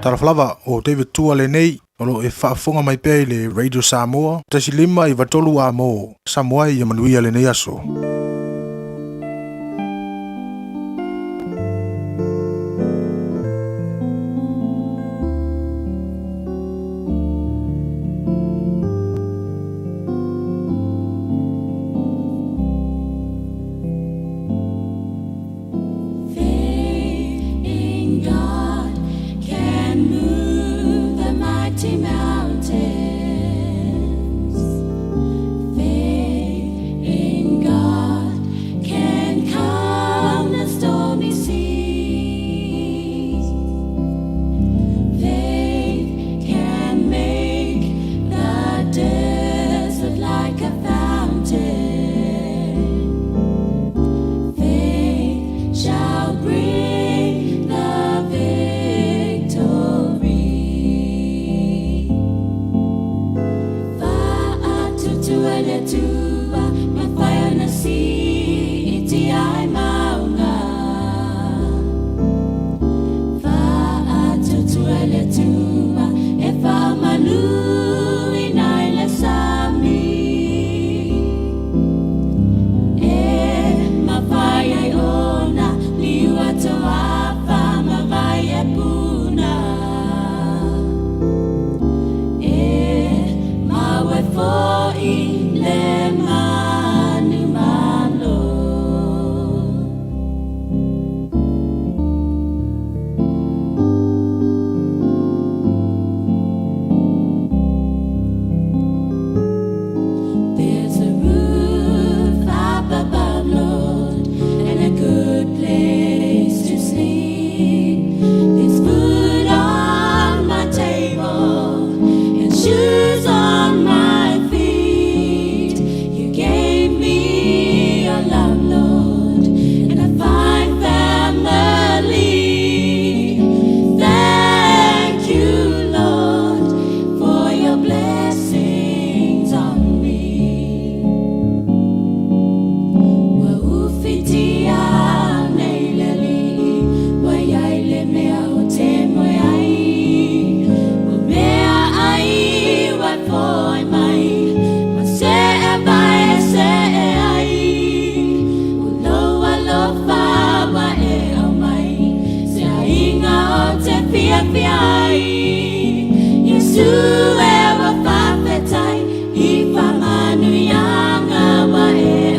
Talofa lava, o David Tua lenei, o lo o e faafofoga mai pea i le Radio Samoa, 1.5 93 A mo Samoa ia manuia lenei aso. Faith in God can move the mighty mountains. Faith in God can calm the stormy seas. Faith can make the desert like a fountain. Faith shall bring the victory. Fa'atutua le Atua, mafai ona si'itia ai mauga. Fa'atutua le Atua, e fa'amanuina i le sami. E mafai ai ona liu atoafa ma vai e puna. E mau ai fo'i le manumalo. There's a roof up above, Lord, and a good place to sleep. There's food on my table and shoes on my feet. You gave me your love, Lord, and a fine family. Thank you, Lord, for your blessings on me. Ua ufitia nei le Alii, ua iai le mea o te moe ai. O mea ai ua foai mai, ma see vai e see ai. O lou alofa ua e aumai, se aiga o te fiafia ai. Iesu e ua faafetai i faamanuiaga ua e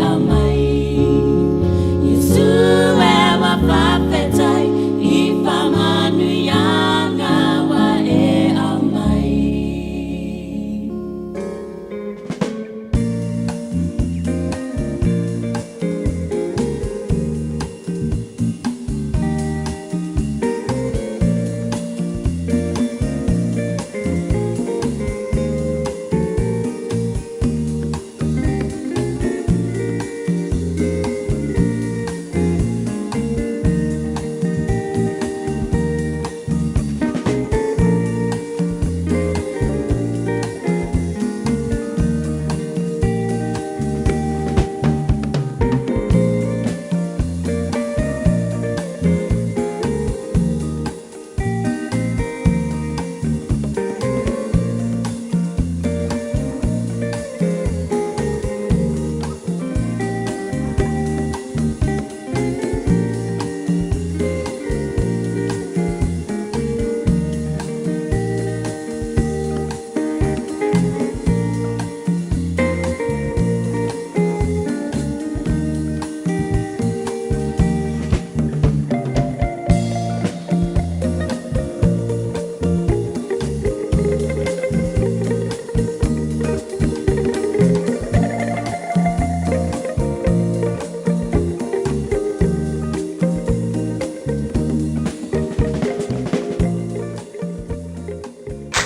aumai. Iesu e ua faafetai i faamanuiaga ua e aumai.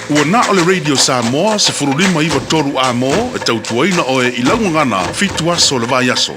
Ua na o le Radio Samoa 15 93 A mo e tautuaina oe i lau gagana fitu aso o le vaiaso.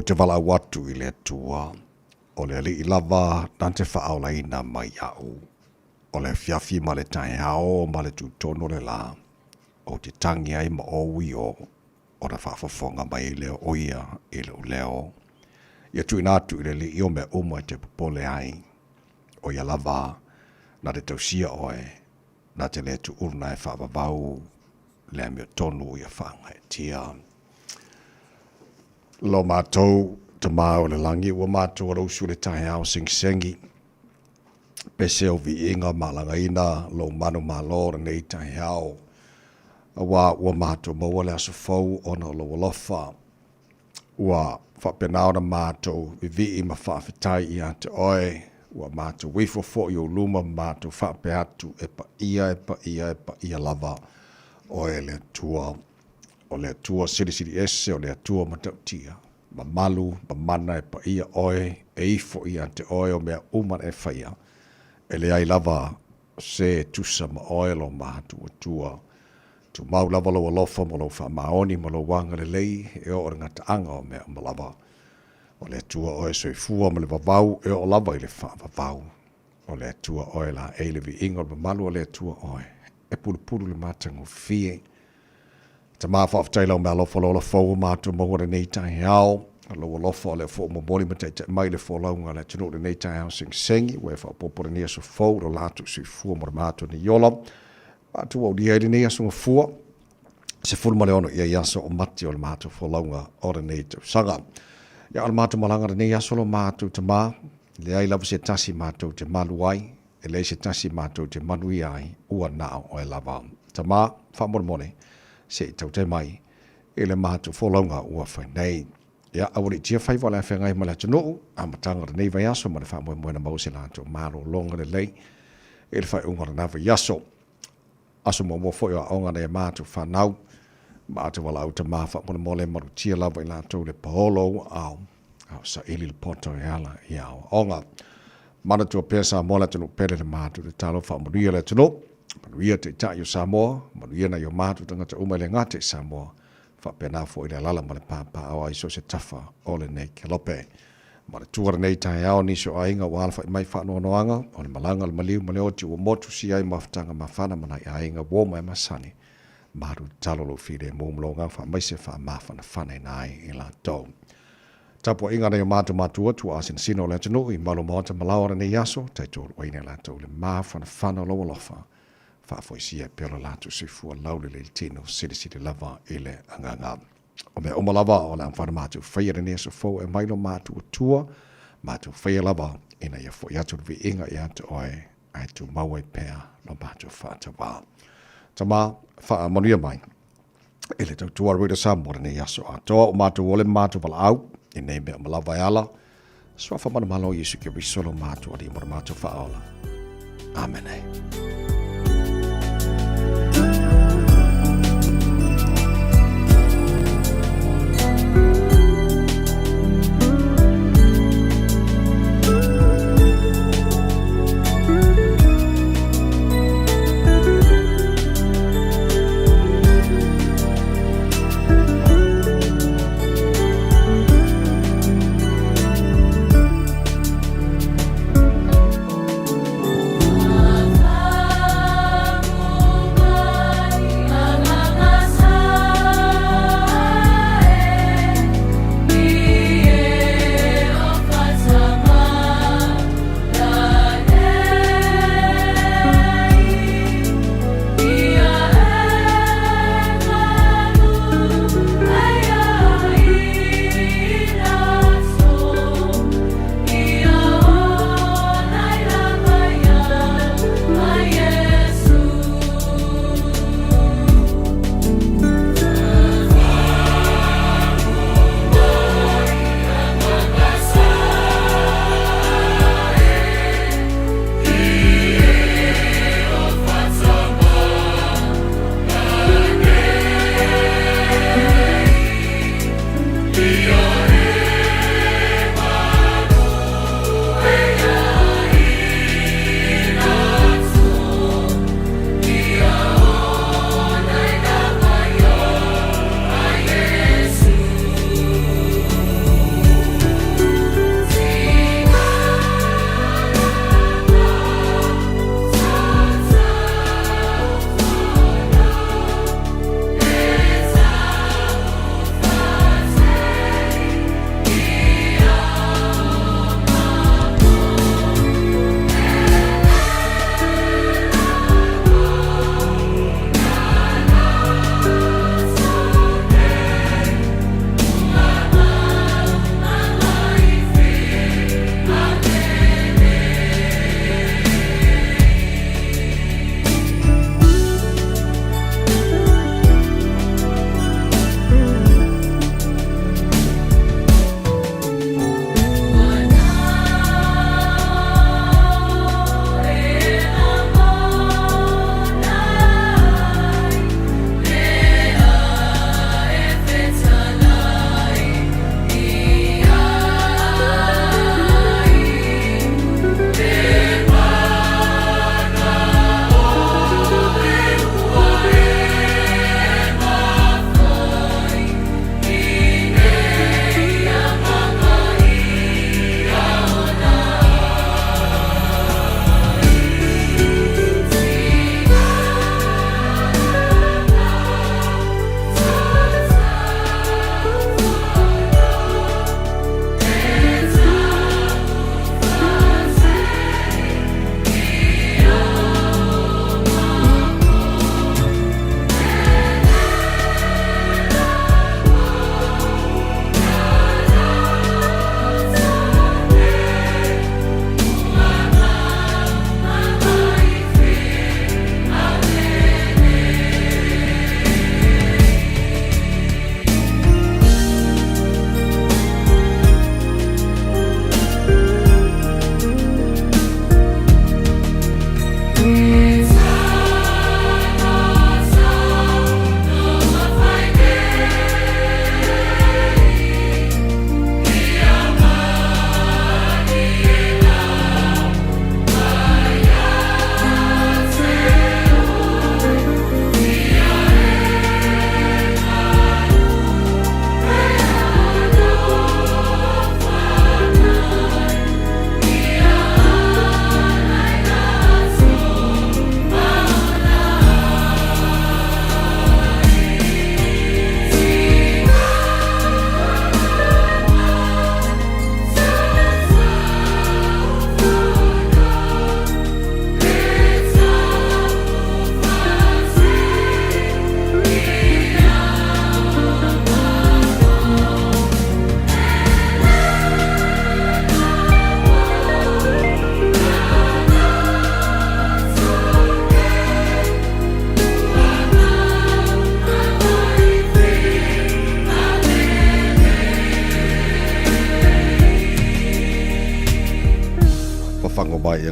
te valaau atu i le Atua, o le Alii lava na te faaolaina mai iaʻu. O le afiafi ma le taeao ma le tutonu o le lā, ou te tagi ai ma ou i o, ona faafofoga mai ai lea o ia i lou leo. Ia tuuina atu i le Alii o mea uma e te popole ai, o ia lava na te tausia oe, na te le tuuluna e faavavau le amiotonu ia faagaeetia. Lo matou Tama o le lagi, ua matou alausu i le taeao segisegi, pese o viiga ma alagaina lou manumalo lenei taeao, aua ua matou maua le aso fou ona o lou alofa. Ua faapena ona matou vivii ma faafetai ia te oe, ua matou ifo foi i ou luma ma matou faapea atu, e paia, e paia, e paia lava oe le Atua. O le Atua Silisili Ese, o le Atua Matautia, mamalu ma mana e paia oe, e ifo ia te oe o mea uma na e faia, e leai lava se e tusa ma oe lo matou Atua. Tumau lava lou alofa ma lou faamaoni ma lou agalelei e oo i le gataaga o mea uma lava. O le Atua oe soifua ma le vavau e oo lava i le faavavau. O le Atua oe laei le viiga o le mamalu o le Atua oe e pulupulu le matagofie. Tama faafetai lau meaalofa lo ola fou ua matou maua lenei taeao. Lou alofa o lea foi ua momoli ma taitai mai le folauga a le atunuu lenei taeao segisegi ua e faaopoopo lenei aso fou lo latou soifua mo le matou nei ola. Matou aulia ai lenei aso gafua 16 ia i aso o Mati o le matou folauga o lenei tausaga. Ia o le matou malaga lenei aso lo matou tama, leai lava se tasi matou te malu ai, e leai se tasi matou te manuia ai, ua na o oe lava. Tama, faamolemole, se i tautai mai i le matou folauga ua fai nei. Ia, aua ne i tia faiva o le a feagai ma le atunuu, amataga o lenei vaiaso ma le faamoemoe na maua se latou malologa lelei i le faaiuga o lena vaiaso. Aso muamua foi o aoga nai a matou fanau, matou valaau tama faamolemole malutia lava i latou le paolo o aao, a o saili le poto e ala i aoaoga. Manatua pea Samoa le atunuu pele le matou tatalo faamanuia le atunuu, manuia Taitai o Samoa, manuia nai o matou tagata uma e le gata i Samoa, faapena foi le alala ma le papaaao ai so o se tafa o lenei kelope. Manatua lenei taeao nisi o aiga ua alafai mai faanoanoaga o le malaga o le maliu ma le oti ua motu sia ai mafutaga mafana ma nai aiga uo ma e masani. Malu tatalo lou filemu ma lou agaga faamaise faamafanafana ai i latou. Tapuaiga nai o matou matua tuaa sinasina o le atunuu i malu maota ma laoa lenei aso, taitoluaina i latou le mafanafana o lou alofa. Faafoisia e pea lo latou soifua laulelei le tino silisili lava i le agaga. O mea uma lava o le a mafai ona matou faia lenei aso fou e mai lo matou Atua, matou faia lava ina ia foi atu le viiga ia te oe, ae tumau ai pea lo matou faatauā. Tama, faamanuia mai i le tautua a Radio Samoa lenei aso atoa, o matou ole ma matou valaau i nei mea uma lava e ala Suafa manumalo o Iesu Keriso lo matou Alii mo le matou faaola. Amene.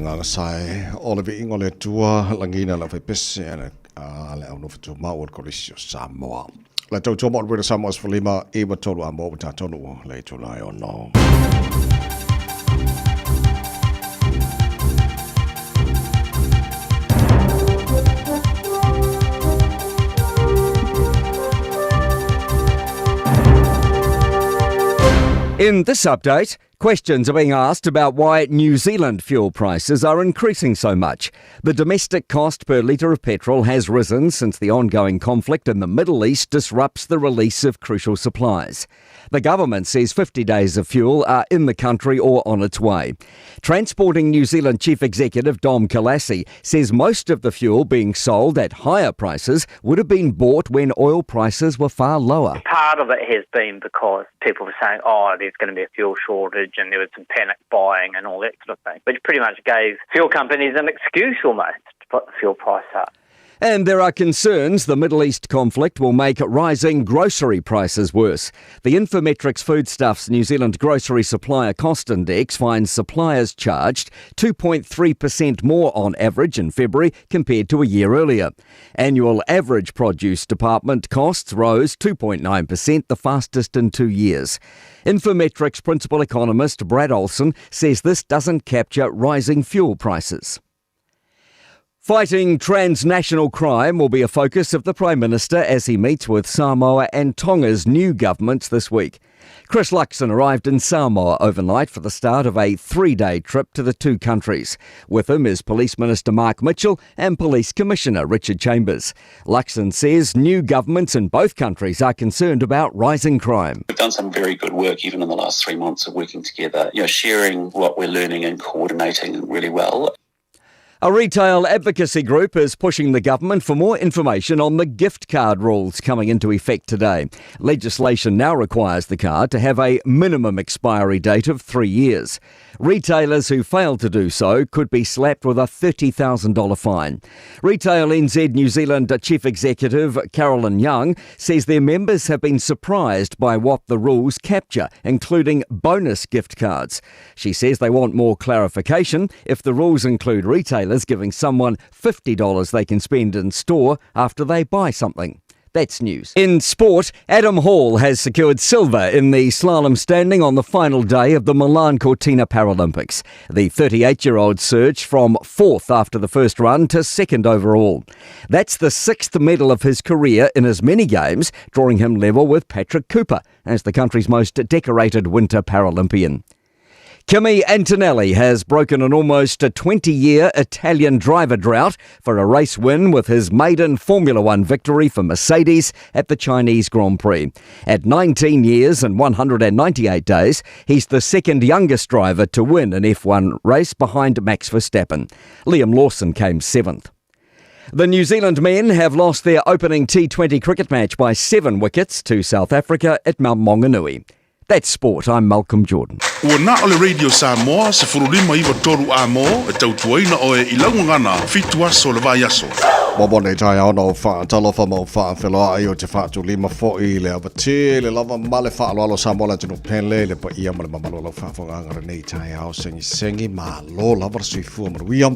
agaga sae o le viiga o le Atua lagiina le aufaipese a le a le au nofo tumau o le Kolisi o Samoa. Le tautua mo le Radio Samoa 15 9 3 a mo ua tatou le itula e ono. In this update, questions are being asked about why New Zealand fuel prices are increasing so much. The domestic cost per litre of petrol has risen since the ongoing conflict in the Middle East disrupts the release of crucial supplies. The government says 50 days of fuel are in the country or on its way. Transporting New Zealand Chief Executive Dom Kalasih says most of the fuel being sold at higher prices would have been bought when oil prices were far lower. Part of it has been because people were saying, oh, there's going to be a fuel shortage, and there was some panic buying and all that sort of thing, which pretty much gave fuel companies an excuse almost to put the fuel price up. And there are concerns the Middle East conflict will make rising grocery prices worse. The Infometrics Foodstuffs New Zealand Grocery Supplier Cost Index finds suppliers charged 2.3% more on average in February compared to a year earlier. Annual average produce department costs rose 2.9%, the fastest in 2 years. Infometrics principal economist Brad Olson says this doesn't capture rising fuel prices. Fighting transnational crime will be a focus of the Prime Minister as he meets with Samoa and Tonga's new governments this week. Chris Luxon arrived in Samoa overnight for the start of a 3-day trip to the two countries. With him is Police Minister Mark Mitchell and Police Commissioner Richard Chambers. Luxon says new governments in both countries are concerned about rising crime. We've done some very good work even in the last 3 months of working together, sharing what we're learning and coordinating really well. A retail advocacy group is pushing the government for more information on the gift card rules coming into effect today. Legislation now requires the card to have a minimum expiry date of 3 years. Retailers who fail to do so could be slapped with a $30,000 fine. Retail NZ New Zealand Chief Executive Carolyn Young says their members have been surprised by what the rules capture, including bonus gift cards. She says they want more clarification if the rules include retailers giving someone $50 they can spend in store after they buy something. That's news. In sport, Adam Hall has secured silver in the slalom standing on the final day of the Milan Cortina Paralympics. The 38-year-old surged from fourth after the first run to second overall. That's the sixth medal of his career in as many games, drawing him level with Patrick Cooper as the country's most decorated winter Paralympian. Kimi Antonelli has broken an almost 20-year Italian driver drought for a race win with his maiden Formula One victory for Mercedes at the Chinese Grand Prix. At 19 years and 198 days, he's the second youngest driver to win an F1 race behind Max Verstappen. Liam Lawson came seventh. The New Zealand men have lost their opening T20 cricket match by 7 wickets to South Africa at Mount Maunganui. That's sport. I'm Malcolm Jordan. Ua na o le Radio Samoa 1593 a mo e tautuaina oe i lau gagana 7 aso o le vaiaso. Mo nei taeao na o faatalofa ma o faafeloaʻi o te faatulima foʻi i le ava tele lava ma le faaaloalo Samoa le atunuu pele i le paia ma le mamalu o lau faafofogaaga lenei taeao segisegi malo lava le soifua manuia.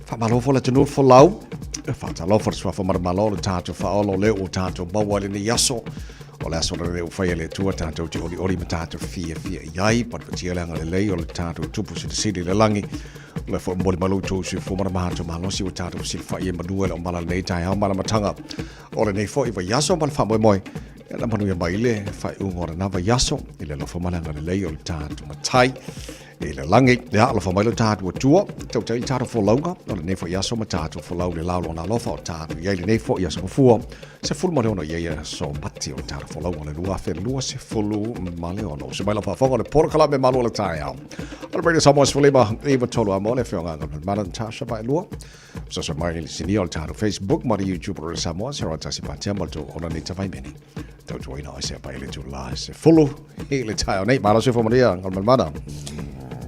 Faamalo foi le atunuu folau. E faatalofa le suafa ma le malo le tatou faaola o lea ua tatou maua i lenei aso. O le aso lenei ua faia e le Atua tatou te olioli ma tatou fiafia i ai. Patepatia le agalelei o le tatou Tupu Silisili i le lagi. O lea foi momoli mai lo outou soifua ma le matou malosi ua tatou fesilafai ai manua i le aumala lenei taeao ma le amataga o lenei foi vaiaso ma le faamoemoe e na manuia mai le faaiuga o lena vaiaso i le alofa ma le agalelei o le tatou Matai i le lagi. Ia, alofa mai lo tatou Atua, tautai le tatou folauga o lenei foi aso ma tatou folau le lao lona alofa o tatou i ai lenei foi aso mafua. 16 ia ia aso Mati o le tatou folauga o le 2026. Se mai lau faafofoga o le polokalame malu o le taeao. O le Radio Samoa 15 9 3 a mo le afioga a Mana Natasha Vaelua. Soso mai le sinia o le tatou Facebook ma le YouTube o le Samoa, se roa tasi patea mo le tou ona nei tavaimene. Tautuaina o se pai le tula se fulu i le taeao nei. Malo se fo maria, Galumalemana.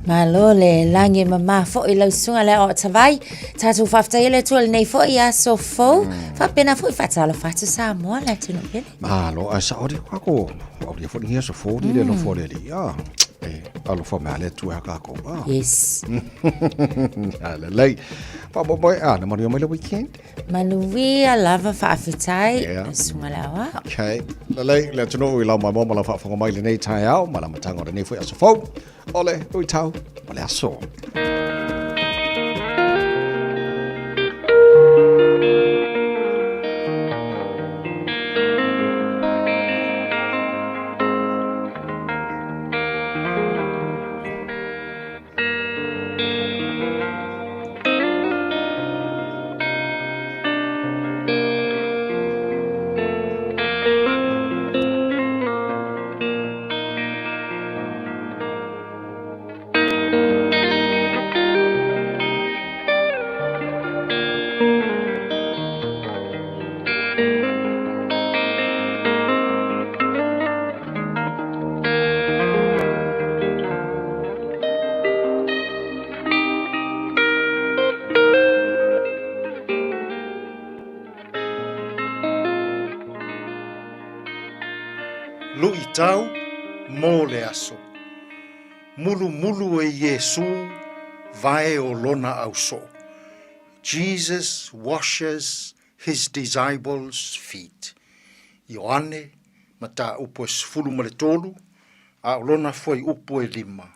Malo le lagi e mamā foʻi lau susuga le aoao tavai. Tatou faafetaia le Atua i lenei foʻi aso fou. Faapena foʻi faatalofa atu Samoa le atunuu pele. Malo, ae sao di kako, au dia foʻi ni aso fou di le nofo le ali. Ah. E alofa mai le Atua ia kākou. Ah. Yes. A lelei. Faamoemoe, a, na manuia mai le weekend? Manuia lava faafetai. Yeah. Susuga le aoao. Okay. Lelei, le atunuu i lau maimoa ma lau faafofoga mai lenei taeao ma le amataga o lenei foi aso fou. O le luitau o le aso. Luitau mo le aso. Mulumulu e Iesū vae o lona ausoo. Jesus washes his disciples' feet. Ioane, mataupu e 13, a o lona fuaiupu e lima.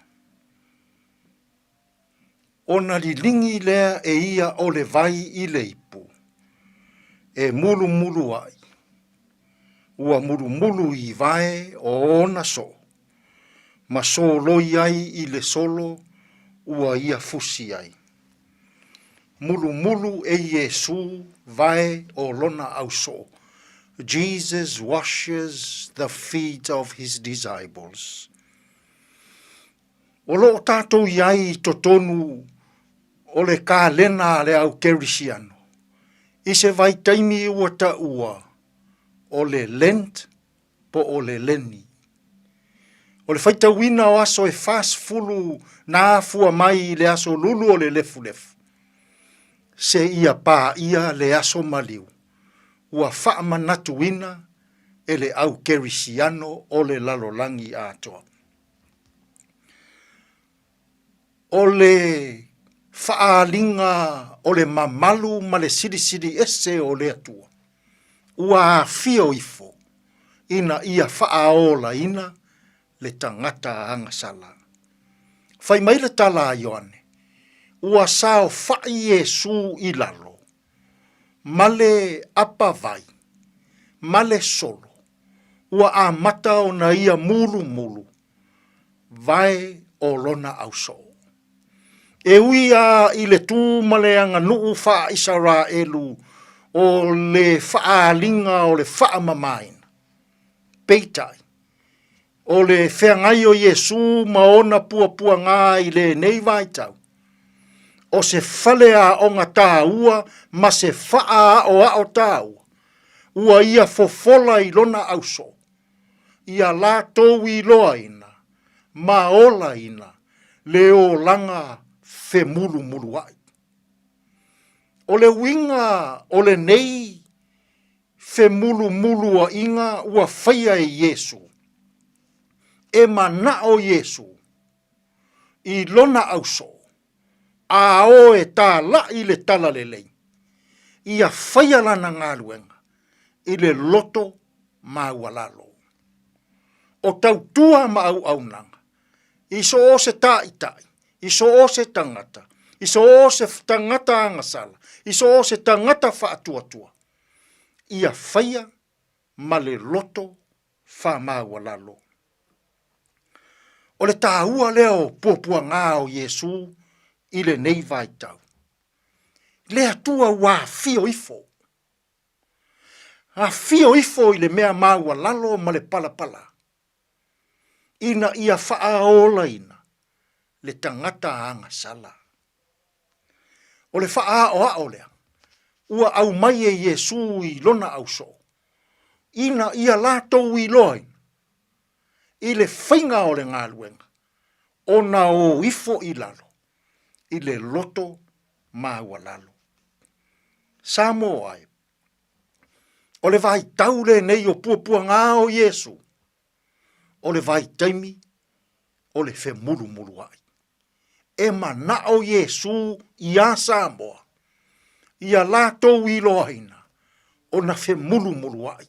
Ona liligi lea e ia o le vai i le ipu, e mulumulu ai, ua mulumulu i vae o ona soo, ma soloi ai i le solo ua ia fusi ai. Mulumulu e Iesū vae o lona ausoo, Jesus washes the feet of his disciples. O lo o tātou i ai i totonu o le kalena a le au Kerisiano, i se vaitaimi ua taua o le Lent po o le Leni. O le faitauina o aso e 40 na afua mai i le aso lulu o le lefulefu, seia paia le aso maliu, ua faamanatuina e le au Kerisiano o le lalolagi atoa. O le faaaliga o le mamalu ma le silisili ese o le Atua, ua afio ifo ina ia faaolaina le tagata agasala. Fai mai le tala a Ioane, ua saofai Iesū i lalo, ma le apavai, ma le solo, ua amata ona ia mulumulu vae o lona ausoo. E ui a i le tū ma le aganuu faa-Isaraelu o le faaaliga o le faamamaina, peitai, o le feagai o Iesū ma ona puapuagā i lenei vaitau, o se faleaoga tāua ma se faaaoao tāua, ua ia fofola i lona ausoo, ia latou iloaina ma olaina le olaga femulumuluai. O le uiga o lenei femulumuluaiga ua faia e Iesu, e manao Iesu i lona ausoo, a o e tālaʻi le talalelei, ia faia lana galuega i le loto maualalo. O tautua ma auaunaga, i so o se tāʻitaʻi, i so o se tagata, i so o se tagata agasala, i so o se tagata faatuatua, ia faia ma le loto faamaualalo. O le tāua lea o puapuagā o Iesū i lenei vaitau. Le Atua ua afio ifo. Afio ifo i le mea maualalo ma le palapala, ina ia faaolaina le tagata agasala. O le faaaoao lea ua aumai e Iesū i lona ausoo, ina ia latou iloaina i le faiga o le galuega ona o ifo i lalo i le loto maualalo. Samoa e, o le vaitau lenei o puapuagā o Iesu, o le vaitaimi o le femulumuluaʻi. E manaʻo Iesū iā Samoa, ia latou iloaina ona femulumuluaʻi.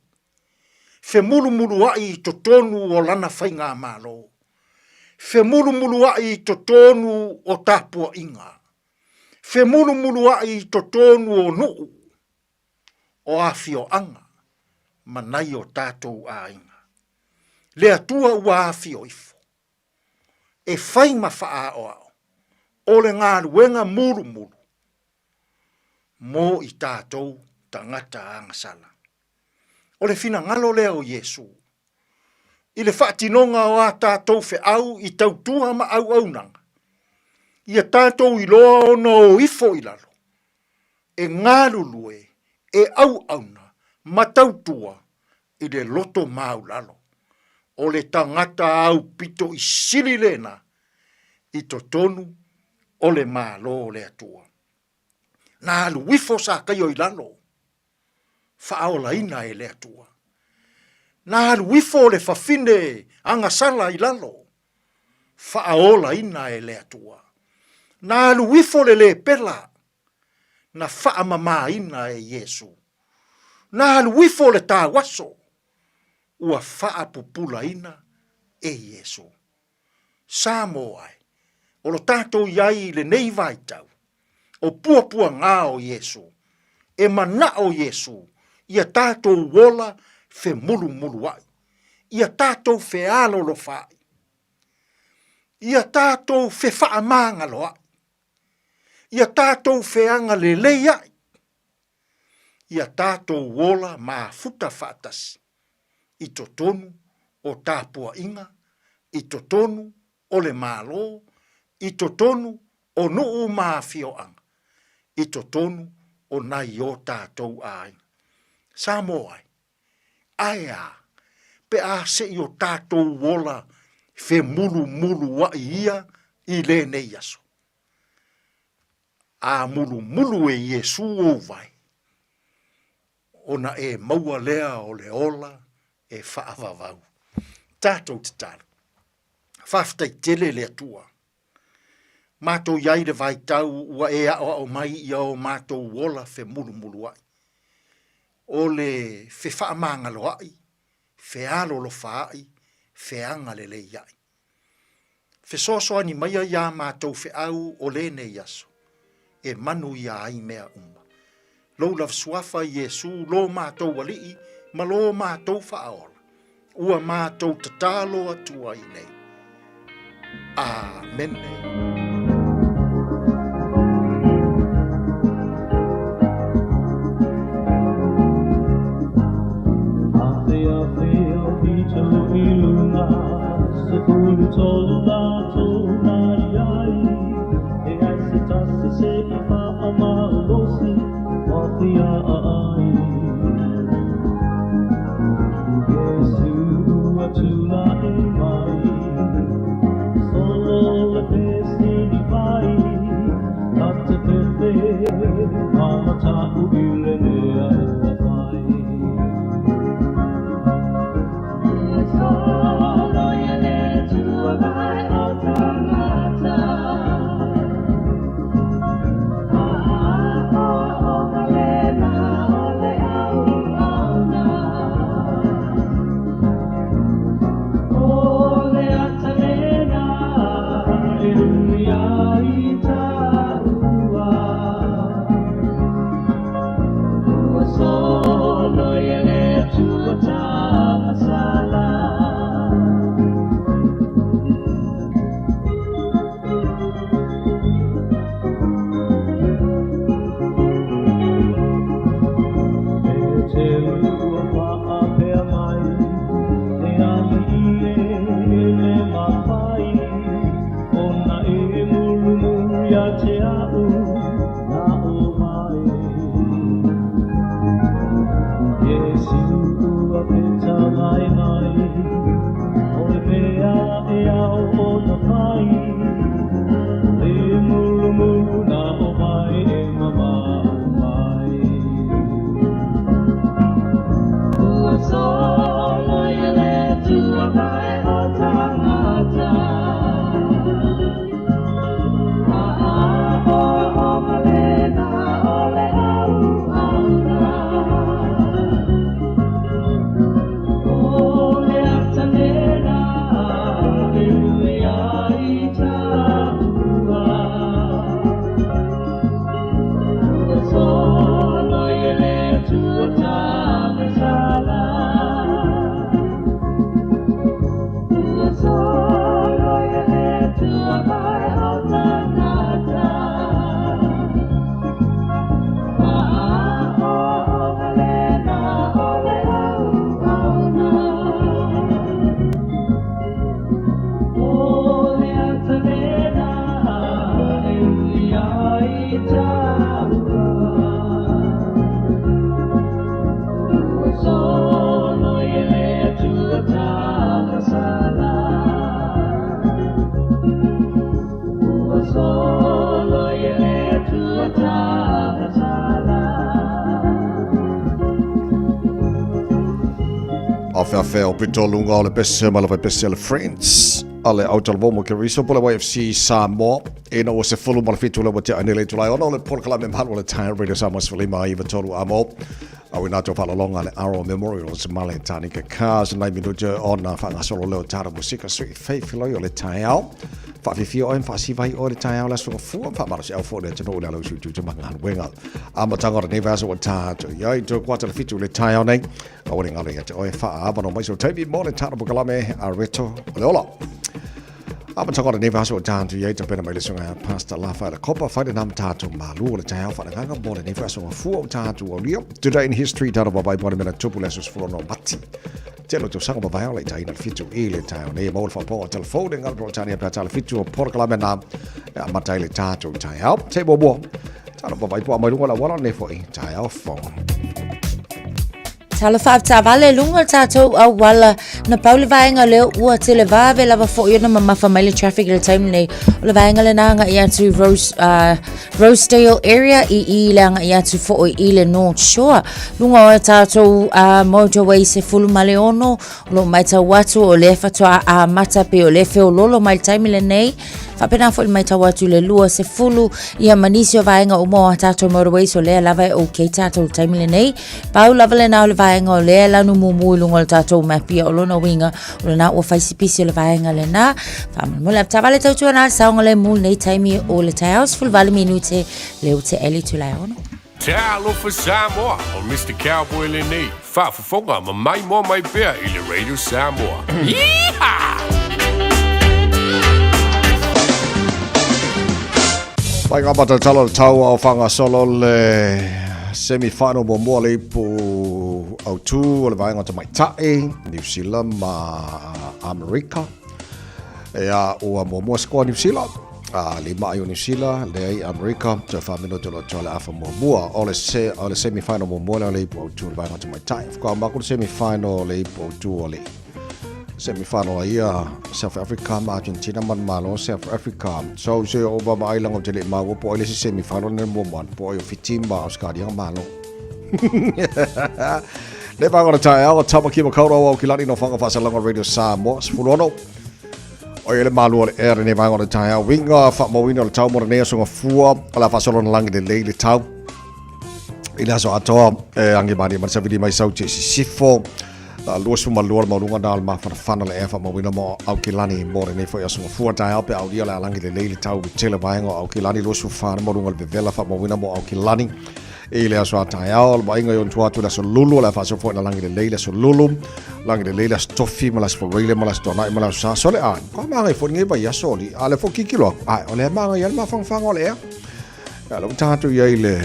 Femulumuluaʻi i totonu o lana faigamalo. Femulumuluaʻi i totonu o tapuaʻiga. Femulumuluaʻi i totonu o nuʻu, o afioaga ma nai o tatou aiga. Le Atua ua afio ifo. E fai ma faaaoao o le galuega mulumulu mo i tatou tagata agasala. O le finagalo lea o Iesu i le faatinoga o a tatou feau i tautua ma auaunaga, ia tatou iloa ona o ifo i lalo, e galulue, e auauna ma tautua i le loto maulalo. O le tagata aupito i sili lena i totonu o le Malo o le Atua. Na alu ifo Sakaio i lalo, faaolaina e le Atua. Na alu ifo le fafine agasala i lalo, faaolaina e le Atua. Na alu ifo le lepela, na faamamaina e Iesu. Na alu ifo le tauaso, ua faapupulaina e Iesu. Samoa e, o lo tatou i ai i lenei vaitau, o puapuagā o Iesu, e manaʻo Iesu ia tatou ola femulumuluaʻi, ia tatou fealolofaʻi, ia tatou fefaamagaloaʻi, ia tatou feagaleleiaʻi, ia tatou ola mafuta faatasi i totonu o tapuaiga, i totonu o le Malo, i totonu o nuu ma afioaga, i totonu o nai o tatou aiga. Samoa e, ae a, pe a se i o tatou ola femulumuluaʻi ia i lenei aso? A mulumulu e Iesū ou vae, ona e maua lea o le ola e faavavau. Tatou tatalo. Faafetai tele le Atua. Matou i ai le vaitau ua e aoao mai ia o matou ola femulumuluaʻi. O le fefaamagaloaʻi, fealolofaaʻi, feagaleleiaʻi. Fesoasoani maia iā matou feau o lenei aso, e manuia ai mea uma. Lou lava suafa Iesu lo matou Alii ma lo matou Faaola, ua matou tatalo atu ai nei. Amene. Afeafea o pito luga o le pese ma le vaipese a le Friends a le au talavou mo Keriso po le YFC Samoa ina ua 17 le ua tea nei le itula e 6 o le polokalame malu o le taeao Radio Samoa 15 93 amo au ina tau faalologa le Aro Memorials ma le Tanika Cars nai minute ona faagasolo leo tara musika sui feifiloi o le taeao faafifia oe ma faasiva ai oe le taeao le aso gafua ma faamalosiau foi le atunuu i le ala usu i tiute ma galuega amataga o lenei vaiaso ua tatou i ai toe kuata le 7 le taeao nei Aua ne i galo ia te oe faaavanoa mai so taimi mo le tala polokalame a Reto o le Ola. Amataga o lenei vaiaso ua tatou i ai tapena mai le susuga ia Pastor Lafa le Kopa fai lena ma tatou malu o le taeao faaleagaga mo lenei foi aso gafua o tatou aulia. Today in history tatou vaavaai po o le mea na tupu le aso 16 o Mati. Tele o tausaga mavae o le itaina le 7 i le taeao nei e maua le faaopooga o telefone galo Peretania pe a tala 7 o polokalame na e amata ai le tatou taeao. Se i muamua talo vaavaai po o mai luga o le auala lenei foi taeao fou. Talofa avetaavale luga o le tatou auala na pau le vaega lea ua tele vave lava foi ona mamafa mai le traffic i le taimi nei. O le vaega lena agai atu i Rose, Rosedale area i i le agai atu foi i le North Shore. Luga o le tatou motorway 16 o lo o matau atu o lea faatoa amata pei o lea feololo mai le taimi lenei. Faapena foi le matau atu i le 20 ia ma nisi o vaega uma o a tatou motorways o lea lava e okay tatou i le taimi lenei. Pau lava lena o le vaega o lea e lanu mumu i luga o le tatou map ia o lona uiga o lena ua fai si pisi o le vaega lena. Faamolemole avetaavale tautuana le saogalemu i lenei taimi o le taeao 18 minute lea ua tea ai le itula e 6. Talofa Samoa, o Mister Cowboy lenei, faafofoga ma maimoa mai pea i le Radio Samoa. Yeehaw! Mai ngā matatala o le tau ao whangasolo le semi-final muamua le ipu autū o le vaega o tamaitai New Zealand ma Amerika. Ea ua muamua sikoa New Zealand. A lima ai o New Zealand, leai Amerika, toe wha minute o loa le afa muamua. O le, se, o le semi-final muamua lea o le ipu autū o le vaega o tamaitai. Whakao maku le semi-final o le ipu autū o le semi-final a ia South Africa ma Argentina ma malo South Africa. So se o ba mai langa te le maua po ai le se semi-final ne mo man po ai o Fiti ma Australia malo. Le vaega o le taeao o Tamaki Makaurau au ki lani no whanga whaasalanga Radio Samoa 16. O ia le malu o le ea lenei vaega o le taeao. Uiga faamauina o le tau mo lenei aso gafua o le a faasolo na lagi lelei le tau. I le aso atoa e angi mani ma le savili mai sau te sisifo. 22 le maualuga na o le mafanafana le ea faamauina mo Aukilani mo lenei foi aso gafua taeao pe aulia le a lagi lelei le tau i le tele vaega o Aukilani 24 le maualuga o le vevela faamauina mo Aukilani i le aso a taeao le vaaiga i ona tua atu i le aso Lulu o le a faasolo foi na lagi lelei le aso Lulu lagi lelei le aso Tofi ma le aso Faraile ma le aso Toanai ma le aso Sa sole a ko magai foi lenei vaiaso oli a le foi kikilo aku ai o le magai a le mafangafaga o le ea Ia, lau tatou i ai le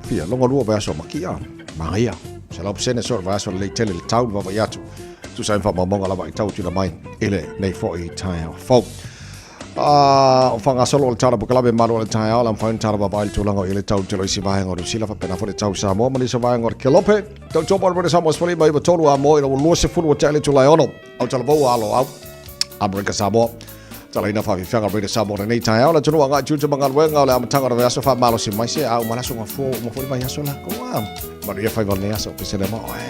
fia longa lua vaiaso makia magaia 100% so le vaiaso lelei tele le tau le vaavaai atu tusa ai ma faamaumauga lava i tau tuuina mai i lenei foi taeao fou. O faagasolo o le tala polokalame malu o le taeao la mafai ona tala vaavaai le tulaga o i le tau tele o isi vaega o Niu Sila faapena foi le tau Samoa ma nisi o vaega o le Kelope. Tau topa o le Samoa 15 93 a mo ina ua 20 ua tea le itula e 6 au talavou a alo au Amerika Samoa. Talaina faafiafiaga Radio Samoa lenei taeao le atunuu agai tiute ma galuega o le amataga o le vaiaso faamalosi mai se a uma le aso gafua ua uma foi le vaiaso lakou a manuia faiva o lenei aso pesele ma oe.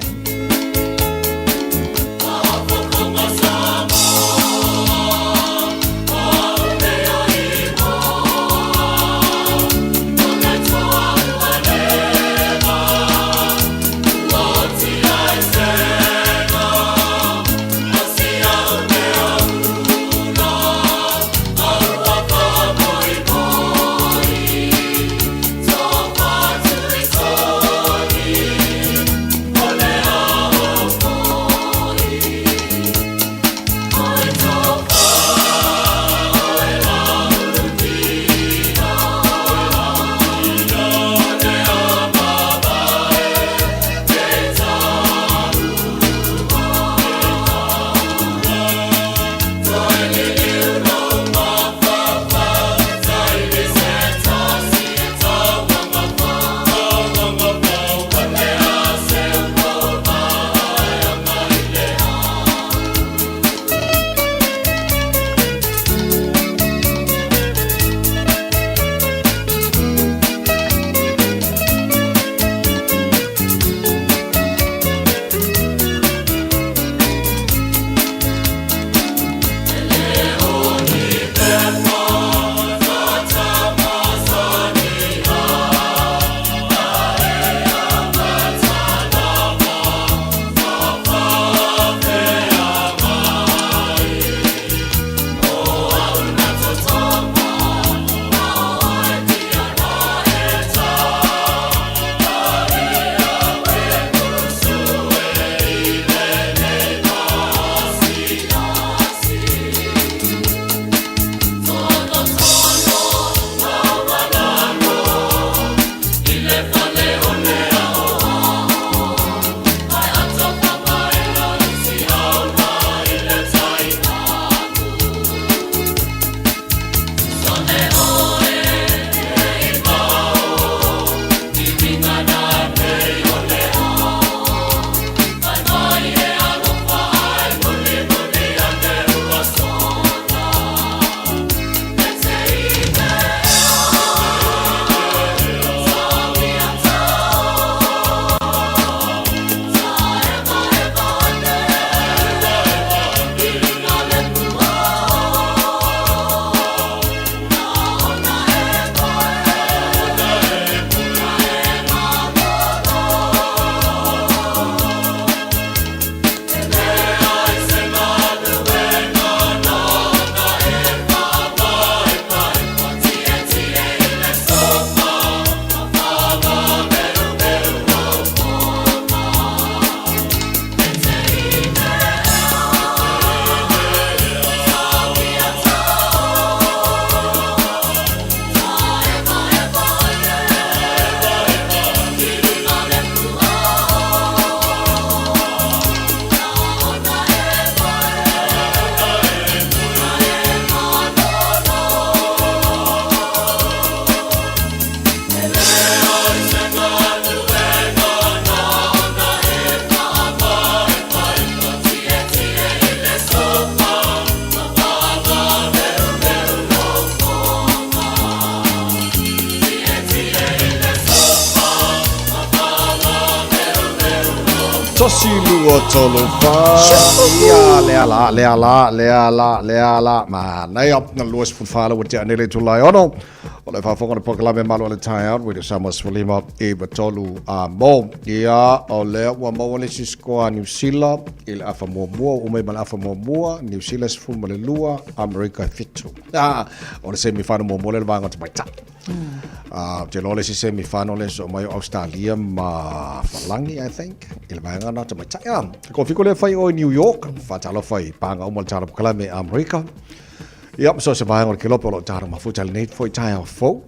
Tasi lua tolu fa. Ia, lea la, lea la, lea la, lea la. Manaia, na 24 la ua tea nei le itula e ono. O le faafofoga le polokalame Malu a le Taeao, Radio Samoa 15 i tolu a mo. Ia, o lea ua maua le isi score a Niu Sila i le afa muamua, ua uma ai ma le afa muamua, Niu Sila 12, Amerika e 7. Ah, o le semi final muamua lea le vaega o tamaitai. Ah, ou te iloa le isi semi final le soo mai o Australia ma Falagi, I think, i le vaega na tamaitai. Ah, kofiko lea fai o i New York, faatalofa i pāga uma o le tala polokalame Amerika. Ia, so se vaega o le kelope o lo o tatalo mafuta i lenei foi taeao fou.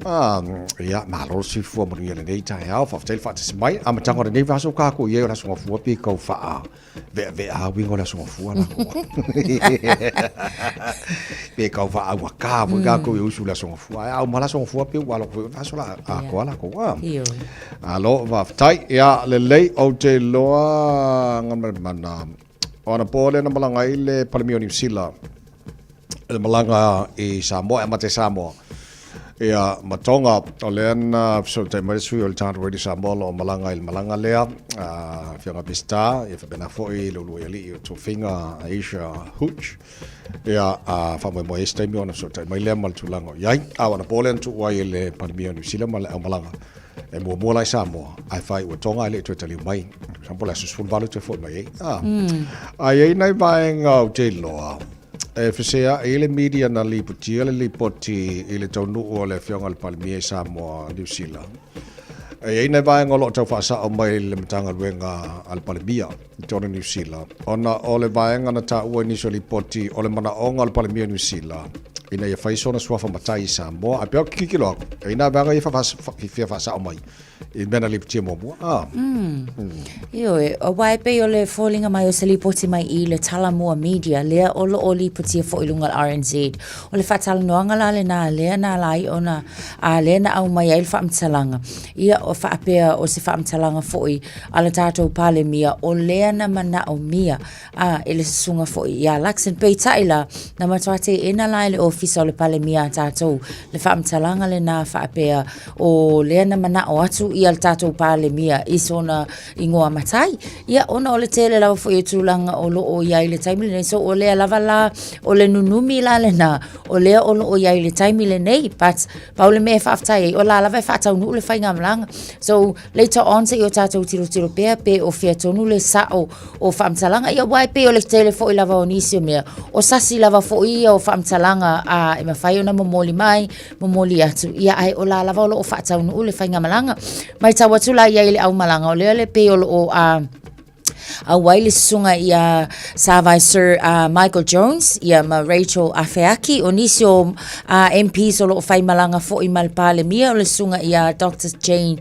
Ia, malo le soifua manuia i lenei taeao. Faafetai le faatasi mai. Amataga o lenei vaiaso ua tatou i ai o le Aso Gafua pe tau faaveavea uiga o le Aso Gafua la koa. Pe tau faaauaka foi tatou i usu i le Aso Gafua. Ae a uma le Aso Gafua pei ua alo atu foi le vaiaso la atoa la kou. Malo, faafetai. Ia, lelei, ou te iloa mana, o anapo lea na malaga ai le Palemia o Niu Sila le malaga i Samoa, e amata i Samoa. Ia, ma Tonga, o lea na fesootai mai le sui o le Tatou Radio Samoa o lo o malaga i le malaga lea, Afioga Peseta, ia faapena foi le uluai alii o Tofiga, Aisha Hooch. Ia, a faamoemoe ai se taimi ona fesootai mai lea ma le tulaga o i ai. A o anapo lea na tuu ai e le Palemia o Niu Sila ma le aumalaga, e muamua la i Samoa, ae faaiu e Tonga ae le i toe taliu mai. For example, le aso 18 e toe foi mai ai. Ah. Ae i ai nai vaega ou te iloa, e feseai ai le media na lipotia le lipoti i le taunuu o le Afioga i le Palemia i Samoa, Niu Sila. E i ai nai vaega o lo o tau faasao mai le Matagaluega a le Palemia i totonu o Niu Sila, ona o le vaega na taua i nisi o lipoti o le manaoga o le Palemia o Niu Sila ina ia fai sona suafa matai i Samoa. Ae pei ou te tilotilo atu, e i ai nai vaega ia e fia faasao mai i mea na lipotia muamua. Ah. Ioe, aua e pei o le foliga mai o se lipoti mai i le Talamua Media, lea o lo o lipotia foi i luga o le RNZ. O le faatalanoaga la lena lea na ala ai ona, a lea na aumai ai le faamatalaga. Ia, o faapea o se faamatalaga foi a le tatou Palemia, o lea na manaomia a e le susuga foi ia Luxon. Peitai la, na matua teena la e le Ofisa o le Palemia a tatou le faamatalaga lena faapea o lea na manao atu ia le tatou Palemia i sona igoa matai. Ia, ona o le tele lava foi o tulaga o lo o i ai i le taimi lenei. So, o lea lava la, o le nunumi la lena, o lea o lo o i ai i le taimi lenei. But, pau le mea e faafetai ai, o la lava e faataunuu le faigamalaga. So, later on se i o tatou tilotilo pea pe o fea tonu le sao o faamatalaga. Ia, aua e pei o le tele foi lava o nisi o mea, o sasi lava foi ia o faamatalaga a e mafai ona momoli mai, momoli atu. Ia, ae o la lava o lo o faataunuu le faigamalaga. Matau atu la i ai i le aumalaga, o lea le pei o lo o a auai le susuga ia Savai Sir Michael Jones ia ma Rachel Afeaki o nisi o MPs o lo o faimalaga foi ma le Palemia o le susuga ia Dr. Jane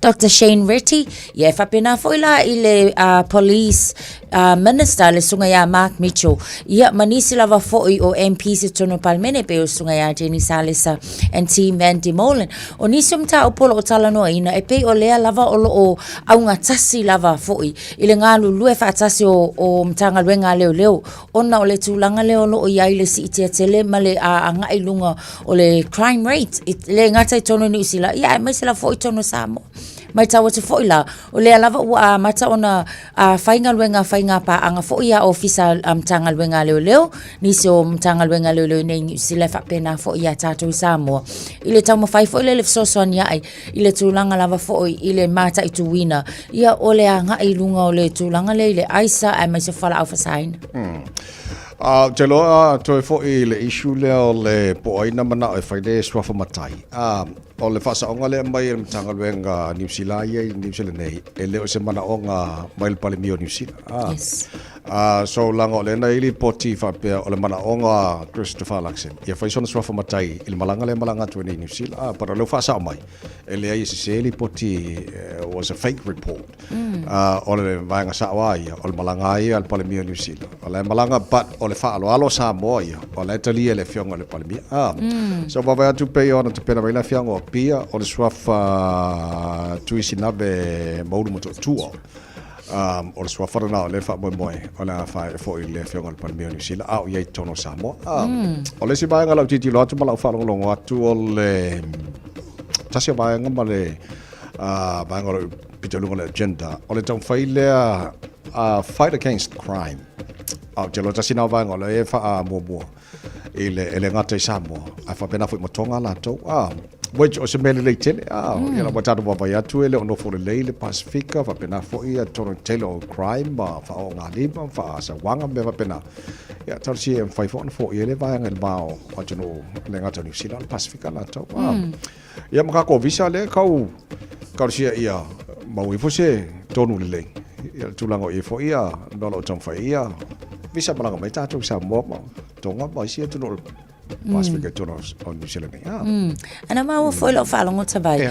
Dr. Shane Reti ia e faapena foi la i le Police Minister le susuga ia Mark Mitchell ia ma nisi lava foi o MPs i totonu o le Palemene pei o le susuga ia Jenny Salesa and Tim Van de Molen. O nisi o mataupu o lo o talanoaina e pei o lea lava o lo o augatasi lava foi i le galulue faatasi o, o Matagaluega a Leoleo ona o le tulaga lea o lo o i ai le siitia tele ma le agai i luga o le crime rate, e le gata i totonu o Niu Sila, ia aemaise lava foi i totonu o Samoa. Matau atu foi la, o lea lava ua amata ona fai galuega faigapaaga foi a Ofisa a Matagaluega a Leoleo, nisi o Matagaluega a Leoleo i nei i Niu Sila e faapena foi ia tatou i Samoa, i le taumafai foi lea i le fesoasoani a'i i le tulaga lava foi i le mataituina, ia o le agai i luga o le tulaga lea i le aisa aemaise o fualaau faasaina. Ou te iloa toe foi i le issue lea o le po o ai na manao e fai le suafa matai. O le faasaoga lea mai e le Matagaluega a Niu Sila ia i Niu Sila nei, e le o se manaoga mai le Palemia o Niu Sila. Yes. So leaga o lea na i ai lipoti faapea o le manaoga a Christopher Luxon ia fai sona suafa matai i le malaga lea e malaga atu ai nei i Niu Sila. But o lea ua faasao mai, e leai e sese lipoti, was a fake report. O le vaega sao lava ia, o le malaga lava ia a le Palemia o Niu Sila. O la e malaga but o le faaaloalo o Samoa ia, o la e talia e le Afioga i le Palemia. So vaavaai atu pei ona tapena mai le Afioga o Apia, o le suafa Tuisinave Maulu Motootua. O le suafa lena o lea e faamoemoe o le a faaee foi i le Afioga i le Palemia o Niu Sila a o i ai i totonu o Samoa. O le isi vaega lau tilotilo atu ma lau faalogologo atu o le tasi o vaega ma le vaega o lo o pito i luga o le agenda, o le taumafai lea fight against crime. Ou te iloa tasi lena o vaega o lea e faamuamua i le, e le gata i Samoa, ae faapena foi ma Tonga latou. Which o se mea lelei tele, ia ua tatou vaavaai atu e le o nofo lelei le Pasifika, faapena foi ia totonu tele o crime ma faaoogalima, faasauaga ma mea faapena. Ia, talosia ia mafai foi ona foia lea vaega i le va o atunuu e le gata o Niu Sila, o le Pasifika latou. Ia ma tatou visa lea tau talosia ia maua ifo se tonu lelei. Ia le tulaga o i ai foi ia mea o lo o taumafai ai ia visa malaga mai tatou i Samoa ma Tonga ma isi atunuu o le Pasifika i totonu o Niu Sila nei. Ana maua foi lau faalogo Tavai.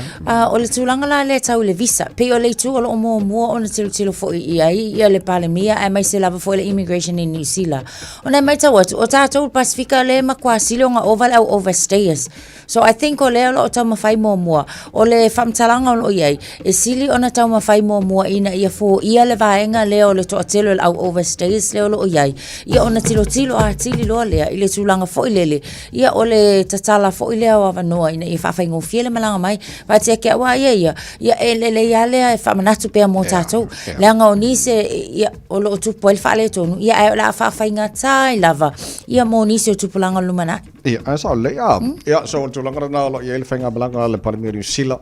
O le tulaga la lea tau i le visa, pei o le itu o lo o muamua ona tilotilo foi i ai ia le Palemia aemaise lava foi le Immigration in New Zealand. Ona e matau atu, o tatou le Pasifika lea e matua sili ona ova le au overstayers. So I think o lea o lo o taumafai muamua. O le faamatalaga o lo o i ai, e sili ona taumafai muamua ina ia foia le vaega lea o le toatele o le au overstayers lea o lo o i ai, ia ona tilotilo atili loa lea i le tulaga foi lele, ia o le tatala foi lea o avanoa ina ia faafaigofie le malaga mai. Vaatia ake au a ia ia, ia e lelei lava lea e faamanatu pea mo tatou, leaga o nisi ia, o lo o tupu ai le faaletonu, ia ae o le a faafaigata ai lava ia mo nisi o tupulaga o le lumanai. Ia, ae sao lelei a. Ia, so o le tulaga lena o lo o i ai le faigamalaga a le Palemia o Niu Sila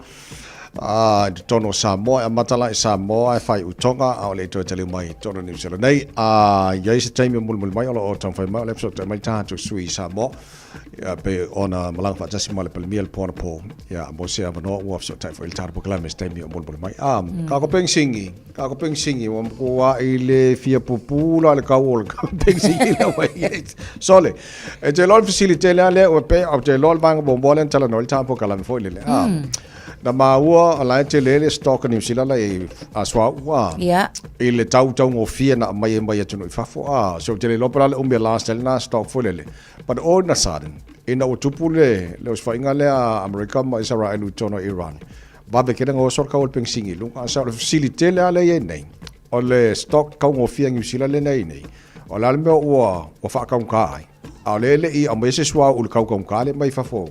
i totonu o Samoa, e amata la i Samoa e faaiu i Tonga, a o le i toe taliu mai i totonu o Niu Sila nei. A i ai se taimi o mulimuli mai o lo o taumafai mai, o lea e fesootai mai tatou sui i Samoa, ia, pei ona malaga faatasi ma le Palemia i le po anapo, ia, mo se avanoa ua fesootai foi i le tatou polokalame i se taimi o mulimuli mai. A, kako pegisigi, kako pegisigi, ua matuai le fia pupū la le kau o le pegisigi lea ua i ai. Sole, E te iloa le fesili tele lava lea ua pei, ou te iloa le vaega muamua lea na talanoa ai le tatou polokalame foi lele. Ah. Na maua o la e tele le stock a Niu Sila la i a suauu ah. I le tau taugofie na aumai ai mai atunuu i fafo ah. So ou te le iloa po o le a le umi o last ai lena stock foi lele. But all in a sudden, ina ua tupu le le osofaiga lea a Amerika ma Isaraelu i totonu o Iran, vave tele na oso le kau o le penisini i luga. So o le fesili tele lava lea e i ai nei, o le stock taugofie a Niu Sila lea na i ai nei, O le a le mea ua ua faataugata ai? A o lea e le i aumaia se suauu i le taukaugata lea mai fafo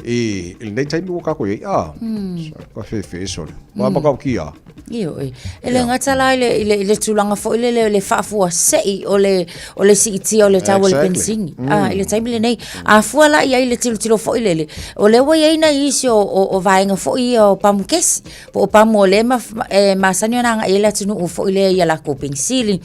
i i lenei taimi ua tatou i ai. Ah, mm. fefe sole. Ua matautia. Ioe. E le gata la i le, i le, i le tulaga foi lele o le faafuasei o le, o le siitia o le tau o le penisini. Ah, i le taimi lenei. A fua la i ai le tilotilo foi lele, o lea ua i ai nai isi o, o, o vaega foi ia o pamukesi. Po o pamu o lea e masani ona agai ai le atunuu foi lea i a lakou penisili.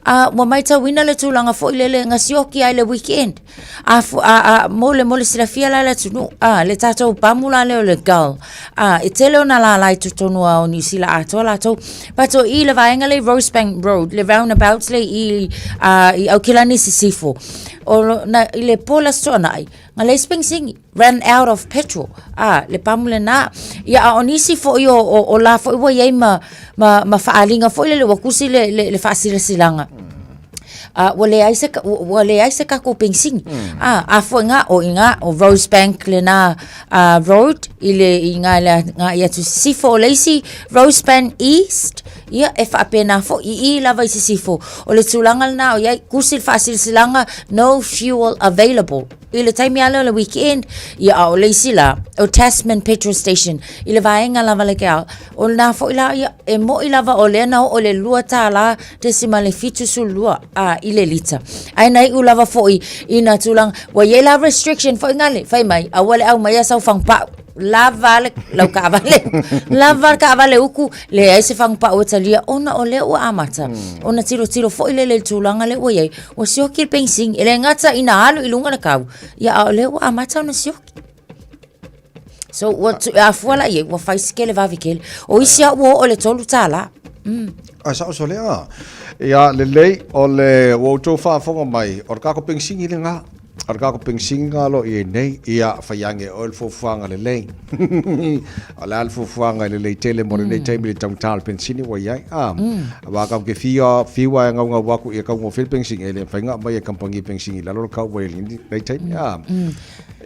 A ua matauina le tulaga foi lele na sioki ai le weekend. A, a, a mo le, mo le silafia la le atunuu, a, le tatou pamu la lea o le Gull. A, e tele ona lala i totonu lava o Niu Sila atoa latou. But o i le vaega lea i Rosebank Road, le roundabout lea i, a, i Aukilani Sisifo. O, na, i le po le Aso Toonai, na leai se penisini. Ran out of petrol. Ah, le pamu lena. Ia, a o nisi foi o, o, o la foi ua i ai ma, ma, ma faaaliga foi lele ua kusi le, le, le faasilasilaga. Ah, ua leai se, ua leai se tatou penisini. Ah, a foi ngā, o i ngā, o Rosebank lena road, i le, i ngā, le, ngā i atu Sisifo o le isi, Rosebank East, ia, e faapena foi, i i lava i Sisifo. O le tulaga lena o i ai, kusi le faasilasilaga, no fuel available. I le taimi lava lea o le weekend, ia a o le isi la, o Tasman Petrol Station, i le vaega lava le ke ao, o lena foi la, ia, e mo'i lava o lea na oo i le $2.72, a, i le lita. Ae na iu lava foi i na tulaga, ua i ai la restriction foi ngale, fai mai, aua le aumaia sau fagupa'u, lava le lau taavale, lava le taavale uku, leai se fagupa'u e talia, ona o lea ua amata, ona tilotilo foi lele i le tulaga lea ua i ai, Ua sioki le penisini. E le gata ina alu i luga le kau, ia a o lea ua amata ona sioki. So, ua tu, a fua la i ai, ua fai si kele vave kele. O isi a ua oo i le $3. Ai sao sole a. Ia lelei o le ua outou faafofoga mai o le kako penisini lena. O le kako penisini lena o lo o i ai nei. Ia fai ane e oe le fuafuaga lelei. O le a le fuafuaga e lelei tele mo lenei taimi i le taugata o le penisini ua i ai. A, aua kau te fia, fiu a e gaugau aku ia taugofie le penisini, e le mafai ona aumai e kamupani penisini i lalo le kau ua i ai i lenei taimi. A,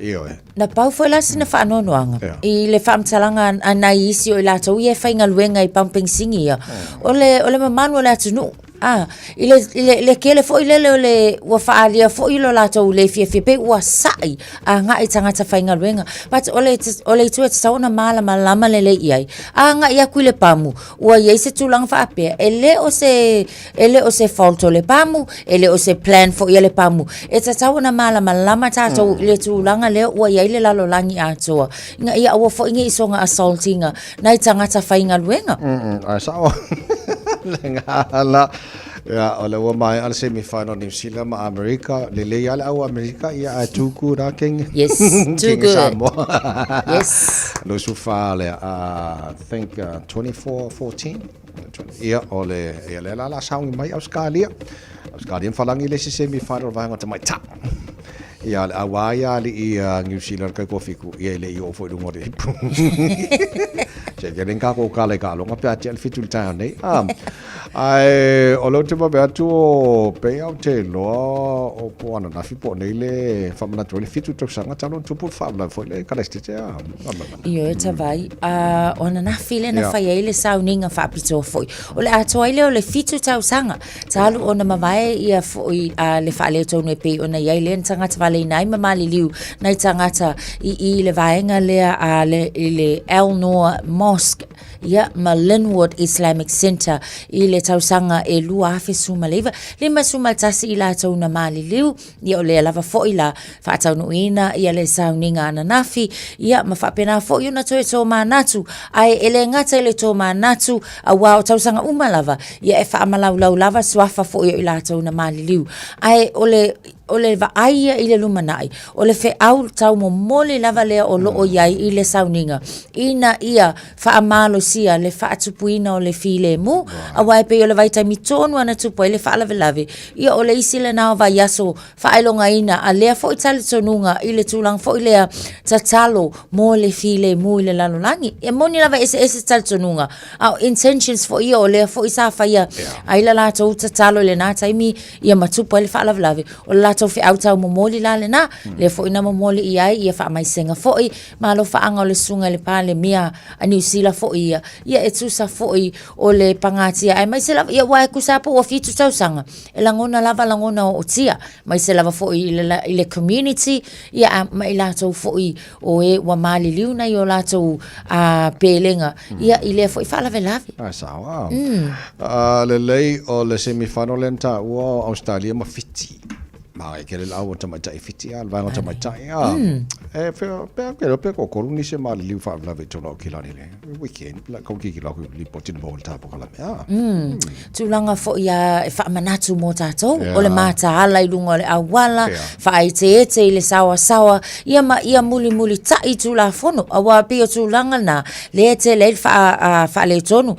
ioe. Na pau foi la sina faanoanoaga i le faamatalaga a nai isi o i latou ia e faigaluega i pamu penisini ia, o le, o le mamalu o le atunuu. A, i le, i le, le kele foi lele o le, ua faaalia foi lo latou le fiafia, pei ua sa'i agai tagata faigaluega. But o le, o le itu e tatau ona malamalama lelei i ai, a agai atu i le pamu, ua i ai se tulaga faapea, e le o se, e le o se fault o le pamu, e le o se plan foi a le pamu. E tatau ona malamalama tatou i le tulaga lea ua i ai le lalolagi atoa, ina ia aua foi ne i soga assault ina nai tagata faigaluega. Ae sao. Le gala. Ia, o le ua maea le semi-final New Zealand ma Amerika. Lelei lava le au Amerika, ia ae too good a King. Yes, too King good. Samoa. Yes. 24 lea, I think 24-14. Ia, o le, ia lea la la saogi mai Australia. Australia ma Falagi le isi semi-final vaega o tamaitai. Ia, le auā ia alii a New Zealand kai kua fiku, ia e le i oo foi i luga o le ipu. Se ke len kako kala i ka alonga pe atia le fitu le taeao nei. Ah, ae o leo te vave atu o pei au te loa o po ananafi po nei le whamanatu ai le fitu tausaga talu ona tupu le faalavelave foi le Karaisitete a. Ioe tavai, a o ananafi le na fai ai le sauniga faapitoa foi. O le atoa ai lea o le fitu tausaga Talu ona mavae ia foi a le faaletonu e pei ona i ai lea na tagata valeina ai ma maliliu nai tagata i i le vaega lea a le, i le Al Noor Mosque ia ma Linwood Islamic Centre i le tausaga e 2019, 51 i latou na maliliu. Ia o lea lava foi la faataunuuina ia le sauniga ananafi, ia ma faapena foi ona toe tōmanatu, ae e le gata i le tōmanatu, auā o tausaga uma lava, ia e faamalaulau lava suafa foi o i latou na maliliu. Ae o le, o le vaai ia i le lumanai, o le feau taumomoli lava lea o loo i ai i le sauniga, ina ia faamalosia le faatupuina o le filemu, auā e pei o le vaitaimi tonu lava na tupu ai le faalavelave, Ia o le isi lena o vaiaso faailogaina a lea foi talitonuga i le tulaga foi lea tatalo mo le filemu i le lalolagi. E moni lava e eseese talitonuga, a o intentions foi ia o lea foi sa faia ai la latou tatalo i lena taimi ia ma tupu ai le faalavelave, o le latou feau taumomoli la lena, lea foi na momoli i ai ia faamaisega foi ma alofaaga o le susuga i le Palemia a Niu Sila foi ia, ia e tusa foi o le pagatia aemaise lava, ia aua e tusa lava po ua 7 tausaga, e lagona lava lagona ootia, aemaise lava foi i le, i le community, ia a, ma i latou foi o e ua maliliu nai o latou pelega, ia i lea foi faalavelave. Ae sao a. Lelei o le semi final lea na taua o Australia ma Fiti. Ma e kele lau o tamaitai Fiti a, le vaega o tamaitai a. E pe pe pe pe ko koru ni se maliliu faalavelave i tona o kilani le weekend la kau kiki la ku lipoti na mo le tapo kala mea. Tulaga foi a e faamanatu mo tatou, o le mataala i luga o le auala, faaeteete i le saoasaoa, ia ma ia mulimulita'i Tulafono, aua pei o tulaga na lea e tele ai le faaletonu.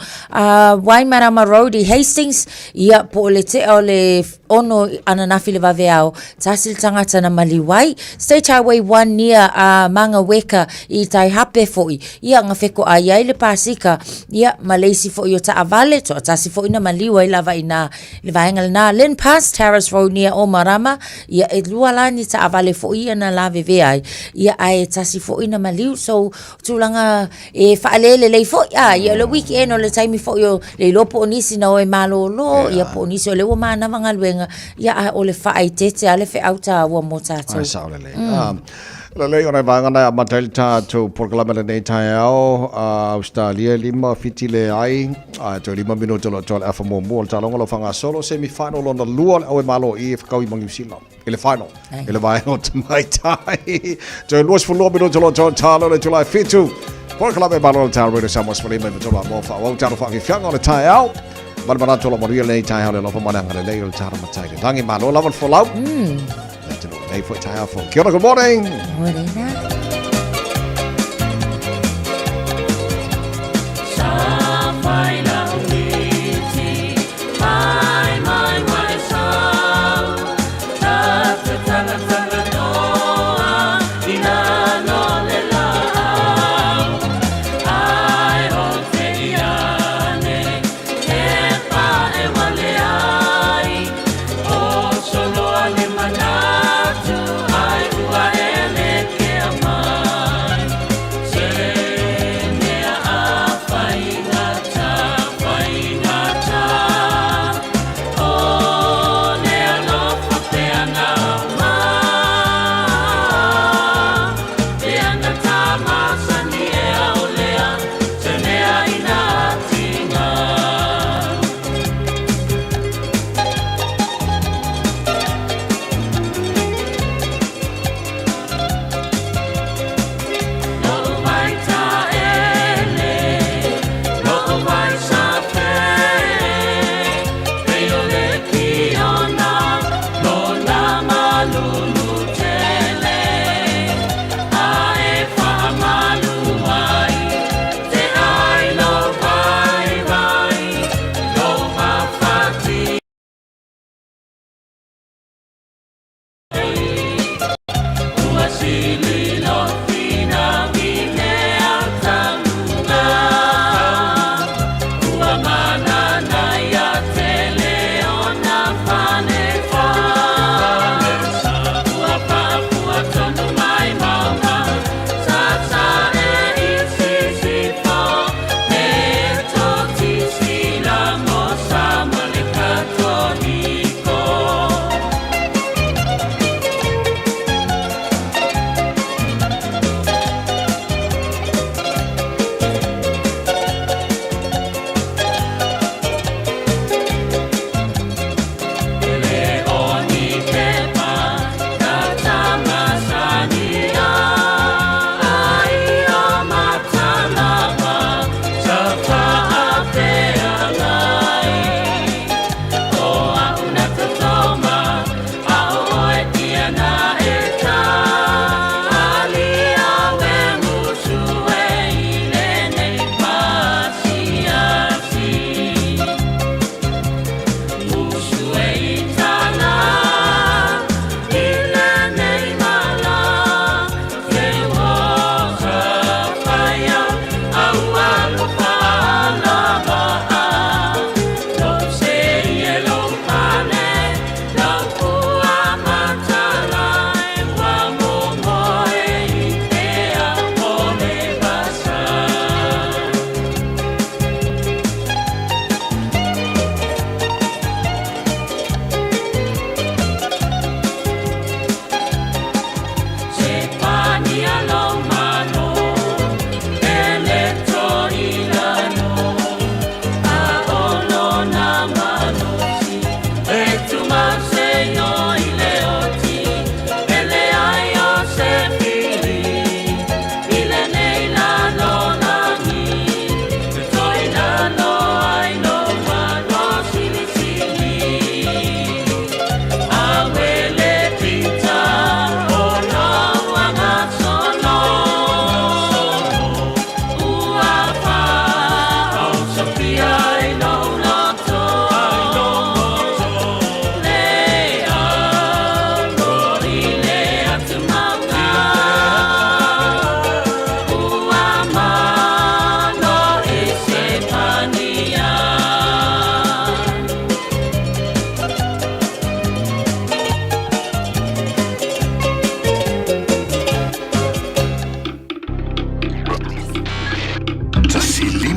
Waimarama Road i Hastings, ia po o le tea o le ono ananafi i le vaveao, tasi le tagata na maliu ai. State Highway 1 near Mangaweka i Taihape foi, ia na fekoai ai le pasika, ia ma le isi foi o taavale, toatasi foi na maliu ai lava i na le vaega lena. Lynn Pass, Terrace Road near Omarama, ia e lua la ni taavale foi ia na lavevea ai, ia ae tasi foi na maliu. So, tulaga e faalelelei foi, a, ia o le weekend o le taimi foi o le iloa po o nisi na o e malōlō, ia po o nisi o lea ua manava galuega, ia a o le faaeteete lava le feau taua mo tatou. Ai, sao lelei. Lelei, o nai vaega na e amata ai le tatou polokalame lenei taeao, Ausetalia e lima, Fiti leai, ae toe lima minute o lo o toa le afa muamua o le taaloga o lo o faagasolo, semi final lona lua o le Aue Malo i e fekaui ma Niu Sila i le final i le vaega o tamaitai. Toe 22 minute o lo o toa le taalo le itula e fitu. Polokalame Malo le Taeao Radio Samoa 15 i matolo a moa faaauau talo faafiafiaga o le taeao. Ma le manatu o lo o manuia lenei taeao le alofa ma le agalelei o le talo matai le lagi. Malo lava le folau. Le atunuu lenei foi taeao fou. Kia ora, good morning. Morena.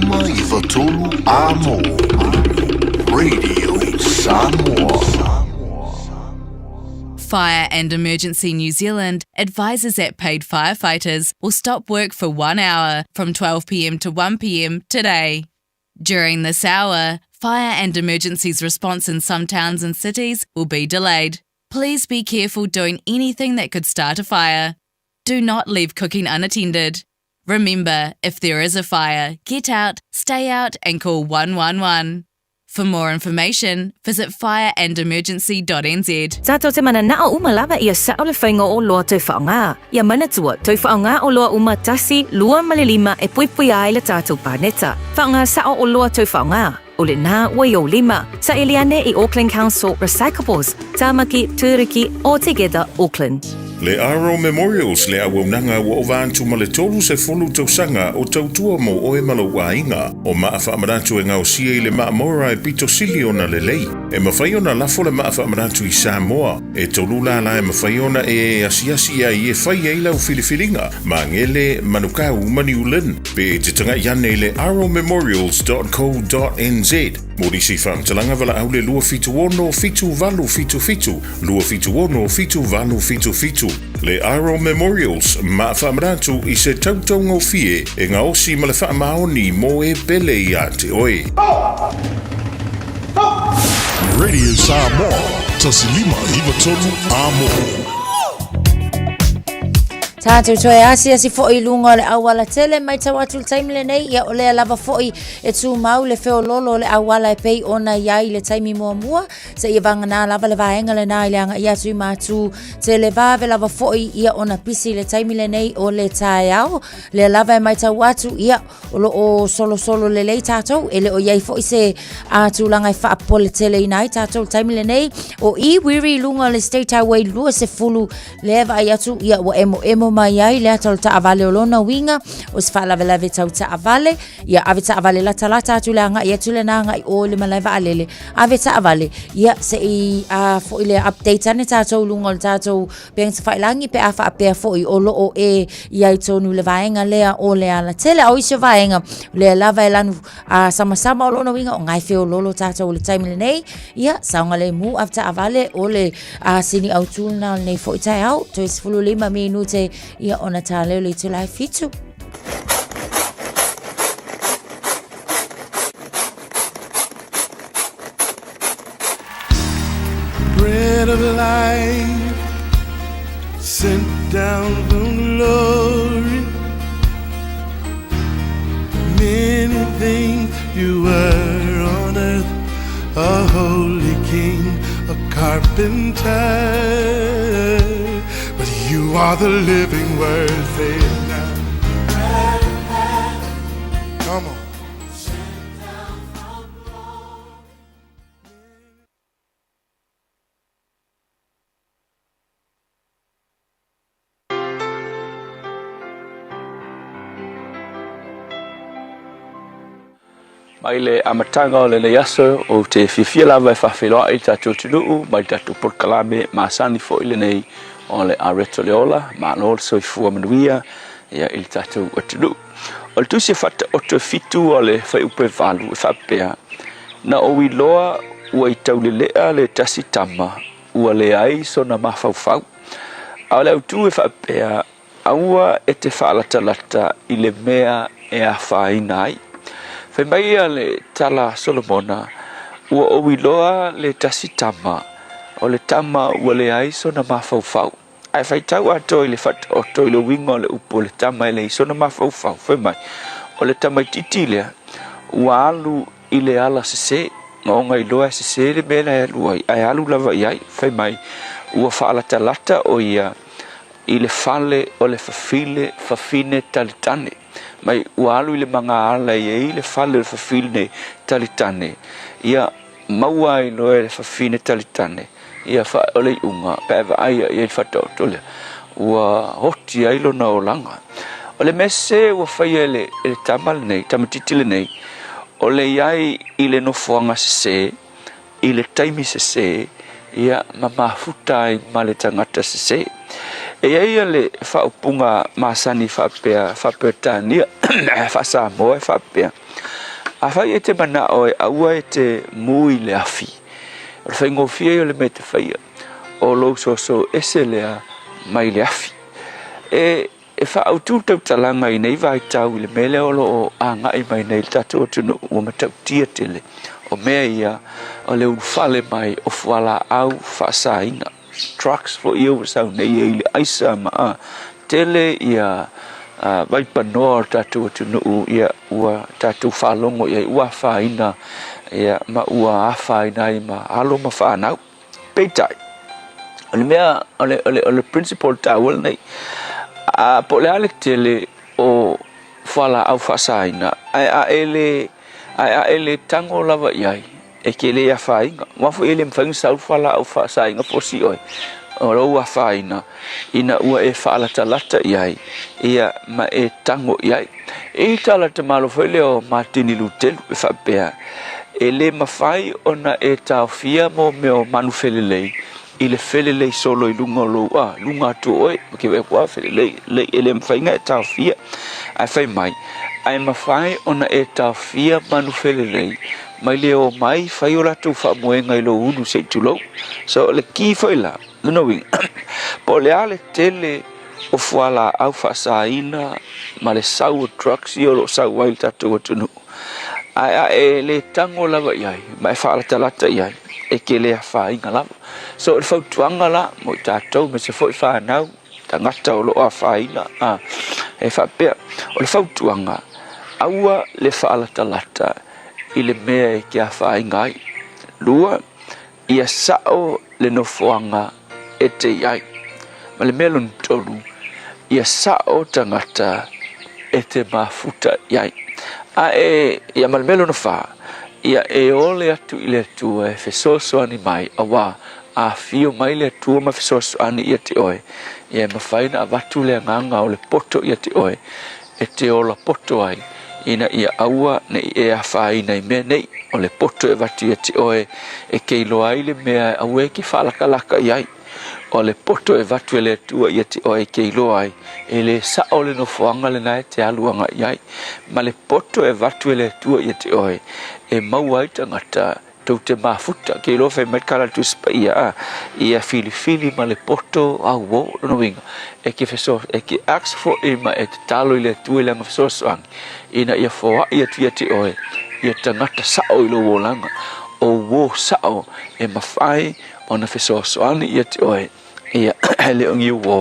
5 9 3 Amo Radio Samoa. Fire and Emergency New Zealand advises that paid firefighters will stop work for one hour from 12pm to 1pm today. During this hour, fire and emergencies response in some towns and cities will be delayed. Please be careful doing anything that could start a fire. Do not leave cooking unattended. Remember, if there is a fire, get out, stay out, and call 111. For more information, visit fireandemergency.nz. Tātou te mananao uma lava ia sa'o le faiga o oloa toe faaaoga. Ia manatua, toe faaaoga oloa uma tasi, lua ma le lima e puipuia ai le tātou paneta. Faaaoga sa'o oloa toe faaaoga, o lenā ua i ou lima. Saili ane i Auckland Council Recyclables, Tāmaki, Tūruki, or Together Auckland. Le Aro Memorials le auaunaga ua ova atu ma le 30 tausaga o tautua mo oe ma lou aiga. O maa faamanatu e gaosia i le maa Mora e pito sili ona lelei. E mafai ona lafo le maa faamanatu i Samoa. E tolu lala e mafai ona e asiasi ai e fai ai lau filifiliga, Magele, Manukau ma New Lynn. Pe e te tagai ane i le aromemorials.co.nz. Mo nisi faamatalaga valaau le 276 7877, 276 7877. Le Aro Memorials, maa faamanatu i se tautaugofie e gaosi ma le faamaoni mo e pele ia te oe. Radio Samoa, 1593 Amo. Tātou toe asiasi foi i luga o le auala tele matau atu le taimi lenei, ia o lea lava foi e tumau le feololo o le auala e pei ona i ai le taimi muamua, seia vagana lava le vaega lenā i le agaia atu i Matu tele vave lava foi ia ona pisi i le taimi lenei o le taeao. Lea lava e matau atu, ia o lo o solosolo lelei tātou, e le o i ai foi se a tulaga e faapopoleteleina ai tātou i le taimi lenei. O i Wiri i luga o le State Highway 20, lea e vaai atu, ia ua emoemo mai ai le ata o le taavale o lona uiga o se faalavelave tau taavale, ia ave taavale latalata atu le agai atu lena agai o i le malae vaalele, ave taavale, ia se i a foi lea update ane tātou i luga o le tātou Upega Tafailagi pe a faapea foi o lo o e i ai tonu le vaega lea o le alatele. A o isi o vaega, o lea lava e lanu a samasama o lona uiga o ngai feololo tātou o le taimi lenei. Ia, saogalemu ave taavale o le a sini autū lena o lenei foi taeao. Toe 15 minute ia ona tā leo le itula e 7. Bread of life sent down from glory. Many things you were on earth, a holy king, a carpenter. But you are the living word, say it now. Come on. Mai le amataga o lenei aso, ou te fiafia lava e faafeiloai i le tatou atunuu mai le tatou polokalame masani foi lenei o le Areto le Ola. Malo le soifua manuia ia i le tatou atunuu. O le tusi e faataoto e fitu o le fuaiupu e valu e faapea, Na ou iloa ua i taulelea le tasi tama ua leai sona mafaufau. A o le autū e faapea, Aua e te faalatalata i le mea e afaina ai. Fai mai ia le tala a Solomona, Ua ou iloa le tasi tama, o le tama ua leai sona mafaufau. Ae faitau atoa i le faataoto i le uiga o le upu o le tama e leai sona mafaufau, fai mai, o le tamaitiiti lea ua alu i le ala sese, ma ona iloa e sese le mea la e alu ai, ae alu lava i ai, fai mai, ua faalatalata o ia i le fale o le fafile fafine talitane. Mai ua alu i le magaala e i ai le fale o le fafine talitane, ia maua ai loa e le fafine talitane ia fa o le iuga pe a vaai i ai le faataoto lea, ua oti ai lona olaga. O le mea sese ua faia e le, e le tama lenei, tamaitiiti lenei, o le i ai i le nofoaga sese, i le taimi sese, ia ma mafuta ai ma le tagata sese. E i ai ia le faaupuga masani faapea, faa-Peretania, faa-Samoa e faapea, Afai e te manao e aua e te mu i le afi, o le faigofie ia o le mea e te faia, o lou soso ese lea mai le afi. E E faaautu le tautalaga i nei vaitau i le mea lea o lo o agai mai nei i le tatou atunuu ua matautia tele, o mea ia o le ulufale mai o fualaau faasaina, drugs foi ia ua sau nei e i le aisa ma a tele ia vaipanoa o le tatou atunuu ia ua tatou faalogo i ai ua afaina ia ma ua afaina ai ma alo ma fanau. Peitai, o le mea, o le, o le, o le principle taua lenei, a, po o le a le tele o fualaau faasaina, ae a e le, ae a e le tago lava i ai, e te le afaina. Aua foi e le mafai ona sau le fualaau faasaina fosi oe, o lou afaina ina ua e faalatalata i ai, ia, ma e tago i ai. E i tala tamalo foi lea o Matini Lutelu e faapea, E le mafai ona e taofia mo mea o manu felelei i le felelei solo i luga o lou, a, luga atu o oe, ma ke wai kua felelei, lei, e le mafai ona e taofia. Ae fai mai, ae mafai ona e taofia manu felelei mai le o mai fai o latou faamoega i lou ulu se i tulou. So, o le ki foi la, lona uiga, po o le a le tele o fualaau faasaina ma le sau o drugs ia o lo o sau ai i le tatou atunuu, ae a e le tago lava i ai ma e faalatalata i ai, e te le afaina lava. So o le fautuaga la mo i tatou aemaise foi fanau, tagata o lo o afaina, a, e faapea, o le fautuaga, aua le faalatalata i le mea e te afaina ai. 2, Ia sao le nofoaga e te i ai. Ma le mea lona 3, ia sao tagata e te mafuta i ai. A e, ia ma le mea lona 4, ia e ole atu i le Atua e fesoasoani mai, auā, a afio mai le Atua ma fesoasoani ia te oe, ia e mafai ona avatu le agaga o le poto ia te oe, e te ola poto ai, ina ia aua ne i e afaina i mea nei, o le poto e avatu ia te oe e ke iloa ai le mea e aua e ke faalakalaka i ai. O le poto e avatu e le Atua ia te oe e ke iloa ai, e le sao le nofoaga lena e te alu agai ai. Ma le poto e avatu e le Atua ia te oe e maua ai tagata Tou te mafuta, ke iloa fai mai le kala Tusi Paia, a, ia filifili ma le poto auo, lona uiga, e ke feso, e ke ask foʻi ma e tatalo i le Atua i lana fesoasoani, ina ia foaʻi atu ia te oe, ia tagata saʻo i lou olaga, o uō saʻo e mafai ona fesoasoani ia te oe, ia, e le o ni uō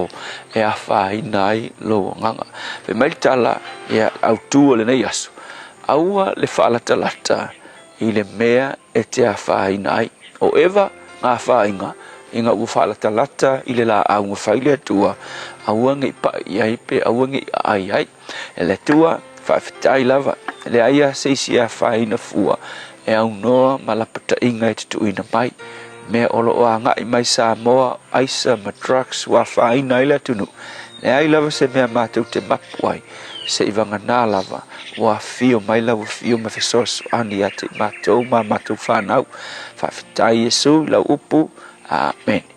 e afaina ai lou agaga. Fai mai le tala, ia, autū o lenei aso, aua le faalatalata i le mea e te afaina ai. O Eva nga afainga ina ua faalatalata i le laau na fai le Atua, aua ne i paʻi i ai pe aua ne i aai ai. E le Atua, faafetai lava, e leai lava se isi e afaina fua e aunoa ma lapataiga e te tuuina mai. Mea o lo o agai mai Samoa, aisa ma drugs ua afaina ai le atunuu, leai lava se mea matou te mapu ai. Se i vagana lava, ua afio mai lau afio ma fesoasoani ia te i matou ma a matou fanau. Faafetai Iesu i lau upu. Amene.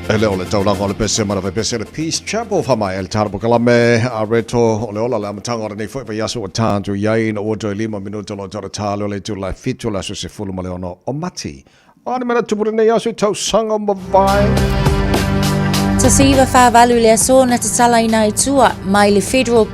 E le o le taulaga o le pese ma le vaipese o le Peace Chapel whamai el tara pokalame a reto o le ola le amataga o lenei foi vaiaso ua tātu i ai ina ua toe 5 minuta lo tara tāle o le itula e 7 o le aso 16 o Mati. A ni mea tupu lenei aso i tausaga mavae. 1948 le aso na tatalaina ai tua mai le Federal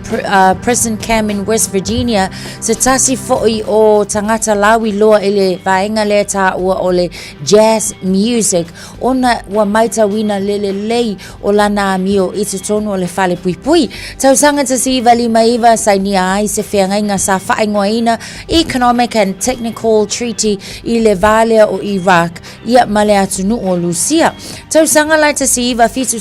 Prison Camp in West Virginia se tasi foi o tagata lawi loa i le vaega lea taua o le jazz music ona ua maitauina le lelei o lana amio i totonu o le fale puipui. Tausaga 1959 sainia ai se feagaiga sa faaigoaina Economic and Technical Treaty i le va lea o Iraq ia ma le atunuu o Lusia. Tausaga la 1970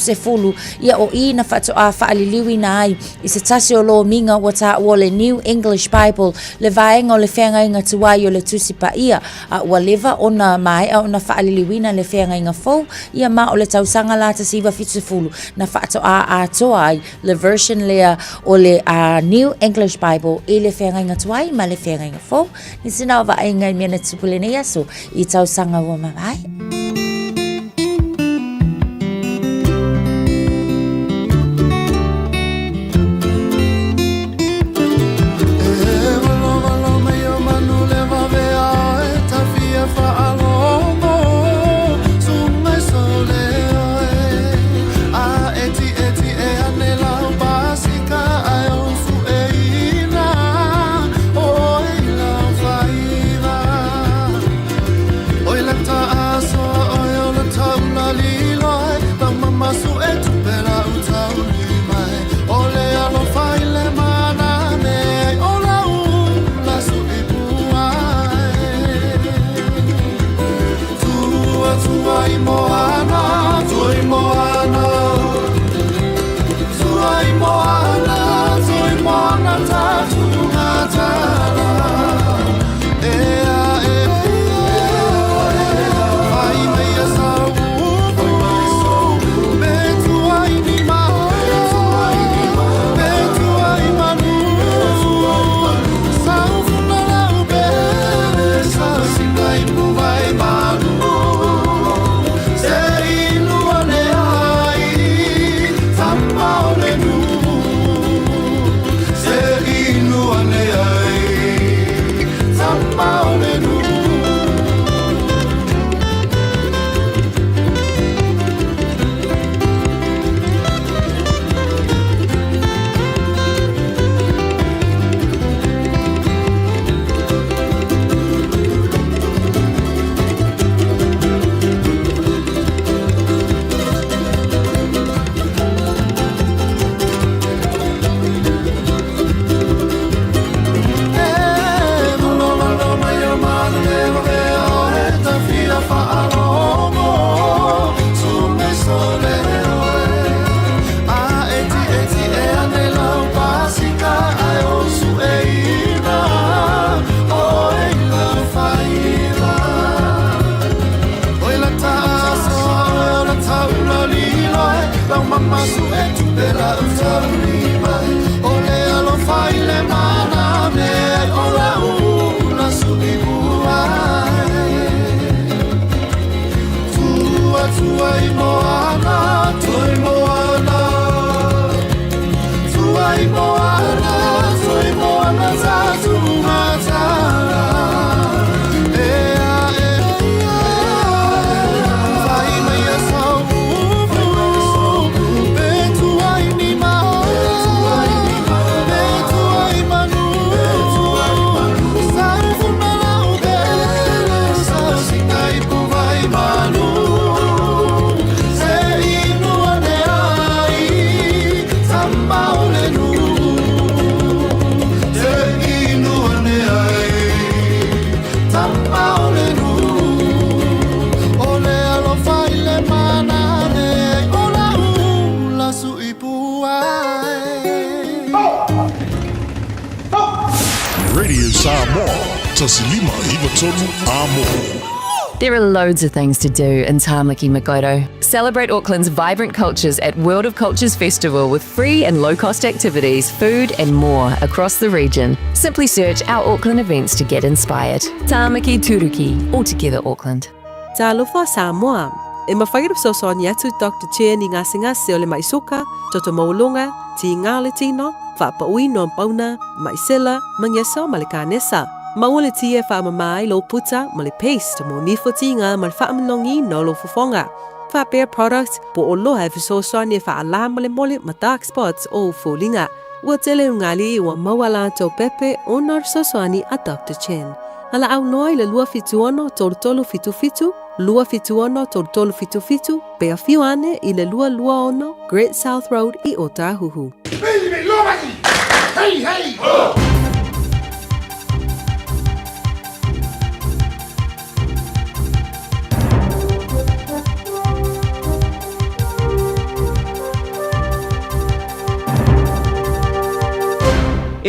ia o i na faatoa faaliliuina ai i se tasi o lomiga ua taua o le New English Bible le vaega o le feagaiga tuai o le Tusi Paia a ua leva ona maea ona faaliliuina le feagaiga fou ia ma o le tausaga la 1970 na faatoa atoa ai le version lea o le New English Bible i le feagaiga tuai ma le feagaiga fou. Nisi na o vaaiga i mea na tupu lenei aso i tausaga ua mavae. Radio Samoa, 1593 Amo. There are loads of things to do in Tāmaki Makaurau. Celebrate Auckland's vibrant cultures at World of Cultures Festival with free and low-cost activities, food and more across the region. Simply search our Auckland events to get inspired. Tāmaki Turuki, all together Auckland. Talofa Samoa. E mafai ona fesoasoani atu Doctor Chen i gasegase o le maʻi suka, toto maualuga, tiga o le tino, faapauina o pauna, maʻi sela, magesa ma le kanesa. Maua le ti e faamama ai lou puta ma le paste mo nifo tiga ma le faamanogiina o lou fofoga. Faapea product po oloa e fesoasoani e faalā molemole ma dark spots o ou foliga. Ua tele ugali ua maua latou pepe ona o le fesoasoani a Doctor Chen. Valaau loa i le 276 3377, 276 3377, pe afio ane i le 226 Great South Road i Ōtāhuhu. Hey, hey, ho!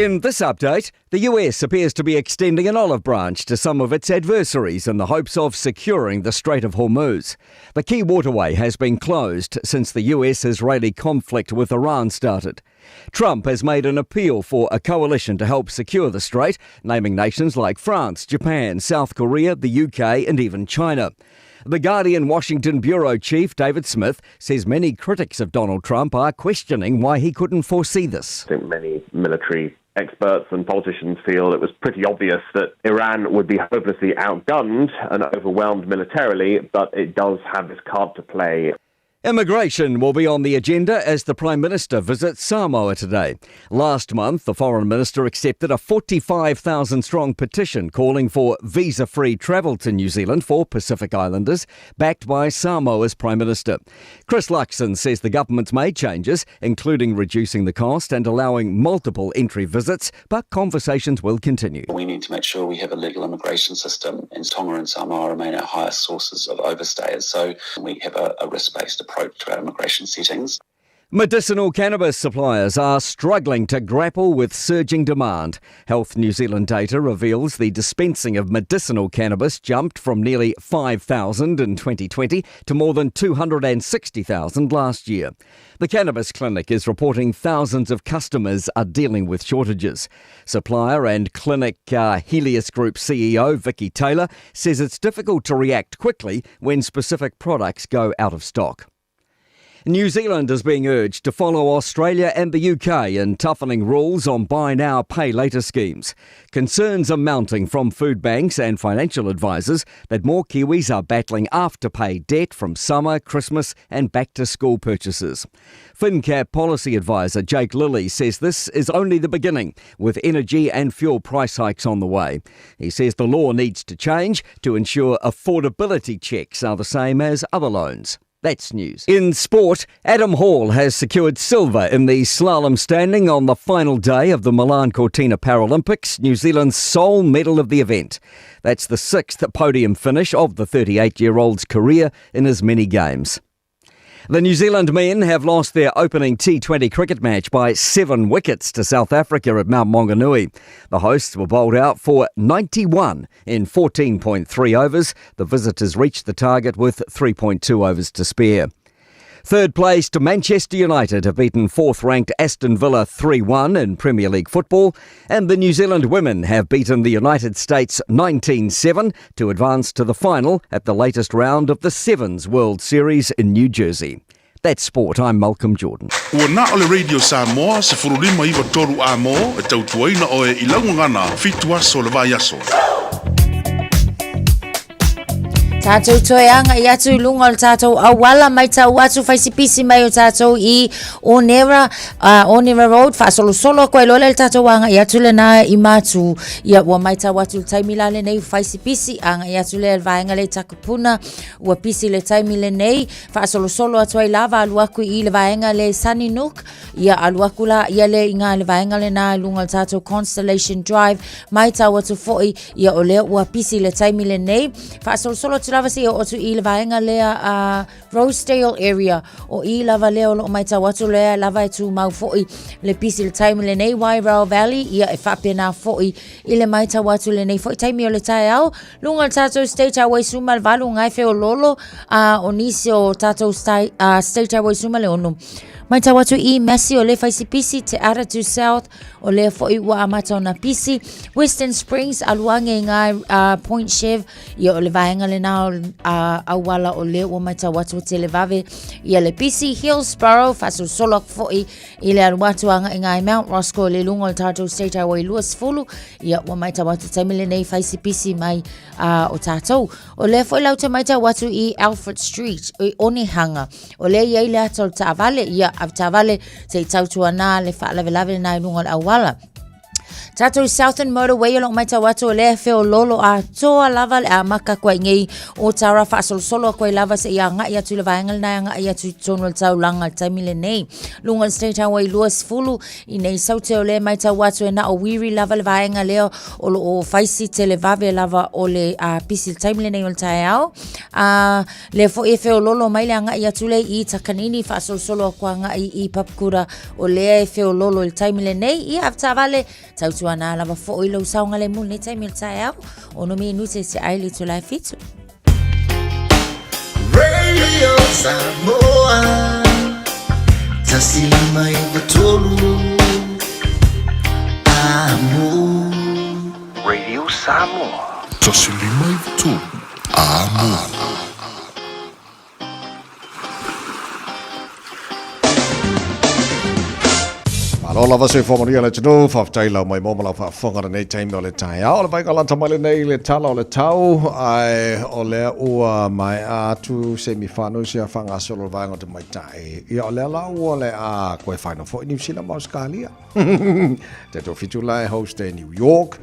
In this update, the US appears to be extending an olive branch to some of its adversaries in the hopes of securing the Strait of Hormuz. The key waterway has been closed since the US Israeli conflict with Iran started. Trump has made an appeal for a coalition to help secure the strait, naming nations like France, Japan, South Korea, the UK, and even China. The Guardian Washington Bureau Chief David Smith says many critics of Donald Trump are questioning why he couldn't foresee this. I think many military experts and politicians feel it was pretty obvious that Iran would be hopelessly outgunned and overwhelmed militarily, but it does have this card to play. Immigration will be on the agenda as the Prime Minister visits Samoa today. Last month, the Foreign Minister accepted a 45,000 strong petition calling for visa free travel to New Zealand for Pacific Islanders, backed by Samoa's Prime Minister. Chris Luxon says the government's made changes, including reducing the cost and allowing multiple entry visits, but conversations will continue. We need to make sure we have a legal immigration system, and Tonga and Samoa remain our highest sources of overstayers. So we have a, a risk based approach to our immigration settings. Medicinal cannabis suppliers are struggling to grapple with surging demand. Health New Zealand data reveals the dispensing of medicinal cannabis jumped from nearly 5,000 in 2020 to more than 260,000 last year. The Cannabis Clinic is reporting thousands of customers are dealing with shortages. Supplier and clinic Helios Group CEO Vicky Taylor says it's difficult to react quickly when specific products go out of stock. New Zealand is being urged to follow Australia and the UK in toughening rules on buy now, pay later schemes. Concerns are mounting from food banks and financial advisors that more Kiwis are battling afterpay debt from summer, Christmas, and back to school purchases. FinCap policy advisor Jake Lilly says this is only the beginning, with energy and fuel price hikes on the way. He says the law needs to change to ensure affordability checks are the same as other loans. That's news. In sport, Adam Hall has secured silver in the slalom standing on the final day of the Milan Cortina Paralympics, New Zealand's sole medal of the event. That's the sixth podium finish of the 38 year old's career in as many games. The New Zealand men have lost their opening T20 cricket match by seven wickets to South Africa at Mount Maunganui. The hosts were bowled out for 91 in 14.3 overs. The visitors reached the target with 3.2 overs to spare. Third place to Manchester United have beaten fourth ranked Aston Villa 3 1 in Premier League football, and the New Zealand women have beaten the United States 19 7 to advance to the final at the latest round of the Sevens World Series in New Jersey. That's sport. I'm Malcolm Jordan. Ua na o le Radio Samoa, 1593 a mō, e tautuaina oe i laugagana, fitu aso le vai aso. Tātou toe anga i atu i lunga o le tātou auala mai tau atu whaisipisi mai o tātou i Onera, Onera Road, whaasolosolo koe lola le tātou anga i atu le nā i mātu. Ia ua mai tau atu le taimi la le nei whaisipisi anga i atu le vaenga le takapuna ua pisi le taimi le nei whaasolosolo atu ai lava alu aku i le vaenga le Sunny Nook ia alu aku la ia le inga le vaenga le nā i lunga o le tātou Constellation Drive mai tau atu foi Ia o lea ua pisi le taimi lenei. Faasolosolo atu lava seia oo atu i le vaega lea a Rosedale area. O i lava lea o loo maitau atu lea lava e tumau foi le pisi le taimi lenei Wairau Valley. Ia e faapena foi i le maitau atu lenei foi taimi o le taeao. Luga o le tatou State Highway suma le valu ngai feololo a o nisi o tatou State Highway suma le ono. Maitau atu i Massey o le faisipisi Te Aratu South O lea foi ua amata ona pisi. Western Springs, alu ange i ngā Point Chev, ia o le vaenga lena auala o lea ua matau atu ua televave ia le pisi Hillsborough faasolosolo atu foi i le alu atu agai i Mount Roskill i le luga o le tatou State Highway 20 ia ua matau atu taimi lenei fai si pisi mai o tatou. O lea foi lau te matau atu i Alfred Street i Onehanga o lea i ai le ata o le taavale ia avetaavale se i tautuana le faalavelave lena i luga o le auala. Tatou Southern Motorway o lo o matau atu o lea e feololo atoa lava le amata atu ai nei o Tara faasolosolo atu ai lava seia agai atu i le vaega lena e agai atu i totonu o le taulaga i le taimi lenei. Luga o le State Highway 20 i nei Saute o lea e matau atu e na o Wiri lava le vaega lea o lo o fai si televave lava o le pisi i le taimi lenei o le taeao. Lea foi e feololo mai le agai atu lea i Takanini faasolosolo atu agai i Papakura o lea e feololo i le taimi lenei. Ia avetaavale, tautuana lava foi lou saogalemu i lenei taimi o le taeao. Ono minute se ai le itula e 7. Radio Samoa 153 Amo. Radio Samoa. 153 Amo. Malo lava soifua manuia le atunuu, faafetai lau mai mo ma lau faafofoga lenei taimi o le taeao. O le vaega lata mai lenei i le tala o le tau, ae o lea ua maea atu semi-finals ia faagasolo le vaega o tamaitai. Ia o lea la ua le a koe final foi Niu Sila ma Ausetalia. Te toafitu la e host e New York.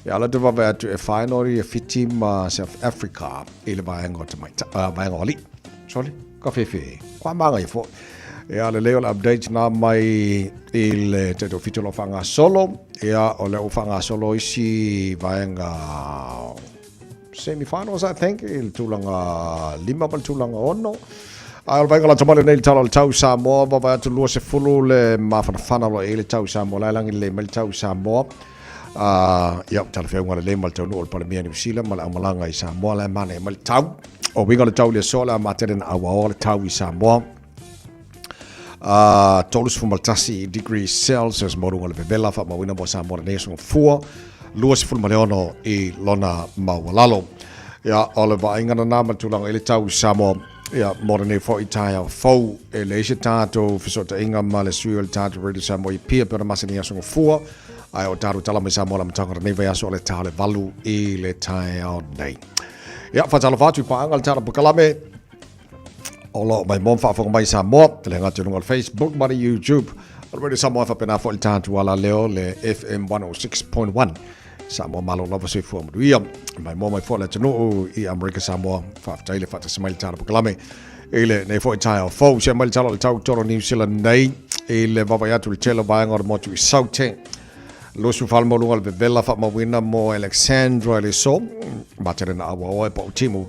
Ia ala te vave atu e final ia Fiti ma South Africa i le vaega o tamaitai, vaega o alii. Sorry, ka fefe. Kua māngai foi. Ia, le lei o le update nā mai i le te toafitu o lo whangasolo. Ia, o le o whangasolo isi vaega semi-finals, I think, i le tulaga lima ma le tulaga ono. Ae o le vaega lata mai lenei i le tala o le tau Samoa, vavae atu 20 le mafanafana o lo o i ai le tau Samoa, la e lagi lelei mai le tau Samoa. Ia, talafeauga lelei ma le taunuu o le Palemia Niu Sila ma le aumalaga i Samoa, la e manaia mai le tau. O uiga o le tau i le aso, le a matele na auaoa le tau i Samoa. 31 degrees Celsius mo luga o le vevela, faamauina mo Samoa lenei aso gafua, 26 i lona maualalo. Ia, o le vaaiga lena ma le tulaga i le tau i Samoa. Ia, mo lenei foi taeao fou, e leai se tatou fesootaiga ma le sui o le tatou Radio Samoa i Apia pe ona masani aso gafua, ae o tatou tala mai Samoa le amataga o lenei vaiaso o le ta o le 8 i le taeao nei. Ia, faatalofa atu i paaga le tala pakalame o lo o mai mo faafofoga mai Samoa, le le gata i luga o le Facebook ma le YouTube. O le Radio Samoa faapena foi le tatou ala leo le FM 106.1. Samoa malo lava soifua manuia. Mai moa mai foi le atunuu i Amerika Samoa. Faafetai le faatasi mai le tala pakalame. I le nei foi taeao fou, se mai le tala o le tau tolo New Zealand nei i le vaavaai atu i le tele o vaega o le motu i Saute. 24 mo luga o le vevela faamauina mo Alexandra i le aso. Matele na auaoa e pautimu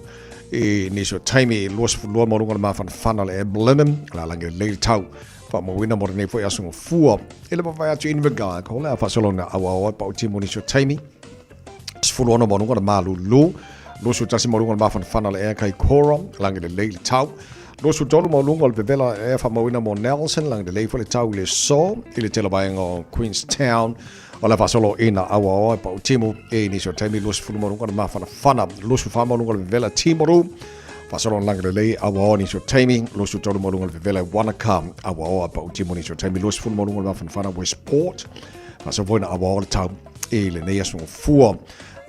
i nisi o taimi 22 mo luga o le mafanafana o le Blenheim. Lalagi lelei le tau faamauina mo lenei foi aso gafua. I le vaavaai atu i Invergai, ko le a faasolo na auaoa e pautimu nisi o taimi. 16 mo luga o le malulu. 21 mo luga o le mafanafana o le ea Kaikoura, lagi lelei le tau. 23 mo luga o le vevela ea faamauina mo Nelson, lagi lelei foi le tau i le aso i le tele vaega o Queenstown. O le faasolo ina auaoa e pautimu i nisi o taimi 20 mo luga o le mafanafana. 24 mo luga o le vevela Timaru, faasolo na lagi lelei auaoa nisi o taimi. 23 mo luga o le vevela Wanaka, auaoa e pautimu nisi o taimi. 20 mo luga o le mafanafana Westport, faasolo foi na auaoa le tau i lenei aso gafua.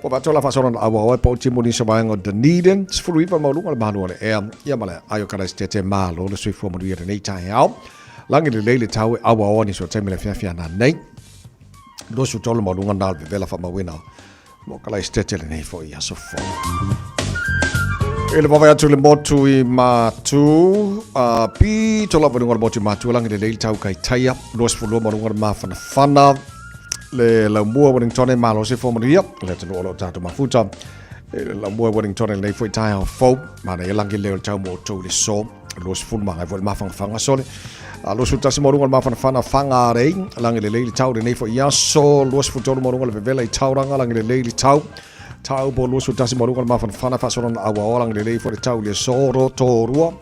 Ua faatoa la faasolo na auaoa e pautimu nisi o vaega o Dunedin, 19 mo luga o le malu o le ea, ia ma le aio kalaisitete malo le soifua manuia i lenei taeao. Lagi lelei le tau e auaoa nisi o taimi le afiafi ana nei. 23 mo luga na o le vevela faamauina mo kalaisitete lenei foi aso fou. I le vaavaai atu i le motu i Matu, pito lava i luga o le motu i Matu, lagi lelei le tau kai taia, 22 mo luga o le mafanafana, le laumua Wellington e malo se fua manuia, le atunuu o lo o tatou mafuta, i le laumua Wellington lenei foi taeao fou, manaia lagi lelei o le tau mo outou i le aso, 20 ma foi le mafangafanga sole. 21 mo luga o le mafanafana Whangarei, lagi lelei le tau lenei foi aso, 23 mo luga o le vevela i Tauranga, lagi lelei le tau. Taupo 21 mo luga o le mafanafana faasolona auaoa, lagi lelei foi le tau i le aso, Rotorua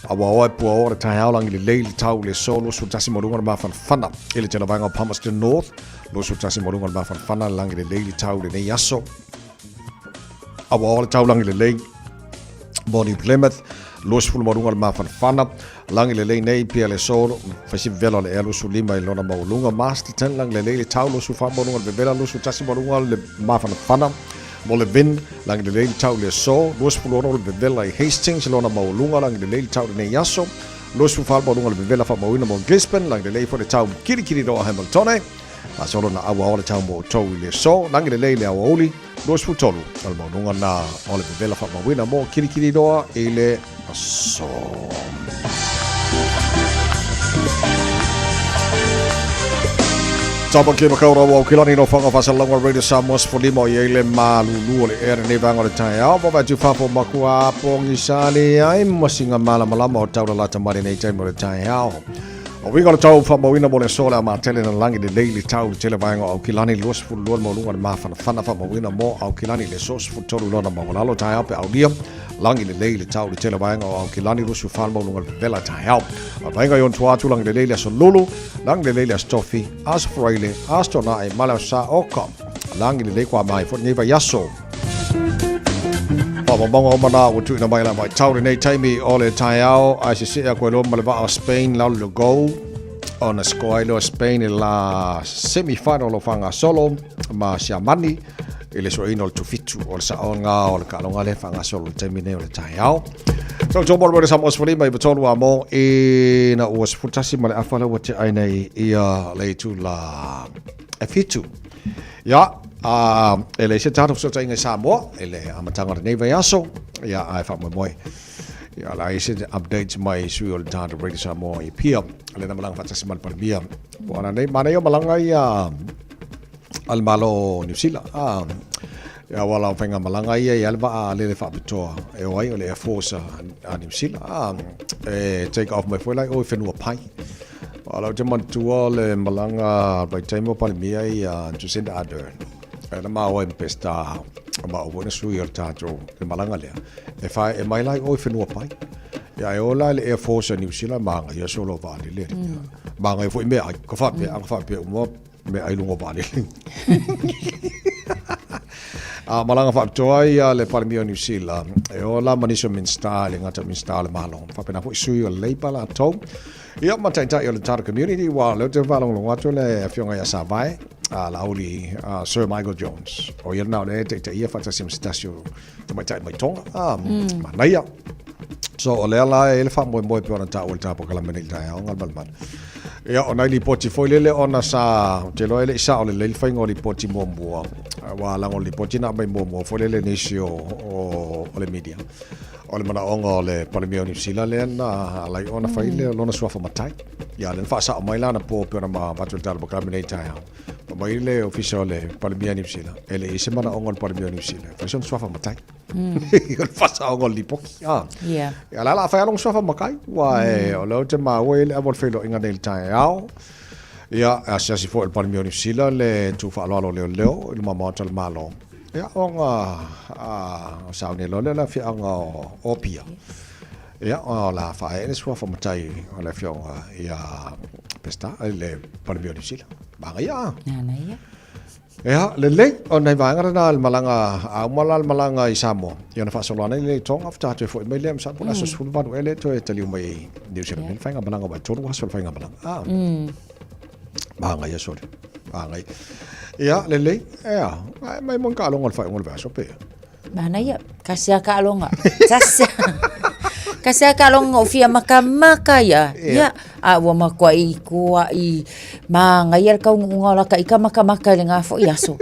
auaoa e puaoa le taeao, lagi lelei le tau i le aso, 21 mo luga o le mafanafana i le tele vaega o Palmerston North, 21 mo luga o le mafanafana, lagi lelei le tau i lenei aso. Auaoa le tau lagi lelei. Mo New Plymouth, 20 ma luga o le mafanafana, lagi lelei nei pia le aso, fai si vevela o le ea 25 i lona maualuga. Masterton, lagi lelei le tau, 24 ma luga o le vevela, 21 ma luga o le mafanafana. Mo Levin, lagi lelei le tau i le aso, 26 o le vevela i Hastings i lona maualuga, lagi lelei le tau i lenei aso, 24 ma luga o le vevela faamauina mo Gisborne, lagi lelei foi le tau kilikiliroa Hamiltone. Faasolo na auaoa le tau mo outou i le aso, lagi lelei le aoauli, 23 o le maualuga na o le vevela faamauina mo Kilikiliroa i le aso. Tāmaki Makaurau o Aukilani no whanga whasalonga Radio Samoa 15 o i le malulu o le ea nei vanga o le taeao. Wawa atu fafo makua pongi sale ai masinga malamalama o taura lata mai nei taimi o le taeao. O uiga o le tau faamauina mo le aso o le a matele na lagi lelei le tau i le tele vaega o Aukilani 22 le maualuga o le mafanafana faamauina mo Aukilani i le aso 13 lona maualalo taeao pe aulia lagi lelei le tau i le tele vaega o Aukilani 24 le maualuga o le vevela taeao. O le vaega i ona tua atu lagi lelei le aso Lulu, lagi lelei le aso Tofi, aso Faraile, aso Tonae ma le aso Saoka. Lagi lelei kua mai foi lenei vaiaso. Faamaumauga uma na ua tuuina mai la vaitau lenei taimi o le taeao ae sese'e aku ai loa ma le vaa o Spain lau le go ona score ai loa Spain i la semi-final o faagasolo ma Siamani i le suaina o le tufitu o le saoga o le kaaloga lea faagasolo i le taimi nei o le taeao. So tō mō le Samoa sefulima i tolu a mō i na ua 11 ma le afa la ua te ai nei ia le itula e fitu. Ia, a, e leai se tatou fesootaiga i Samoa i le amataga o lenei vaiaso, ia, ae faamoemoe. Ia, o le a i ai se updates mai i sui o le tatou Radio Samoa i Apia, lena malaga faatasi ma le Palemia. Po o ana nei, manaia o malaga ia a le Malo o Niu Sila. A, ia, aua la o faigamalaga ia i a le vaa lele faapitoa e o ai o le Air Force a Niu Sila. A, e take off mai foi la i o i Whenuapai. O lau te manatua o le malaga vaitaimi o Palemia i a Jacinda Ardern. E na maua i Peseta o maua foi na sui o le tatou le malaga lea. E whae, e mai lai o i Whenuapai. Ia e o la le Air Force a New Zealand maanga ia solo vaalele. Maanga ia foi mea ai, ka whapea, anga whapea uma mea ai lunga o vaalele. A malaga faapitoa ia le Palemia o New Zealand. E o la ma nisi o Minista, le gata o Minista o le Malo. Faapena foi sui o le Labour latou. Ia ma taitai o le Tata Community, ua leo te faalogologo atu le afioga ia Savae, a Laauli a Sir Michael Jones. O ia lena o le taitaia faatasi ma se tasi o tamaitai mai Tonga, a manaia. So o lea la e le faamoemoe pe ona taua i le tapokalame nei i le taeao galumalemana. Ia o nai lipoti foi lele ona sa ou te iloa e le i sao lelei le faiga o lipoti muamua aua leaga o le lipoti na aumai muamua foi lele nisi o, o, o le media. O le manaoga o le Palemia o Niu Sila lea na ala ai ona fai le lona suafa matai. Ia lea na faasao mai la anapo pei ona ma avatu i le tala polokalame nei i taeao. Fai mai le ofisa o le Palemia o Niu Sila, e leai se manaoga o le Palemia o Niu Sila e fai sona suafa matai. O le faasaoga o le lipoti. Ah. Yeah. Ia la la fai lona suafa matai, ua e o lea ou te maua i le ava o le feiloaiga nei i le taeao. Ia, e asiasi foi le Palemia o Niu Sila le tu faaaloalo o leoleo i luma maota o le Malo. Ia, ona a sauni loa lea o le afioaga o Apia. Ia, o le a faaee le suafa matai o le afioga ia Peseta, le Palemia o Niu Sila. Manaia. Manaia. Ia, lelei, o nai vaega lena le malaga, a uma la le malaga i Samoa, ia ona faasolo ane lea i Tonga, faatoa toe foi mai lea, masalo po o le aso 18 ea lea toe taliu mai ai Niu Zealand nei le faigamalaga, aua e 3 aso le faigamalaga. Ah. Manaia sole. Manaia. Ia, lelei, ia, ai mai mo ni taaloga o le faaiuga o le vaiaso pe. Manaia, kasi a taaloga. Tasi. Kasi a taaloga o fia makamaka ia. Ia, a ua matuai tuai magaia le taunuuga o lata ita makamaka i lena foi aso.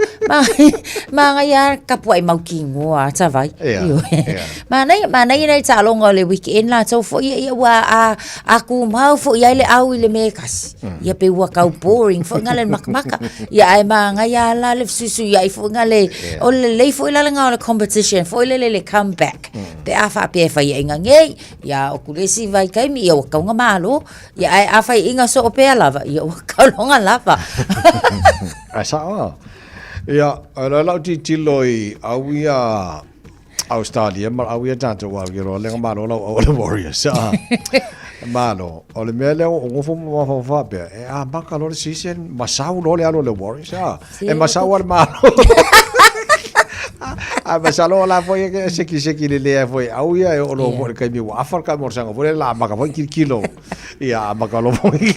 Magaia le tapuai mautinoa a Tavai. Ioe. Manaia, manaia nai taaloga o le weekend latou foi ia, ia ua a, a tumau foi ai le au i le mea e tasi. Ia pe ua tau boring foi ngale le makamaka. Ia ae magaia la le fesuisuiai foi ngale o le lelei foi la lena o le competition foi lele le comeback. Pe a faapea e faiaina nei, ia o ku le isi vaitaimi ia ua tau na malo. Ia ae a faiaina soo pea lava, ia ua tau loga lava. Ae sao a. Ia, o lea lau tilotilo i au ia Australia ma au ia tatou au ia loa le malo lau au le Warriors. Ah. Malo, o le mea lea o ngofo ma mafaufau faapea, e amata loa le season, masau loa le alo o le Warriors. Ah. E masau lava le malo. Ai masalo la foi e seki seki le lea foi au ia e olo foi le kaimi ua afa le ka motosaga foi le la maka foi kilikilo. Ia maka lo foi.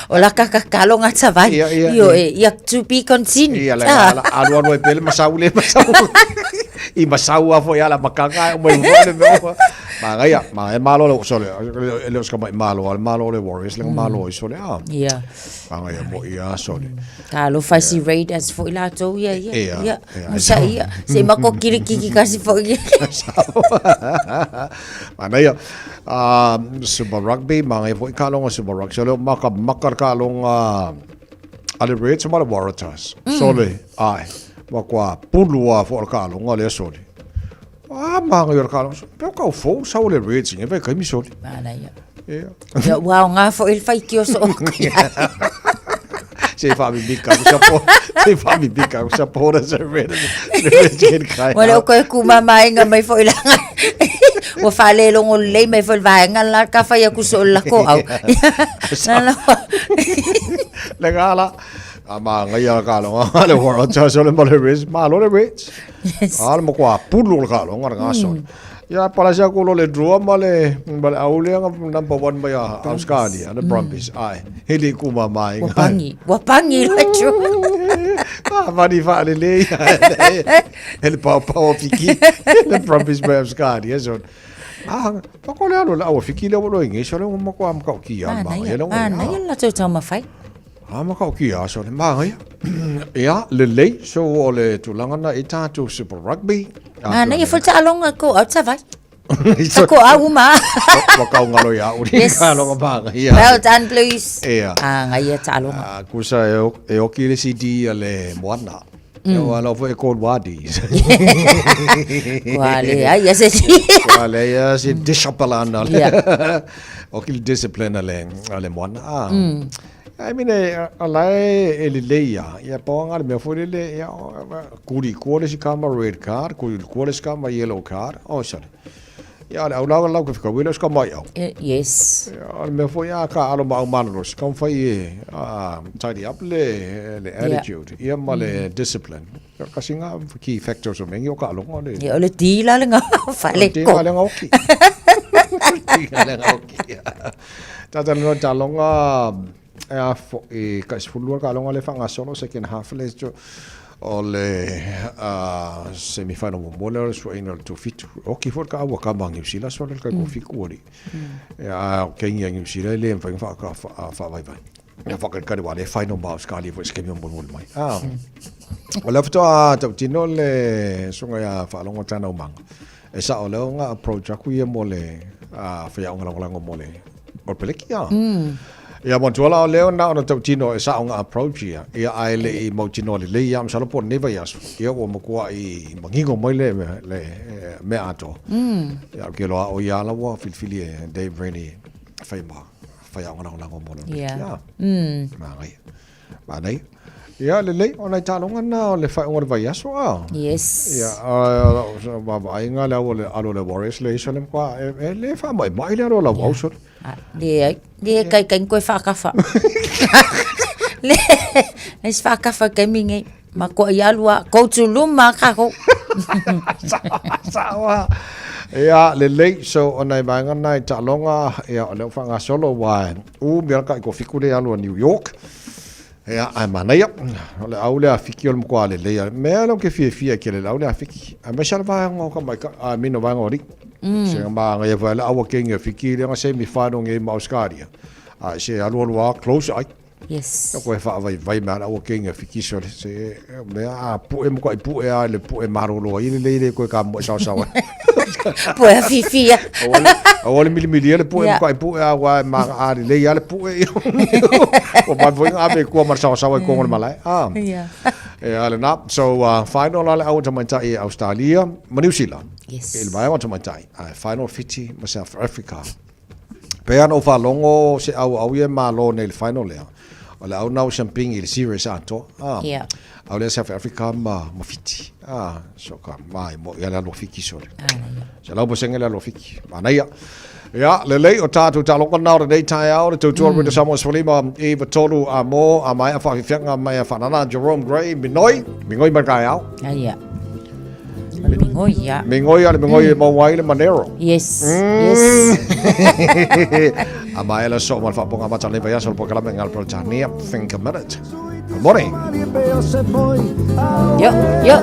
O la kakakalo ngata vai. Ia, ia, Io ia. e ia to be continued. Ia le ala alu alu ai pele masau le masau. I masau a foi ala makanga e mai foi le mea. Magaia, ma e malo le sole. E le o ska mai malo, ale malo le Warriors le malo i sole a. Ia. Magaia mo ia sole. Talofa i si Raiders foi latou ia ia. Ia, Ia. ia. Musa ia. Se mako kirikiki kasi foi. Manaia. Super Rugby, magaia foi ka longa Super Rugby. Sole maka maka ka longa ale Reds ma le Waratahs. Sole ai. Ma kwa pulu a fo ka longa le sole. Ah, magaia ka longa. Pe ka fo sa le Reds nge ve kai mi sole. Manaia. Ia. Ia ua o ngā foi le whaitio so o kai. Se whaamimika ku support. Se whaamimika ku supporters o Red. Le Reds ken kai. Ua le o koe kumamainga mai foi langa. Ua whaalelongo lei mai foi le vaenga la ka whai aku so la ko au. Na la. Le ngala. A ma ngai a ka longa le Waratahs o le ma le Reds. Ma lo le Reds. Yes. A le mo kwa pulu le ka longa le ngaso. Ia palasi aku lo le drua ma le ma le aule nga number one mai a Australia, le Brumbies. Ai, hele ku ma mai. Ua pangi, ua pangi la drua. Ah, mani fa le le. Hele pau pau fiki. Le Brumbies mai Australia so. Ah, pa ko le alo la au fiki le lo inge so le mo ko am ka ki a ma. Ia ah, nai la tau tau mawhai. Ah, ma ka ki a so le ma ia. Ia, le lei so o le tulaga na i tātou Super Rugby. Ah, nei, e foi taaloga ko au tavai. Sa ko au ma. Wa kau ngalo ia uri Yes. ka longa manga ia. Well done, Blues. Ia. Ah, ngai ia taaloga. Ah, kusa e o- e oki le CD a le Moana. E o ala foi e called Wadis. Kua le ai ia se ti. Kua le ia se discipline. Ia. Oki le discipline a le, a le Moana. Ah. I mean, e, a la e, e lelei ia, ia pau anga le mea foi lele, ia, kuri kua le si ka ma red card, kuri kua le si ka ma yellow card, oh, sorry. Ia, le au lau lau ka whika wele o si ka mai au. Yes. Ia, le mea foi, ia, ka alo ma au malolo, si ka mwhai e, tidy up le, le attitude, ia ma le discipline. Ia, kasi ngā key factors o mengi o ka alonga le. Ia, o le tila le ngā whale ko. Tila le ngā oki. Tila le ngā oki. Tata le noa talonga, e a fo e ka sefulua ka alonga le whangasolo second half le jo o le semi final mo mo le o le suaina o le taufitu. O ki fo ka aua ka mangi usila so le ka ko fiku ori. E a o kengi angi usila le mwhai wha ka wha vai vai. Ia whaka kare wa le final ma Australia fo skemi mo mo mai. Ah. O le fito a tau tino le sunga ia whaalongo tana o manga. E sa o leo nga approach aku ia mo le whai au ngalangolango mo le o peleki ia. Ia mo tuala o leo na ona tau tino e sa o nga approach ia. Ia ai le i mau tino le le ia msalo po neva ia aso. Ia ua makua i mangingo mai le le mea ato. Ia ke loa o ia ala ua filifili e Dave Rennie whai ma whai au ngalangolango mo le peleki ia. Mangai. Mānei. Ia, lelei, o nai tālonga nā o le whaionga o le vaiaso, a? Yes. Ia, vaavaaiga le au o le alo o le Warriors le iso le mkwa, e le whaamaimai le alo o lau au sole. Le ai, le kai kai koe whaakafa. Le, le si whaakafa kai mi ngei. Ma koa i alua, koutu luma kako. Sawa. Ia, lelei, so o nai vaenga nai tālonga, ia, o leo whangasolo, wa, u, mea ka i ko fiku le alo a New York. Ia, ae manaia, o le au lea fiki o le makuā lelei a mea lea ou te fiafia tele i le au lea fiki. Aemaise lava le vaega o ka maika, I mean o vaega o alii. Se magaia foi le au a kenge a fiki lea semi final ngei ma Australia. A se alualu a close ai. Yes. Ia koe faavaivai mai a le au a kenge a fiki sole se mea a pu'e makua'i pu'e a i le pu'e malolo ai lelei le koe kamoe'e saosaoa ai. Pu'e afifi a. Aua le milimilia le pu'e makua'i pu'e a aua e maga'a lelei a le pu'e ia. Ua mai foi na ave i kua ma le saosaoa i koga o le malae. Ah. Yeah. Ia lena. So final la le au tamaitai e Australia ma Niu Sila. Yes. I le vaega o tamaitai. Ae final Fiti ma South Africa. Pei lava ona ou faalogo se auau ia e malo nei i le final lea, o le au na o Champing i le series atoa. Ah. Yeah. Au lea South Africa ma, ma Fiti. Ah, so ka mai mo ia le alo Fiti sole. Se lau pasenge le alo Fiti. Manaia. Ia, lelei o tātou tāloka nā o lenei taeao, le tautua mm. Samoa Sefulima i Vatolu a mō, a mai a whawhiwhianga mai a whanana Jerome Gray, Minoi, Mingoi mai kai ao. Ah, ia. O le migoi, ia. Migoi, a le migoi e maua ai le manero. Yes, yes. A maea le so ma le faapoga amata o lenei vaiaso o le polokalame Galo Peretania, Think a Minute. Good morning. Yo, yo.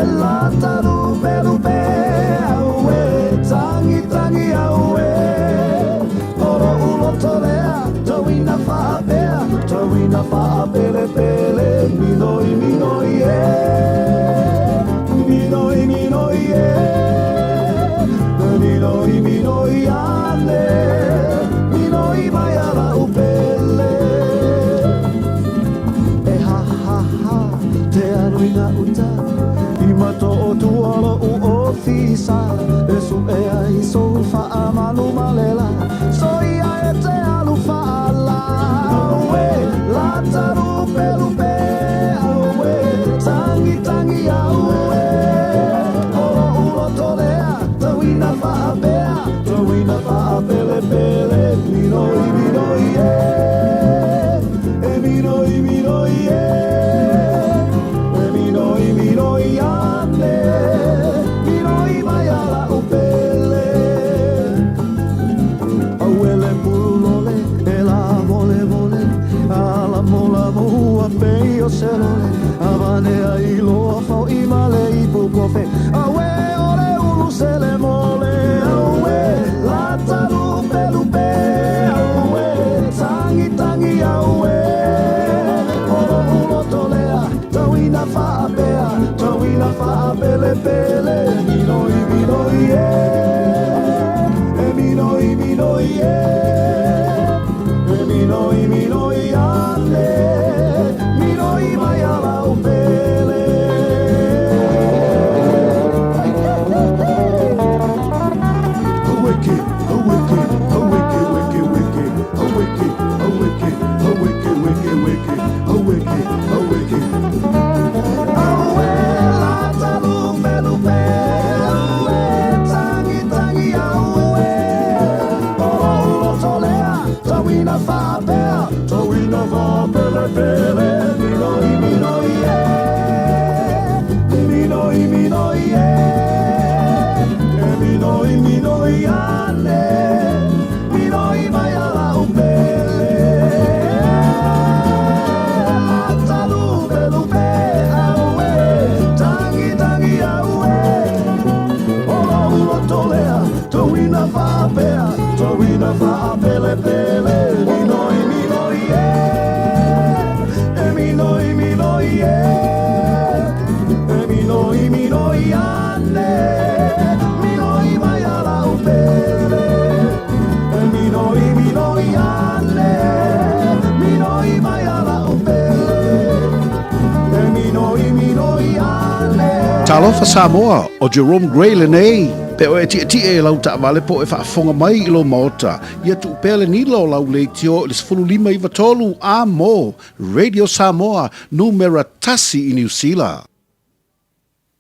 Talofa Samoa, ʻo Jerome Gray lenei. Pe o e tietie i lau taavale po o e faafofoga mai i lou maota, ia tuu pea le nila o lau leitio i le 15 93 A mo Radio Samoa, numera tasi i Niu Sila.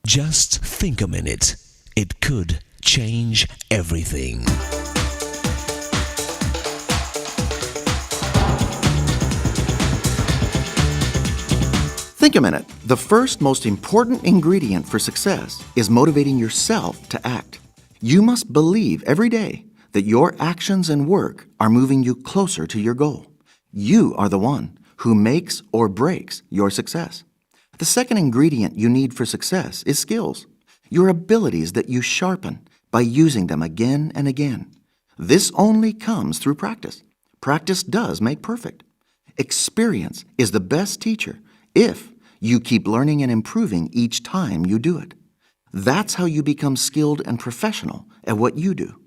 Just think a minute. It could change everything. Think a minute. The first most important ingredient for success is motivating yourself to act. You must believe every day that your actions and work are moving you closer to your goal. You are the one who makes or breaks your success. The second ingredient you need for success is skills, your abilities that you sharpen by using them again and again. This only comes through practice. Practice does make perfect. Experience is the best teacher if you keep learning and improving each time you do it. That's how you become skilled and professional at what you do.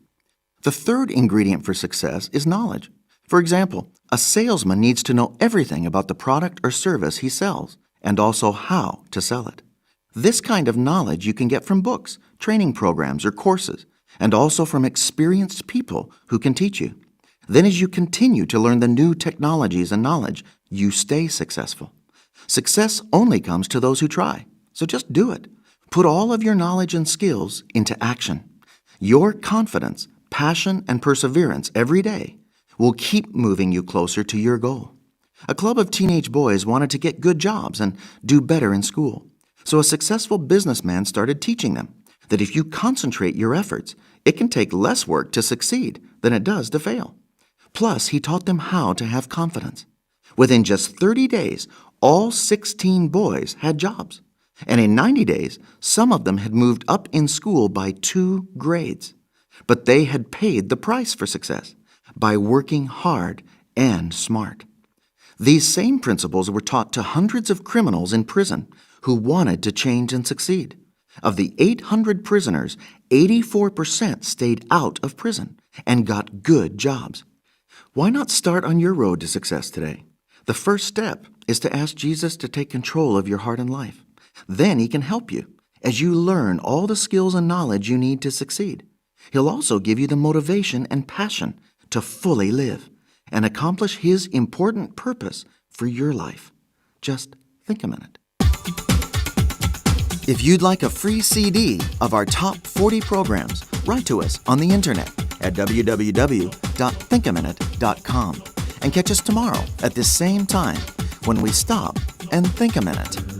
The third ingredient for success is knowledge. For example, a salesman needs to know everything about the product or service he sells and also how to sell it. This kind of knowledge you can get from books, training programs, or courses, and also from experienced people who can teach you. Then, as you continue to learn the new technologies and knowledge, you stay successful. Success only comes to those who try, so just do it. Put all of your knowledge and skills into action. Your confidence, passion, and perseverance every day will keep moving you closer to your goal. A club of teenage boys wanted to get good jobs and do better in school. So a successful businessman started teaching them. that if you concentrate your efforts, it can take less work to succeed than it does to fail. Plus, he taught them how to have confidence. Within just 30 days, all 16 boys had jobs. And in 90 days, some of them had moved up in school by two grades. But they had paid the price for success by working hard and smart. These same principles were taught to hundreds of criminals in prison who wanted to change and succeed. Of the 800 prisoners, 84% stayed out of prison and got good jobs. Why not start on your road to success today? The first step is to ask Jesus to take control of your heart and life. Then he can help you as you learn all the skills and knowledge you need to succeed. He'll also give you the motivation and passion to fully live and accomplish his important purpose for your life. Just think a minute. If you'd like a free CD of our top 40 programs, write to us on the internet at www.thinkaminute.com and catch us tomorrow at this same time when we stop and think a minute.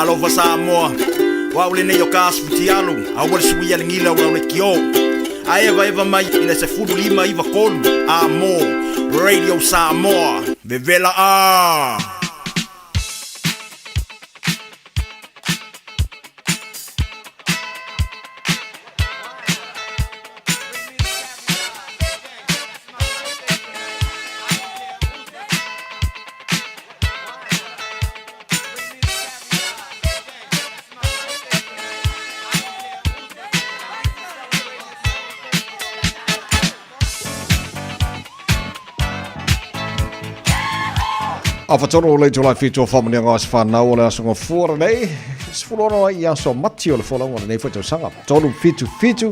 Talofa Samoa, o au lenei o ka asu futialu, aua le suia le gila o lau leitio. Ae evaeva mai i le 15 93 A mo Radio Samoa, vevela a! Afatonu o le itula e 7 o faamanuiaga o aso fanau o le aso gafua lenei, 16 ai i aso Mati o le folauga o lenei foi tausaga. 377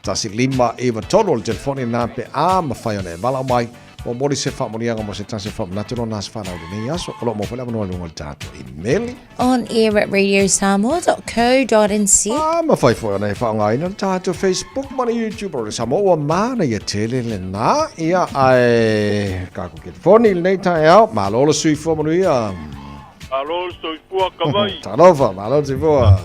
1593 o le telefoni lena pe a mafai ona e valaau mai momoli se faamanuiaga mo se tasi o faamanatu lona aso fanau i lenei aso. O lo o maua foi le avanoa i luga o le tatou imeli. On air at radiosamoa.co.nz. A mafai foi ona e faaaogaina le tatou Facebook ma le YouTube o le Samoa ua manaia tele lena. Ia, ae kākou telefoni i lenei taeao. Malo le soifua manuia. Malo le soifua Kavai. Talofa, malo le soifua.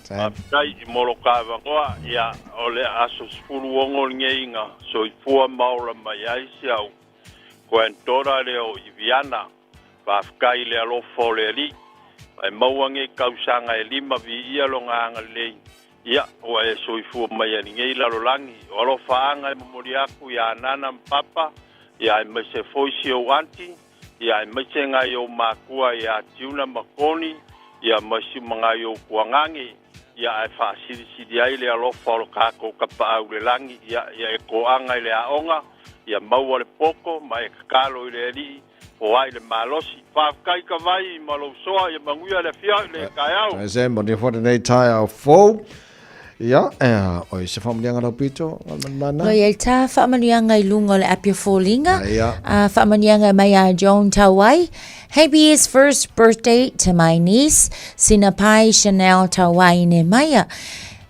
Faafetai i mo lo ka avanoa. Ia, o le aso 16 lenei na soifua ma ola mai ai si au granddaughter lea o Iviana. Faafetai i le alofa o le Alii. E maua nei tausaga e lima viia lona agalelei. Ia, ua e soifua mai ai lenei lalolagi. O alofaaga e momoli atu ia Nana ma Papa, ia aemaise foi si ou aunty, ia aemaise nai ou matua ia Tiuna ma Tony, ia ma si ma nai ou tuagage, ia ae faasilisili ai le alofa o lo tatou Tapaau i le lagi, ia, ia e toaga i le aoga, ia maua le poto ma e tatalo i le Alii, foai le malosi. Faafetai Kavai ma lou soa, ia manuia le afiafi, le taeao. Ae manuia foi lenei taeao fou. Ia, o i se faamanuiaga lau pito, Mana. Lo iai tā faamanuiaga i luga o le api o foliga. Ia. Faamanuiaga mai a Joan Tauai. Happiest first birthday to my niece, Sinapai Chanel Tauai Nemaia.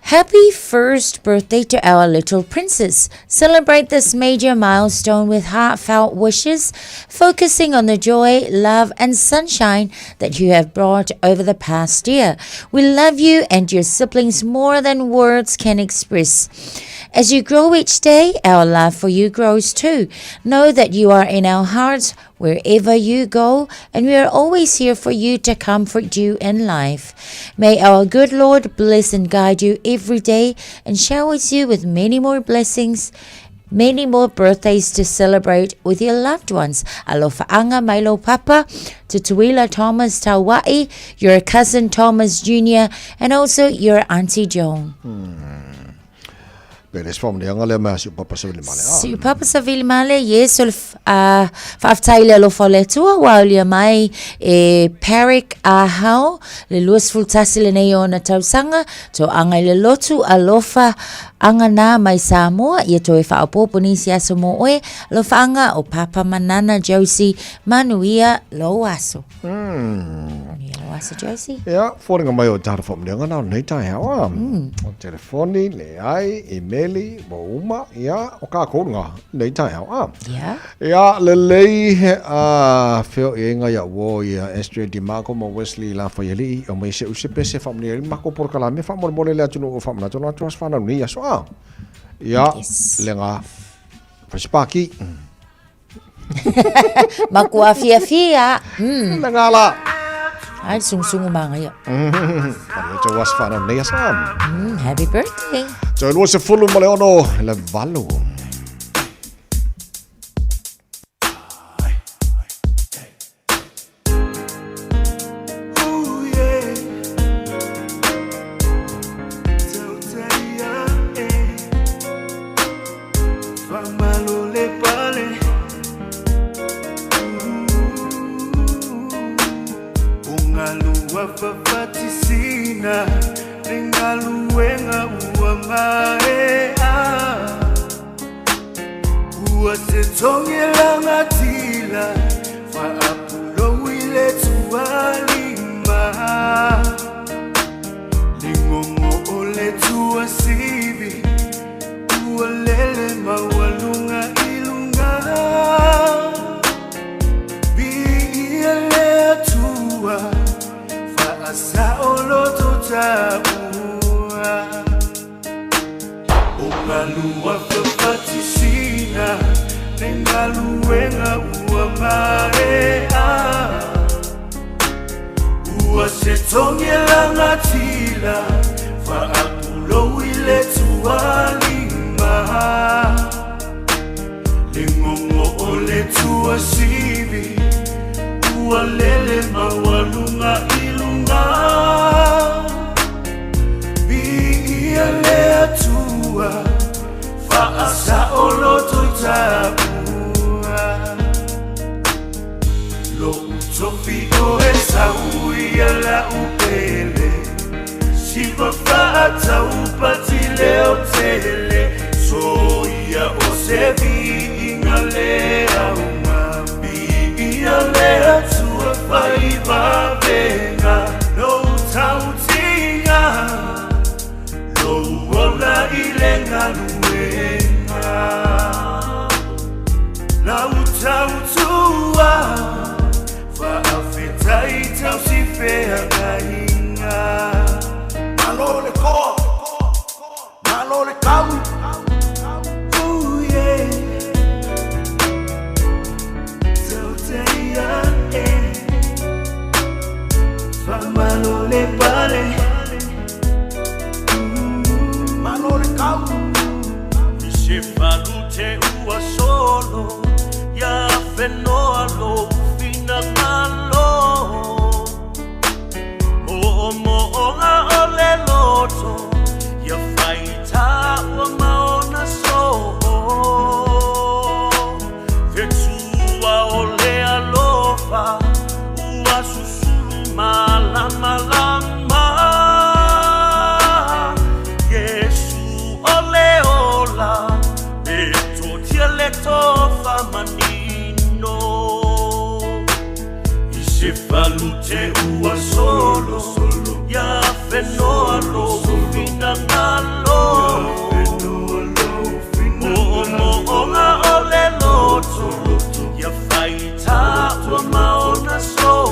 Happy first birthday to our little princess. Celebrate this major milestone with heartfelt wishes, focusing on the joy, love, and sunshine that you have brought over the past year. We love you and your siblings more than words can express. As you grow each day, our love for you grows too. Know that you are in our hearts wherever you go, and we are always here for you to comfort you in life. May our good Lord bless and guide you every day and showers you with many more blessings many more birthdays to celebrate with your loved ones. Alofa Milo Papa, to Tuila Thomas Tawai, your cousin Thomas Jr., and also your Auntie Joan. Pe le faamanuiaga lea mai a si ou papa Savili Male. Si ou papa Savili Male, yes, o le faafetai i le alofa o le Atua ua aulia mai e Parik Ahau, le 21 lenei o ona tausaga, toaga i le lotu alofa anga nā mai Samoa, ia toe faaopoopo nisi aso mo oe, alofaaga o Papa Manana Josie, manuia lou aso. Manuia lou aso, Josie. Ia, foliga mai o tala faamanuiaga na o lenei taeao a. O telefoni, leai, imeli, mo uma, ia, o kākou luga lenei taeao a. Ia. Ia, lelei a feo i inga ia uo ia SJ DiMarco ma Wesley Lafaialii, o mai se use pese faamanuia i le mako polokalame faamolemole le atunuu o faamanatu o latou aso fanau nei aso a. Ia, Yes. le ngā whaisipaki. Makua fiafia. Le ngā la. Ai, sungusungu manga ia. Manuia tou aso fanau nei aso a. Happy birthday. Toe 26 ma le 6, le 8. ia la'u pele Siva fa'atau patileo tele Soia o se vi'iga lē auga Vi'ia le Atua faivavega Lou tautiga Lou ola i le galuega Lau tautua Faafetai tausifeagaiga Malo le koa Malo le kau Ooh, yeah. Tauteia, eh. Faamalo le pale Malo le kau I se falute ua solo Ia fenoa lou finagalo Mo'omo'oga o le loto Ia faitā ua maona so'o Fetua o le alofa Ua susulu malamalama Iesu o le ola E totia le tofa manino I se falute ua solo Ia fenoa lou finagalo Mo'omo'oga o le loto Ia faitā ua maona so'o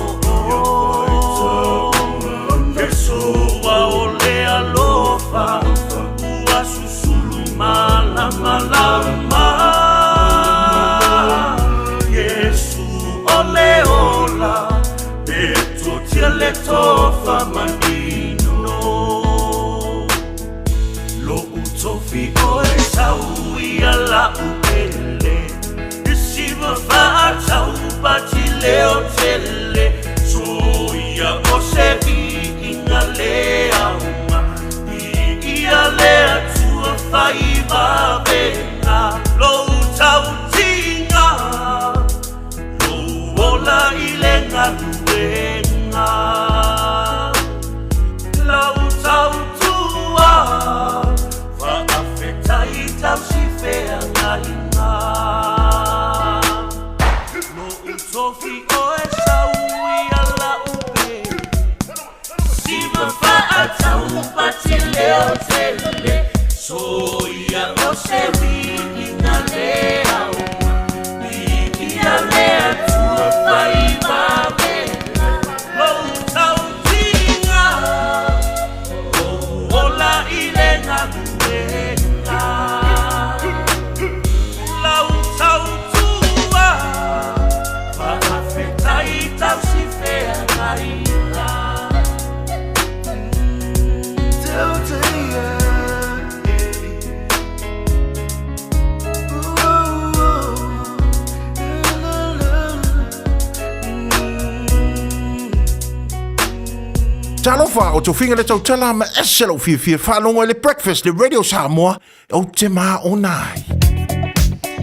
Fesoa o le alofa Ua susulu malamalama Iesu o le ola E totia le tofa manino Lo'u tofi oe sau ia la'u pele I siva fa'atau patileo tele Soia o se vi'iga lē auga Vi'ia le Atua faivavega Lou tautiga Lou ola i le galuega Lau tautua Faafetai tausifeagaiga Lo'u tofi oe sau ia la'u pele Siva fa'atau patileo tele Soia o se vi'iga lē auga Vi'ia le Atua faivavega Lou tautiga Lou ola i le galuega Lau tautua Faafetai tausifeagaiga Tauteia, Talofa, o tofiga le tautala ma ese lou fiafia faalogo i le breakfast le Radio Samoa, ou te māona ai.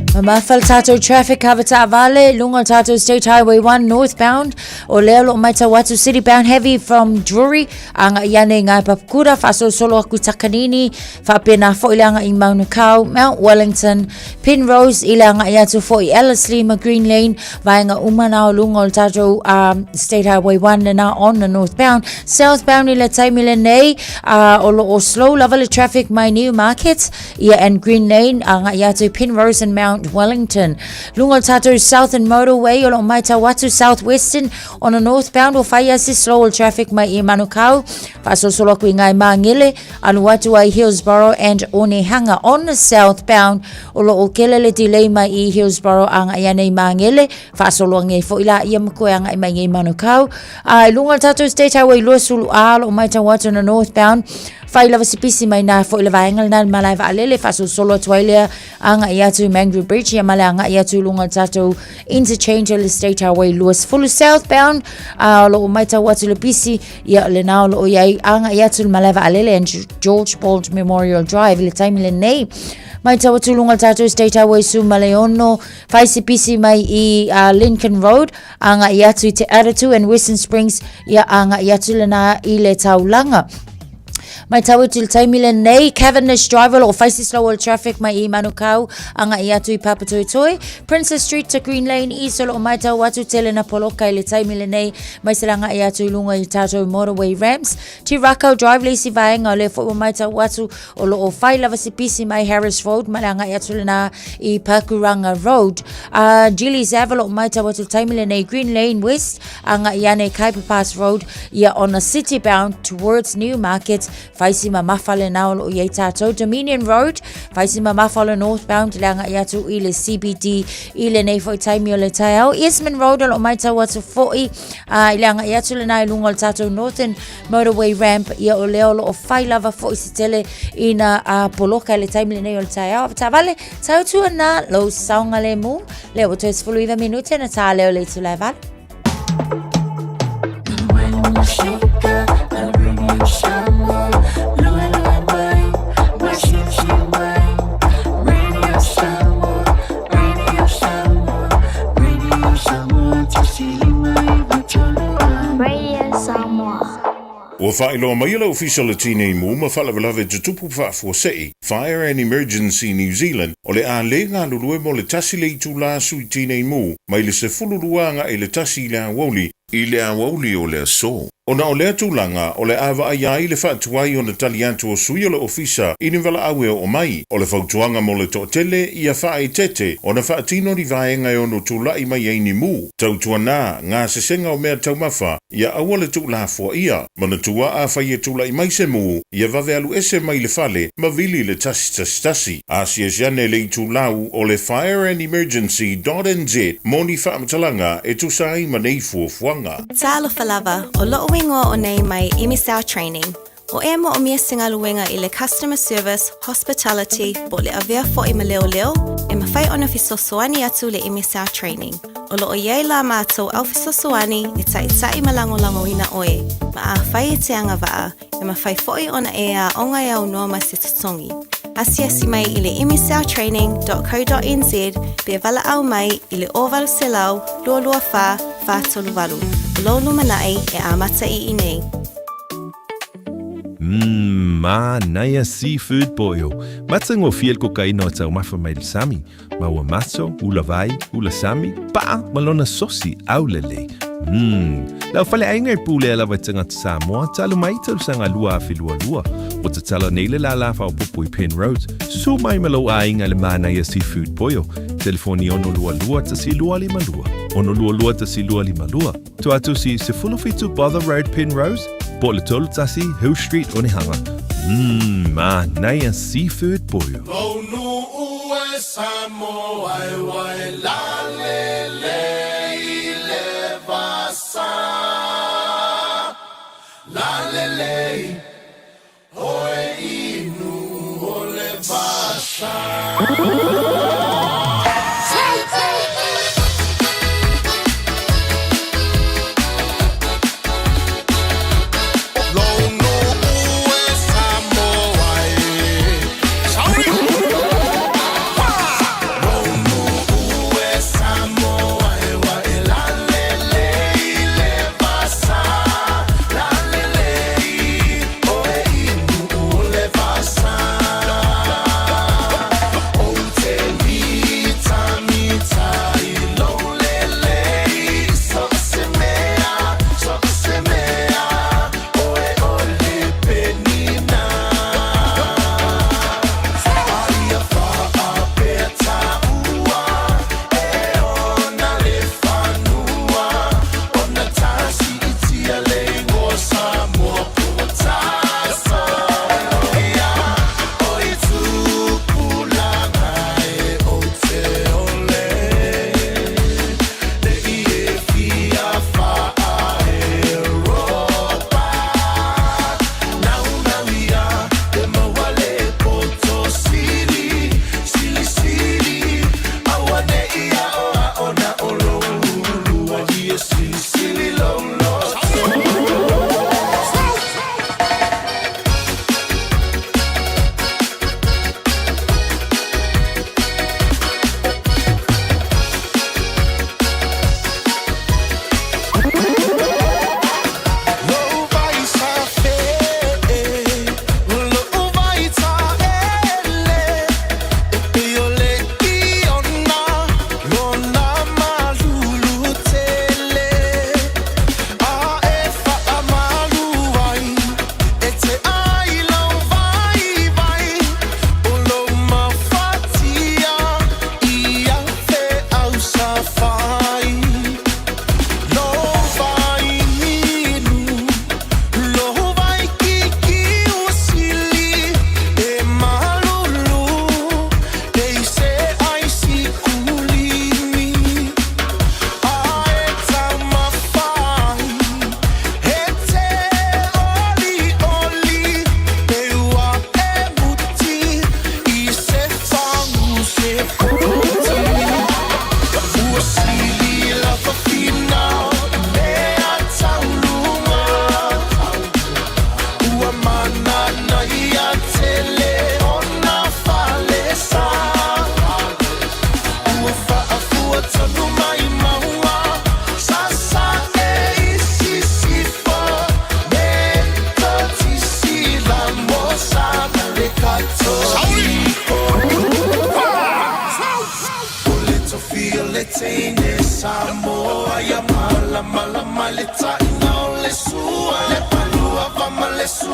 Mamafa le tātou traffic cover taavale, lunga o tātou State Highway 1 northbound, o lea o loo maitau atu city bound heavy from Drury, aga i ane i Ngai Papakura, faasolosolo aku i Takanini, faapena foi le aga i Manukau, Mount Wellington, Penrose i le agai atu foi i Ellerslie ma Green Lane, vaega uma na o luga o le tātou um, State Highway 1 lena on the northbound. Southbound i le taimi lenei, uh, o loo slow lava le traffic mai Newmarket ia and Green Lane agai atu i Penrose and Mount Wellington. Lunga o le tātou Southern Motorway o loo maitau atu South Western on the northbound o whai ase slow le traffic mai i Manukau, whaasolosolo aku i Ngai Māngele, alu atu ai Hillsborough and Onehunga on the southbound o lo o kele le delay mai i Hillsborough anga i anei Māngele, whaasoloangi ai foi la ia makoe anga i mai ngei Manukau. A i lunga o le tātou State Highway 20 A lo o maitau atu na northbound, Fai lava se pisi mai nā foʻi le vaega lenā i le malae vaalele faasolosolo atu ai lea agaʻi atu i Mangere Bridge ia ma le agaʻi atu i luga o le tatou interchange o le State Highway 20 southbound a o loo matau atu le pisi ia lenā o loo iai agaʻi atu i le malae vaalele and George Bolt Memorial Drive i le taimi lenei. Matau atu i luga o le tatou State Highway 16 fai se pisi mai i Lincoln Road agaʻi atu i Te Atatū and Western Springs ia agaʻi atu lenā i le taulaga. Matau atu i le taimi lenei, Cavendish Drive o loo fai se slow o le traffic mai i Manukau agaʻi atu i Papatoetoe, Princess Street to Green Lane East o loo matau atu tele na poloka i le taimi lenei mai se agaʻi atu i luga i tatou motorway ramps. Te Rakau Drive le isi vaega o lea foi ua matau atu o loo fai lava se pisi mai Harris Road ma le agaʻi atu lenā i Pakuranga Road. Gillies Ave o loo matau atu i le taimi lenei Green Lane West agaʻi ane i Khyber Pass Road ia ona city bound towards Newmarket fai si mamafa lenā o loo iai tatou Dominion Road fai si mamafa o le northbound le agaʻi atu i le CBD i lenei foi taimi o le taeao. Eastman Road o loo matau atu foi i le agaʻi atu lenā i luga o le tatou Northern Motorway Ramp ia o lea o loo fai lava foi se tele ina poloka i le taimi lenei o le taeao. Avetaavale, tautua nā lou saogalemu lea ua toe 19 minute na tā leo le itula e 8. Radio Samoa. Ua faailoa mai e le Ofisa o le Tinei Mu ma Faalavelave Tutupu Faafuasei, Fire and Emergency New Zealand, o le a le galulue mo le tasi le itulā sui tinei mu mai le 12 agaʻi le tasi i le aoauli i le aoauli o le aso. Ona o lea tulaga, o le a vaaia ai le faatuai ona tali atu o sui o le Ofisa i ni valaau e oo mai. O le fautuaga mo le toatele, ia faaeteete ona faatino ni vaega e ono tulaʻi mai ai ni mu. Tautuanā, gasesega o mea taumafa, ia aua le tuulafoaia. Manatua afai e tulaʻi mai se mu, ia vave alu ese mai le fale ma vili le 111. Asiasi ane le itulau o le fireandemergency.nz mo ni faamatalaga e tusa ai ma nei fuafuaga. Talofa lava, o loʻu igoa o nei mai MSL Training. O e moʻomia se galuega i le Customer Service, Hospitality, po o le avea foʻi ma leoleo, e mafai ona fesoasoani atu le MSL Training. O loo iai la matou au fesoasoani e taʻitaʻi ma lagolagoina ʻoe, ma afai e te agavaa, e mafai foʻi ona e aoga e aunoa ma se totogi. Asiasi mai i le msltraining.co.nz pe valaau mai i le 0800 224 438. O lou lumanai e amata i inei. Mmm, manaia seafood boil. Matagofie le kokaina o taumafa mai le sami. Ma ua maso, ula vai, ula sami, paʻa ma lona sosi aulelei. Mmm, lau faleaiga e pulea lava i tagata Samoa talu mai tausaga 2022. Ua tatala nei le lālā faaopoopo i Penrose. Susu mai ma lou aiga i le manaia seafood boil. Telefoni 622 1252. 622 1252. Tua atu si 17 Bother Road Penrose, po o le 31 Hill Street Onehunga. Mmm, manaia seafood boil. Lou nuu e Samoa e wai lalele i le vasa. Lalele oe i nuu o le vasa.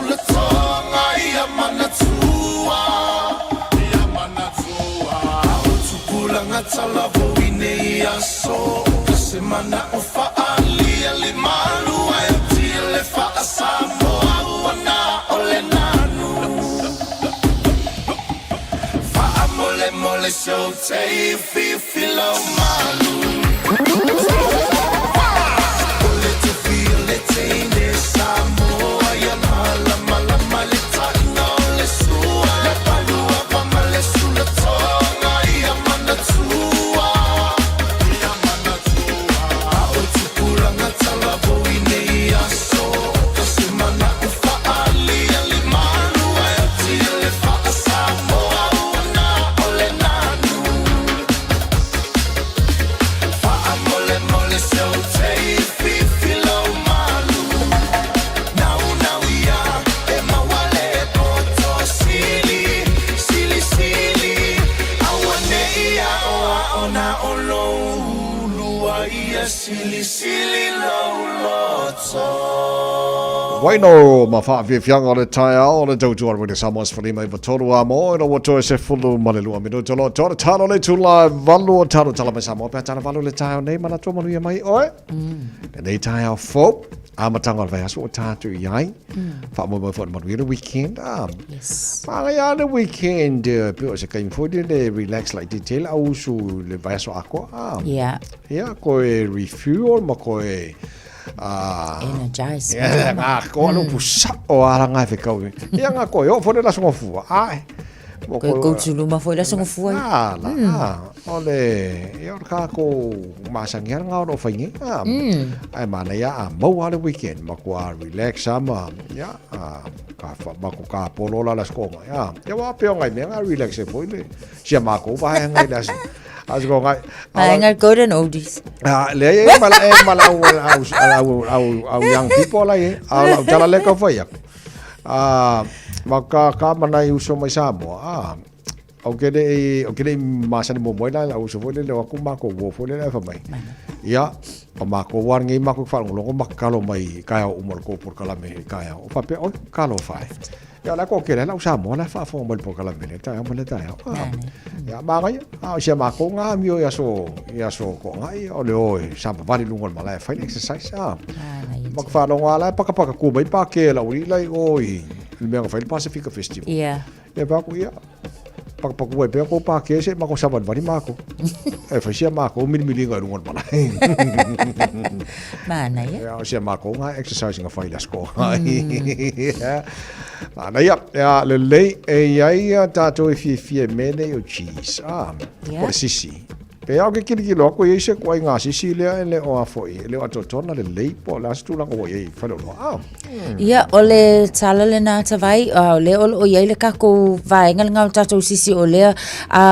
sulatoga ia manatua Ia manatua O tupulaga talavou i nei aso Ka se mana'o fa'aalia le malu ae atia le fa'asamoa Ua na o le nanu Fa'amolemole se ou te fifi lau malu O le tofi o le teine Samoa ia malamalama le taina o le sua Le paluava ma le sulatoga ia manatua Ia manatua A o tupulaga talavou i nei aso Ka se mana'o fa'aalia le malu ae atia le fa'asamoa Ua na o le nanu Fa'amolemole se ou te fifi lou malu Naunau ia e maua le poto sili Silisili aua ne'i aoao na o lou ulua ia Silisili lou loto. Waino ma faafiafiaga o le taeao o le tautua o le Samoa 153 a mo ina ua toe 12 minuta lo tore talo le itula e valu o talo tala mai Samoa pe a tala valu le taeao nei manatua manuia mai oe lenei taeao fou amataga o le vaiaso ua tatou i ai faamoemoe foi le manuia le weekend a Yes. Manaia lava le weekend pe o se taimi foi lele relax laitiiti ai le au usu i le vaiaso atoa a Yeah. Ia koe refuel ma koe Energize. Ia ngā koa no pu sa'o ala ngā whekau. Ia ngā koe o fo le laso ngofua. Ai. Koe kou luma foi laso ngofua. Ah, la, ah, o le, ia o le kākou masangi ala ngā o whaingi. Ah, ai mana ia a mau ale weekend, ma kua relax ama, ia, a, ka wha, ma ko ka polo la las konga. Ia, ia wā peo ngai mea ngā relax e foi le, sia mākou whae ngai las. Aso ko ngai. Vaega golden oldies. Ah, le e mala e mala au au au au au young people la e. A la tala le ka fai aku. Ah, ma ka ka mana i uso mai Samoa. Ah, o ke le o ke le masani mo moi la la uso foi le le aku ma ko wo foi le le fa mai. Ia, o ma ko war ngi ma ko fa longo ma kalo mai ka au mo ko por kala me ka au. O fa pe o kalo fai. Ia la ko kele la usa mo la fa fo mo po kala mele ta mo le ta ya. Ya ma ga a sia ma ko nga mi o ya so ya so ko nga i o le o sa ma vali lungo ma la fa exercise a. Ma fa lo nga la pa ka pa ka ku mai pa ke la uri la o i le mea fa Pacific Festival. Yeah. Ya pa ku ia pa pa ku pe ko pa ke se ma ko sa vali ma ko. E fa sia ma ko mili mili nga lungo ma la. Mana ia. Ya sia ma ko nga exercise nga fa ila sko. Ya. Manaia, ia lelei e i ai ia tātou e fiafia i mea nei o cheese. Ah, yeah. Po le sisi. Pe au ke kilikilo aku i se kuai ngā sisi lea e le o a foi, e le o atoatoa na lelei po o le a se tulaga ua i ai i faleoloa. Ah. Ia, o le tala lena Tavai, o lea o lo o i ai le kākou vaega lena o le tātou sisi o lea,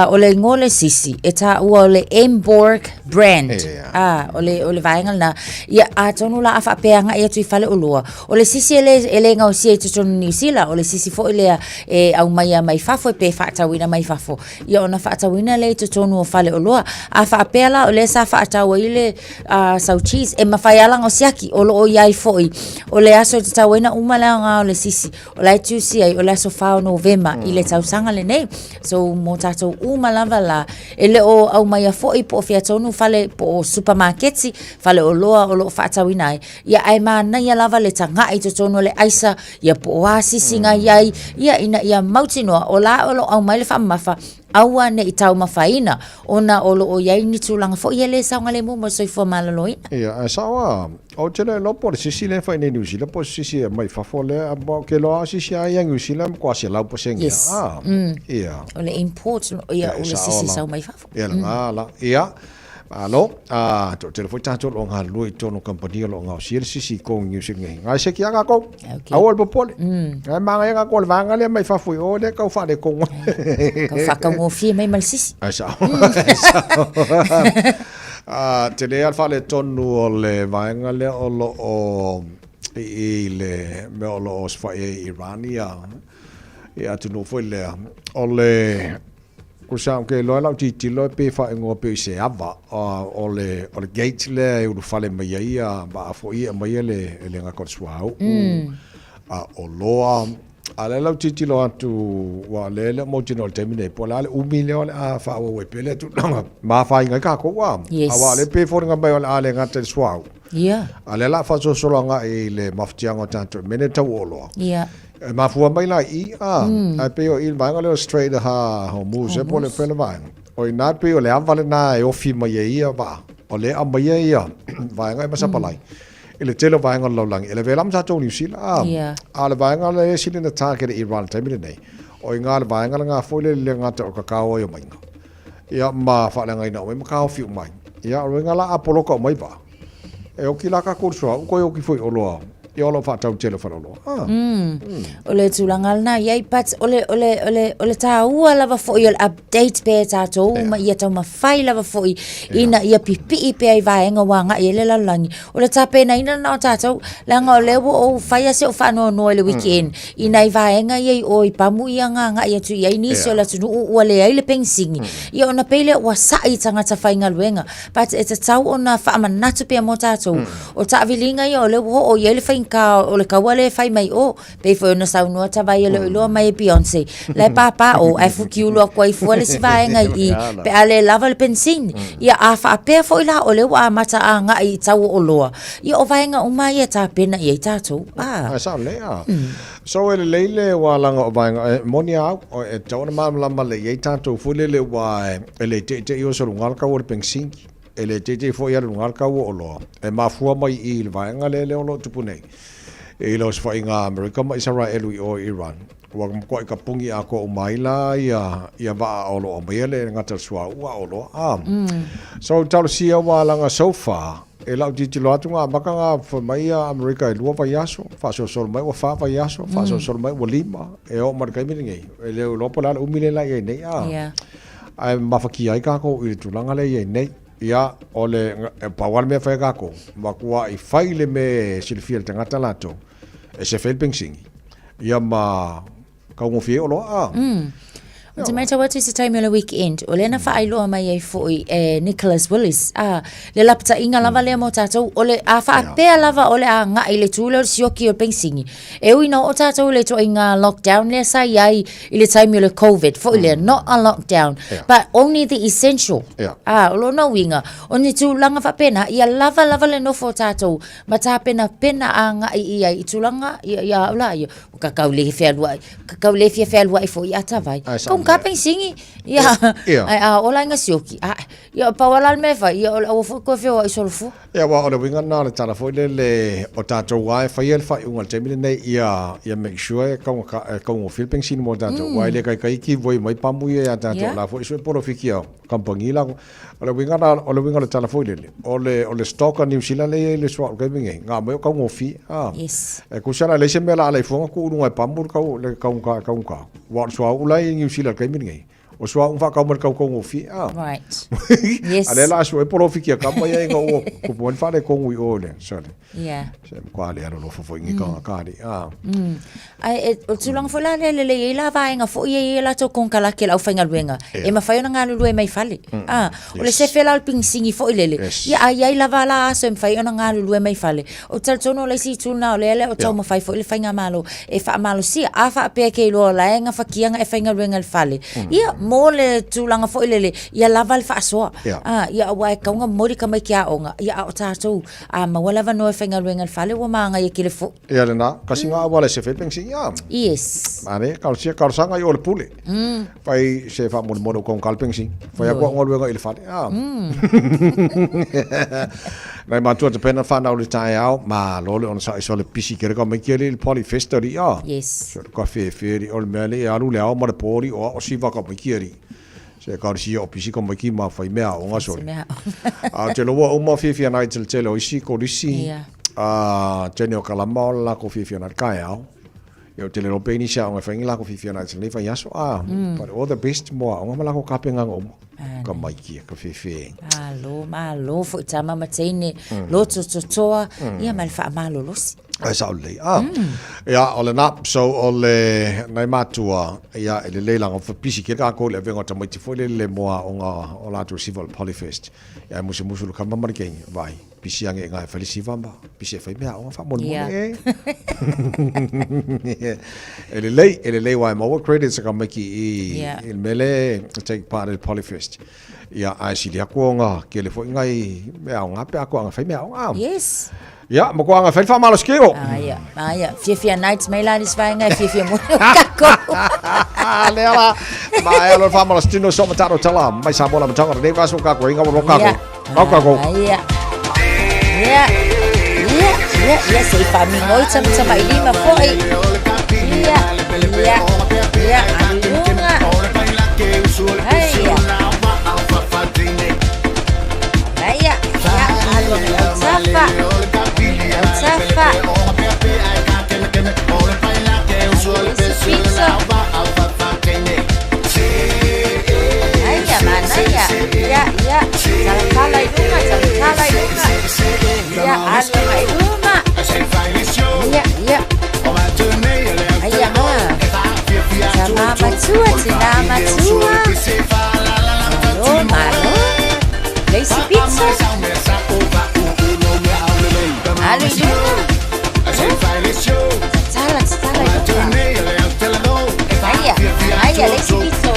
o le igoa o le sisi, e tāua o le Emborg brand. Yeah. Ah, o le, o le vaega lena. Ia, atonu la a faapea agai atu i faleoloa, O le sisi e le, e le gaosia i totonu Niu Sila, o le sisi foi lea e aumaia mai fafo e pe faatauina mai fafo. Ia ona faatauina lea i totonu o faleoloa. A faapea la o lea sa faatau ai le uh, sau cheese, e mafai lava ona siaki, o lo o i ai foi. O le aso e tatauina uma le aoga o le sisi, o la e tusi ai, o le aso 4 o Novema mm. i le tausaga lenei. So, mo tātou uma lava la, e le o aumaia foi po o fea tonu fale, po o supamaketi, faleoloa o lo o faatauina ai. Ia ae manaia lava le taga'i i totonu o le aisa, ia po o a sisiga i ai, ia ina ia mautinoa o la o lo o aumai le faamamafa, aua ne i taumafaina, ona o lo o i ai ni tulaga foi e le saogalemu mo le soifua maloloina. Ia, ae sao a, ou te le iloa po o le sisi lea e fai nei i Niu Sila po o se sisi e aumai i fafo lea, aua ou te iloa lava o sisi a ia i Niu Sila e matua 100% Yes. A, ia. O le import, ia, o le sisi sau mai fafo. Ia, lena la. Ia. Malo, a, toatele foi tātou o lo o galulue i totonu o kamupani o lo o gaosia le sisi i kou i Niu Sila nei. Ngai se ki a kākou. Okay. Aua le popole. Ngai māngai a kākou o le vaega lea mai fafo i o lea kau faaletonu. Kau whakaungofie mai ma le sisi. Ai sao. Ai sao. A, tele lava le faaletonu o le vaega lea o lo o i i le mea o lo o osofai ai i Iran ia ia atunuu foi lea. O le Ko sa ke iloa lau tilotilo pe faaigoa pei se ava o le o le gate lea e ulufale mai ai ia vaa foi e aumaia le e le gata o le suauu. a oloa. A lea lau tilotilo atu, ua lea le o mautinoa i le taimi nei, po o le a le umi lea o le a faaauau ai pea lea tulaga ma afaina ai tatou a. Yes. Aua o lea e pei e foliga mai o le a le gata i le suauu. Ia. A lea o le a faasolosolo agai i le mafatiaga o tatou i mea nei tau oloa. Ia. E mafua mai la i i, a, ae pei o i le vaega lea o Strait of Hormuz, e po o le fea le vaega. O i ina pei o le ava lena e ofi mai ai ia vaa, o lea e aumaia ia vaega ia ma sapalai. I le tele o vaega o le lalolagi, e lavea la ma tatou Niu Sila, a. Ia. A o le vaega lea e sili ona target e Iran i le taimi lenei, o i ina le vaega lena foi lea le gata o kakao ai omaiga. Ia ma faaleagaina uma ai ma taofi uma ai. Ia o le uiga la a poloka uma ai vaa, e oki la tatou i le suauu toe oki foi i oloa ia o lo o faatau tele o faleoloa. Ah. O le tulaga lena i ai, but o le, o le, o le, o le tāua lava foi o le update pea e tātou uma ia taumafai lava foi ina ia pipii pea i vaega ua agai ai le lalolagi. O le tapenaina lena o tātou, leaga o lea ua ou fai a si ou faanoanoa i le weekend, i nai vaega ia i o i pamu ia na agai atu i ai nisi o le atunuu ua leai le penisini. Ia ona pei lea ua sa'i tagata faigaluega. But e tatau ona faamanatu pea mo tātou. O taaviliga ia o lea ua oo i ai le faigata o le kaua lea e fai mai o. Pei foi ona saunoa Tavaia le iloa mai e Beyonce. La e pāpā o, ae fukiulu atu ai fua le isi vaega i i, pe a le lava le penisini. Ia a faapea foi la o lea ua amata agai i tau o oloa, ia o vaega uma ia e tapena i ai tātou. Ah. Ae sao lelei a. So e lelei le wālanga o vaega, e moni a au, e tatau ona malamalama lelei i ai tātou foi lele ua e le teitei o se luga o le kau o le penisini, e le teitei foi a le luga o le kau o oloa, e mafua mai i i le vaega lea lea o lo o tupu nei. I le osofaiga a Amerika ma Isaraelu i o i Iran, ua matuai tapuni atoa uma ai la ia, ia vaa o lo o aumaia le gata o le suauu a oloa. Ah. So, talosia ua alaga so far, e lau tilotilo atu na amata na fai mai ia Amerika e lua vaiaso, faasolosolo mai ua fa vaiaso, faasolosolo mai ua lima, e oo mai le taimi lenei, e le iloa po o le a le umi lea la i ai nei. Ah. Yeah. Ae mafatia ai takou i le tulaga lea i ai nei. Ia, o le, e pau lava le mea e fai a tatou, matuai fai le mea e silafia e le tagata latou, e sefe ai le penisini, ia ma taugofie ai oloa. A. Ou te matau atu i se taimi o le weekend, o lea na faailoa mai ai foi e Nicholas Willis, a, le lapataiga lava lea mo tatou, o le a faapea lava o le a agai i le tu lea o le sioki o le penisini. E ui na oo tatou i le ituaiga lockdown lea sa i ai i le taimi o le Covid, foi lea, not a lockdown, but only the essential. A, o lona uiga, o ni tulaga faapena, ia lava lava le nofo o tatou ma tapenapena agai i ai i tulaga, ia, ia au la ia, ua kakau le fealuai, kakau le fia fealuai foi i Atawai. Ai, sa Kau ka penisini, ia, Ia. ai a ola inga sioki. A, ia pau ala le mea e fai, ia o le aua foi koe feoai solofua. Ia, aua o le uiga lena o le tala foi lele o tatou lava e faia le faaiuga i le taimi lenei ia, ia make sure e taugata, e taugofie le penisini mo tatou. Aua e le taitai give way mai pamu ia ia tatou, Ia. o la foi e sue polofiki a kamupani la. O le uiga lena, o le uiga o le tala foi lele, o le, o le stock a Niu Sila lea e i ai i le suauu i le taimi lenei, na aumai o taugofie. A. Yes. E tusa la e leai se mea o le a ala ai fua ona tuu i luga e pamu le tau, le taugata, e taugata. Aua o le suauu la e i Niu Sila i le taimi lenei, O suauu na faatau mai i le tau taugofie, a. Right. Yes. A lea la a sue polofiki a kama ia ina ua tupu ai le faaletonu i o i le, sorry. Yeah. Se matua le alolofa foi ni tagata alii, a. Ae, e, o le tulaga foi la lea e lelei ai la vaega foi ia e i ai latou konekarate a le aufaigaluega, Yeah. e mafai ona galulue mai fale. A, o le Yes. sefe la o le pigisigi foi lele, Yes. ia a i ai lava la aso e mafai ona galulue mai fale. Ou te talitonu o le isi itu lena o lea lea o taumafai foi le faigamalo e faamalosia. A faapea ke iloa o la e gafatia e faigaluega i le fale, ia, mo le tulaga foi lele, ia lava le faasoa. Ia. A, ia aua e tatau ona momoli tamaiti aoga, ia a o tatou, a maua le avanoa e faigaluega i le fale, ua magaia tele foi. Ia lena, kasi nga auala e sefe ai le penisini, ia. Yes. Mane, talosia, talosaga i o le pule. Fai se faamolemole ua taugata le penisini. Fai atu au galuega i le fale. Ah. Nai matua te pena whanau le taeao, malo le onosai so le pisi kere ka maiki ali le Poly Fest ali a. Yes. So le ka whewhe ali o le mea le e alu le ao ma le pōri o a o siva ka maiki ali. Se ka risi o pisi ka maiki ma whai mea o ngā sore. Mea. A te loa uma whiwhia nai te tele o isi ko risi. Yeah. A tene o kalama o la ko whiwhia nai kaeao. Ia o te lelo peni sia o whaingi lako whiwhia nai te nei whai aso. Ah, but all the best mo a onga ma lako kapenga uma. Ka maiki ka whiwhi. Malo, malo foi tama ma teine, loto totoa, ia ma le faamalolosi. Ai sao lelei. Ah. Ia, o lena, so o le nai matua, ia, e lelei laga fa pisi kele kākou i le avega o tamaiti foi lele mo aoga o latou siva o le Polyfest. Ia, e musumusu le kama ma le keiki, vaai, pisi age i ina e fai le siva ma pisi e fai meaaoga faamolemole e. E lelei, e lelei aua e maua credits a tamaiti i i le mea lea e take part i le Polyfest. Ia, ae sili atu ona tele foi nai meaaoga pe a toaga fai meaaoga. Yes. Ia, ma toaga fai le faamalosi tino. Aia, aia. Fiafia nights mai la nisi vaega e fiafia moni o kākou. Lea la, ma e alo le faamalosi tino so ma taro tala mai Samoa la matanga nei vaso kākou inga wa kākou. Kau kākou. Aia. Ia. Ia, ia, ia, se i faamigoi tamatamailima foi. Ia, ia, ia, alu i luga. Aia. Aia, ia, alu ane au tafa. Au tafa. Isi pito. Aia, manaia. Ia, ia. Talatala i luga, talatala i luga. Ia, alu agai i luma. Ia, ia. Aia, ah. Tama matua, tina matua. Malo, malo. Le isi pito. Alu i luga. Tatala, tatala i luga. Aia, aia, le isi pito.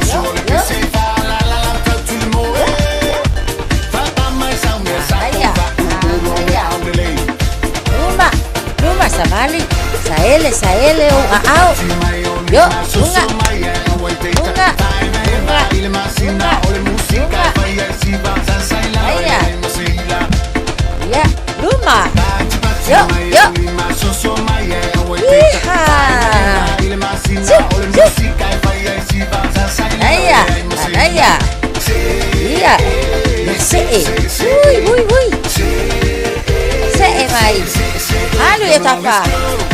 Yo, yo. Aia, aia. Luma, luma, savali. Saele, saele o aao. Yo, luga. Luga, luga, luga, luga. Aia. Ia, luma. Yo, yo. Iha. Siu, siu. Aia, aia. Ia, ia see. Ui, ui, ui. See mai. Alu ia tafa.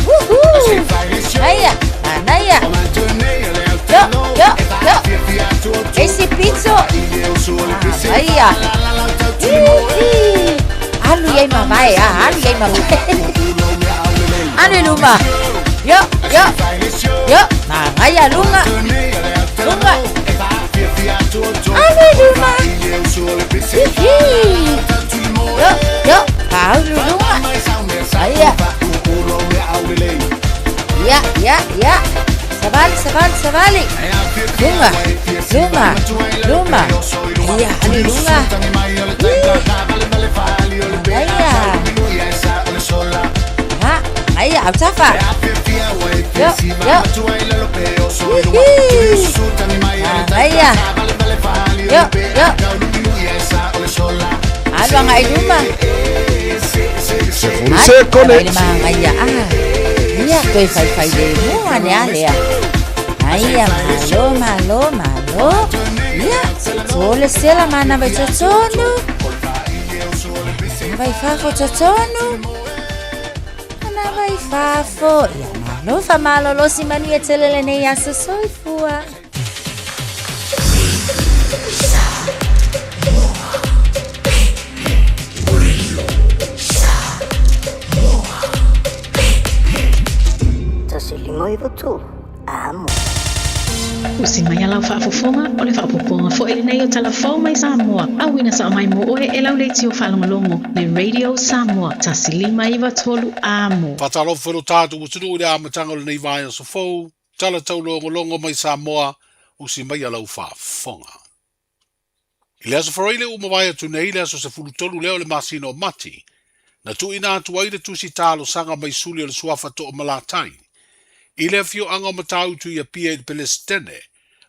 Uhu. Aia, manaia. Yo, yo, yo. Isi pito. Aia. Hihi. Alu ia i mavae, ah, alu ia i mavae. Alu i luma. Yo, yo. Yo, manaia luga. Luga. Alu i luma. Hihi. Yo, yo, alu i luga. Aia. Ia, ia, ia. Savali, savali, savali. Luga, luga, luma. Aia, alu i luga. Hi. Aia. Ha, aia, autafa. Yo, yo. Hihi. Aia. Yo, yo. Alu agai i luma. Sefulu sekone. Ai, le magaia. Ah. Ia, toe faifai lemu ane a lea. Aia, malo, malo, malo. Ia, tso le sela manava i totonu. Manava i fafo totonu. Manava i fafo. Ia, malo, famalolosi manuia tele lenei aso soifua. Amo. Usi mai a lau faafofoga, o le faaopoopoga foi lenei o Tala Fou mai Samoa, auina sao mai mo oe e lau leitio faalogologo le Radio Samoa 1593 Amo. Faatalofa i lo tatou atunuu i le amataga o lenei vaiaso fou, tala taulogologo mai Samoa, usi mai a lau faafofoga. I le Aso Faraile ua mavae atu nei, le aso 13 lea o le masina o Mati, na tuuina atu ai le tusi talosaga mai suli o le suafa Toomalatai i le afioaga o Matautu i Apia i le Pelesitene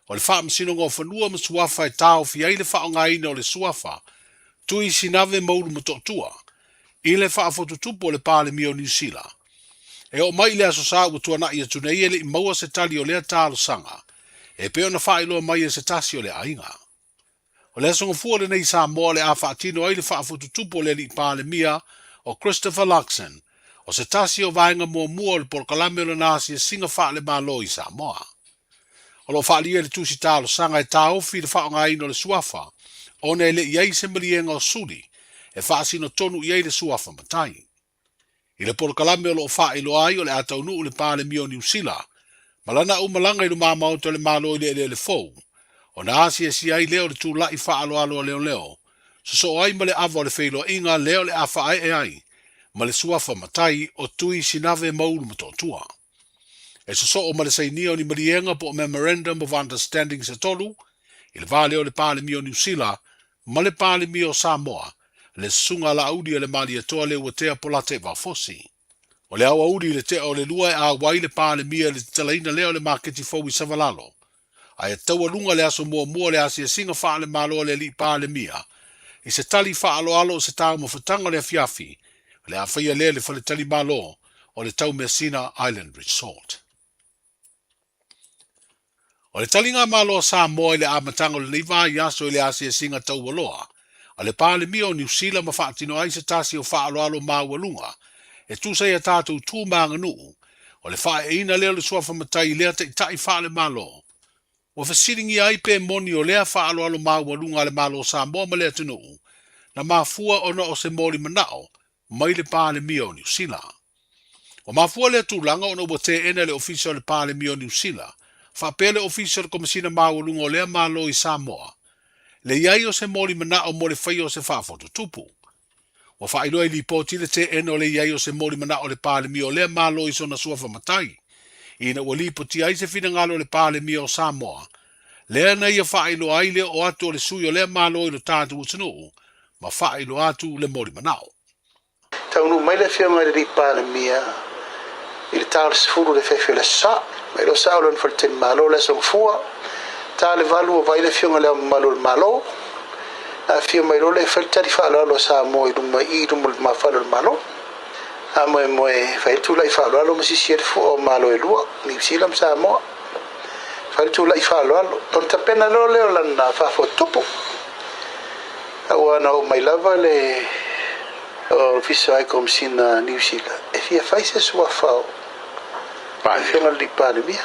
o le Faamasinoga o Fanua ma Suafa e taofi ai le faaaogaina o le suafa Tui Sinave Moulu Motootua i le faafotutupu o le Palemia o Niu Sila. E oo mai i le Aso Sa ua tuanai atu nei e le i maua se tali o lea talosaga e pei ona faailoa mai e se tasi o le aiga. O le aso gafua lenei i Samoa o le a faatino ai le faafututupu o le Alii Palemia o Christopher Luxon, o se tasi o vaega muamua o le polokalame o lana asiasiga faale-Malo i Samoa. O lo o faaalia i le tusi talosaga e taofi le faaaogaina o le suafa ona e le i ai se maliega o suli e faasino tonu i ai le suafa matai. I le polokalame o lo o faailoa ai o le a taunuu le Palemia o Niu Sila ma lana aumalaga i lumamaota o le Malo i le eleele fou, ona asiasia ai lea o le tula'i faaaloalo a leoleo, sosoo ai ma le ava o le feiloaiga lea o le a faaee ai ma le suafa matai o Tui Sinave Maulu Motootua. E sosoo ma le sainia o ni maliega po o Memorandum of Understanding se tolu i le va lea o le Palemia o Niu Sila ma le Palemia o Samoa, le Susuga Laauli a le Malietoa Leuatea Polata Vaofosi. O le aoauli i le tea o le lua e auai le Palemia i le tatalaina lea o le maketi fou i Savalalo, ae taualuga le aso muamua o le asiasiga faale-Malo a le Alii Palemia i se tali faaaloalo o se taumafataga o le afiafi o le a faia lea i le faletalimalo o le Taumeasina Island Resort. O le taliga Malo a Samoa i le amataga o lenei vaiaso i le asiasiga taualoa a le Palemia o Niu Sila ma faatino ai se tasi o faaaloalo maualuga e tusa i a tatou tu ma aganuu, o le faaeeina lea o le suafa matai i lea taitai faale-Malo. Ua fesiligia ai pe moni o lea faaaloalo maualuga a le Malo o Samoa ma le atunuu na mafua ona o se moli manao mai le Palemia o Niu Sila. Ua mafua lea tulaga ona ua teena le Ofisa o le Palemia o Niu Sila, faapea le Ofisa o le Komesina Maualuga o lea Malo i Samoa, le i ai o se moli manao mo le faia o se faafoto tupu. Ua faailoa i lipoti le teena o le i ai o se moli manao o le Palemia o lea Malo i sona suafa matai, ina ua lipotia ai se finagalo o le Palemia o Samoa, lea na ia faailoa ai le oo atu o le sui o lea Malo i lo tatou atunuu ma faailoa atu le moli manao. Taunuu mai le Afioga i le Alii Palemia i le ta o le 10 i le afiafi o le Aso Sa. Mai loa sao lona faletalimalo le Aso Gafua, ta le 8 ua vaai le Afioga i Le Ao Mamalu o le Malo. Na afio mai loa lea e fai le tali faaaloalo a Samoa i luma i i luma o le lumafale o le Malo. Faamoemoe e fai le tulai faaaloalo ma sisi ai le fua o Malo e lua, Niu Sila ma Samoa. Fai le tulai faaaloalo, ona tapena loa lea o lana faafotutupu. Aua na oo mai lava le Ofisa o High Komesina Niu Sila e fia fai se suafa o Afioga i le Alii Palemia.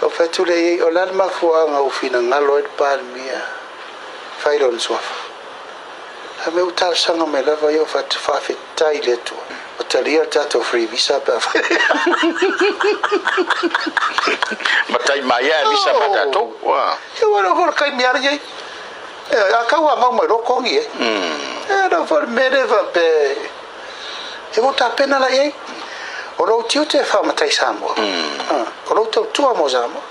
Ou fai atu lea i ai, o le a le mafuaaga ua finagalo ai le Palemia e fai lona suafa? A mea ua talosaga mai lava ia, ou fai atu, faafetai i le Atua ua talia le tatou free visa pe a fai. Matai mai e visa ma tatou. Ia ua le o taimi lava lenei. A tau a mau mai loa togi e. E lau foi le mea lea faapea e ua tapena la i ai. O lou tiute e faamatai Samoa. O lou tautua mo Samoa.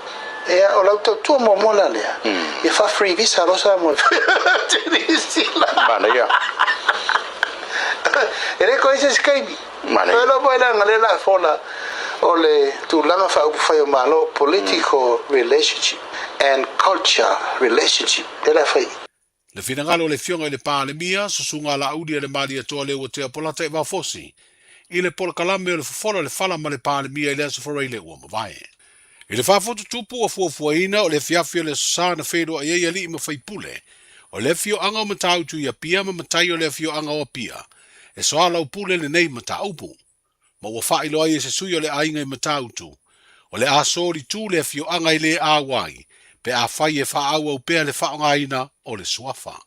Ia, o lau tautua muamua la lea, ia faa-free visa loa Samoa e Niu Sila. Manaia. E le toe i se isi taimi. Manaia. Toe loa foi leaga lea o le a fola o le tulaga faaupufai o Malo, political relationship and culture relationship, lea o le a fai. Le finagalo o le Afioga i le Palemia, Susuga Laauli a le Malietoa Leuatea Polata Evaofosi, i le polokalame o le Fofola le Fala ma le Palemia i le Aso Faraile ua mavae. I le faafotu tupu ua fuafuaina o le afiafi o le Aso Sa na feiloai ai alii ma faipule o le afioaga o Matautu i Apia ma matai o le afioaga o Apia e soalaupule lenei mataupu ma ua faailoa ai e se sui o le aiga i Matautu o le a solitu le afioaga e le auai pe afai e faaauau pea le faaaogaina o le suafa.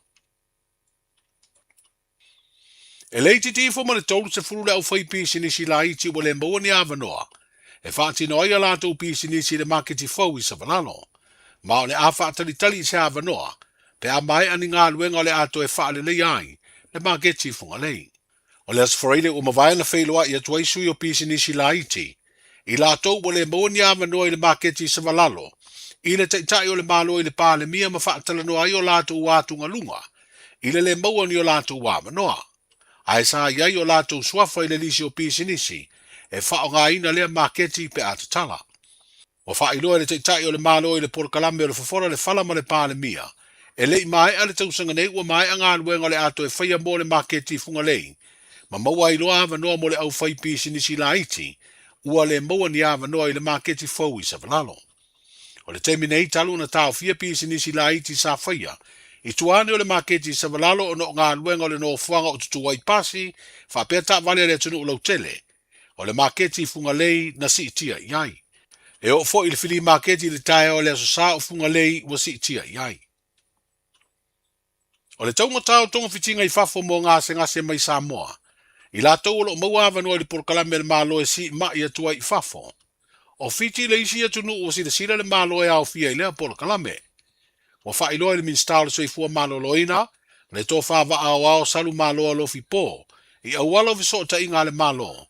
E le itiiti ifo ma le 30 le aufaipisinisi laiti ua le maua ni avanoa e faatino ai a latou pisinisi i le maketi fou i Savalalo, ma o le a faatalitali i se avanoa pe a maea ni galuega o le a toe faaleleia ai le maketi i Fugalei. O le Aso Faraile ua mavae na feiloai atu ai sui o pisinisi laiti i latou ua le maua ni avanoa i le maketi i Savalalo i le Taitai o le Malo i le Palemia ma faatalanoa ai o latou atugaluga i le le maua o ni o latou avanoa. Ae sa i ai o latou suafa i le lisi o pisinisi e faaaogaina lea maketi pe a tatala. Ua faailoa e le Taitai o le Malo i le polokalame o le Fofola le Fala ma le Palemia, e le i maea le tausaga nei ua maea galuega o le a toe faia mo le maketi i Fugalei, ma maua ai loa avanoa mo le aufaipisinisi laiti ua le maua ni avanoa i le maketi fou i Savalalo. O le taimi nei talu ona taofia pisinisi laiti sa faia i tua ane o le maketi i Savalalo ona o galuega o le nofoaga o tutu ai pasi faapea taavale a le atunuu lautele, o le maketi i Fugalei na siitia i ai. E oo foi i le fili maketi i le taeao o le Aso Sa o Fugalei ua siitia i ai. O le taugata o togafitiga i fafo mo gasegase mai Samoa, I latou o lo o maua avanoa i le polokalame a le Malo e siimai atu ai i fafo. O Fiti le isi atunuu ua silasila le Malo e aofia i lea polokalame. Ua faailoa e le Minisita o le Soifua Maloloina, le Tofa Vaa Aoao Salu Maloa Lofi Po, i auala o fesootaiga a le Malo,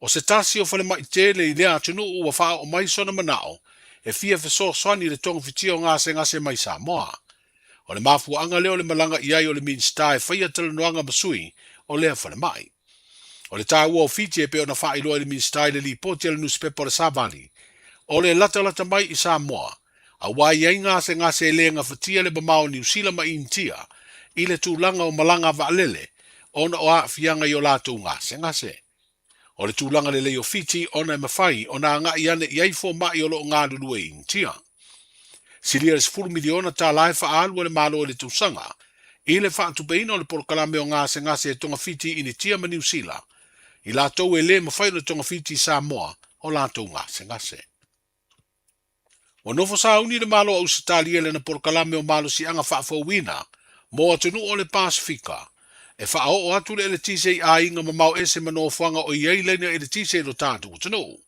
o se tasi o falemai tele i lea atunuu ua faaoo mai sona manao e fia fesoasoani i le togafitia o gasegase mai Samoa. O le mafuaaga lea o le malaga i ai o le Minisita e faia talanoaga ma sui o lea falemai. O le taua o Fiti e pei ona faailoa e le Minisita i le lipoti a le nusipepa o le Savali, o le latalata mai i Samoa, aua e i ai gasegase e le gafatia le mamao o Niu Sila ma Initia i le tulaga o malaga vaalele ona o aafiaga i o latou gasegase. O le tulaga lelei o Fiti ona e mafai ona agai ane i ai fomai o lo o galulue i Initia. Silia le $10 miliona e faaalu a le Malo i le tausaga i le faatupeina o le polokalame o gasegase e togafiti i Initia ma Niu Sila, i latou e le mafai ona togafiti i Samoa o latou gasegase. Ua nofo sauni le Malo o Ausetalia i lana polokalame o malosiaga faafouina mo atunuu o le Pasefika, e faaoo atu le eletise i aiga mamao ese ma nofoaga o i ai laina eletise i lo tatou atunuu.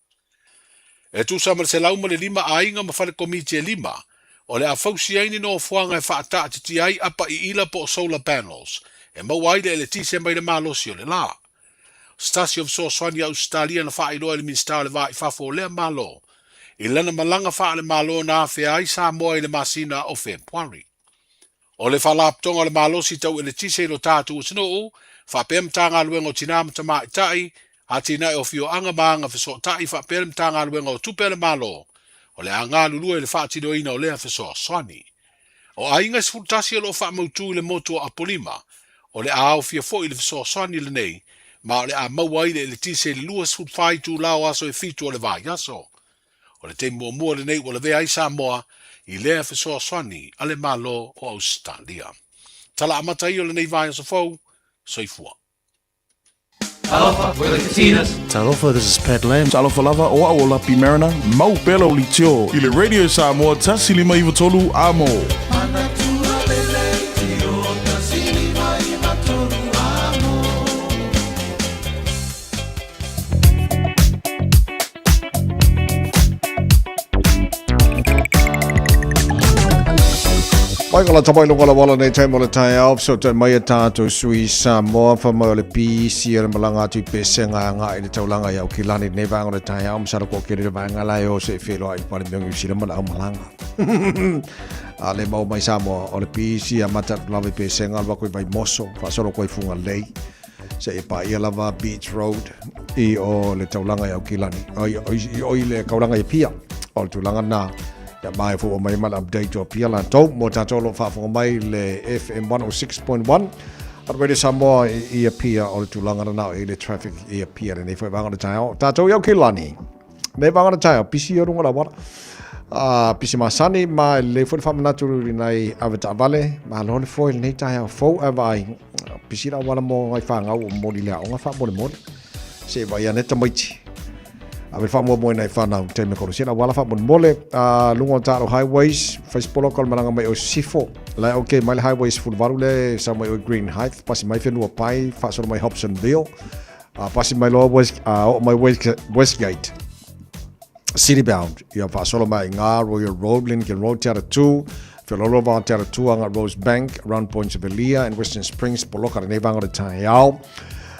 E tusa ma le 105 aiga ma fale komiti e lima o le a fausia ai ni nofoaga e faataatitia ai apa iila po o solar panels e maua ai le eletise mai le malosi o le la. O se tasi o fesoasoani a Ausetalia na faailoa e le Minisita o le Va i Fafo o lea Malo i lana malaga faale-Malo na afea ai Samoa i le masina o Fepuari. O le Faalapotopotoga o le Malosi Tau Eletise i lo tatou atunuu, faapea Matagaluega o Tina ma Tamaitai, Atinae o Afioaga ma Aga Fesootai faapea le Matagaluega o Tupe a le Malo, o le a galulue i le faatinoina o lea fesoasoani. O aiga e 11 o lo o faamautu i le motu o Apolima, o le a aofia foi i le fesoasoani lenei, ma o le a maua ai le eletise i le 24 itula o aso e fitu o le vaiaso. O le taimi muamua lenei ua lavea ai Samoa i lea fesoasoani a le Malo o Ausetalia. Tala amata ia o lenei vaiaso fou, soifua. Talofa, we're the Katinas. Talofa, this is Pat Lam. Talofa lava, o au o Lapi Mariner. Mau pea lau leitio i le Radio Samoa 1593 Amo. Mai ka lata mai lunga la wala nei taimi o le taeao, fesotai mai e tātou sui Samoa, wha mai o le PC o le malanga atu i pesenga a ngā i le taulanga i Aukilani nei vaenga o le taeao, masalo ko kere le vaenga la e o se i wheloa i pare miongi usila ma au malanga. A le mau mai Samoa o le PC a mata atu lava i pesenga, alua koe i Vaimoso, whaasolo koe i Fugalei. Se i paia lava Beach Road i o le taulaga i Aukilani. Oi, oi, oi le kaulaga i Apia. O le tulaga na. Ia mai fua mai ma le update o Apia latou. Mo tātou lo faafofoga mai le FM 106.1. A Radio Samoa i Apia o le tulaga na i le traffic i Apia lenei foi vaega o le taeao. Tātou i Aukilani. Nei vaega o le taeao, pisi o lunga la wala. Pisi masani ma le foi le faamanatu i nai avetaavale, malo le foe lenei taeao fou ae vaai, pisi le auala mo ngai fanau o momoli le aoga faamolemole. Se i vaai ane tamaiti. Ave le faamuamua i nai fanau taimi e kolosi le auala faamolemole. Luga o tatou highways, fai se poloka o le malaga mai o Sisifo. La e okay mai le highway 18 le sau mai o Green Heights, pasi mai Whenuapai, faasolo mai Hobsonville. Pasi mai loa West, oo mai West, Westgate. City bound ia faasolo mai ngā Royal Road, Lincoln Road, Te Aratū, Whelolo Te Aratū anga Rosebank, Round Point Sevelia and Western Springs, poloka lenei vaega o le taeao.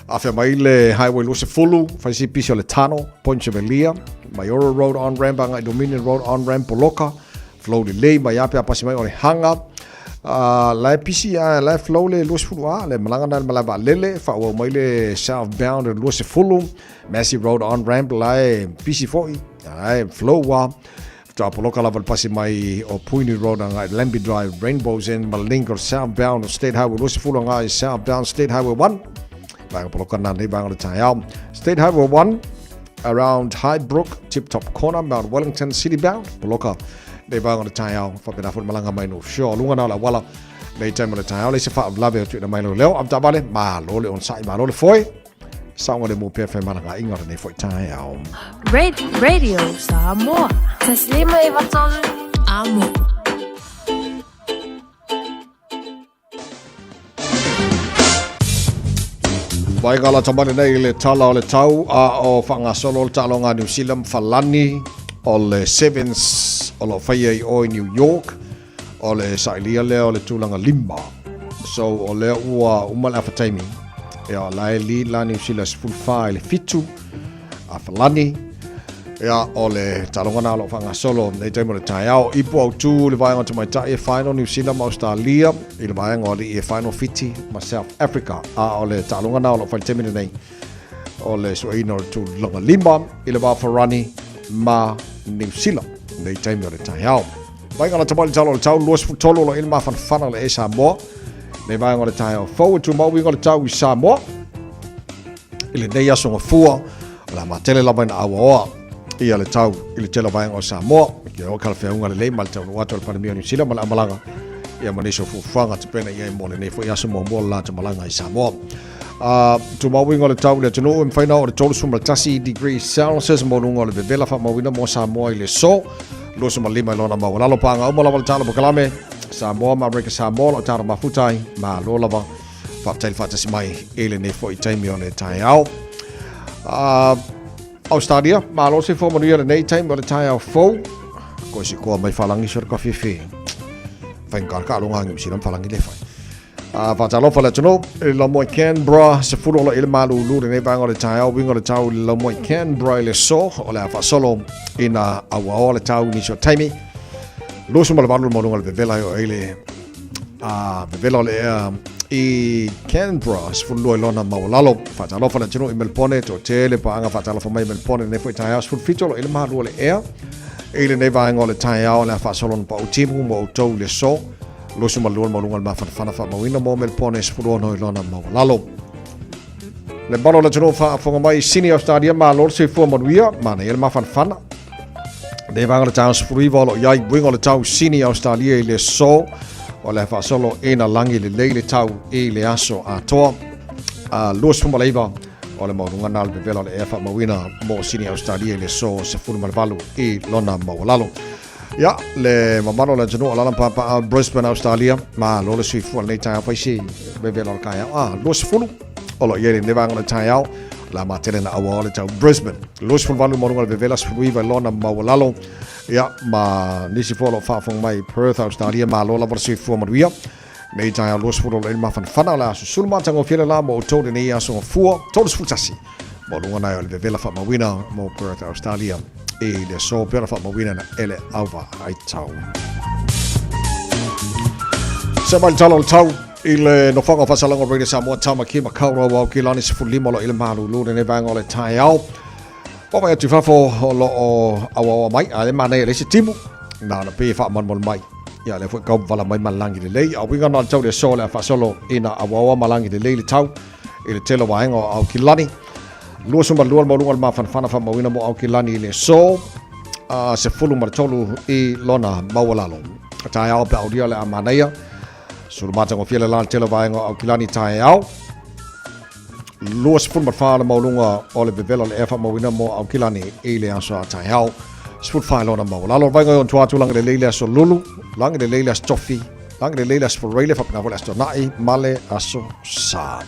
Afea mai le Highway 20, fai si pisi o le Tano, Point Sevelia, Maioro Road on ramp anga i Dominion Road on ramp poloka, flow lelei mai ape a pasi mai o le hanga. La e pisi a la e flow le 20 a le malanga na le malae vaalele, faaauau mai le southbound le 20, Massey Road on ramp la e pisi foi, la e flow a. Faatoa poloka lava le pasi mai o Puini Road agai Lambie Drive, Rainbows End ma Lincoln southbound o State Highway 20 agai southbound State Highway 1. Vaega poloka na nei vaega o le taeao. State Highway 1 around Highbrook, Tip Top Corner, Mount Wellington, City bound, poloka nei vaega o le taeao. Faapena foi le malaga mai North Shore. Luga na o le auala nei taimi o le taeao. Leai se faalavelave o tuuina mai lau leo. Avetaavale, malo le onosai, malo le foe. Saogalemu pea femalagaaiga o lenei foi taeao. Radio Samoa. 153 Amo. Vaega lata mai lenei i le tala o le tau a o faagasolo le taaloga a Niu Sila ma Falani o le Sevens o lo o faia i o i New York o le sailia lea o le tulaga lima. So o lea ua uma le afa taimi ia o la e lead la Niu Sila 14 i le 7 a Falani. Ia, o le taaloga na o lo o faagasolo nei taimi o le taeao. Ipu autu le vaega o tamaitai e final New Zealand ma Australia i le vaega o alii e final Fiti ma South Africa. A o le taaloga na o lo o fai le taimi lenei o le sueina o le tulaga lima i le va Farani ma New Zealand nei taimi o le taeao. Vaega la tamai le talo o le tau 23 o lo i le mafanafana le e Samoa. Nei vaega o le taeao fou e tumau uiga o le tau i Samoa. I lenei aso gafua, o le a matele lava ina auaoa ia le tau i le tele o vaega o Samoa, kia o kalafeauga lelei ma le taunuu atu a le Palemia o Niu Sila ma le aumalaga ia ma nisi o fuafuaga tapena i ai mo lenei foi aso muamua o le latou malaga i Samoa. Tumau uiga o le tau i le atunuu e mafai ona oo i le 31 degrees Celsius mo luga o le vevela faamauina mo Samoa i le aso 25 i lona maualalo. Paga uma lava le talo pakalame Samoa ma Amerika Samoa o lo o talo mafuta ai, malo lava. Faafetai le faatasi mai i lenei foi taimi o le taeao. Australia, malo se fua manuia lenei taimi o le taeao fou. Ko se koa mai whalangi so le kawhiwhi. Whainga ka alonga ngi usina whalangi le whai. Whatalofa le atunuu, i la moi Canberra, se fulu ola i le malulu lenei vaega o le taeao, winga o le tau i la moi Canberra i le so, o le a whaasolo ina auaoa le tau nisi o taimi. 28 le maualuga o le vevela e o ai le a vevela o le ea i Canberra, 12 i lona maualalo. Faatalofa le atunuu i Melbourne, toatele paaga faatalofa mai i Melbourne lenei foi taeao, 17 o lo i le malu o le ea. I lenei vaega o le taeao, le a faasolo na pau timu mo outou i le aso. 22 le maualuga o le mafanafana faamauina mo Melbourne, 16 i lona maualalo. Le malo o le atunuu faafofoga mai i Sydney, Australia, malo le soifua manuia, manaia le mafanafana. Le vaega o le tau 19 o lo o i ai uiga o le tau Sydney, Australia i le aso o le faasolo ina lagi lelei le tau i le aso atoa. 29 o le maualuga na le vevela o le ea faamauina mo Sydney, Australia i le aso 18 i lona maualalo. Ia, le mamalu o le atunuu o lala papa Brisbane, Australia, malo le soifua lenei taeao fai se vevela o le taeao. 20 o lo o i ai lenei vaega o le taeao, la matele na aua o le tau Brisbane. 28 maualuga le vevela, 19 i lona maualalo. Ia, ma nisi foi o lo o faafofoga mai Perth, Australia, malo lava le soifua manuia. Nei taeao 20 o lo o i le mafanafana o le aso sulu matagofie le la mo outou lenei aso gafua 31 maualuga nai o le vevela faamauina mo Perth, Australia i le aso pea ona faamauina na ele auva ai tau. Se mai le tala o le tau i le nofoaga o faasalaga o Radio Samoa Tamaki Makaurau au ki lani 15 o lo i le malulu lenei vaega o le taeao. Vaavaai atu i fafo o lo o auaoa mai, a e manaia le isi timu, na ona pei e faamalumalu mai. Ia, lea foi kau vala mai malagi lelei. A uiga na o le tau le aso le a faasolo ina auaoa malagi lelei le tau i le tele o vaega o Aukilani. 22 le maualuga o le mafanafana faamauina mo Aukilani i le aso a 13 i lona maualalo. Taeao pe aulia le a manaia. Sulu matagofie le la le tele o vaega o Aukilani taeao. 24 le maualuga o le vevela o le ea faamauina mo Aukilani i le aso a taeao. 14 lona maualalo. Vaega i ona tua atu lagi lelei le aso Lulu, lagi lelei le aso Tofi, lagi lelei le aso Fureile, faapena foi le aso Tona'i ma le aso Sa.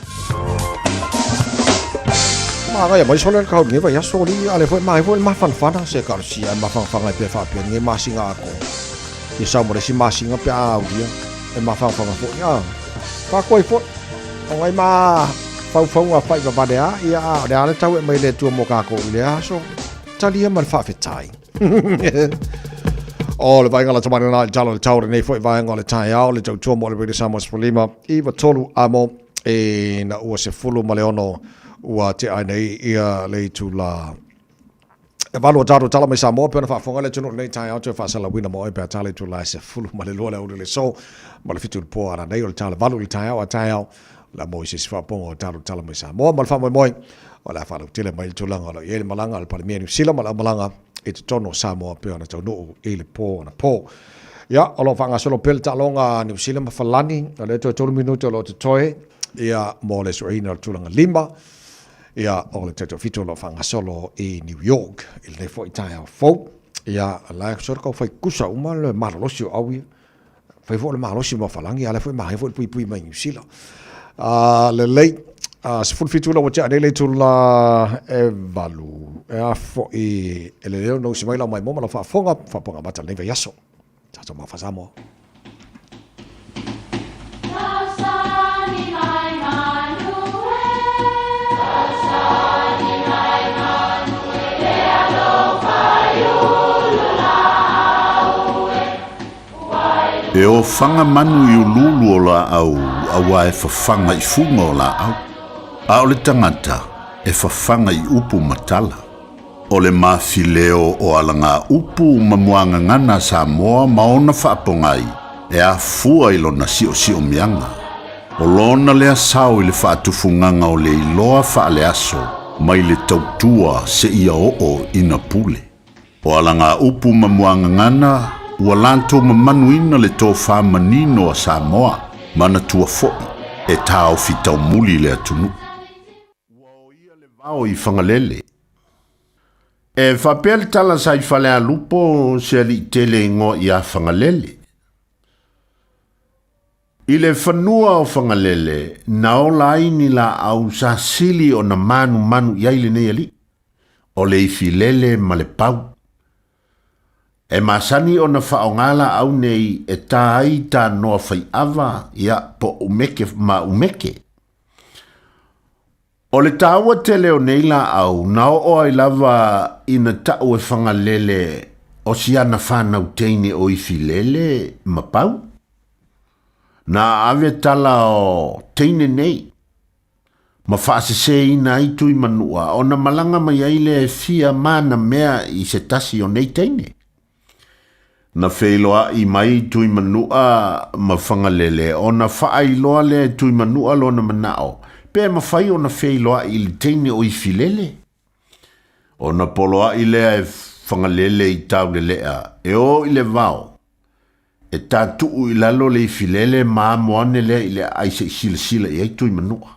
Magaia mai sole le kau nge vai aso li ale foi mai foi le mafanafana se ka sia e mafanafanga e pe faapea nge masinga ako. I sau mo le si masinga pe a aulia e mafanafanga foi a. Fakoai foi. O ngai ma faufauga fai vavale a ia a o le a le tau e mai le Atua mo kākou i le aso talia ma le faafetai. O le vaega la tamai lena i le tala o le tau lenei foi vaega o le taeao le tautua mo le Radio Samoa 15 i 3 amo e na ua 16 ua tea ai nei ia le itula E valu o tatou tala mai Samoa pe ona faafofoga le atunuu lenei taeao toe faasalauina mo oe pe a tala itula e 12 le aoauli o le aso ma le 7 i le po a nanei o le tala valu i le taeao a taeao o le a maua i se isi faaopooga o tatou tala mai Samoa ma le faamoemoe o le a faalautele mai le tulaga o lo o i ai le malaga a le Palemia Niu Sila ma le aumalaga i totonu o Samoa pe ona taunuu i le po anapo. Ia, o lo o faagasolo pea le taaloga a Niu Sila ma Falani, o lea toe 3 minute o lo o totoe ia mo le sueina o le tulaga lima. Ia, o le taitoafitu o lo o faagasolo i New York i lenei foi taeao fou. Ia, la e sort kau fai kusa uma le malolosi o au ia. Fai foi le malosi mo Falani, a lea foi mahe foi le puipui mai Niu Sila. Lelei. 17 ula ua tea nei le itula e 8. E a foi e lelei ona usi mai lau maimoa ma lau faafofoga, faafofoga amata lenei vaiaso. Tatou mafa Samoa. E ofaga manu i uluulu o laau auā e fafaga i fuga o laau, a o le tagata e fafaga i upu ma tala. O le mafileo o alagaupu ma muagagana a Samoa ma ona faapogai e afua i lona siosiomiaga. O lona lea sao i le faatufugaga o le iloa faaleaso mai le tautua seia oo ina pule. O alagaupu ma muagagana ua latou mamanuina le tofa manino a Samoa, manatua foi e taofi taumuli le atunuu. Ua oia le vao i Fagalele. E faapea le tala sa i Falealupo se alii tele igoa ia Fagalele. I le fanua o Fagalele na ola ai ni laau sa sili ona manumanu i ai lenei alii, o le ifilele ma le pau. E masani ona faaaoga laau nei e ta ai tanoa faiava, ia, po umeke ma umeke. O le taua tele o nei laau na oo ai lava ina tau e Fagalele o si ana fanau teine o Ifilele ma Pau. Na ave tala o teine nei ma faaseseina ai Tuimanua ona malaga mai ai lea e fia mana mea i se tasi o nei teine. Na feiloai mai Tuimanua ma Fagalele ona faailoa lea e Tuimanua lona manao pe mafai ona feiloai i le teine o Ifilele. Ona poloai lea e Fagalele i Taulelea e o i le vao e tatuu i lalo le ifilele ma amo ane lea i le aai se i silasila i ai Tuimanua.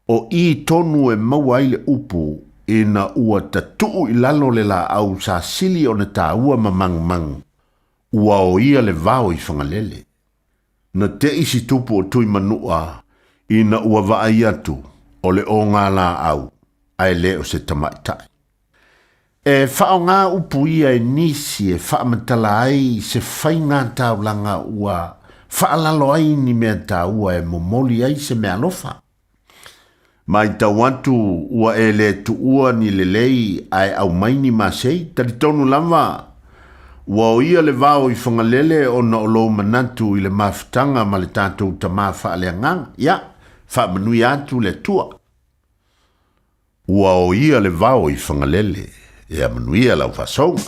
O i tonu e maua ai le upu ina ua tatuu i lalo le laau sa sili ona taua ma magumagu, ua oia le vao i Fagalele. Na te'i si tupu o Tuimanua ina ua vaai atu o le oga laau ae le o se tamaitai. E faaaoga upu ia e nisi e faamatala ai se faiga taulaga ua faalalo ai ni mea taua e momoli ai se meaalofa. Matau atu ua e le tuua ni lelei ae aumai ni masei, talitonu lava ua o ia le vao i Fagalele ona o lou manatu i le mafutaga ma le tatou tama faaleagaga. Ia, faamanuia atu le Atua. Ua o ia le vao i Fagalele, ia manuia lau faasouga.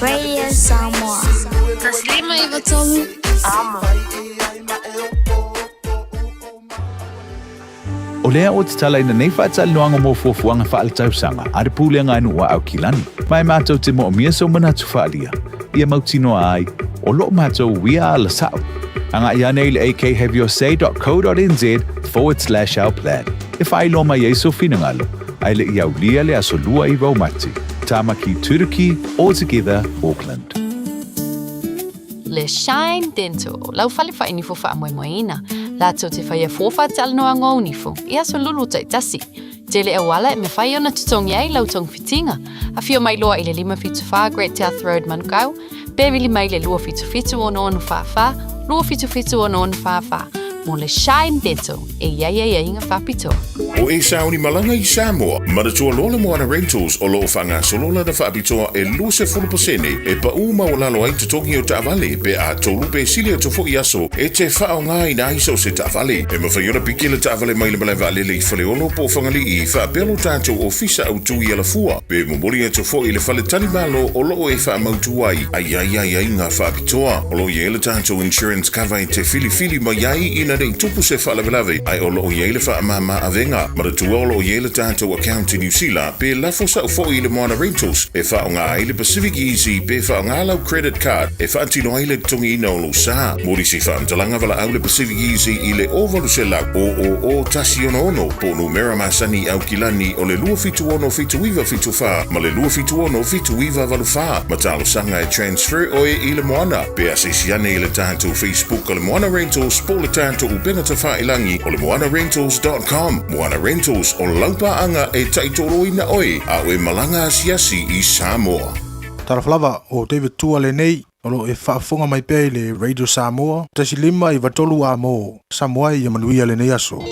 Radio Samoa. 153 Amo. O lea ua tatalaina nei faatalanoaga mo fuafuaga faaletausaga a le Pulega a Nuu a Aukilani, ma e matou te moomia sou manatu faaalia, ia mautinoa ai, o loo matou uia ala sa'o. Agai ane i le akhaveyourSay.co.nz/ourplan e faailoa mai ai sou finagalo, ae le i aulia le aso 29 o Mati, Tamaki Turuki, All Together, Auckland. Le Shine Dental, lau fale faainifo faamoemoeina, latou te faia fua faatalanoaga o nifo i aso lulu taitasi. Tele auala e mafai ona totogi ai lau togafitiga. Afio mai loa i le 574 Great South Road, Manukau, pe vili mai le 277 6644, 277 6644 mo le Shine Dental e i ai aiaiga faapitoa. O e sauni malaga i Samoa, manatua loa le Moana Rentals o lo o faagasolo lana faapitoa e 20% e paʻū maualalo ai totogi o taavale pe a tolu pe sili atu foi aso e te faaaogaina ai so o se taavale. E mafai ona piki le taavale mai le malae vaalele i Faleolo po o Fagalii faapea lo tatou ofisa autu i Alafua pe momoli atu foi i le fale talimalo o lo o e faamautu ai ai ai ai ai ngā faapitoa. O lo o i ai le tatou insurance cover e te filifili mai ai ina nei tupu se faalavelave ae o lo o i ai le faamāmā avega. Manatua o lo o i ai le tatou account i Niu Sila pe lafo sa'o foi i le Moana Rentals e faaaoga ai le Pacific Easy pe faaaoga lau credit card e faatino ai le totogiina o lou sa. Mo nisi faamatalaga valaau le Pacific Easy i le 0800 000 166 po o numera masani i Aukilani o le 276 7974 ma le 276 7984 ma talosaga e transfer oe i le Moana. Pe asiasi ane i le tatou Facebook o le Moana Rentals po o le tatou upega tafailangi o le moanarentals.com. Moana Rentals, o lau paaga e taitoloina oe a o e malaga asiasi i Samoa. Talofa lava, o David Tua lenei, o lo o e faafofoga mai pea i le Radio Samoa, 1 5 9 3 A mo Samoa ia manuia lenei aso.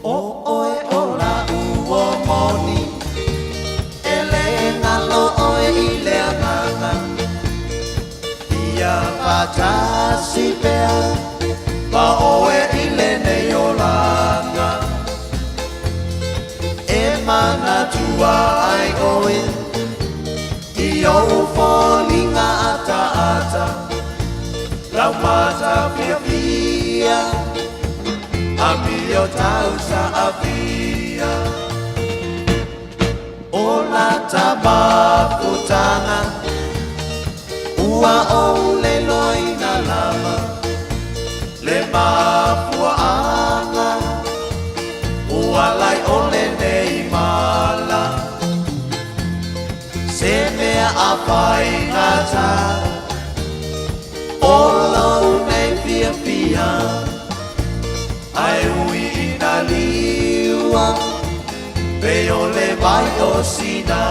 ʻO ʻoe ʻo laʻu moni, e lē nalo ʻoe i le agaga. Ia faatasi pea ma ʻoe i lenei olaga. E manatua ai ʻoe i ou foliga ataata. Lau matafiafia Amio tausaafia O lata mafutaga Ua ou leloina lava Le mafuaaga Ua lae ole nei mala Se mea a faigata O lou nei fiafia Ae ui ina liua Pei o le vai o Sina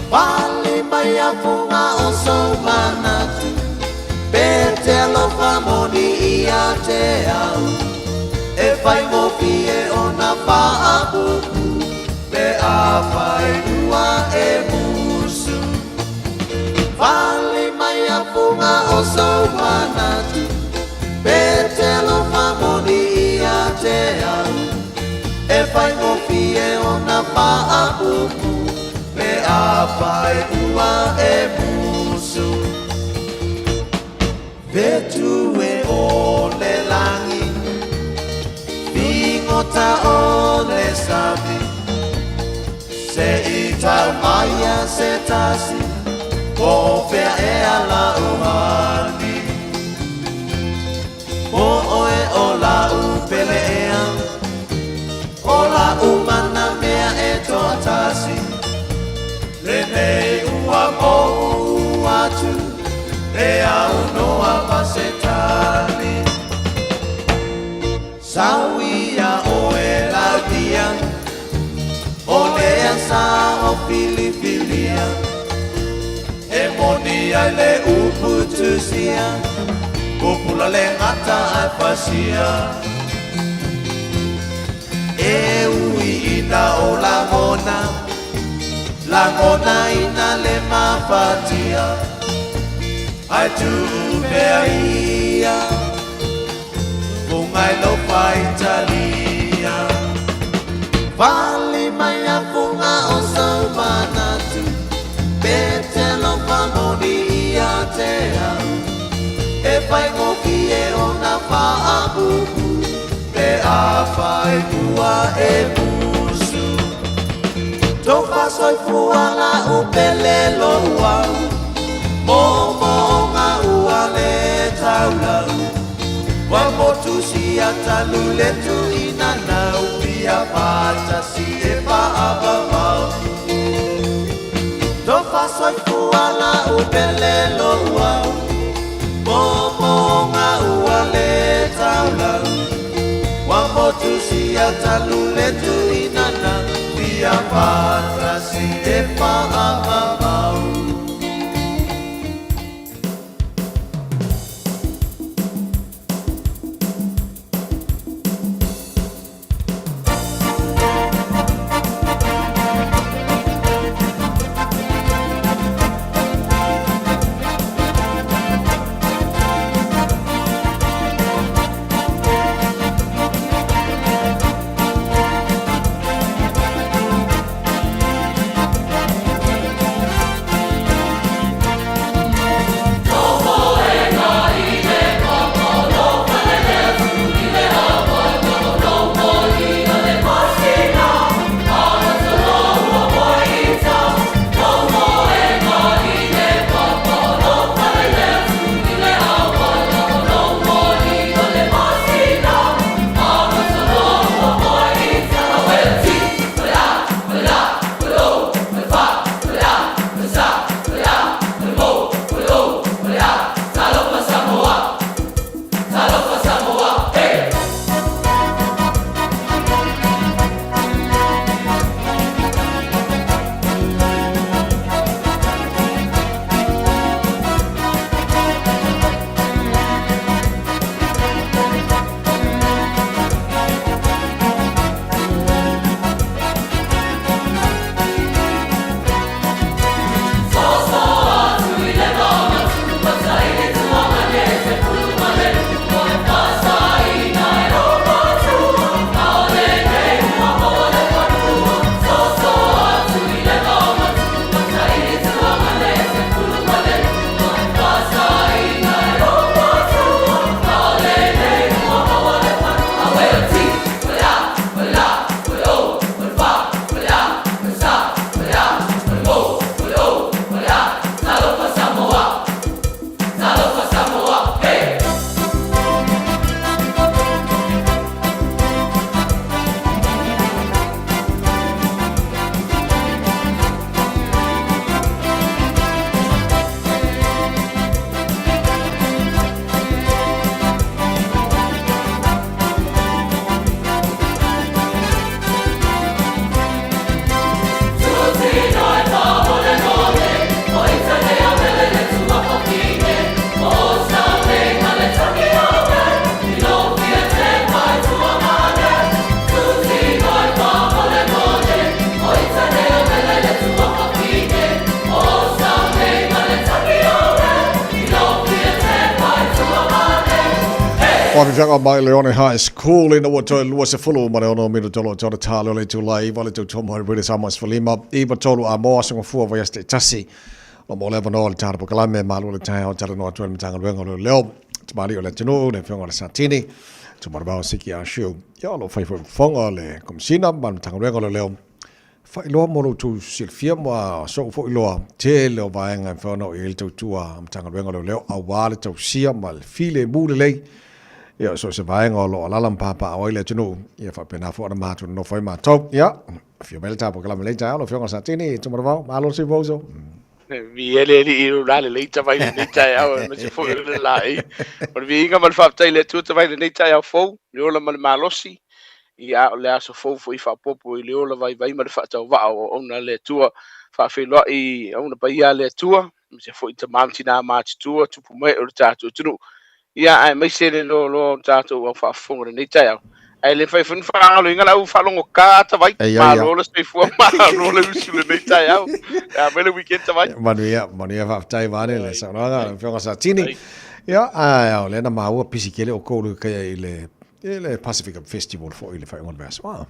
Pale mai a fuga o sou manatu Pe te alofa moni ia te au E faigofie ona faapupu Pe afai ua e musu Fale mai a fuga o sou manatu Pe te alofa moni ia te au E faigofie ona faapupu Pe afai ua e musu Fetu e o le lagi Figota o le sami Se i tau mai se tasi Po o fea ea la'u hani Po oe o la'u pele ea O la'u mana mea e toatasi Lenei ua mou atu E aunoa ma se tali Sau ia oe Laudia O lea sa o filifilia E moni ai le upu tusia Pupula le gata ae fasia E ui ina o lagona Lagonaina le mafatia Ae tuu pea ia Fuga i lou faitalia Fale mai a fuga o sou manatu Pe te alofa moni ia te au E faigofie ona faapupu Pe afai ua e musu Tofa soifua la'u pele lou au Moomooga ua le taulau Ua motusia talu le tuuina nau Fia faatasi e faavavau Tofa soifua la'u pele lou au Moomooga ua le taulau Ua motusia talu le tuuina nau Fia faatasi e faavavau. O afiafiaga mai Leone High School ina ua toe 26 minuta o lo o toe talo le itula e 9 le tautua mo Haribuda Samoa 15 9 3 a mo aso gafua vaiaso taitasi. O mo le avanoa o le tāna polokalame malo le taeao talanoa atu ai le Matagaluega o Leoleo, Tamalii o le Atunuu, le Afioga i le Satini, Tumanavao Siki Ah Siu. Ia o lo o fai foi ma fofoga o le Komesina ma le Matagaluega o Leoleo. Faailoa mo lo outou silafia ma so'u foi iloa, tele o vaega e mafai ona oo i ai le tautua a Matagaluega o Leoleo aua le tausia ma le filemu lelei ia so o se vaega o lo o alaala ma papaaao ai le atunuu, ia faapena foi ona matou nonofo ai matou. Ia, afio mai le ta polokalame i lenei taeao lau Afioga Satini Tumanavao, malo le soifua uso. Viia le Alii i lou lalelei tavai lenei taeao aemaise foi o le laei. O le viiga ma le faafetai i le Atua tavai lenei taeao fou, le ola ma le malosi, ia a o le aso fou foi faaopoopo i le ola vaivai ma le faatauvaa o auauna a le Atua. Faafeiloai i auauna paia a le Atua, aemaise foi tama ma tina matutua, tupu mae o le tatou atunuu. Ia, aemaise le loaloa o le tatou au faafofoga i lenei taeao. Ae le mafai foi ona faagaloina le au faalogogata Tavai. Ei, ai, Malo le soifua, malo le usu i lenei taeao. Ia mai le weekend Tavai. Manuia, manuia faafetai vaeane le saunoaga lau Afioga Satini. Ia, ae o lea na maua pisi tele outou le kai i le i le Pacific Festival foi i le faaiuga o le vaiaso. Ah.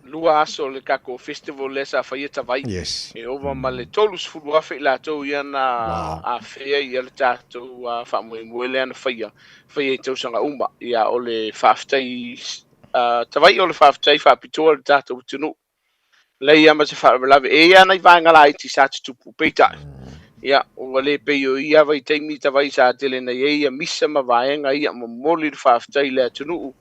Lua aso o le tatou festival lea sa faia Tavai. Yes. E ova ma le 30,000 i latou ia na afea ia le tatou faamoemoe lea na faia, faia i tausaga uma. Ia o le faafetai Tavai o le faafetai faapitoa i le tatou atunuu. Leai lava ma se faalavelave. E i ai lava nai vaega laiti sa tutupu, peitai, ia, ua le pei o ia vaitaimi Tavai sa tele na i ai ia misa ma vaega ia, momoli le faafetai i le atunuu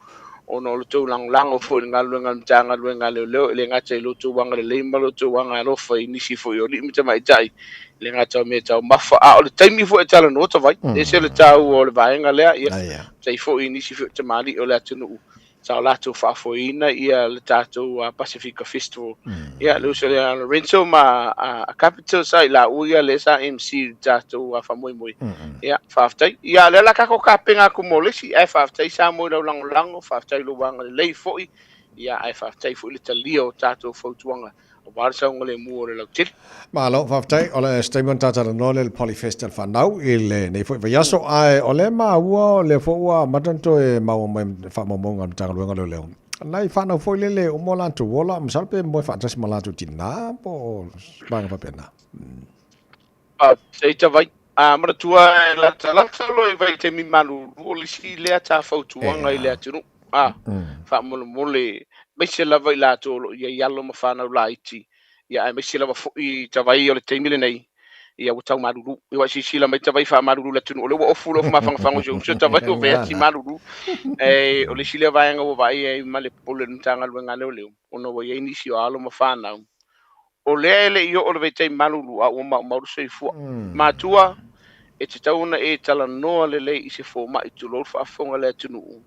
ona o le tou lagolago foi i le galuega a le Matagaluega a Leoleo, e le gata i lo outou agalelei ma lo outou agaalofa i nisi foi o alii ma tamaitai, e le gata o mea taumafa, a o le taimi foi e talanoa Tavai, e ese le taua o le vaega lea, ia, faafetai foi i nisi foi o tamalii o le atunuu sa o latou faafoeina ia le tatou Pasifika Festival. Ia, le uso lea a Lorenzo ma a Capital sa i laua ia lea sa MC i le tatou faamoemoe. Ia, faafetai. Ia, o lea la tatou tapena atu mo le isi, ae faafetai Samoa i lau lagolago, faafetai i lou agalelei foi, ia, ae faafetai foi i le talia o tatou fautuaga aua le saogalemu o le lautele. Malo, faafetai. O le se taimi ona ta talanoa lea i le Polyfest a le fanau i lenei foi vaiaso, ae o lea e maua o lea foi ua amata ona toe maua mai faamaumauga a le Matagaluega o Leoleo nai fanau foi lele uma o latou ola, masalo pe moe faatasi ma latou tinā po o vaega faapena. Faafetai Tavai. A manatua e latalata loa i vaitaimi malulu o le isi lea ta fautuaga i le atunuu. A, faamolemole, aemaise lava i latou o lo o i ai alo ma fanau laiti, ia aemaise lava foi Tavai o le taimi lenei, ia ua tau malulu. Ia silasila mai Tavai faamalulu i le atunuu, o lea ua ofu le ofu mafanafana o si ou uso Tavai ua fai atu malulu. E, o le isi lea vaega ua vaai ai ma le popole o le Matagaluega a Leoleo, ona ua i ai nisi o alo ma fanau O lea e le i oo le vaitaimi malulu a ua maumau le soifua. Matua, e tatau ona e talanoa lelei i se fomai tulou le faafofoga a le atunuu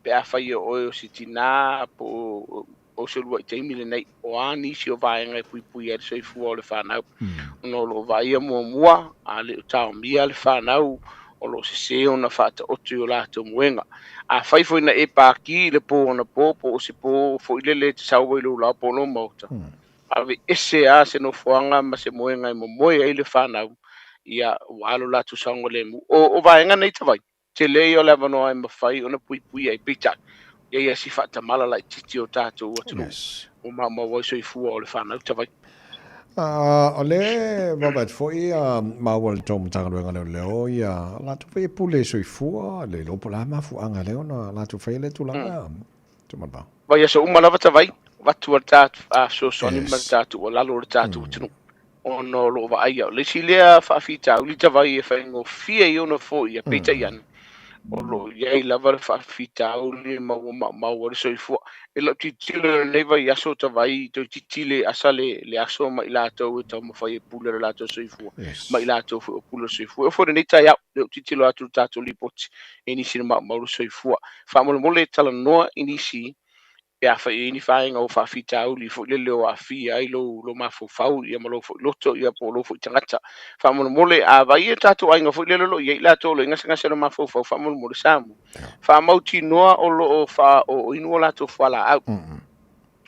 pe afai o oe o se tinā po o se uluai taimi lenei. O a nisi o vaega e puipui ai le soifua o le fanau? Ona o lo o vaaia muamua, a le o taomia le fanau, o lo o sese ona faataoto i o latou moega. Afai foi na e pākī i le pō anapo po o se pō foi lele e te sau ai i lou laoa po o lou maota, Aveese a se nofoaga ma se moega e momoe ai le fanau, ia, ua alo latou saogalemu. O, o vaega nei Tavai, tele ia o le avanoa e mafai ona puipui ai, peitai, i ai si faatamala laitiiti o tatou atunuu, yes. Ua maumau ai soifua o le fanau Tavai. O le vaavaai atu foi maua i le tou Matagaluega Leoleo ia latou foi e pule soifua, le iloa po o le a mafuaaga lea ona latou faia lea tulaga. Mm. Tumanavao. Vaiaso uma lava Tavai, avatu a le tatou fesoasoani ma le tatou tuualalo i le tatou atunuu ona o lo o vaaia. O le isi lea faafitauli Tavai e faigofie ai ona foia, peitai ane, o lo o i ai lava le faafitauli ma ua maumau ai le soifua. I lau tilotilo i lenei vaiaso Tavai, toeitiiti le asa le aso ma i latou e taumafai e pule lo latou soifua, ma i latou foi o pule le soifua. E oo foi i lenei taeao, lea ou tilotilo atu i le tatou lipoti, e nisi na maumau le soifua. Faamolemole talanoa i nisi pe afai e i ai ni vaega o faafitauli foi lele o aafia ai lou, lou mafaufau ia ma lou foi loto ia po o lou foi tagata. Faamolemole a vaai o tatou aiga foi lele o lo o i ai i latou o lo o i gasegase o le mafaufau, faamolemole Samu. Faamautinoa o lo o faaooinu o latou fualaau.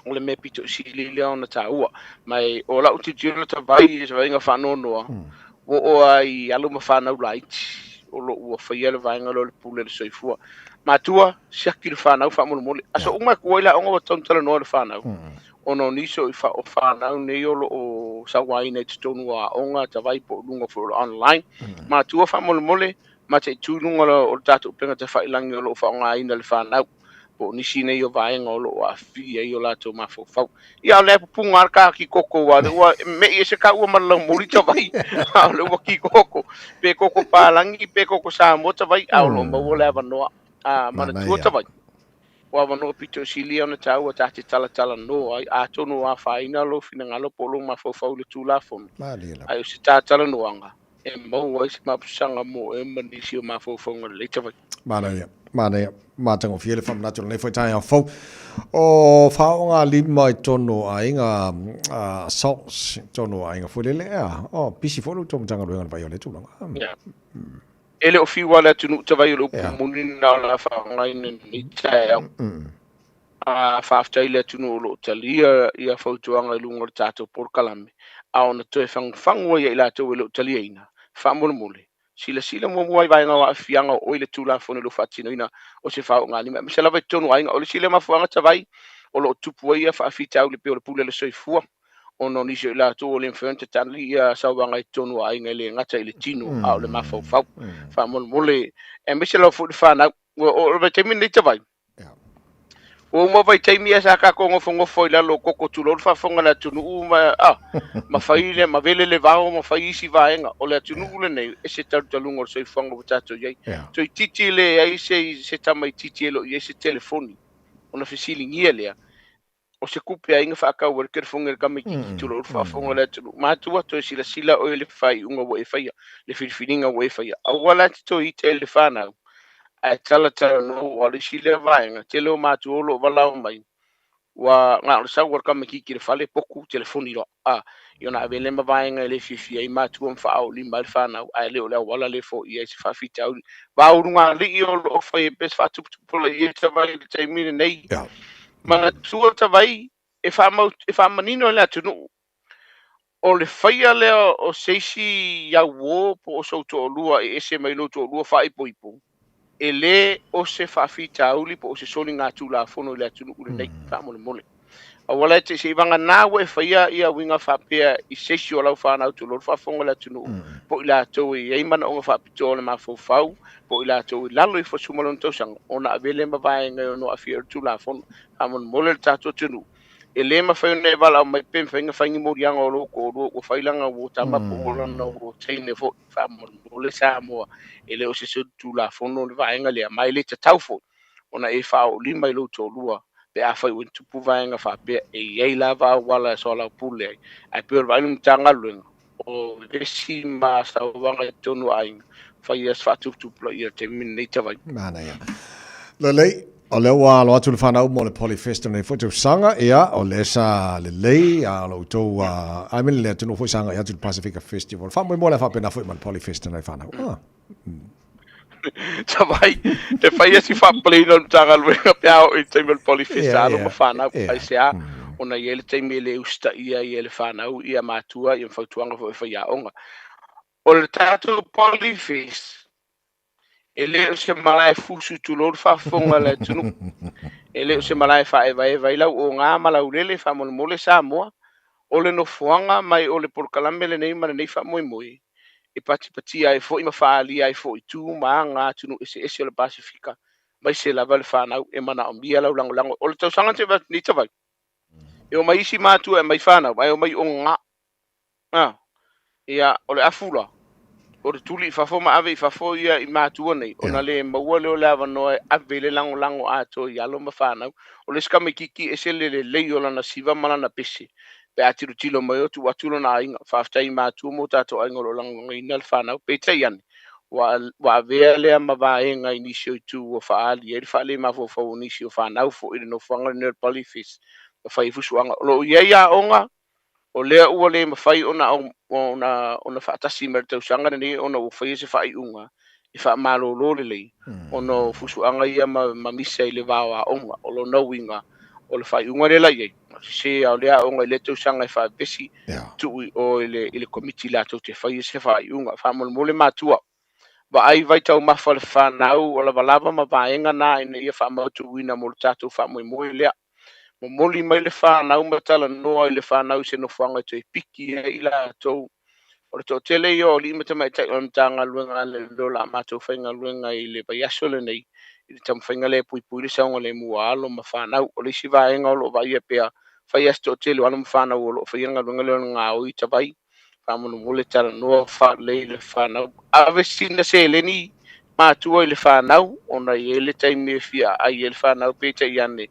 O le mea pito sili lea ona taua. Ma e, o lau tilotilo Tavai i se vaaiga faanoanoa, ua oo lava i alo ma fanau laiti. o lo o ua faia le vaega lea o le pule a le soifua. Matua, siaki le fanau faamolemole. Aso uma e kua i le aoga ua tatau ona talanoa i le fanau. Ona o nisi o o fanau nei o lo o sauaina i totonu o aoga, tavai po o luga foi o le online. Matua faamolemole, mataitu i luga o le tatou upega tafailagi o lo o faaaogaina e le fanau. po o nisi nei o vaega o lo o aafia ai o latou mafaufau. Ia, o lea e pupuga lava le ta kikoko, aua o lea ua me'i ese taua ma le laumoli tavai, a o lea ua kikoko, pe koko palagi, pe koko Samoa tavai, a o lo o maua le avanoa. A, manatua tavai, o avanoa pito sili ia ona taua ta te talatalanoa ai, atonu o afaina lou finagalo po o lou mafaufau i le Tulafono, ae o se ta talanoaga e maua ai se mapusaga mo oe ma nisi o mafaufauga lelei tavai. Manaia, manaia, matagofie le faamanatu o lenei foi taeao fou. O faaogalima i totonu o aiga uh, assaults i totonu o aiga foi lele ea. O, pisi foi lo outou Matagaluega i le vaai o lea tulaga. Yeah. E le o fiu lava le atunuu tavai o le upu yeah. moni na o le a faaaogaina i lenei taeao. A faafetai i le atunuu o lo o talia ia fautuaga i luga o le tatou polokalame, a ona toe fagufagu ai ia i latou e le o taliaina, faamolemole, Silasila muamua i vaega o aafiaga o oe i le Tulafono i lou faatinoina o se faoogalima, aemaise lava i totonu o aiga. O le isi lea mafuaaga tavai o lo o tupu ai ia faafitauli pei o le pule a le soifua, ona o nisi o i latou ua le mafai ona tatali ia sauaga i totonu o aiga e le gata i le tino a o le mafaufau. Faamolemole, aemaise lava foi le fanau. O le vaitaimi lenei tavai, Ua uma vaitaimi ia sa tatou nofonofo ai i lalo o koko tulou le faafofoga a le atunuu ma, ah, ma fai le, ma vele le vao ma fai isi vaega. O le atunuu lenei, e ese talutaluga o le soifuaga ua tatou i ai. Toeitiiti leai se, se tamaitiiti e le o i ai se telefoni ona fesiligia lea, o se tupe ai na faatau ai le telefoni a le tamaitiiti tulou le faafofoga a le atunuu. Matua, toe silasila oe i le faaiuga ua e faia, le filifiliga ua e faia. Aua la e te toe ita i le fanau, ae talatalanoa aua o le isi lea vaega, tele o matua o lo o valaau mai, ua na o le sau o le tamaitiiti i le fale, potu telefoni loa. A, i ona ave lea ma vaega e le fiafia ai matua ma faaolima ai le fanau, ae le o le auala lea e foia ai se faafitauli. Vaulugalii o lo o fai ai pea se faatuputupulaia tavai i le taimi lenei. Manatua tavai e faamau, e faamanino e le atunuu, o le faia lea o se isi auō po o sou toalua e ese mai lou toalua faaipoipo, e le o se faafitauli po o se soligatulafono i le atunuu lenei, faamolemole. Aua la e te, seivagana ua e faia ia uiga faapea i se isi o lau fanau tulou le faafofoga a le atunuu, po o i latou e i ai manaoga faapitoa o le mafaufau, po o i latou i lalo ifo o le 16 tausaga, ona ave lea ma vaega e ono aafia ai le Tulafono. Faamolemole le tatou atunuu, e le mafai ona e valaau mai pe mafai ona fai ni moliaga o lou toalua ua fai lana uo tama po o lana uo teine foi. Faamolemole Samoa, e le o se solitulafono le vaega lea, ma e le tatau foi ona e faaoolima i lou toalua pe afai ua tupu vaega faapea, e i ai lava auala e soalaupule ai. Ae pei o le vaai o le Matagaluega, o vevesi ma sauaga i totonu o aiga, faia se faatuputupulaia i le taimi lenei tavai. Manaia. Lelei, o lea ua alo atu le fanau mo le Polyfest o lenei foi tausaga, ia, o lea sa lelei, a o lo outou, uh, I mean, le atunuu foi sa agai atu i le Pasifika Festival. Faamoemoe la faapena foi ma le Polyfest nai fanau. Ah. Tavai, e fai si faapaleina o le Matagaluega pe a oo i le taimi o le Polyfest, alo ma fanau, aisea, ona e i ai le taimi e le usitaia ai e le fanau ia matua ia ma fautuaga foi a faiaoga. O le tatou Polyfest, e le o se malae fusu tulou le faafofoga a le atunuu. E le o se malae faaevaeva ai lau oga ma lau lele faamolemole Samoa. O le nofoaga mai o le polokalame lenei ma lenei faamoemoe, e patipatia ai foi ma faaalia ai foi tu ma aga atunuu eseese o le Pasefika, aemaise lava le fanau e manaomia lau lagolago. O le tausaga na tea nei tavai, e omai isi matua e aumai fanau, ae omai oga. A, ia, o le afu la, o le tuli i fafo ma ave i fafo ia i matua nei, ona le maua lea o le avanoa e ave i le lagolago atoa i alo ma fanau. O le isi tamaitiiti e ese le lelei o lana siva ma lana pese, pe a tilotilo mai o tuu atu lona aiga. Faafetai i matua ma o tatou aiga o lo o lagolagoina le fanau. Peitai ane, ua, ua avea lea ma vaega i nisi o itu ua faaali ai le faalemafaufau o nisi o fanau foi i le nofoaga lenei o le Polyfest ma fai ai fusuaga. O lo o i ai aoga, o lea ua le mafai ona, ona, ona faatasi mai le tausaga lenei ona ua faia se faaiuga e faamalolo lelei ona o fusuaga ia ma, ma misa i le va o aoga. O lona uiga, o le faaiuga lea la i ai, sese a o lea aoga i lea tausaga e faavesi, tuu i o i le, i le komiti latou te faia se faaiuga. Faamolemole matua. Vaai vaitaumafa o le fanau, o lavalava ma vaega na ina ia faamautuina mo le tatou faamoemoe lea. Momoli mai le fanau ma talanoa i le fanau i se nofoaga e toe piki ai i latou. O le toatele ia o alii ma tamaitai o le Matagaluega a Leoleo o le a matou faigaluega i le vaiaso lenei i le taumafaiga lea e puipui le saogalemu o alo ma fanau. O le isi vaega o lo o vaaia pea, fai lava si toatele o alo ma fanau o lo o faia galuega lea o le gaoi tavai. Faamolemole talanoa faalelei i le fanau. Ave sina seleni matua i le fanau ona e i ai le taimi e fia aai ai le fanau peitai ane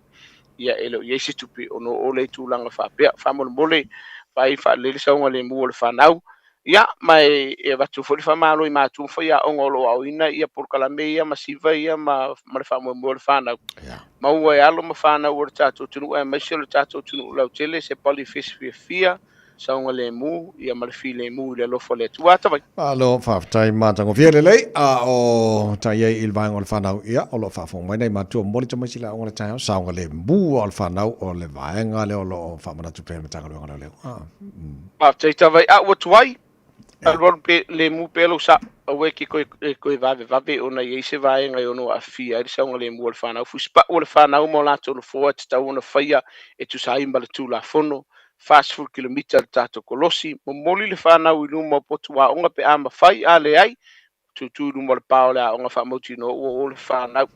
ia e le o i ai se tupe ona oo lea i tulaga faapea. Faamolemole vaai faalelei le saogalemu o le fanau. Ia ma e avatu foi le faamalo i matua ma faiaoga o lo o aoina ia polokalame ia ma siva ia ma le faamoemoe o le fanau. Maua e alo ma fanau o le tatou atunuu aemaise o le tatou atunuu lautele se pali fiafia saogalemu ia ma le filemu i le alofa o le Atua. Atawai. Malo, faafetai matagofie lelei, a o tai ai i le vaega o le fanau, ia, o lo o faafofoga mai nai matua momoli tamaiti i le aoga o le taeao, saogalemu o le fanau o le vaega lea o lo o faamanatu pea i le Matagaluega o Leoleo. Ah, Faafetai Tavai, a ua tuai, alualu pe, lemu pea lou sao, aua e te toe, e toe vavevave ona e i ai se vaega e ono aafia ai le saogalemu o le fanau. Fusipau o le fanau ma o latou nofoa e tatau ona faia e tusa ai ma le Tulafono, 40 kilomita le tatou kolosi. Momoli le fanau i luma o potu aoga pe a mafai, a leai, tutu i luma o le pa o le aoga faamautinoa ua o le fanau.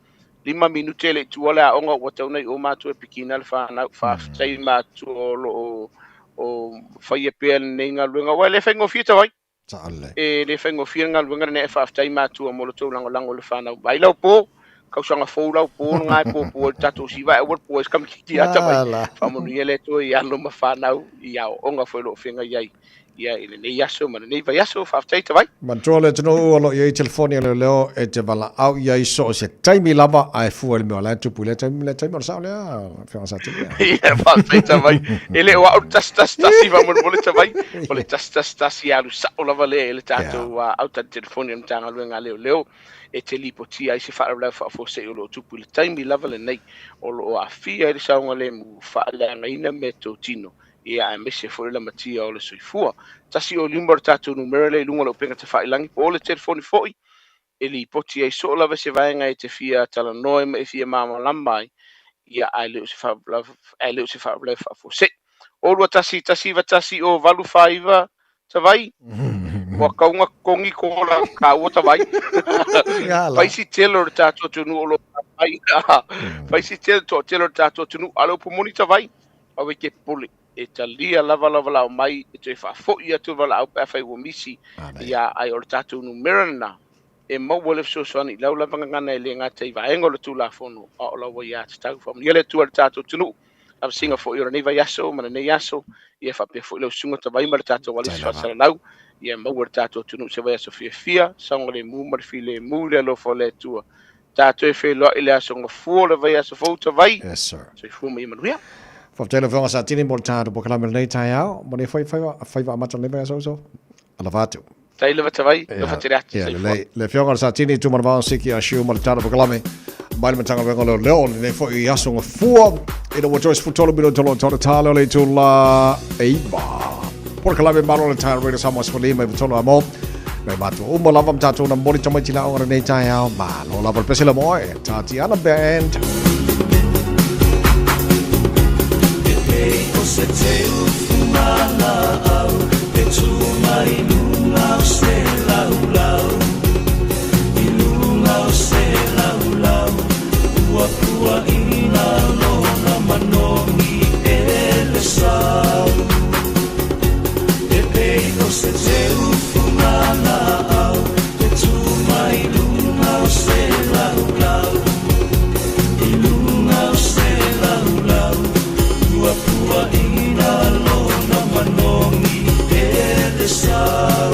5 minute e le i tua le aoga ua tatau ona i o matua e pikina le fanau. Faafetai matua o lo o o faia pea lenei galuega aua e le faigofie Tavai. E le faigofie le galuega lenei ae faafetai matua mo le tou lagolago i le fanau. Vaai lau po, tausaga fou lau po lena e puapua i le tatou siva ae aua le pua i se tamaitiiti a Tavai. Faamanuia le Atua i alo ma fanau i aoaoga foi o lo o feagai ai ia i lenei aso ma lenei vaiaso. Faafetai Tavai. Manatua le atunuu o lo o i ai telefoni a leoleo e te valaau i ai so o se taimi lava ae fua i le mea o la e tupu i lea taimi ma lea taimi. O le sao lea, Afioga Satili? Ia, faafetai Tavai. E le o au le 111 faamolemole Tavai. O le 111 alu sao lava lea i le tatou autali telefoni a le Matagaluega a Leoleo e te lipotia ai se faalavelave faafuasei o lo o tupu i le taimi lava lenei o lo o aafia ai le saogalemu, faaleagaina meatotino ia aemaise foi le lamatia o le soifua. 105 o le tatou numera lea i luga o le upega tafailagi po o le telefoni foi e lipoti ai soo lava se vaega e te fia talanoa ai ma e fia malamalama ai, ia ae le o se faalavelave, ae le o se faalavelave faafuasei. O 21 191 o 849 Tavai, ua kauga totogi kola taua Tavai. Fai si tele o le tatou atunuu o lo o ai. Fai si tele, toatele o le tatou atunuu, a o le upu moni Tavai, aua e te popole, e talia lava lou valaau mai, e toe faafoi atu le valaau pe afai ua misi, ia, ae o le tatou numera lena e maua ai le fesoasoani i lau lava gagana e le gata i vaega o le Tulafono, a o lau aiatatau. Faamanuia le Atua i le tatou atunuu, lavasiga foi o lenei vaiaso ma lenei aso, ia faapea foi lau susuga Tavai ma le tatou alisi faasalalau, ia maua e le tatou atunuu se vaiaso fiafia, saogalemu ma le filemu i le alofa o le Atua. Tatou e feiloai i le aso Gafua o le vaiaso fou Tavai. Yes sir. Soifua ma ia manuia. Faafetai lau Afioga Satini mo le tatou polokalame i lenei taeao. Manuia foi faiva, faiva amata o lenei vaiaso uso. Alofa atu. Tai lava Tavai, alofa tele atu. Ia, lelei. Le Afioga i le Satini Tumanavao Siki Ashiu ma le tatou polokalame mai le Matagaluega o Leoleo lenei foi i aso Gafua ina ua toe 13 minute o lo o tau le tala o le itula 9. Polokalame malo le taeao Radio Samoa 15 i amo. Nai matua uma lava ma tatou na momoli tamaiti i le aoga lenei taeao. Malo lava le pese le moe. Tatiana Band. E pei o se teu fugalaau E tū mai luga o se laulau I luga o se laulau Ua puaina lona manogi e le sau E pei o se teu fugalaau E tū mai luga o se laulau I luga o se laulau Ua puaina lona manogi e le sau.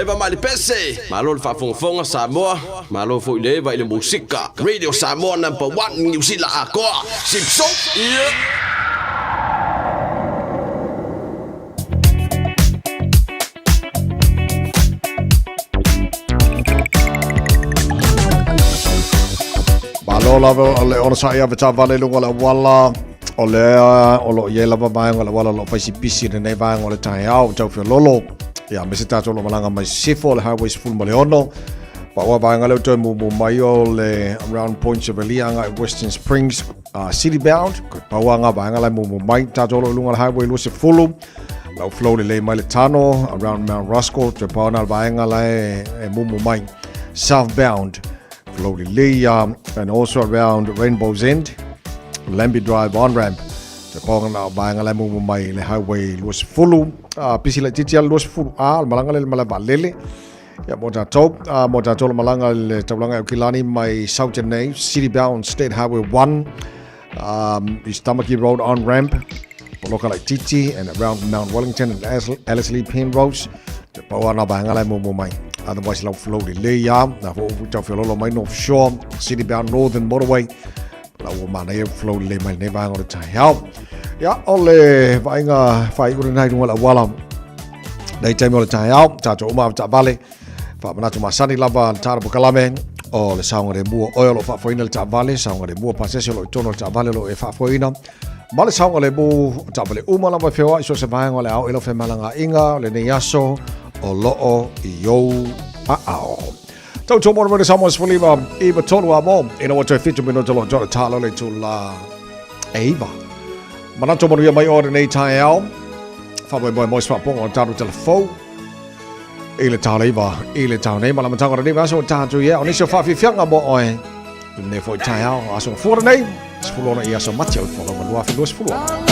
Eva mai le pese. Malo le faafogafoga Samoa, malo foi le Eva i le musika. Radio Samoa number one Niu Sila atoa. Sipso! Yeah! Malo lava o le onosai ave taavale i luga o le auala o lea o lo o i ai lava vaega o le auala o lo o faisipisi i lenei vaega o le taeao tau feololo ia me se tatou lo malaga mai sisifo o le highway 16 Paua vaega leo toe mumu mai o le around Point Chevalier agai Western Springs city bound ko paua ngā vaega lai mumu mai tatou lo i luga o le highway 20 lau flow lelei mai le tano around Mount Roskill toe paua na vaega lai e mumu mai southbound flow lelei and also around Rainbow's End Lambie Drive on ramp te paonga na vaega lai mumu mai le highway 20 pisi laitiiti ala 20 a le malaga le malae vaalele Ia, mo tātou, mo tātou le malaga i le taulaga e Aukilani mai Southern nei, City Bound State Highway 1, East Tamaki Road on ramp, Poloka Laititi and around Mount Wellington and Ellerslie Penrose, te pau ana vaega lai mumu mai. Otherwise, lau flow lelei ia, na fo upu tau whiololo mai North Shore, City Bound Northern Motorway, lau ua manaia flow lelei mai lenei vaega o le taeao. Ia, o le vaaiga faaiu lena i luga o le auala. Nei taimi o le taeao, tātou uma taavale, faamanatu masani lava le tāra pokalame, o le saogalemu o oe o lo o faafoeina le taavale, saogalemu o pasese o lo o i totonu o le taavale o lo o e faafoeina, ma le saogalemu o taavale uma lava e feoai so o se vaega o le ao i lau femalagaaiga o lenei aso o lo o i ou aao. Tautua mo le Samoa 15 i tolu a mo, ina ua toe 7 minuta lo tō tālo le tula e iwa. Manatu manuia mai o lenei taeao, whamoemoe mo se faapoga o tātou telefou, i le tālo iwa, i le tāo nei, malamatanga o lenei aso o tātou ia, o nisi o whaafiafianga mo oe, i lenei foi taeao, aso fua lenei, 16 i aso Mati o le folau ma 2026.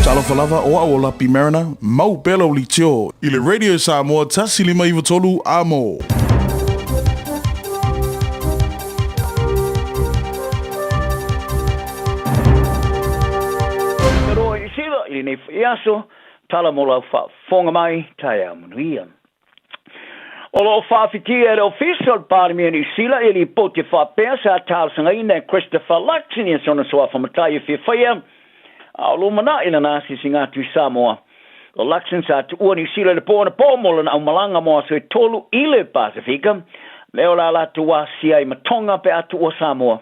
Talofa lava, o au o Lapi Mariner, mau pea lau leitio i le Radio Samoa 1593 amo. Aotearoa i Niu Sila i lenei foi aso, tala mo lau faafofoga mai, taeao manuia. O lo o faafitia e le Ofisa o le Palemia o Niu Sila ia lipoti faapea sa talosagaina e Christopher Luxon ia sona suafa matai e fia faia a o lumanai i lana asiasiga atu i Samoa. O Luxon sa tuua Niu Sila i le po anapo mo lana aumalaga mo aso e tolu i le Pasefika, lea o le a latou asia ai ma Tonga pe a tuua Samoa.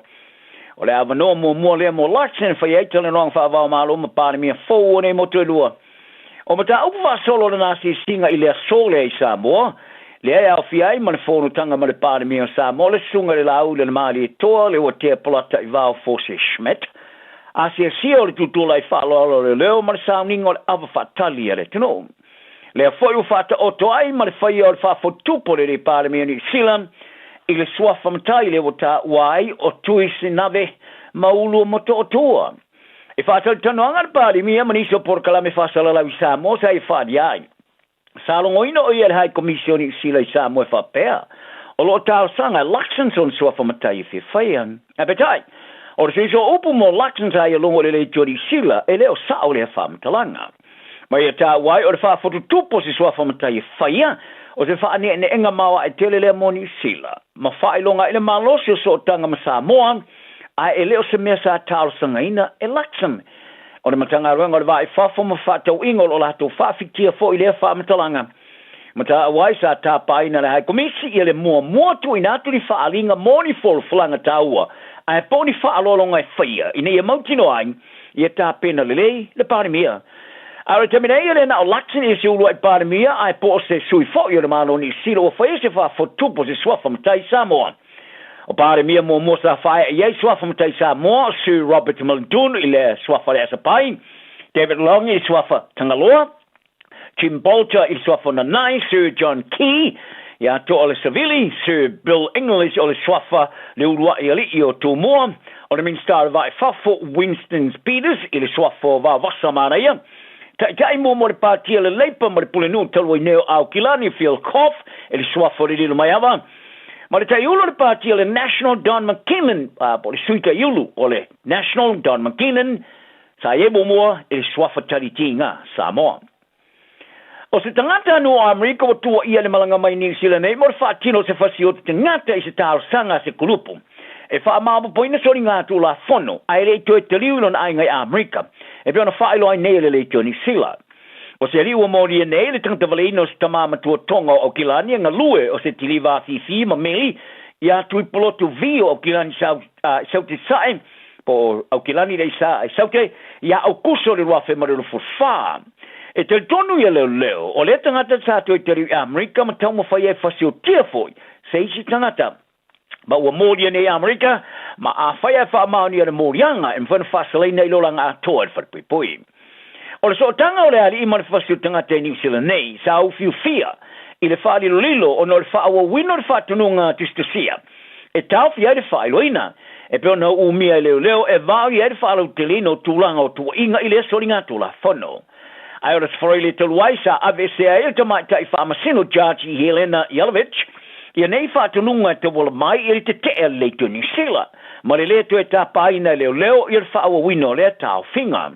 O le avanoa muamua lea mo Luxon e faia ai talanoaga faava-o-Malo ma Palemia fou o nei motu e lua. O mataupu faasolo o lana asiasiga i le aso lea i Samoa, lea e aofia ai ma le fonotaga ma le Palemia o Samoa, le Susuga i le Laauli o le Malietoa, le Uatea Polataivao Fosi Schmidt, asiasia o le tutulai faaaloalo o leoleo ma le sauniga o le ava faatali a le atunuu. Lea foi ua faataoto ai ma le faia o le faafotutupu o le alii Palemia o Niu Sila i le suafa matai lea ua taua ai o Tui Sinave Maulu Motootua. E faatalitanoaga le Palemia ma nisi o polokalame faasalalau i Samoa sa ia faaalia ai. Sa logoina o ia e le High Komisi o Niu Sila i Samoa e faapea, o lo o talosaga e Luxon sona suafa matai e fia faia. Ae peitai, o le suiso o upu mo Luxon sa ia logo i le leitio o Niu Sila, e le o sao lea faamatalaga. Ma ia taua ai o le faafotutupu o se suafa matai e faia, o se faaneeneega maoae tele lea mo Niu Sila, ma faailoga ai le malosi o sootaga ma Samoa, ae e le o se mea sa talosagaina e Luxon. O le Matagaluega o le Va i Fafo ma Fefaatauaiga o lo o latou faafitia foi lea faamatalaga. Mataaua ai sa tapaina le High Komisi ia le muamua tuuina atu ni faaaliga mo ni folafolaga taua ae po o ni faaaloaloga e faia ina ia mautinoa ai ia tapena lelei le Palemia. A o le taimi nei e le na o Luxon ia se uluai Palemia ae po o se sui foi o le Malo o Niu Sila ua faia se faafotutupu o se suafa matai Samoa. O Palemia muamua sa faaee i ai suafa matai Samoa o Sir Robert Muldoon i le suafa Leasapai, David Long i le suafa Tagaloa, Jim Bolger i le suafa Nanai, Sir John Key ia Toa o le Savili, Sir Bill English o le suafa le uluai alii o Tumua, o le Minisita o le Vaa i Fafo Winston Peters i le suafa o Vaovasa Manaia, Taitai muamua o le Pāti a le Leipa ma le Pulenuu talu ai nei o Aukilani, Phil Goff i le suafa o le Lilomaiava, ma le Taiulu o le Pāti a le National Don McKinnon, po o le Sui Taiulu o le National Don McKinnon, Sa i ai muamua i le suafa talitiga Samoa. O se tagata nuu o Amerika ua tuuaia i le malaga mai Niu Sila nei mo le faatino o se fasioti tagata i se talosaga a se kulupu e faamaopoopoina soligatulafono ae le i toe taliu i lona aiga i Amerika e pei ona faailoa ai nei e le Leitio Niu Sila. O se alii ua molia nei le tagata valeina o se tamā matua Tonga o Aukilani e galue o se tiliva afifi ma meli iā Tuipolotu vii o Aukilani Saute Sae po o Aukilani lea i sa i Saute iā Aukuso i le 2024. E talitonu ia leoleo, o lea tagata sa toe taliu i Amerika ma taumafai ai fasiotia foi se isi tagata. Ma ua molia nei i Amerika, ma afai ae faamaonia le moliaga, e mafai ona faasalaina i le olaga atoa e le falepuipui. O le sootaga o le alii ma le fasi o tagata i Niu Sila nei, sa ufiufia i le faalilolilo ona o le faaauauina o le faatonuga tusitusia e taofia ai le faailoaina, e pei ona umia e leoleo e vaoia ai le faalauteleina o tulaga o tuuaiga i lea soligatulafono. Ae o le Seforoile talu ai sa aveesea ai e le tamaitai faamasino Judge Helena Yelovich ia nei faatonuga e tauala mai i le tetee a le Leitio Niu Sila ma le lē toe tapaina e leoleo ia le faaauauina o lea taofiga.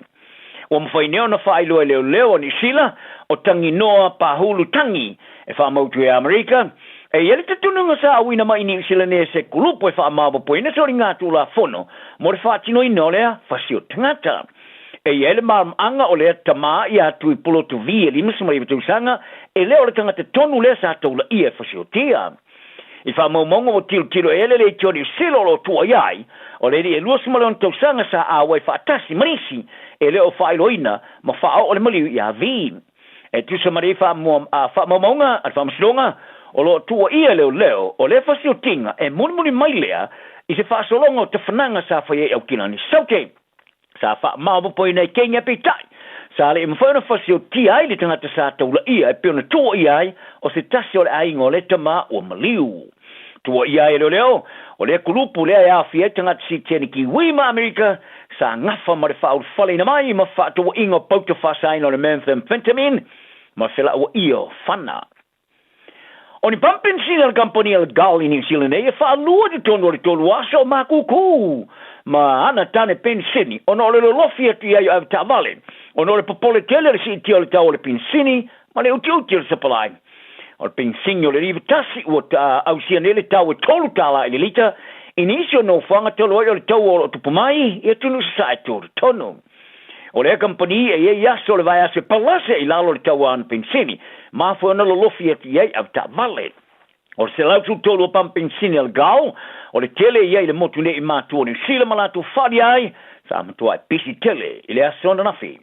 Ua mafai nei ona faailoa e leoleo a Niu Sila o Tanginoa Pahulu Tangi e faamautu e Amerika, e i ai le tatunuga sa auina mai i Niu Sila nei e se kulupu e faamaopoopoina soligatulafono mo le faatinoina o lea fasi o tagata. E i ai le malamaanga o lea tamā iā Tuipulotu vii e 59 tausaga, e le o le tagata tonu lea sa taulaia e fasiotia. I faamaumauga ua tilotilo e le Leitio Niu Sila o lo o tuuaia ai, o le alii e 26 tausaga sa auai faatasi ma nisi e le o faailoaina ma faaoo le maliu iā vii. E tusa ma nei faamaumauga a le Faamasinoga, o lo o tuuaia e leoleo o lea fasiotiga e mulimuli mai lea i se faasologa o tafanaga sa faia i Aukilani Saute. Sa faamaopoopoina e Kenya peitai, sa le i mafai ona fasiotia ai le tagata sa taulaia e pei ona tuuaia ai o se tasi o le aiga o lea tama ua maliu. Tuuaia ai e leoleo, o lea kulupu lea e aofia ai tagata Sitiani Kiwi ma Amerika Sa gafa ma le faaulufaleina mai ma fefaatauaiga o pauta faasaina o le methamphetamine ma le felauaia o fana. O ni pamu penisini a le kamupani a le Gull i Niu Sila nei e faalua i totonu o le tolu aso o makūkū ma ana tane penisini ona o le lolofi atu i ai o avetaavale ona o le popole tele o le siitia o le tau o le penisini ma le utiuti o le sapalai. O le penisini o le 91 ua ausia nei le tau e $3 i le lita i nisi o nofoaga talu ai o le taua o lo o tupu mai i atunuu sasae tutotonu. O lea kamupani e i ai aso o le vaiaso e palase i lalo o le tau a ana penisini, mafua ona lolofi atu i ai avetaavale. O le 113 o pamu penisini a le Gull, o le tele ia i le motu nei i matua o Niu Sila ma latou faaalia ai, sa matuai pisi tele i le aso ananafi.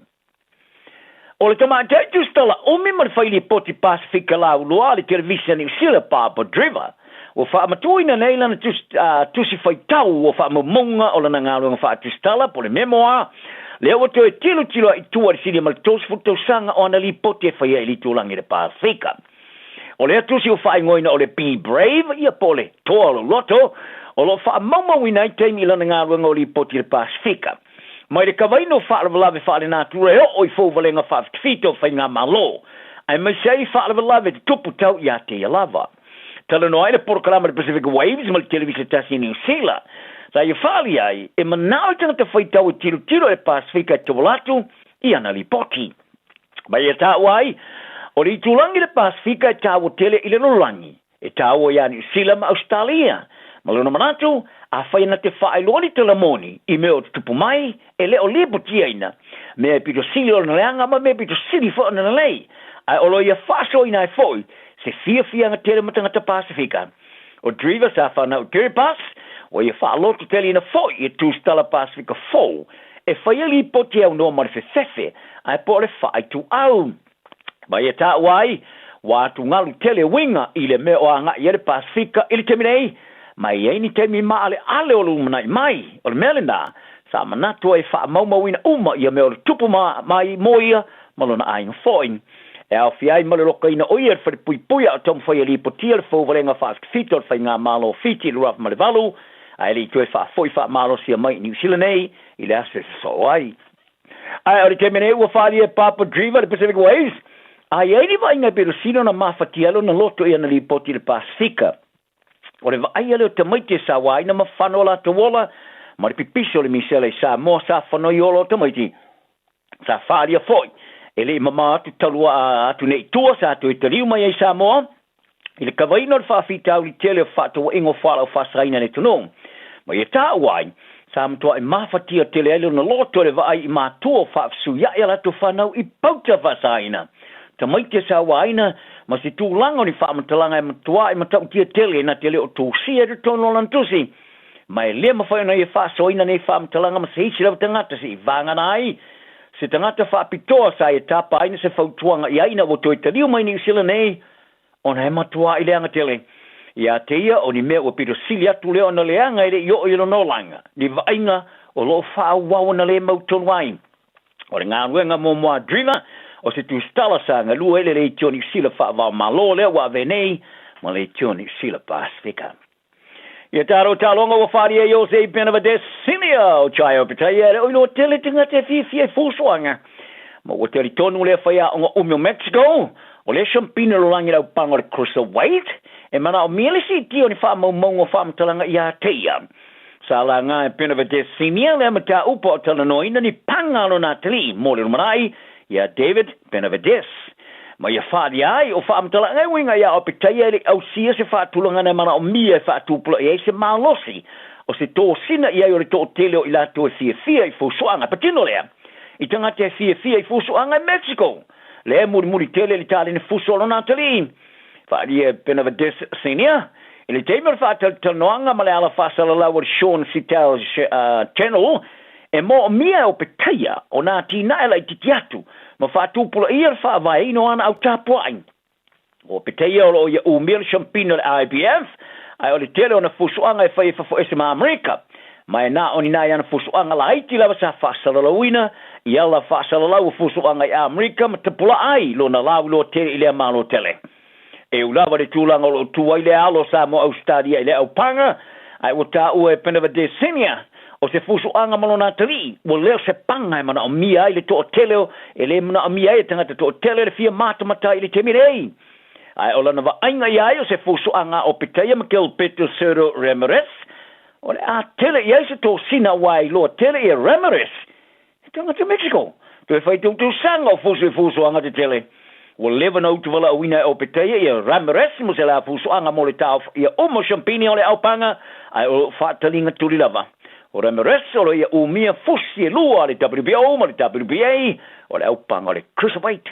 O le tamaitai tusitala umi ma le fai lipoti Pasefika Laulua a le Televisa Niu Sila Barbara Driver, ua faamatuuina nei lana tusi faitau o faamaumauga o lana galuega faatusitala po o le memoir, lea ua toe tilotilo ai i tua i le silia ma le 30 tausaga o ana lipoti e faia i le itulagi o le Pasefika. O lea tusi ua faaigoaina o le Be Brave, ia po o le Toa o le Loto, o lo o faamaumauina ai taimi i lana galuega o lipoti i le Pasefika. Mai le kavaina o faalavelave faalenatura e oo i fouvalega faafitafita o faigamalo, aemaise ai faalavelave tutupu tau ia te ia lava. Talanoa ai le polokalama le Pacific Waves ma le Televisa tasi i Niu Sila. Sa ia faaali ai, e manao le tagata faitau e tilotilo i le Pasefika e tauala atu i ana lipoti. Ma ia taua ai, o le itulagi le Pasefika e taua tele i le lalolagi, e taua ia Niu Sila ma Ausetalia. Ma lona manatu, afai na te faailoa ni tala moni i mea o tutupu mai, e le o lipotiaina, mea e pito sili ona leaga ma mea e pito sili foi ona lelei, ae o lo ia faasoaina ai foi se fiafiaga tele ma tagata Pasefika. O Driver sa fanau i Kiribati, ua ia faalototeleina foi ia tusitala Pasefika fou e faia lipoti e aunoa ma le fefefe ae po o le faaituau. Ma ia taua ai, ua atugalu tele uiga i le mea o agai ai le Pasefika i le taimi nei, ma e i ai ni taimi maaleale o lumanai mai. O le mea lena, sa manatu ai e faamaumauina uma ia mea o le tupu mai mo ia ma lona aiga foi. E aofia ai ma le lokaina o ia i le falepuipui a o taumafai e lipotia le fouvalega faafitafita o le faigamalo o Fiti i le 2008, ae le i toe faafoi faamalosia mai i Niu Sila nei i le aso e sosoo ai. Ae o le taimi nei ua faaalia e Papa Driver le Pacific Waves, a i ai ni vaaiga e pito sili ona mafatia ai lona loto i ana lipoti i le Pasefika. O le vaaia lea o tamaiti e sauaina ma fano o latou ola, ma le pipisi o le misela i Samoa sa fanoi ola o tamaiti. Sa faaalia foi e le i mamao atu talu atu nei i tua sa toe taliu mai ai Samoa i le kavaina o le faafitauli tele o fefaatauaiga o fualaau faasaina i le atunuu. Ma ia taua ai, sa matuai mafatia tele ai lona loto i le vaai i matua o faafesuiai a latou fanau i pauta faasaina tamaiti e sauaina ma se tulaga o ni faamatalaga e matuai matautia tele na te le o tusia i totonu o lana tusi. Ma e le mafai ona ia faasoaina nei faamatalaga ma se isi lava tagata se i vagana ai se tagata faapitoa sa ia tapaina se fautuaga i ai ina ua toe taliu mai Niu Sila nei ona e matuai leaga tele ia te ia o ni mea ua pito sili atu lea ona leaga e le i oo i lona olaga ni vaaiga o lo o faaauau ona le mautonu ai. O le galuega muamua a Driver o se tusitala sa galue ai le Leitio Niu Sila faava-o-Malo lea ua avea nei ma Leitio Niu Sila Pasefika. Ia talo taloga ua faaalia i Jose Benavides Senior o Chai Opetaia e le o iloa tele tagata e fiafia i fuafuaga. Ma ua talitonu lea faiaoga umi o Mexico, o lea siampina lalolagi le aupaga o le Cruiserweight e manaomia le siitia o ni faamaumauga o faamatalaga ia te ia. Sa laga e Benavides Senior lea mataupu a o talanoaina ni paga a lona atalii mo le lumanai ia David Benavides. Ma ia faaalia ai o faamatalaga e uiga ia Opetaia e le i ausia se faatulagana e manaomia e faatupulaia ai se malosi o se tosina i ai o le toatele o i latou e fiafia i fuafuaga. Patino lea i tagata e fiafia i fuafuaga i Mexico, lea e mulimuli tele i le taleni fuso o lona atalii. Faaalia e Benavides Senior i le taimi o le faatalatalanoaga ma le ala faasalalau o le Sean Sital Channel, e moomia e Opetaia o nā atinae laitiiti atu ma faatupulaia le faavaeina o ana au tapuai. O Opetaia o lo o ia umia le siampina o le IBF, ae o le tele o ana fusuaga e fai e fafoese ma Amerika. Ma e na o ni nai ana fusuaga laiti lava sa faasalalauina i ala faasalalau o fusuaga i Amerika ma tapulaa ai lona lauiloa tele i lea Malo tele. E u lava le tulaga o lo o tu ai le alo o Samoa Ausetalia i le aupaga, ae ua taua e Benavides Senior, O se fusuaga ma lona atalii, ua leo se paga e manaomia ai le toatele o e lē manaomia ai e tagata toatele le fia matamata i le taimi nei. Ae o lana vaaiga ia ai o se fusuaga a Opetaia ma Gilberto Soto Ramirez, o le a tele i ai se tosina aua e iloa tele ia Ramirez He tagata Mexico, toe fai tautausaga o fusu i fusuaga tetele. Ua leva na utu valaauina e Opetaia ia Ramirez mo se la fusuaga mo le taofaia uma o Champini o le aupaga, ae o loo faataliga tuli lava. O Ramirez o lo ia umia fusi e lua a le WBO ma le WBA o le aupaga o le Cruiserweight.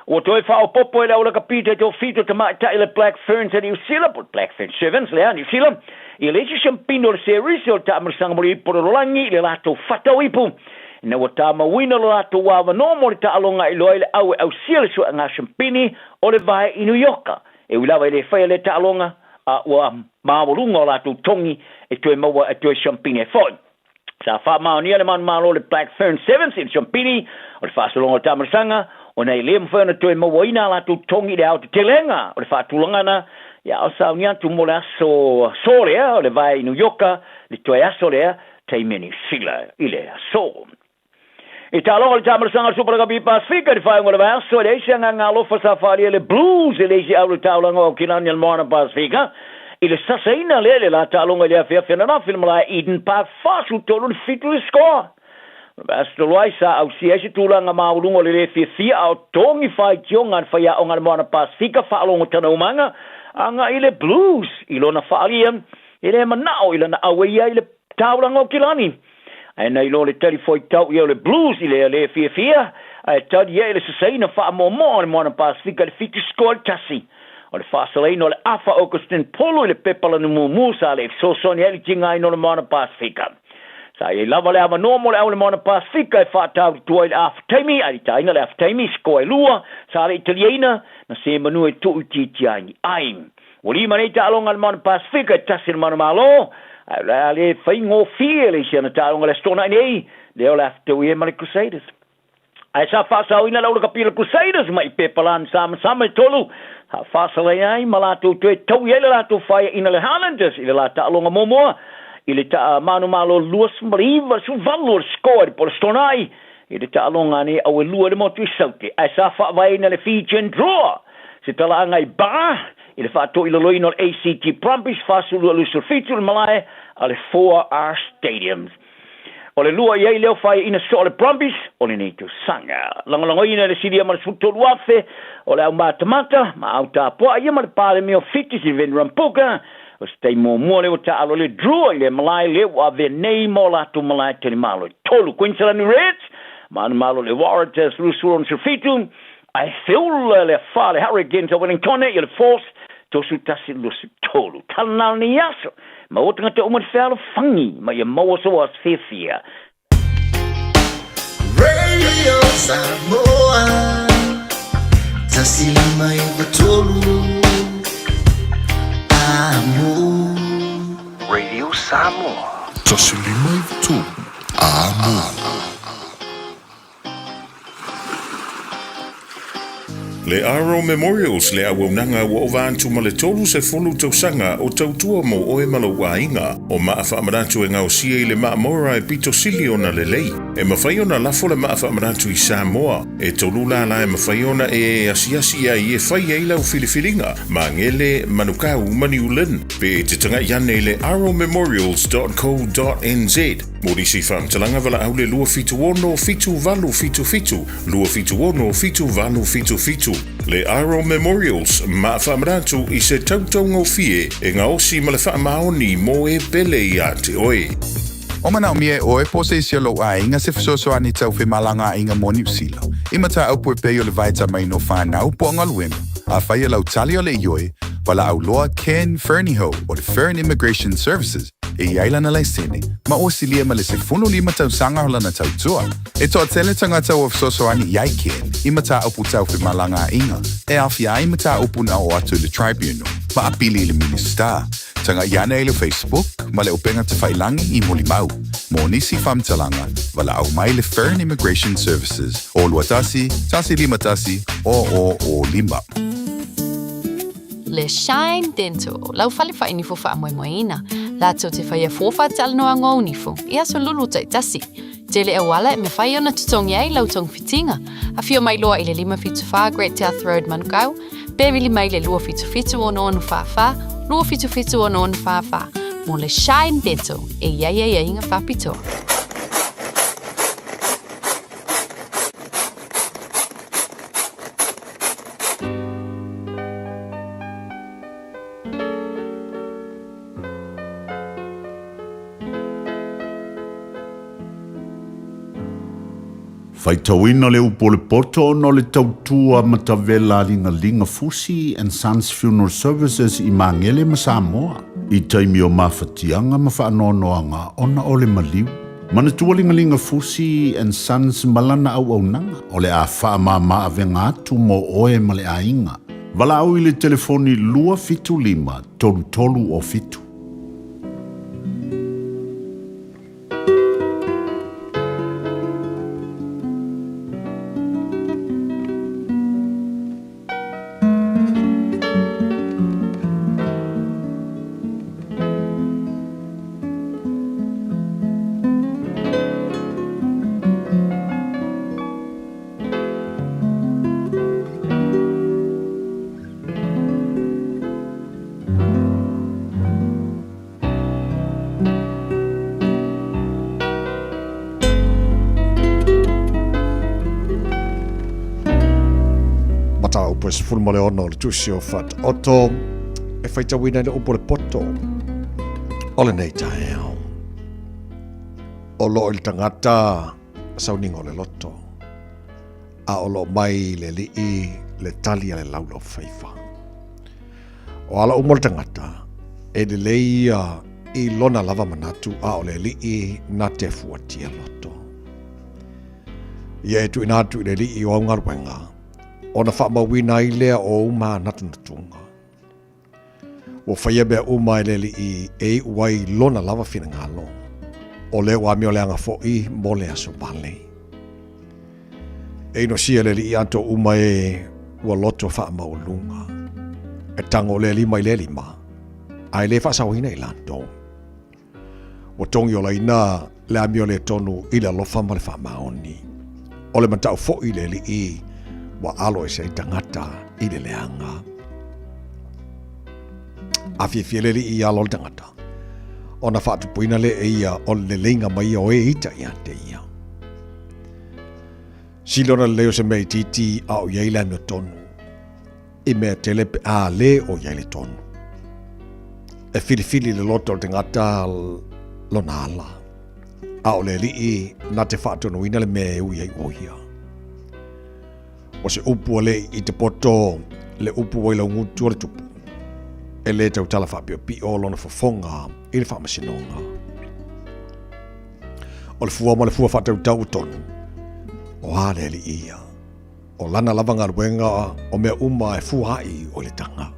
Ua toe faaopoopo e le aulakapi taitofitu tamaitai le Black Ferns a Niu Sila, po o le Black Ferns Sevens lea a Niu Sila, i le isi siampino o le series o le taamilosaga mo le ipu o le lalolagi i le latou fatau ipu. Ina ua tamauina lo latou avanoa mo le taaloga e iloa ai le au e ausia le sueaga siampini o le vae i New Ioka, e ui lava e le faia lea taaloga, a ua maualuga o latou togi e toe maua e toe siampini ai foi. Sa faamaonia le manumalo o le Black Fern Sevens i le Siampini o le faasologa o le taamilosaga, ona e le mafai ona toe mauaina a latou togi i le aotetelega o le faatulagana, ia a o sauni atu mo le aso aso lea o le vae i New Ioka, le toe aso lea, taimi a Niu Sila i le aso. I taaloga le taamilosaga o le Super Rugby Pasifika i le faaiuga o le vaiaso, e leai se agaga alofa sa faaalia e le Blues i le isi au i le taulaga o Aukilani a le Moana Pasifika i le sasaina lea i le la taaloga i le afiafi ananafi i le malae Eden Park 43 i le 7 le score. O le vaiaso talu ai sa ausia ai se tulaga maualuga o le lē fiafia a o togi faitioga a le faiaoga a le Moana Pasifika faalogo tanaumaga agai i le Blues i lona faaalia e le manao i lana auai ai i le taulaga o Aukilani. Ae na iloa le tali foitau ia o le Blues i le le fiafia, ae tali ai le sasaina faamoamoa o le Moana Pasifika i le 7 score i le 1. O le faasalaina o le afa Augustin Polo i le pepa lanu mumu sa le i fesoasoani ai le tigaina o le Moana Pasifika. Sa i ai lava le avanoa mo le au o le Moana Pasifika e faatautua ai le afa taimi, ae litaina le afa taimi i score e lua sa le i taliaina, na se manu e tuuitiitia ai ni ai. Ua lima nei taaloga a le Moana Pasifika e tasi le manumalo, ae o le a le faigofie le isi ana taaloga i le Aso Toonai nei, lea o le a fetaui ai ma le Crusaders. Ae sa faasaoina le aulakapi o le Crusaders mai i pepa samasama e tolu, sa faasalaina ai ma latou toe taui ai le latou faiaina le Highlanders i le la taaloga muamua i le manumalo 29 18 o le score i le Pole Toonai i le taaloga nei au e lua i le motu i Saute, ae sa faavaeina le Fijian Drua se talaaga i Ba i le faatoilaloina o le ACT Brumbies 42-27 i le malae a le 4R Stadium. O le lua i ai lea o faiaina soo a le Brumbies o lenei tausaga. Lagolagoina e le silia ma le 13,000 o le au matamata ma au tapuaa ia ma le Palemia o Fiti Sylvain Rambuka. O se taimi muamua lea ua taalo le Drua i le malae lea ua avea nei ma o latou malae talimalo e tolu. Queensland Reds, manumalo le Waratahs 20-67, ae feula le afa le Hurricanes o Wellington i le Force 31-23. Tala na o lenei aso, maua tagata uma le fealofagi ma ia maua sou aso fiafia. Radio Samoa 1 5 9 3 Amo. Radio Samoa. 1 5 9 3 Amo. Le Aro Memorials le auaunaga ua ova atu ma le 30 tausaga o tautua mo oe ma lou aiga. O maa faamanatu e gaosia i le maamora e pito sili ona lelei. E mafai ona lafo le maa faamanatu i Samoa. E tolu lala e mafai ona e asiasi ai e fai ai lau filifiliga, Magele, Manukau ma New Lynn. Pe e te tagai ane i le aromemorials.co.nz mo nisi faamatalaga valaau le 276 7877 276 7877. Le Aro Memorials, maa faamanatu i se tautaugofie e gaosi ma le faamaoni mo e pele iā te oe. O manaomia e oe po o se isi o lou aiga se fesoasoani tau femalagaaiga mo Niu Sila, i mataupu e pei o le vaitamaina o fanau po o galuega, afai e lau tali o le ioe, valaau loa Ken Fernihough o le Fern Immigration Services e i ai lana laisene, ma ua silia ma le 15 tausaga o lana tautua. E toatele tagata ua fesoasoani i ai Ken i mataupu tau femalagaaiga e aofia ai mataupu na oo atu i le Tribunal ma apili i le Minisita. Tagai ane i le Facebook ma le upega tafailangi i Molimau. Mo nisi faamatalaga, valaau mai le Fern Immigration Services o 21 151 0005. Le Shine Dental, lau fale fainifo faamoemoeina. Latou te faia fua faatalanoaga o nifo i aso lulu taitasi. Tele auala e mafai ona totogi ai lau togafitiga. Afio mai loa i le 574 Great South Road, Manukau, pe vili mai le 277 644 277 644 mo le Shine Dental e i ai aiaiga faapitoa. Faitauina le upu o le poto ona o le tautua matavela a Ligaliga Fusi and Sons Funeral Services i Magele ma Samoa i taimi o mafatiaga ma faanoanoaga ona o le maliu. Manatua Ligaliga Fusi and Sons ma lana auaunaga o le a faamama avega atu mo oe ma le aiga. Valaau i le telefoni 275 3307. Mataupu e 16 o le tusi o Faataoto e faitauina i le upu o le poto o lenei taeao. O loo i le tagata sauniga o le loto, a o loo mai le alii le tali a le laulaufaiva. O ala uma o le tagata, e lelei ia i lona lava manatu a o le alii na te fuatia loto. Ia e tuuina atu i le alii o au galuega, ona faamauina ai lea o ou mānatunatuga. Ua faia mea uma e le alii e iu ai lona lava finagalo, o lea ua amioleaga foi mo le aso vale. E inosia le alii ato uma e ua loto faamaualuga. E tago lea lima i lea lima, a e le faasaoina i latou. Ua togiolaina le amio le tonu i le alofa ma le faamaoni. O le matau foi le alii ua alo ese ai tagata i le leaga. A fiafia le alii i alo o le tagata, ona faatupuina lea e ia o le leleiga mai o e ita ia te ia. Sili ona lelei o se mea itiiti a o i ai le amiotonu, i mea tele pe a lē o i ai le tonu. E filifili le loto o le tagata lona ala, a o le alii na te faatonuina le mea e ui ai o ia. O se upu a le i te poto le upu ua i laugutu o le tupu, e lē tautala faapiopio lona fofoga i le faamasinoga. O le fua ma le fua faatautau ua tonu, o a le alii ia? O lana lava galuega o mea uma e fua ai o le taga.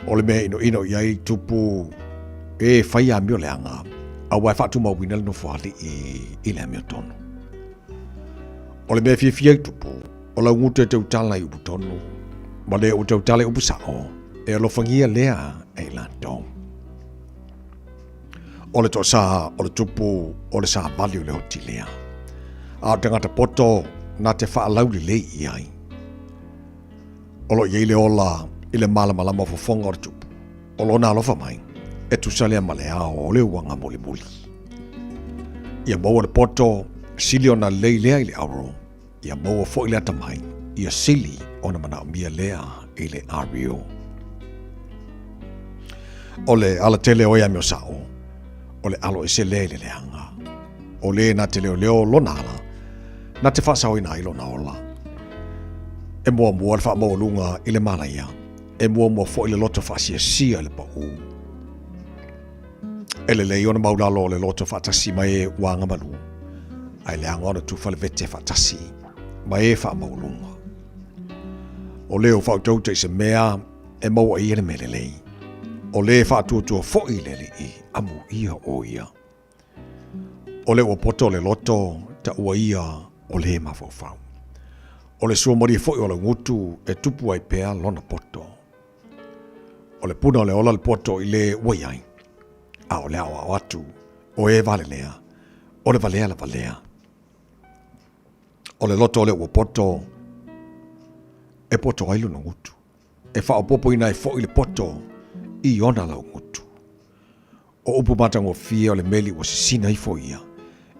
O le mea inoino i ai tupu e fai amio leaga, aua e faatumauina le nofoalii i le amiotonu. O le mea fiafia i tupu, o laugutu e tautala i upu tonu, ma le ua tautala i upu sao, e alofagia lea e i latou. O le toasā o le tupu o le savali o le oti lea. A o tagata poto na te faalaulelei i ai. O lo o i ai le ola i le malamalama o fofoga o le tupu, o lona alofa mai, e tusa lea ma le ao o le uaga mulimuli. Ia maua le poto, sili ona lelei lea i le auro, ia maua foi le atamai, ia sili ona manaomia lea i le ario. O le alatele o e amio sao, o le alo ese lea i le leaga. O le na te leoleo lona ala, na te faasaoina ai lona ola. E muamua le faamaualuga i le malaia, e muamua foi le loto faasiasia i le pau. E lelei ona maulalo o le loto faatasi ma e ua agamalu, ae leaga ona tufa le vete faatasi ma e faamaualuga. O le o faautauta i se mea e maua ai le mea lelei. O le faatuatua foi le alii, amuia o ia. O le ua poto le loto, taua ia o le mafaufau. O le suamalie foi o laugutu e tupu ai pea lona poto. O le puna o le ola le poto i le ua i ai. A o le aoao atu o e valelea, o le valea lava lea. O le loto o le ua poto, e poto ai lona gutu. E faaopoopoina ai foi le poto i ona laugutu. O upu matagofie o le meli ua sisina ifo ia,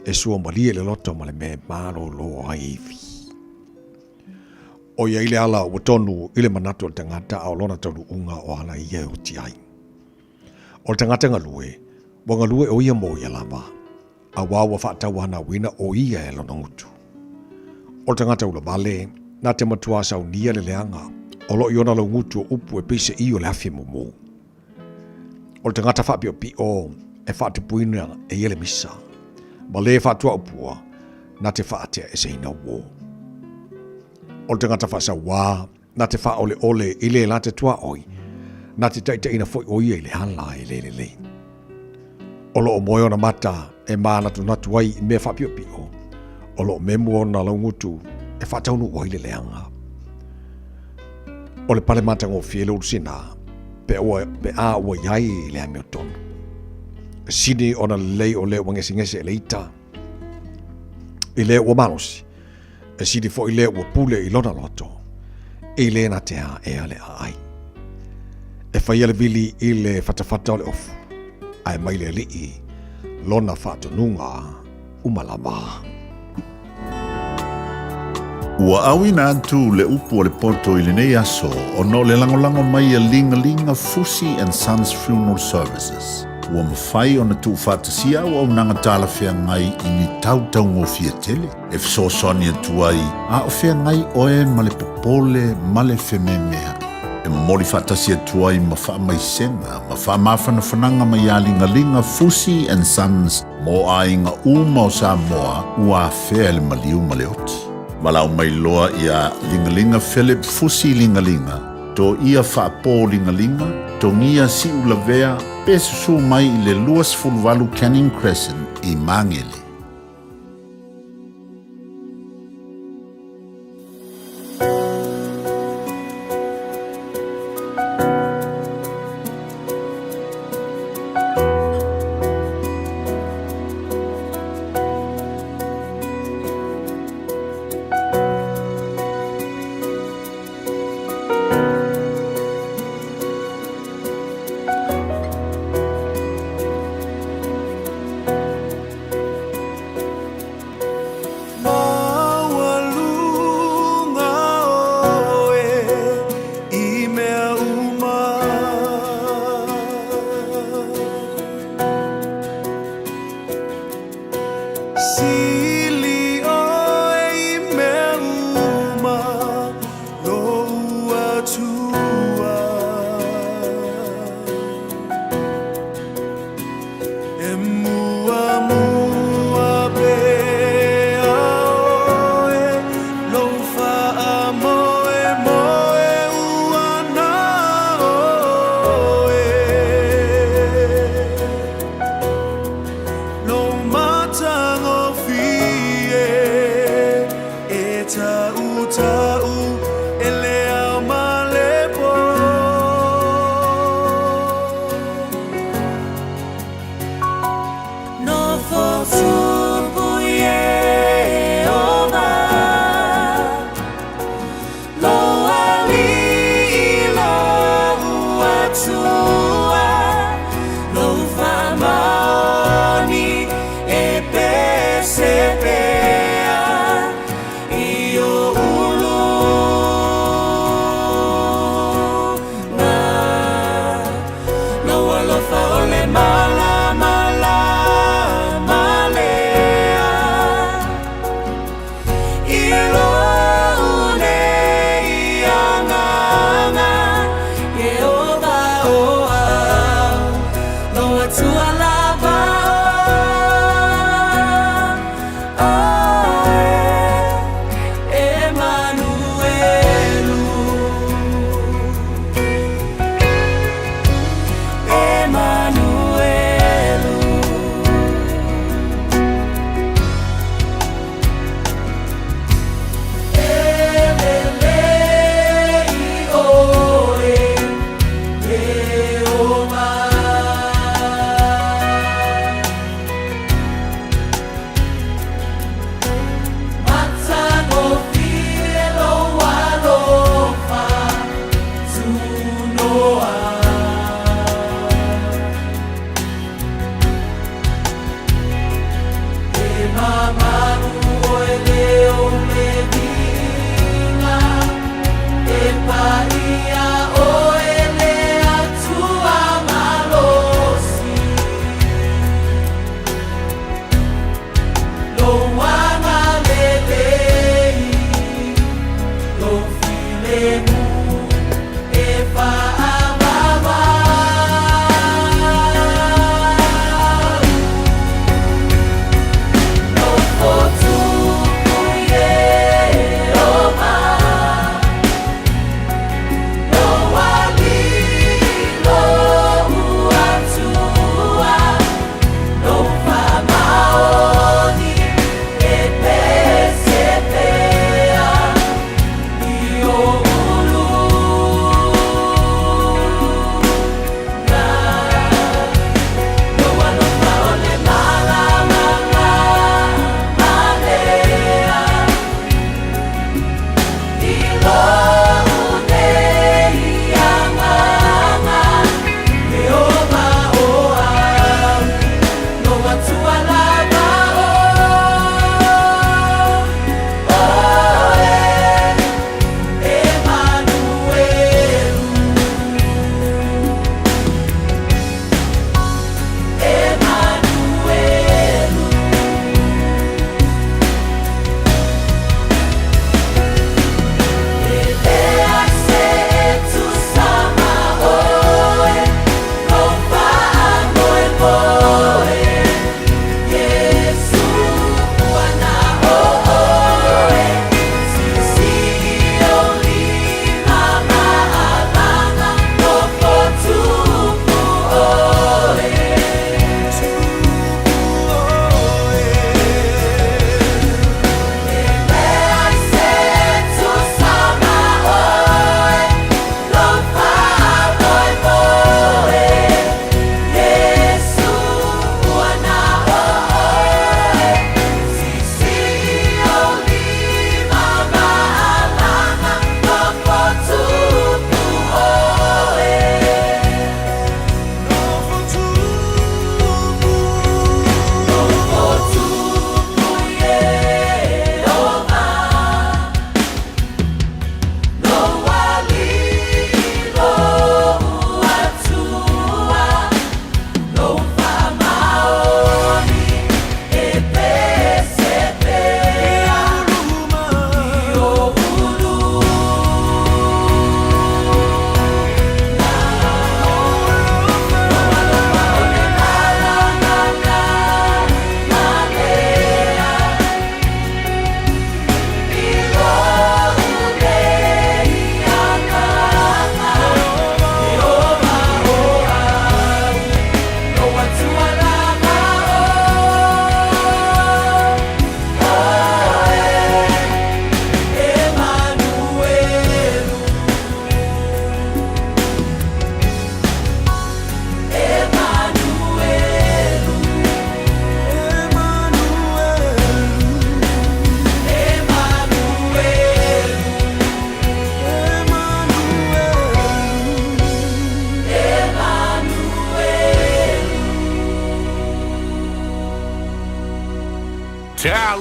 e sua malie le loto ma le mea e malōlō ai ivi. ʻO ia i le ala ua tonu i le manatu o le tagata a o lona taunuuga o ala ia e oti ai. O le tagata galue, ua galue ʻo ia mo ia lava, auā ua faatauanauina ʻo ia e lona gutu. O le tagata ulavale, na te matuā saunia le leaga o lo o i ona laugutu o upu e pei se ʻī o le afi mumu. O le tagata faapiʻopiʻo e faatupuina e ia le misa, ma lē faatuaupua na te faateaeseina uō. O le tagata faasauā na te faaoleole i lē la te tuaoi, na te taitaina foi ʻo ia i le ala e lē lelei. O lo o moe ona mata e mānatunatu ai i mea faapiʻopiʻo, o lo o memu ona laugutu e faataunuu ai le leaga. O le pale matagofie le ulu sinā, pe, ua, pe a ua i ai le amiotonu. E sili ona lelei o le ua gesegese e le ita, i le ua malosi, e sili foi le ua pule i lona loto, i le na te aʻea le aai. E faia le vili i le fatafata o le ofu, ae mai le alii lona faatonuga uma lava. Ua auina atu le upu o le poto i lenei aso ona o le lagolago mai a Ligalinga Fusi and Sons Funeral Services. Ua mafai ona tuufaatasia auaunaga talafeagai i ni tau taugofie tele e fesoasoani atu ai a o feagai oe ma le popole ma le fememeaʻi. E momoli faatasi atu ai ma faamaisega ma faamafanafanaga mai iā Ligaliga Fusi and Sons Mo aiga uma o Samoa ua afea e le maliu ma le oti. Valaau mai loa iā Ligaliga Philip Fusi Ligaliga, Toia Faapō Ligaliga, Togia Siulavea pe susū mai i le 28 Canning Crescent i Magele.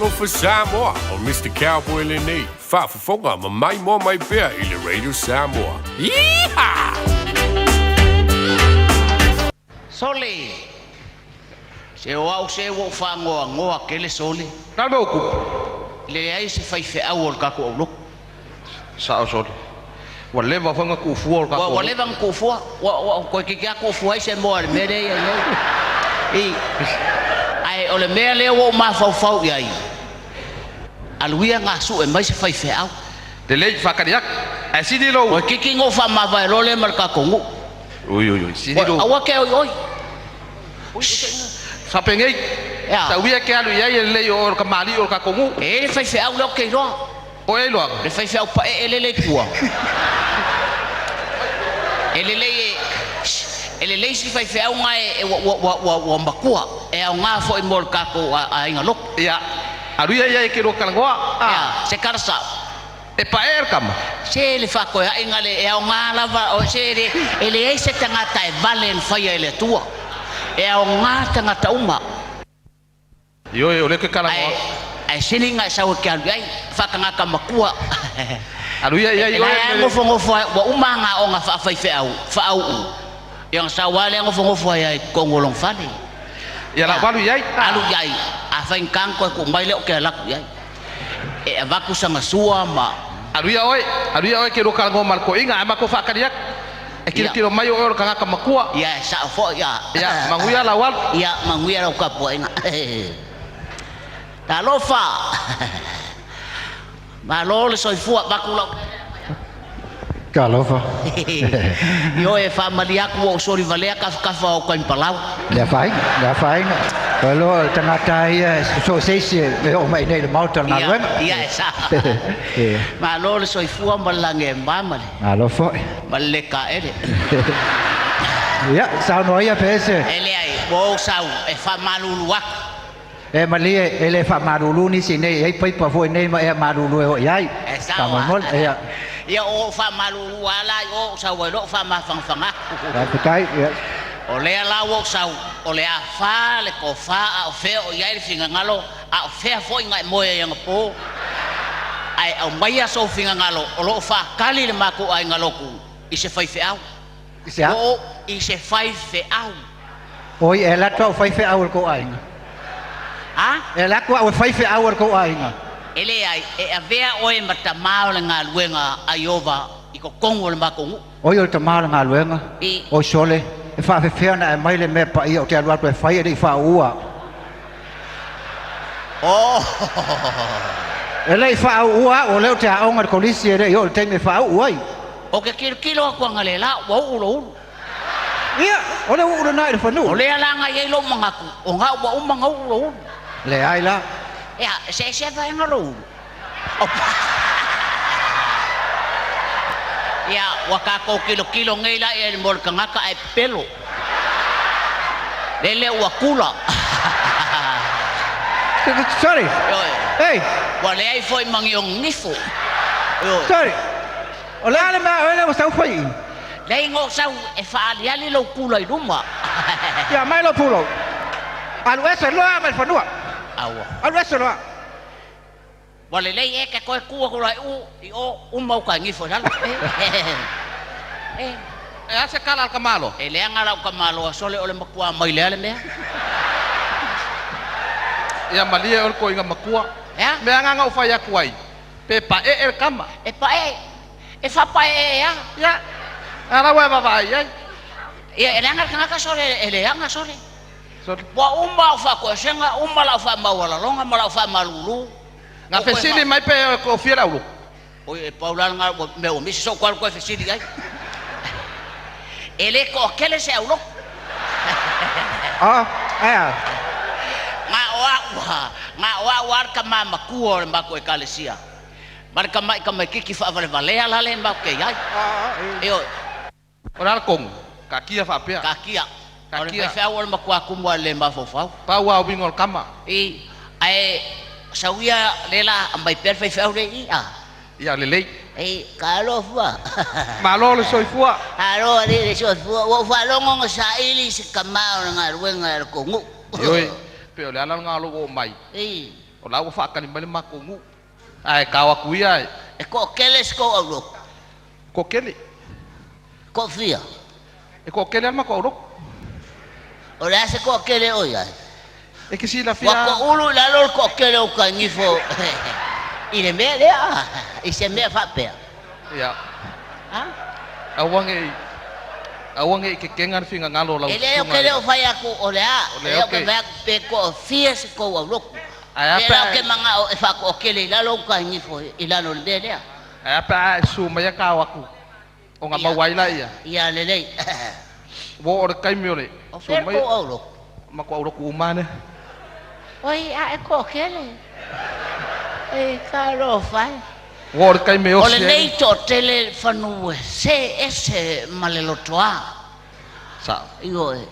Talofa Samoa, o Mister Cowboy lenei, faafofoga ma maimoa mai pea i le Radio Samoa. Yeehaw! Sole! Se o au se ua ou faanoanoa tele Sole. Na le mea ua tupu? Leai se faifeau o le tatou aulotu. Sao Sole. Ua leva foi ona tuufua o le tatou Ua leva ona tuufua. Ua toeitiiti lava tuufua ai se moa i le mea lea e i ai nei. I. Ae o le mea lea ua ou mafaufau i ai, alu ia ina sue mai se faifeau. Lelei, faatali atu. Ae sili lou. Toeitiiti ona ou faamavae loa lea ma le tatou nuu. Ui ui ui, sili lou. Aua te oioi. Faapenei, sau ia e te alu i ai e lelei o oe o le kamali'i o le tatou nuu. E i ai le faifeau lea ou te iloa. O e iloaga? Le faifeau paee lele i tua. E lelei e, e lelei si faifeau na e, ua, ua, ua, ua, ua matua, e aoga foi mo le tatou aiga lotu. Ia, alu ia i ai e te lua talanoa, a. Ia, se tala sao. E paee le tama. Se le faatoeaiga le, e aoga lava, o, se le, e leai se tagata e vale na faia e le Atua. E aoga tagata uma. Ioe, o lea ke talanoa Ae, atu. ae sili na e sau e ke alu i ai, faatagata matua. Alu ia i ai E la oe e me le. nofonofo ai, ua uma ana aoga faafaifeau, faauu, ia ona sau lava lea nofonofo ai lava i totonu o lona fale. Ia lau alu i ai. Alu i ai, a faigata ona toe tuu mai lea ou te alu atu i ai. E avatu sana sua ma. Alu ia oe, alu ia oe ke lua talanoa ma le toeaina, ae matou faatali atu. E tilotilo mai o oe o le tagata matua. Ia, e sao foi, ia. Ia, manuia lau alu. Ia, manuia lau tapuaiga. Talofa! Malo le soifua, avatu lau. Talofa. Ioe, e faamalie atu ua ou soli valea tafatafa o Tanipalau. Le afaina, le afaina. Ua iloa o le tagata ia e so o se isi e oo mai i inei i le Maota o le galuega. Ia, e sao. Malo le soifua ma le lagi e ma ma le. Malo foi. Ma le le taele. Ia, saunoa ia pe ese. E leai, ua ou sau e faamalulu atu. E malie, e le faamalulu nisi nei, e i ai paipa foi nei ma ea malulu e oo i ai. E sao a. Faamolemole, ia. Ia, o ou faamalulu lava la i o ou sau ai loa ou faamafanafanaga atu. Faafetai, ia. O lea la ua ou sau, o le a fa le tofa a o fea o i ai le finagalo, a o fea foi na e moe ai anapo. Ae aumaia sou finagalo o lo o faatali le matou aiga lotu i se faifeau. I se a? O i se faifeau. Oi, e alu atu au e fai feau a le tou aiga. A? E alu atu au e fai feau a le tou aiga. E leai, e avea oe ma tamā o le galuega a Ieova i totonu o le matou nuu. Oi, o le tamā o le galuega, I. oi sole, e faafefea ona ae mai le mea paia ou te alu atu e fai e le i faauu. Oh! E le i faauu au, o lea ou te aoga i le kolisi e le i oo i le taimi e faauu ai. Ou te tilotilo atu analeila ua uu lou ulu. Ia, o le uu lena i le fanua. O lea la na i ai lou manatu, o na ua uma ona uu lou ulu. Leai la. Ea, e se vaega lou ulu. Ia, ua tatou tilotilo nei la i ai mo le tagata ae pepelo. Lele ua kula. Sorry. Hey. Ua leai foi ma ni ona nifo. Sorry. O le a le mea oe lea ua sau fai i? Leai na ou sau e faaaliali lou kula i luma. Ia, mai lou pulou. Alu ese loa mai le fanua. Aua. Alu ese loa. Ua lelei e ke toe tu atu la i u i o uma uta gifo i lalo. E. E a se kala a le tamaloa? E leaga lau tamaloa sole o le matua mai lea le mea. Ia malie oe le toeaina matua. E a? Mea na na ou fai atu ai, pe paee le tama. E paee, e faapaee a. Ia, a la ua e vaavaai i ai. Ia, e leaga le tagata sole, e leaga sole. Sole. Ua uma au faatoesega, uma lau faamaualaloga ma lau faamalulu. Na fesili mai pe toafia le aulotu. Oi, e pau la lena mea ua misi sou alu toe fesili i ai. E le toatele se aulotu. Oh, ae a? Na o a'u a, na o a'u a le tama matua o le matou ekalesia. Ma le tama'i tamaititi faavalevalea la le matou te i ai. Ioe. O le a le tonu? Taatia faapea. Taatia. O le Taatia. faifeau o le matua tumu lava i le mafaufau. Pau lava uiga o le tama. I, ae sau ia le la aumai pea le faifeau le i a. Ia lelei. I, talofa. Malo le soifua. Malo alii le soifua. Ua ou faalogo na saili se tama o le galuega a le tou nuu. Ioe, pei o le ala lena o lou oo mai. I. O la ua faatali mai le matou nuu. Ae tao atu ia e. E toatele si tou aulotu. Toatele. Toafia? E toatele lava le matou aulotu. O le a se toatele o i ai? E te silafia. Ua toulu i lalo le toatele o uta-i-nifo i le mea lea, i se mea faapea. Ia. Ha? Aua ne i, aua ne i tetena le finagalo o lau E le o susuga ke i le o fai atu o le a, O o lea lea o o ke ke. fai atu pe toafia se tou aulotu. Ae a Pe pe la o a ke e. manao e faatoatele i lalo uta-i-nifo i lalo o le mea lea. Ae a pe a e susu mai tao atu ona Ia, maua ai laia. ia lelei. Ua oo le taimi o le O susu fea le mai. tou aulotu? Matou aulotu uma lava lea. Oi, a e toatele. Ei, talofa e. Ua oo le taimi e O osi ai lenei le. toatele fanu e se ese ma le lotoa. Sao. Ioe.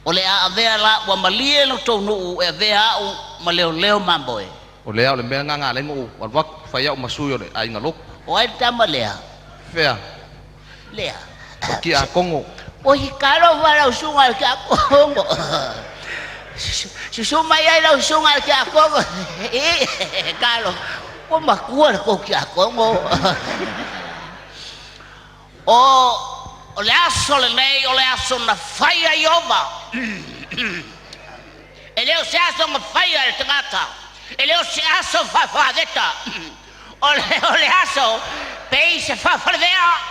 O le a avea la ua malie lo tou nuu e avea au ma leoleo mamoe. O lea o le mea lena na ala ai ona ou alu atu, fai au ma sui o le aiga lotu. O ai le tama lea? Fea? Lea. O Tiakono. Oi, talofa lau susuga i le Tiakono. Susu mai ai lau susuga i le Tiakono. Ii, talofa. Ua matua le tou Tiakono. O, o le aso lenei o le aso na faia e Ieova. E le o se aso na faia e le tagata, e le o se aso faafaveta, o le, o le aso pei se faafalevea.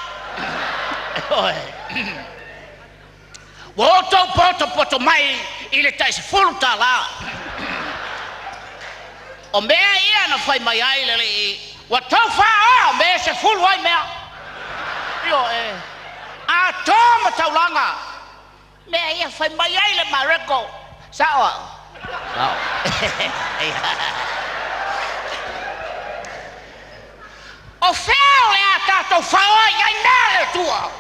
Ua outou potopoto mai i le tai $10. O mea ia na fai mai ai le Alii, ua tou faaoa mea e 10 ai mea. Ioe, atoa ma taulaga. Mea ia fai mai ai le Mareko. Sao au? Sao. O fea o le a tatou faaoa i ai mea a le Atua?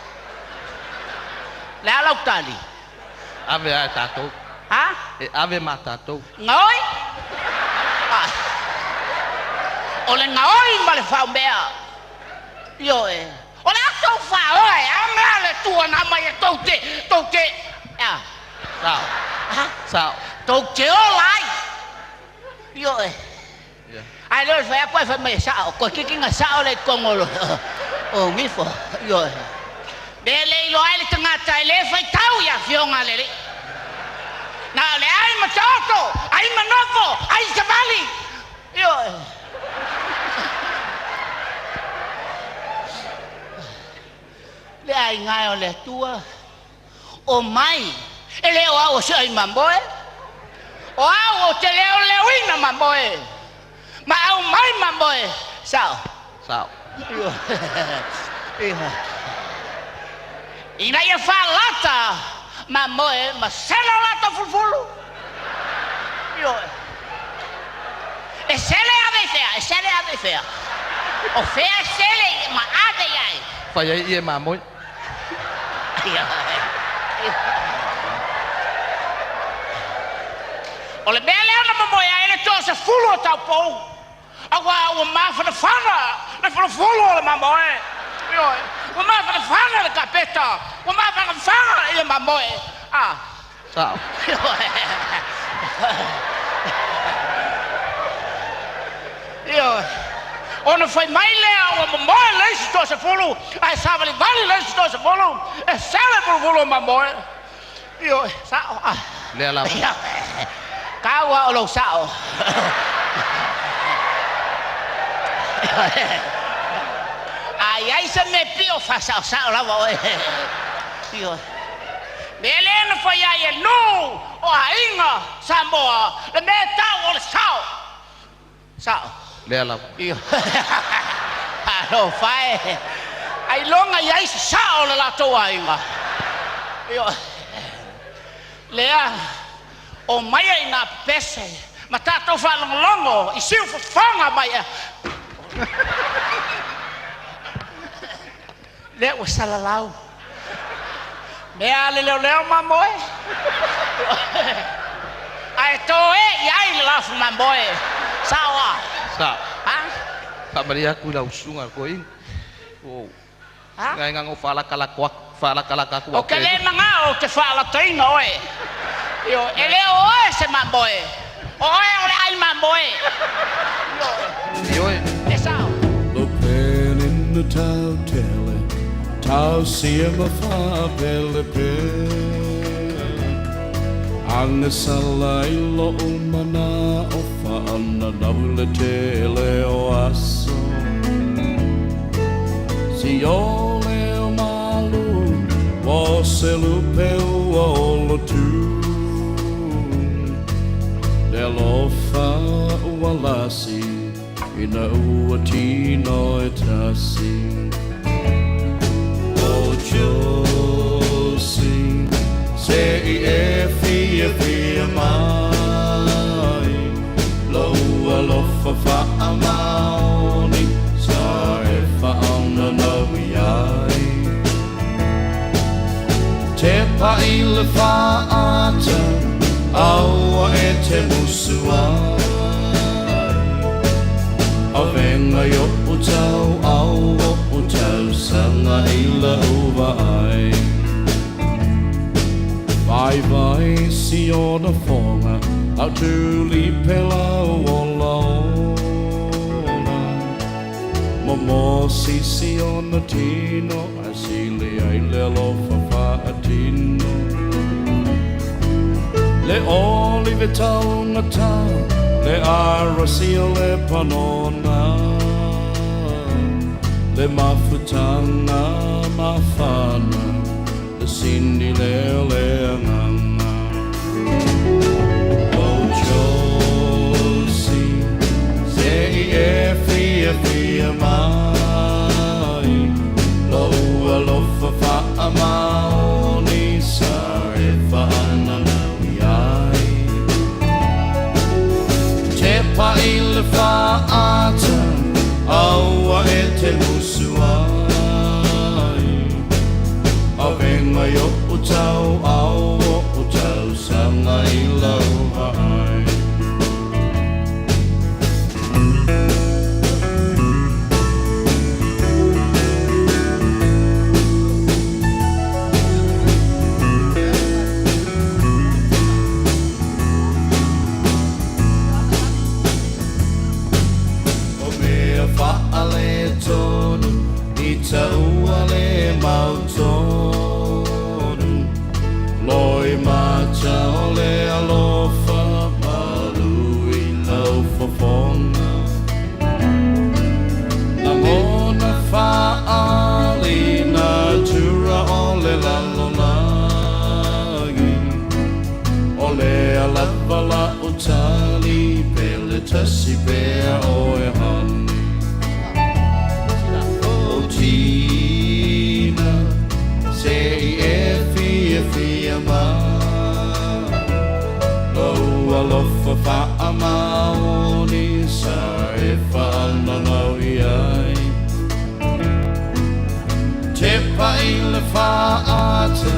Le a lau tali? Ave a e tatou. Ha? E ave ma tatou. Gaoi? Ah. O le gaoi ma le faomea. Ioe. O le a tou faaoa e a mea a le Atua na aumai e tou te, tou te, a. Sao. Ha? Sao. Tou te ola ai. Ioe. Ae lea o le fai atu ae fai mai e sao, toeitiiti na sao lea i totonu o le o nifo. Ioe. Mea le iloa ai le tagata e le faitau i afioga a le Alii. Na o le ai ma taoto, ai ma nofo, ai savali. Ioe. Le aiga e o le Atua, o mai, e le o au o se ai mamoe, O au ou te leoleoina mamoe, ma aumai mamoe. Sao. Sao. Ina ia faalata mamoe ma sela o latou fulufulu. Ioe. E sele ave i fea? E sele ave i fea? O fea e sele ma ave i ai? Fai ai ie mamoe. O le mea lea na momoe ai le toasefulu o taupou, auā ua mafanafana le folofolo o le mamoe. Ioe, ua mafanafana le kapeta, ua mafanafana le mamoe. A. Sao. Ioe. Ona fai mai lea ua momoe le isi toasefulu, ae savalivali le isi toasefulu, e sele vuluvulu o mamoe. Ioe, sao. A. Lea lava. Ioe. Kau a o lou sao. Ioe. A i ai se mea pio, faasaosao lava oe. Ioe. Mea lea na fai ai e nuu o aiga Samoa le mea e tau o le sao. Sao. Lea lava. Ioe. Alofa e. Ailoga i ai se sao o le latou aiga. Ioe. Lea, omaia i nā pepese ma tatou faalogologo i siufofoga mai ea. Lea ua salalau. Mea a le leoleo mamoe. Ae toe i ai le lafu mamoe. Sao a? Sao. Ha? Faamalie atu i lau susuga i le toeaina. Ua ou Ha? Ngai na ou faalakalaka atu, faalakalaka atu Ou te le manao ou te faalataina oe. Ioe, e le o oe se mamoe. O oe o le ai mamoe. Ioe. E sao. Lo pele na tau tele, tau sia ma fa pele pele. Anga sala i lo mana o fa ana na le tele o aso. Si o le o malu, o se lupe ua o lo tu. Le alofa ua lasi, ina ua tino e tasi. O Josi, se i e fia fia mai, lo alofa fa amaoni, sa e fa ona nau iai. Te pa i le fa ata, aua e te musu ai. A venga i o tau, au o tau, sanga i la uva ai. Vai vai si ona fonga, au tuli pela o la ona. Mo mo si si ona tino, a si le ai le alofa fa a tino. Le oli ve taunga ta, le arasi o le panona. Le mafutanga mafana, le sini le le anganga. O Josi, se i e fia fia mai, lo alofa fa amaoni, sa e fa ana nau iai. Te pa i le fa ata, aua e te musu ai. A venga i o tau, au o tau, sanga i lau ai. O mea whaale tonu, i taua le mau tonu. Loi mata o le alofa, malu i lau fofonga. Langona whaali na tura o le lalolagi. O le alava la utali, pele tasi pea o e hani. O tina, se i e fia fia mai, lo alofa fa amaoni, sa e fa ananau iai. Te pa i le fa ata,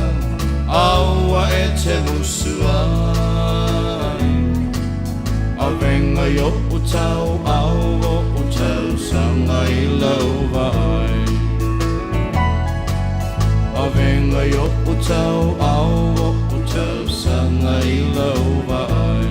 aua e te musu ai. A venga i o tau, au o tau, sanga i lau vai. A venga i o tau, au o tau, sanga i lau vai.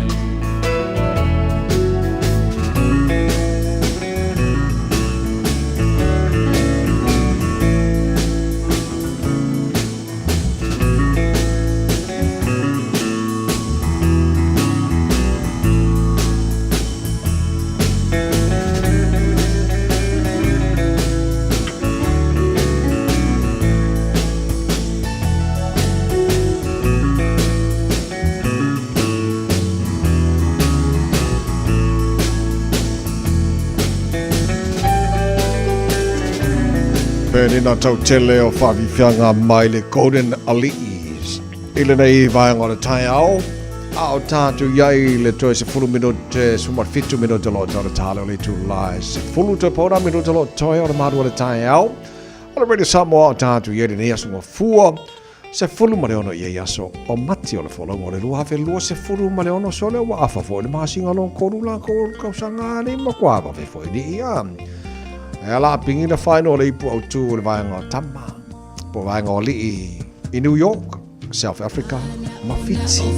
Penina tau tele o whawhiwhianga mai le Golden Ali'is. I lenei vaenga o le taiao, a o tātou iai le toe se fulu minute, suma whitu minute lo tau le tāle o le tū lai. Se fulu te paura minute lo toe o le maru o le taiao. O le Radio Samoa o tātou iai lenei aso ngā fua. Se fulu ma le ono i ei aso o mati o le folongo o le lua hafe lua se fulu ma le ono sole ua afa fo i le masinga lon koru la ko kausanga ni ma kua wa fe fo i ni ia. E ala pingi na whaino o le ipu au tū o le vaenga o Tama, po vaenga o Li'i i New York, South Africa, ma Fiti.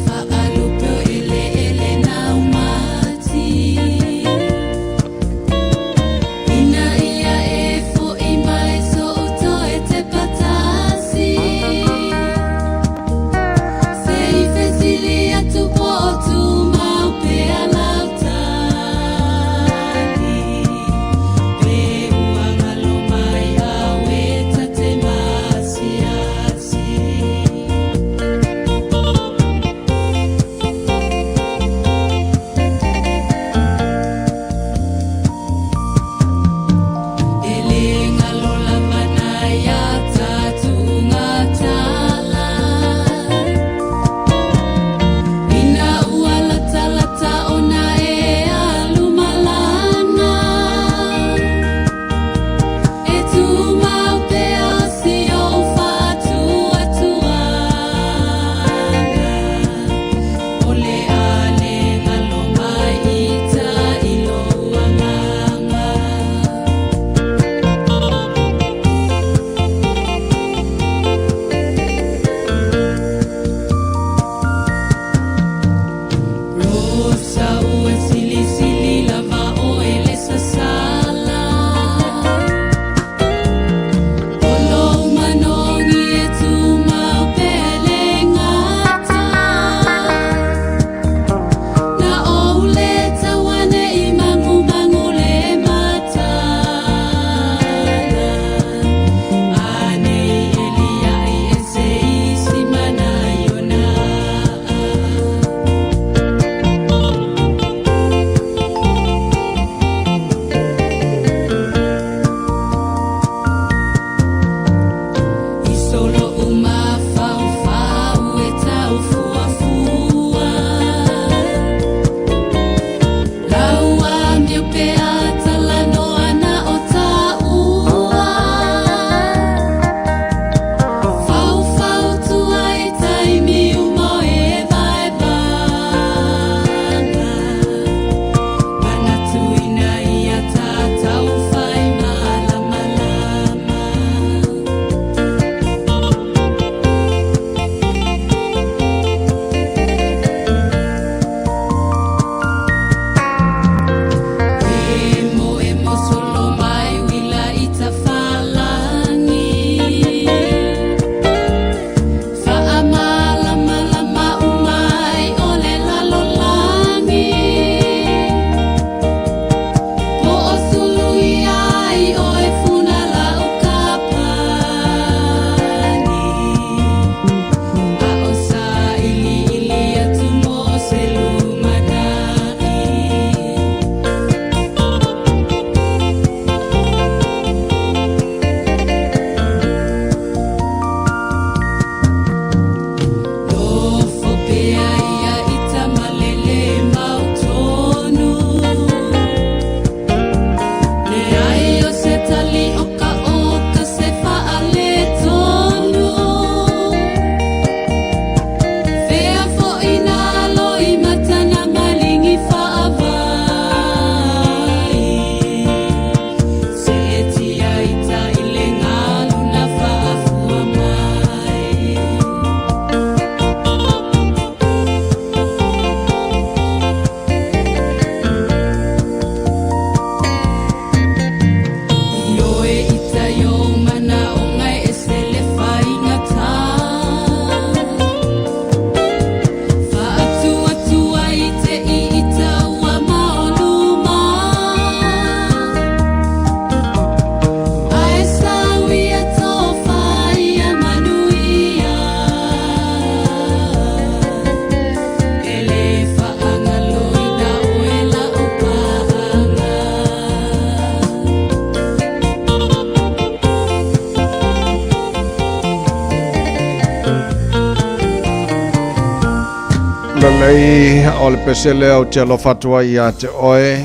Lelei, o le pese lea ou te alofa atu ai ia te oe.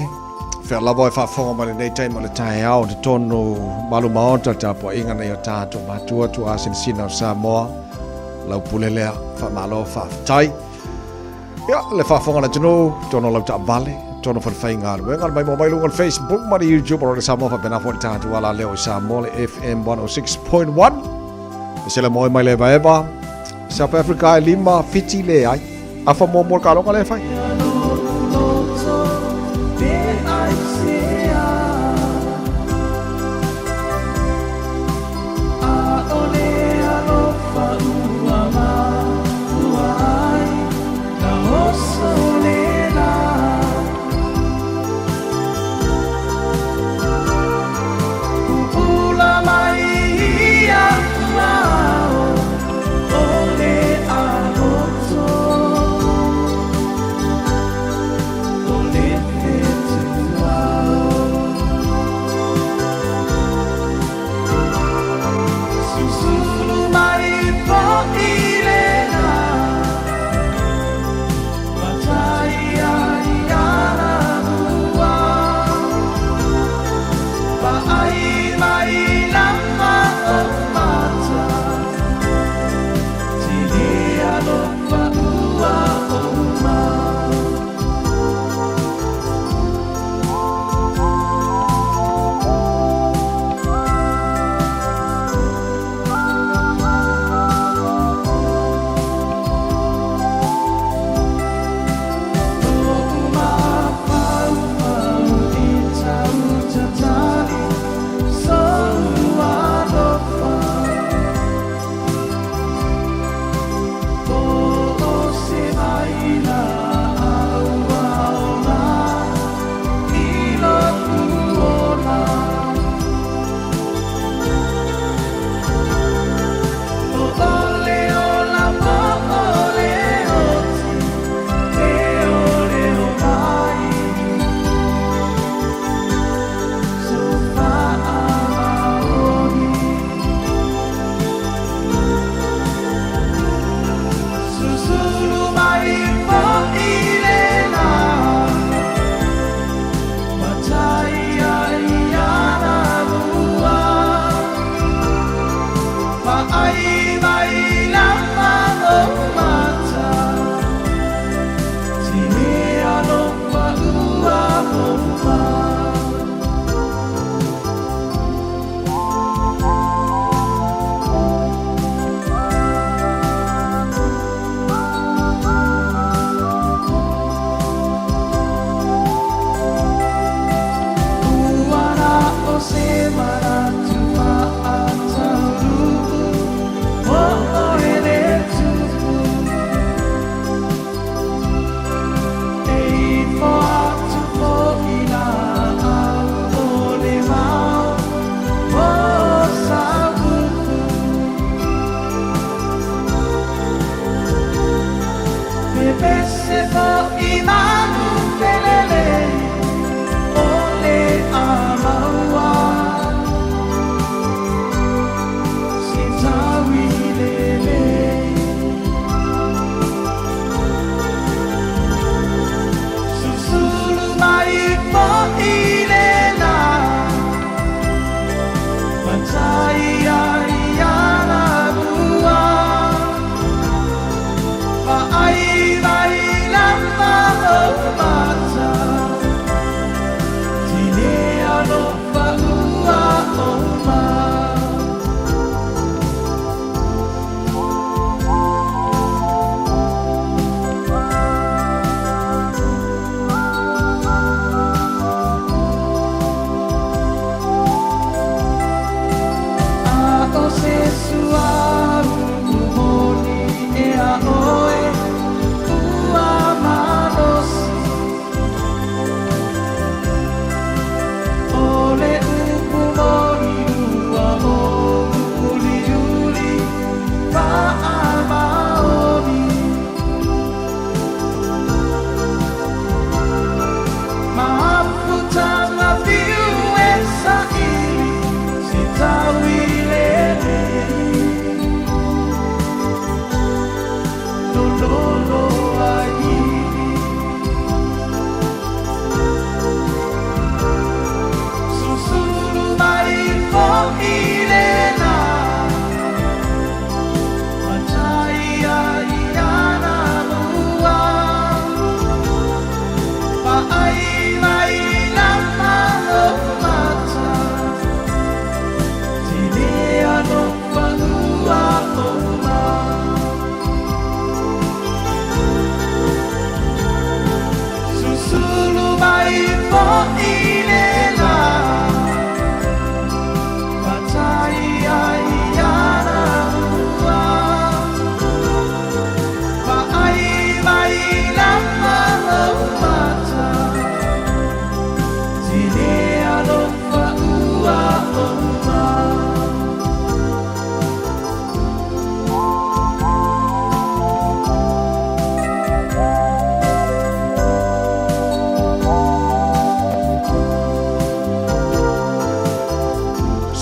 Fea lava oe faafofoga mai lenei taimi o le taeao i totonu malu maota le tapuaiga nei o tatou matua tuaasinasina o Samoa. Lau pule lea, faamalo, faafetai. Ia, le faafofoga a le atunuu, totonu o lau taavale, totonu o falefaigaluega, le maimoa mai luga o le Facebook ma le YouTube o Radio Samoa, faapena foi le tatou alaleo i Samoa, le FM 106.1. Pesela moe mai le evaeva, South Africa e lima, Fiti leai. Afa muamua le kaloga lea e fai.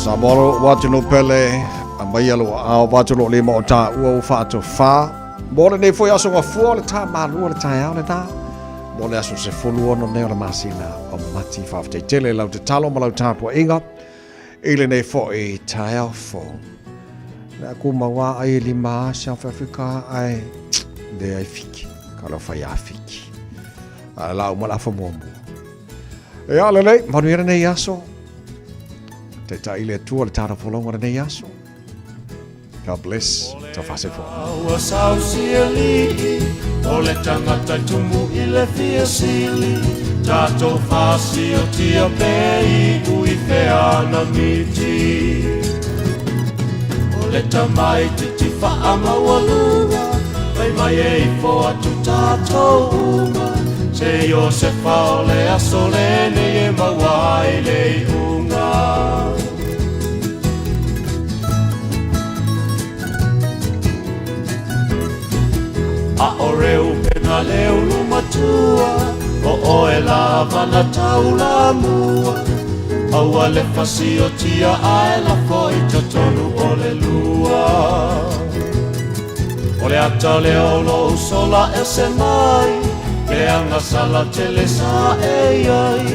Samoa lou atunuu pele, aumaia lou aao vaeatu lou lima o taua ua faatofā. Mo lenei foi aso gafua o le tā malua le taeao lenā. Mo le aso 16 nei o le masina o Mati. Faafetai tele i lau tatalo ma lau tapuaiga i lenei foi taeao fou. Le a kumau a ai e lima a South Africa ae leai fiki. Ka lau fai a fiki. A la uma la muamua. Ia lelei, manuia lenei aso. Taitai le Atua le tala folauga lenei aso. God bless. Tau faasoifua. Ua sausialii o le tagata tumu i le fia sili tatou fasiotia pe iu i fea na miti o le tamaititi faamaualuga fai mai e ifo atu tatou uma se Iosefa o le aso lenei e maua ai le iuga. A o Reupena le ulu matua, o oe lava na taulamua. Aua le fasiotia ae lafo i totonu o le lua. O le ata lea o lou sola ese mai, le agasala tele sa e i ai.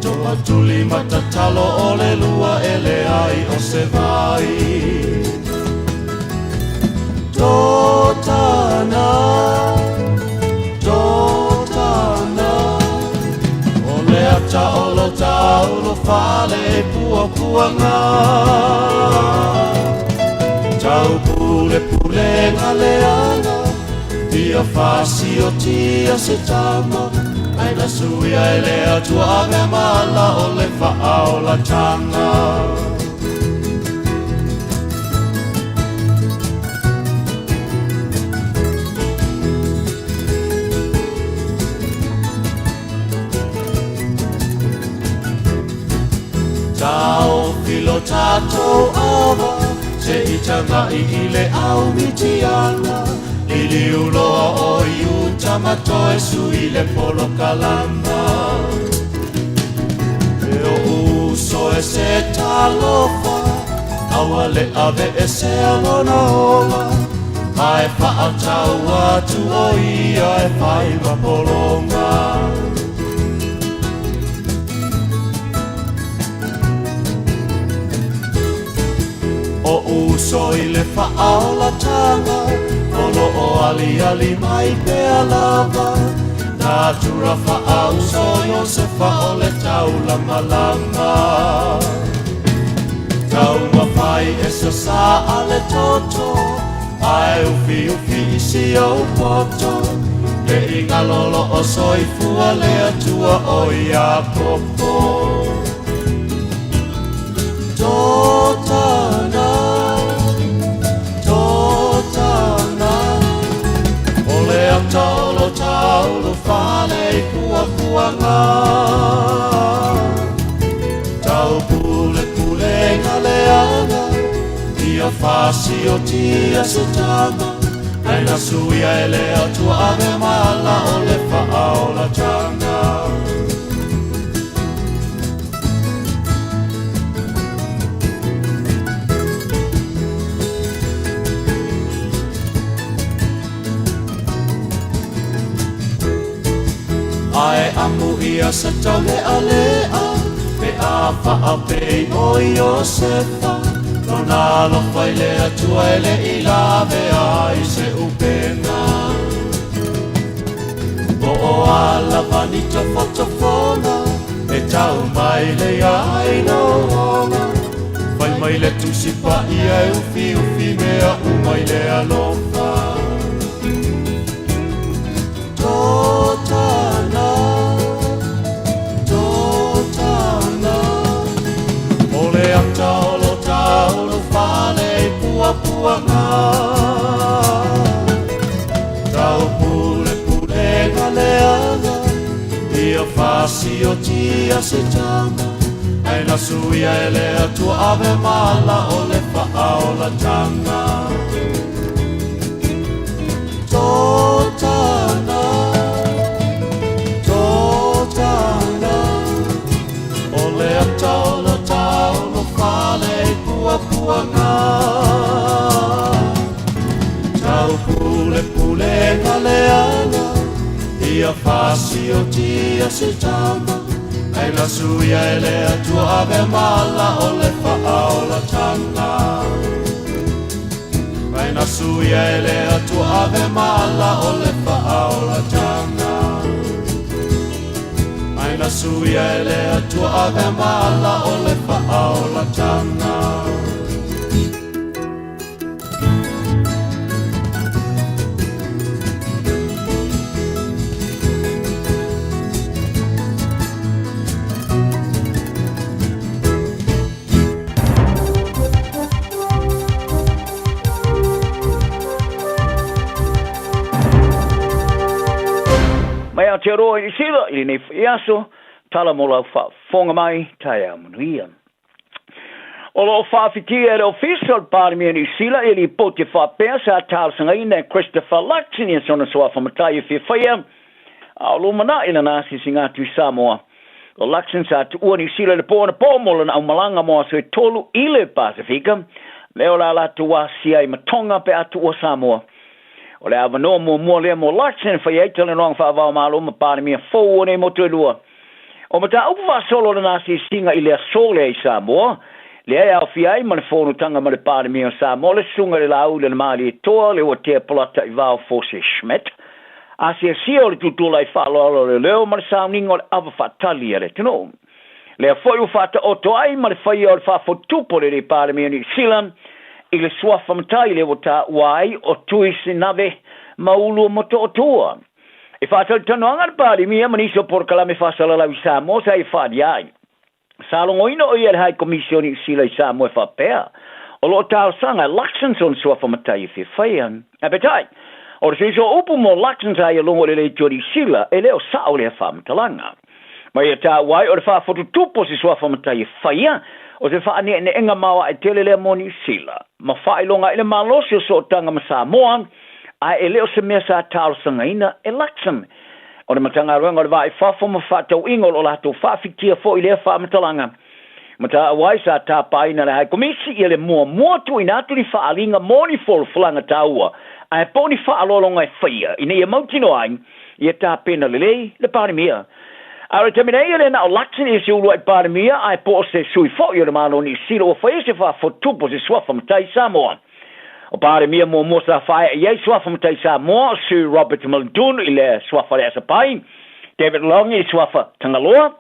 Toa tuli ma tatalo o le lua e leai o se vai. Totana, totana, o le ata o lo taulo fale i puapuaga. Tau pule pulega leaga, ia fasiotia se tama, ai na suia e le Atua ave mala o le faaolatanga. Taofi lo tatou ava se i tagai i le au Mitiana Liliu loa o Iuta ma toe sui le polokalama E o'u uso e se talofa Aua le aveesea lona ola Ae faatau atu o ia e fai ma pologa. O uso i le faaolatanga o lo o aliali mai pea lava Natura faauso Iosefa o le taulamalama Taumafai e sasā a le toto Ae ufiufi i si ou poto Le i galo o soifua le Atua o Iakopo Totana, totana O le ata o lo taulu fale i puapuaga Tau pule pulega leaga Ia fasiotia se tama Ae na suia e le Atua ave mala o le faaolatanga Ae amu ia sa taulealea Pe a faapei o Iosefa Lona alofa i le Atua e le i lavea ai se upega Po o a lava ni tofotofoga E tau mai le aina o ola Fai mai le Tusi Paia e ufiufi mea uma i le alofa Totana, totana O le ata o lo taulu fale i puapuaga Tau pule pulega leaga Ia fasiotia se tama Ae na suia e le Atua ave mala o le faaolatanga Totana, totana O le ata o lo taulu fale soifuaga. Taupulepulega leaga ia fasiotia se tama ai la suia e le Atua ave mala o le faaolataga. Ai na suia e le Atua ave mala o le faaolataga. Ai na suia e le Atua ave mala o le faaolataga. Mai Aotearoa i Niu Sila i lenei foi aso, tala mo lau faafofoga mai, taeao manuia. O lo o faafitia e le Ofisa o le Palemia o Niu Sila ia lipoti e faapea sa talosagaina e Christopher Luxon ia sona suafa matai e fia faia a o lumanai lana asiasiga atu i Samoa. O Luxon sa tuua Niu Sila i le po anapo mo lana aumalaga mo aso e tolu i le Pasefika, lea o le a latou asia ai ma Tonga pe a tuua Samoa. O le avanoa muamua lea mo Luxon e faia ai talanoaga faava-o-Malo ma Palemia fou o nei motu e lua. O mataupu faasolo lana asiasiga i le aso lea i Samoa, lea e aofia ai ma le fonotaga ma le Palemia o Samoa, le Susuga i le Laauli o le Malietoa, le Uatea Polata Ivao Fose Schmidt, asiasia o le tutulai faaaloalo o leoleo ma le sauniga o le ava faatali a le atunuu. Lea foi ua faataoto ai ma le faia o le faafotutupu o le Palemia o Niu Sila i le suafa matai lea ua taua ai o Tui Sinave Maulu Motootua. E faatalitanoaga le Palemia ma nisi o polokalame faasalalau i Samoa sa ia faaalia ai. Sa logoina o ia e le High Komisi o Niu Sila i Samoa e faapea, o lo o talosaga e Luxon sona suafa matai e fia faia. Ae peitai, o le suiso o upu mo Luxon sa ia logo i le Leitio o Niu Sila, e le o sao lea faamatalaga. Ma ia taua ai o le faafotutupu o se suafa matai e faia, o se faaneeneega maoae tele lea mo Niu Sila, ma faailoga ai le malosi o sootaga ma Samoa, ae e le o se mea sa talosagaina e Luxon. O le Matagaluega o le Va i Fafo ma Fefaatauiga o lo o latou faafitia foi i lea faamatalaga. Mataaua ai sa tapaina le High Komisi ia le muamua tuuina atu ni faaaliga mo ni folafolaga taua ae po o ni faaaloaloga e faia ina ia mautinoa ai ia tapena lelei le Palemia. A o le taimi nei e le na o Luxon ia se uluai Palemia ae po o se sui foi o le Malo o Niu Sila ua faia se faafotutupu o se suafa matai Samoa. O Palemia muamua sa faaea i ai suafa matai Samoa, Sir Robert Muldoon i le suafa le Asapai, David Long i le suafa Tagaloa,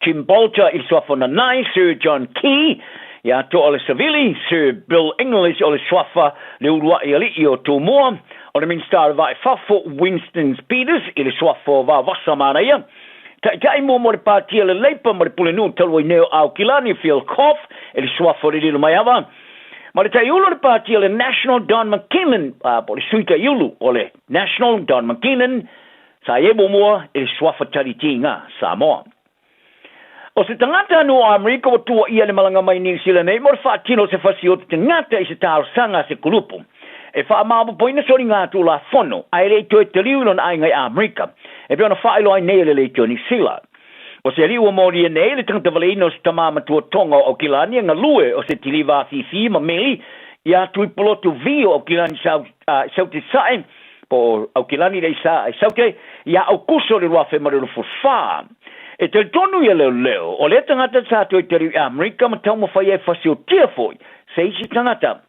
Jim Bolger i le suafa Nanai, Sir John Key ia toa o le Savili, Sir Bill English o le suafa le Uluai Alii o Tumua, o le Minisita o le Vaa i Fafo, Winston Peters i le suafa o Vavasa Manaia, Taitai muamua o le Pātia le Leipa ma le Pulenuu talu ai nei o Aokilani, Phil Koff i le suafa o le Lilomaiava, ma le Taiulu o le Pātia le National Don McKinnon, po o le Sui Taiulu o le National Don McKinnon, Sa i ai muamua i le suafa talitiga Samoa. O se tagata anō o Amerika ua tuuaia i le malaga mai Niu Sila nei mo le faatino o se fasioti tagata i se talosaga a se kulupu e faamaopoopoina soliga tulafono ae le i toe taliu i lona aiga i Amerika e pei ona faailoa ai nei e le Leitio o Niu Sila. O se alii ua molia nei le tagata valeina o se tamā matua Tonga o Aukilani e galue o se tiliva afifi ma meli iā Tuipolotu vi o Aukilani Saute Sae po o Aukilani le Isa e Saute iā Aukuso le 2024. E talitonu ia leoleo, o lea tagata sa toe taliu i Amerika ma taumafai ai fasiotia foi se isi tagata.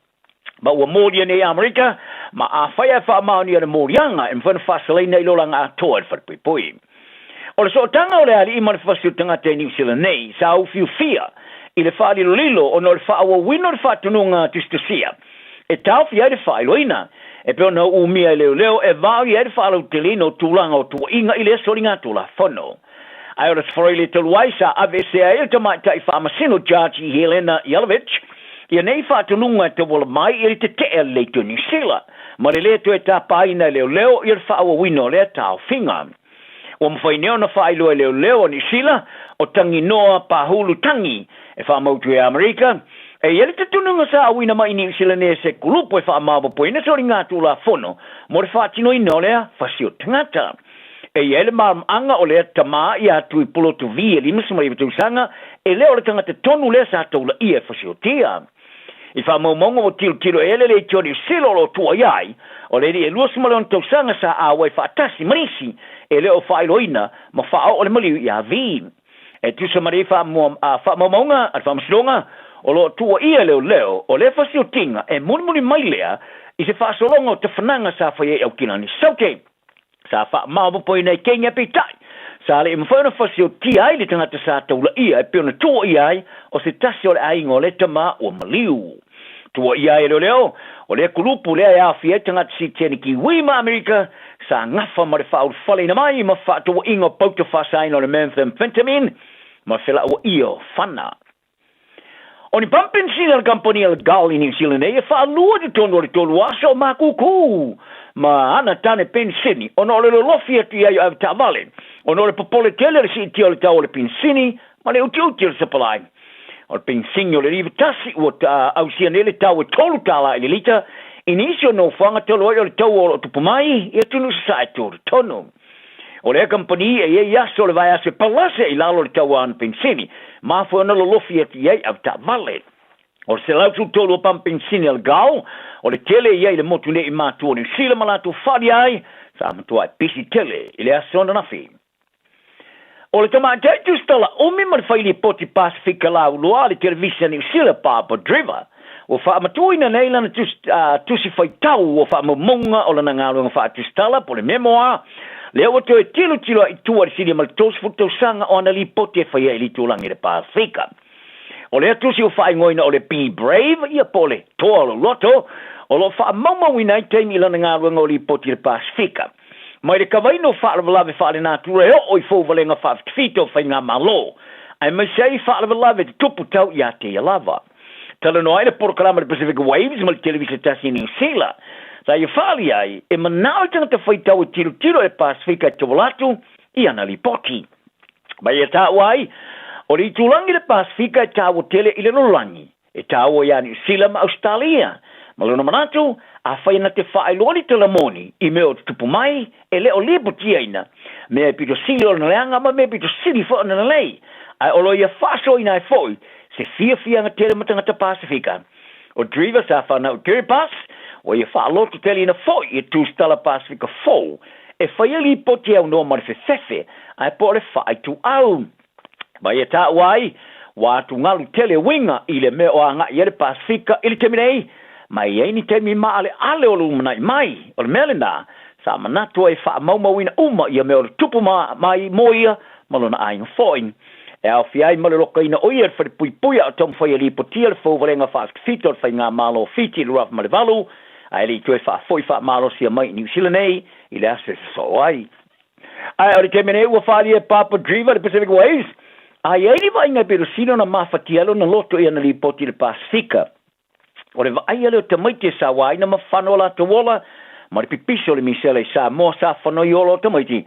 Ma ua molia nei i Amerika, ma afai ae faamaonia le moliaga, e mafai ona faasalaina i le olaga atoa e le falepoipoi. O le sootaga o le alii ma le fasi o tagata i Niu Sila nei, sa ufiufia i le faalilolilo ona o le faaauauina o le faatonuga tusitusia e taofi ai le faailoina, e pei ona umia e leoleo e vaoia ai le faalauteleina o tulaga o tuuaiga i lea soligatulafono. Ae o le Seforoile talu ai sa aveesea ai le tamaitai faamasino Judge Helena Yelovich ia nei faatonuga e tauala mai i le tetee a le Leitio Niu Sila ma le lē toe tapaina e leoleo ia le faaauauina o lea taofiga. Ua mafai nei ona faailoa e leoleo a Niu Sila o Tanginoa Pahulu Tangi e faamautu e Amerika e i ai le tatunuga sa auina mai i Niu Sila nei e se kulupu e faamaopopoina soligatulafono mo le faatinoina o lea fasi o tagata. E i ai le malamaanga o lea tamā iā Tuipulotu vii e 59 tausaga, e le o le tagata tonu lea sa taulaia e fasiotia. I faamaumauga ua tilotilo i ai le leitio Niu Sila o lo o tuuaia ai, o le alii e 26 tausaga sa auai faatasi ma nisi e le o faailoaina ma faaoo le maliu ia Vi. E tusa ma nei faamaumauga a le Faamasinoga, o lo o tuuaia e leoleo o lea fasiotiga e mulimuli mai lea i se faasologa o tafanaga sa faia i Aukilani Saute. Sa faamaopoopoina i Kenya peitai, sa le i mafai ona fasiotia ai le tagata sa taulaia e pei ona tuuaia ai o se tasi o le aiga o lea tama ua maliu. Tuuaia ai e leoleo, o lea kulupu lea e aofia ai tagata Siteni Kiwi ma Amerika sa gafa ma le faaulufaleina mai ma faatauaiga o pauta faasaina o le methamphetamine ma felauaia o fana. O ni pampensini a le kamupani a le Gull i Niu Sila nei e faalua i totonu o le tolu aso o makūkū ma ana tane pensini ona o le lolofi atu i ai o avetaavale ona o le popole tele o le siitia o le tau o le pensini ma le utiuti o le sapalai. O le pensini o le 91 ua ausia nei le tau e $3 i le lita i nisi o nofoaga talu ai o le taua o lo o tupu mai i atunuu sasae tolutonu. O lea kamupani e i ai aso o le vaiaso e palase i lalo o le tau a ana pensini, mafua ona lolofi atu i ai avetaavale. O le 113 o pamu pensini a le Gull, o le tele ia i le motu nei i matua o Niu Sila ma latou faaalia ai, sa matuai pisi tele i le aso ananafi. O le tamaitai tusitala umi ma le fai lipoti Pasefika Laulua a le Televisa a Niu Sila, Barbara Driver, ua faamatuuina nei lana tusi faitau o faamaumauga o lana galuega faatusitala po o le memoir, lea ua toe tilotilo ai i tua i le silia ma le 30 tausaga o ana lipoti e faia i le itulagi i le Pasefika. O lea tusi ua faaigoaina o le Be Brave, ia po o le Toa o lou Loto, o lo o faamaumauina ai taimi i lana galuega o lipoti i le Pasefika. Mai le kavaina o faalavelave faalenatura e oo i fouvalega faafitafita o faigamalo, aemaise ai faalavelave tutupu tau ia te ia lava. Talanoa ai le polokalama le Pacific Waves ma le televisa tasi i Niu Sila. Sa ia faaalia ai, e manao le tagata faitau e tilotilo i le Pasefika e tauala atu i ana lipoti. Ma ia taua ai, o le itulagi le Pasefika e taua tele i le lalolagi, e taua ia Niu Sila ma Ausetalia. Ma lona manatu, afai na te faailoa ni tala moni i mea o tutupu mai, e le o lipotiaina, mea e pito sili ona leaga ma mea pito sili foi ona lelei, ae o lo ia faasoaina ai foi se fiafiaga tele ma tagata Pasefika. O Driver sa fanau i Kiribati, ua ia faaloto teleina foi i tusitala Pasefika fou e faia lipoti e aunoa ma le fefefe ae po o le faaituau. Ma ia taua ai, ua atugalu tele uiga i le mea o agai ai le Pasefika i le taimi nei, ma e i ai ni taimi maaleale o lumanai mai. O le mea lena, sa manatu ai e faamaumauina uma ia mea o le tupu mai mo ia ma lona aiga foi. E aofia ai ma le lokaina o ia i le falepuipui a o taumafai e lipotia le fouvalega faafitafita o le Faigamalo o Fiti i le 2008, ae le i toe faafoi faamalosia mai i Niu Sila nei i le aso e sosoo ai. Ae o le taimi nei ua faaalia e Papa Driver le Pacific Waves, a i ai ni vaaiga e pito sili ona mafatia ai lona loto i ana lipoti i le Pasefika. O le vaaia lea o tamaiti e sauaina ma fano o latou ola, ma le pipisi o le misela i Samoa sa fanoi ola o tamaiti.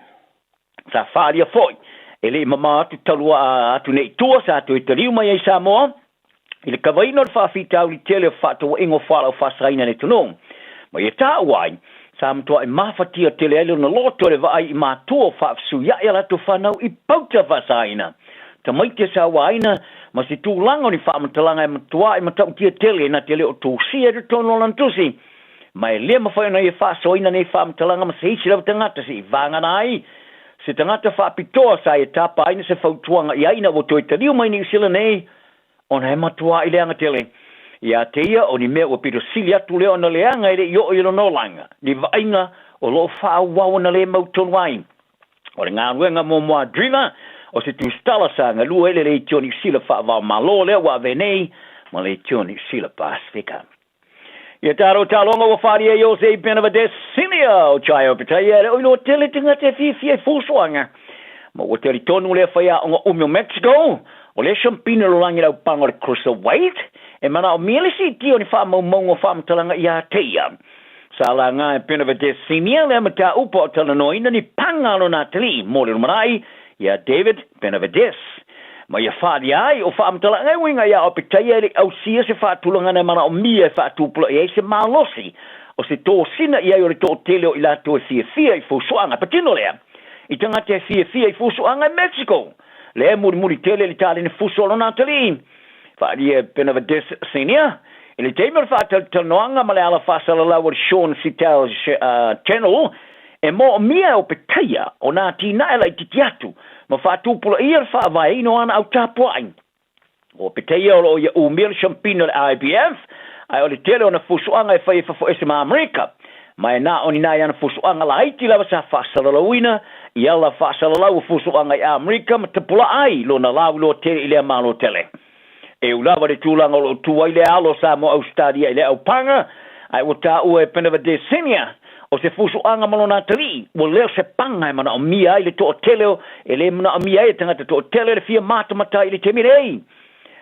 Sa faaalia foi e le i mamao atu talu atu nei i tua sa toe taliu mai ai i Samoa i le kavaina o le faafitauli tele o fefaatauaiga o fualaau faasaina i le atunuu. Ma ia taua ai, sa matuai mafatia tele ai lona loto i le vaai i matua o faafesuiai a latou fanau i pauta faasaina tamaiti e sauaina ma se tulaga o ni faamatalaga e matuai matautia tele na te le o tusia i totonu o lana tusi. Ma e le mafai ona ia faasoaina nei faamatalaga ma se isi lava tagata se'i vagana ai se tagata faapitoa sa ia tapaina se fautuaga i ai ina ua toe taliu mai Niu Sila nei ona e matuai leaga tele ia te ia o ni mea ua pito sili atu lea ona leaga e le i oo i lona olaga ni vaaiga o lo o faaauau ona le mautonu ai. O le galuega muamua a Driver o se tusitala sa galue ai le Leitio Niu Sila faava-o-Malo lea ua avea nei ma Leitio Niu Sila Pasefika. Ia talo taloga ua faaalia i Jose Benavides Senior o Chai Opetaia e le o iloa tele tagata e fiafia i fuafuaga. Ma ua talitonu lea faiaoga umi o Mexico, o lea siampina lalolagi i le aupaga o le Cruiserweight, e manaomia le siitia o ni faamaumauga o faamatalaga ia te ia. Sa laga e Benavides Senior lea mataupu a o talanoaina ni paga a lona atalii mo le lumanai ia David Benavides. Ma ia faaalia ai o faamatalaga e uiga ia Opetaia e le i ausia se faatulagana e manaomia e faatupulaia ai se malosi o se tosina i ai o le toatele o i latou e fiafia i fuafuaga. Patino lea i tagata e fiafia i fuafuaga i Mexico, lea e mulimuli tele i le taleni fusu o lona atalii. Faaalia e Benavides Senior. I le taimi o le faatalatalanoaga ma le ala faasalalau o le Sean Sittell Channel, e moomia e Opetaia ona atinae laitiiti atu ma faatupulaia le faavaeina o ana au tapuai. O Opetaia o loo ia umia le siampina o le IBF, ae o le tele o ana fusuaga e fai e fafoese ma Amerika. Ma e na o ni nai ana fusuaga laiti lava sa faasalalauina i ala faasalalau o fusuaga i Amerika ma tapulaa ai lona lauiloa tele i lea Malo tele. E ū lava le tulaga o lo o tu ai le alo o Samoa Ausetalia i le aupaga, ae ua taua e Penavadesinia o se fusuaga ma lona atalii, ua leo se paga e manaomia ai le toatele o e le manaomia ai e tagata toatele le fia matamata i le taimi nei.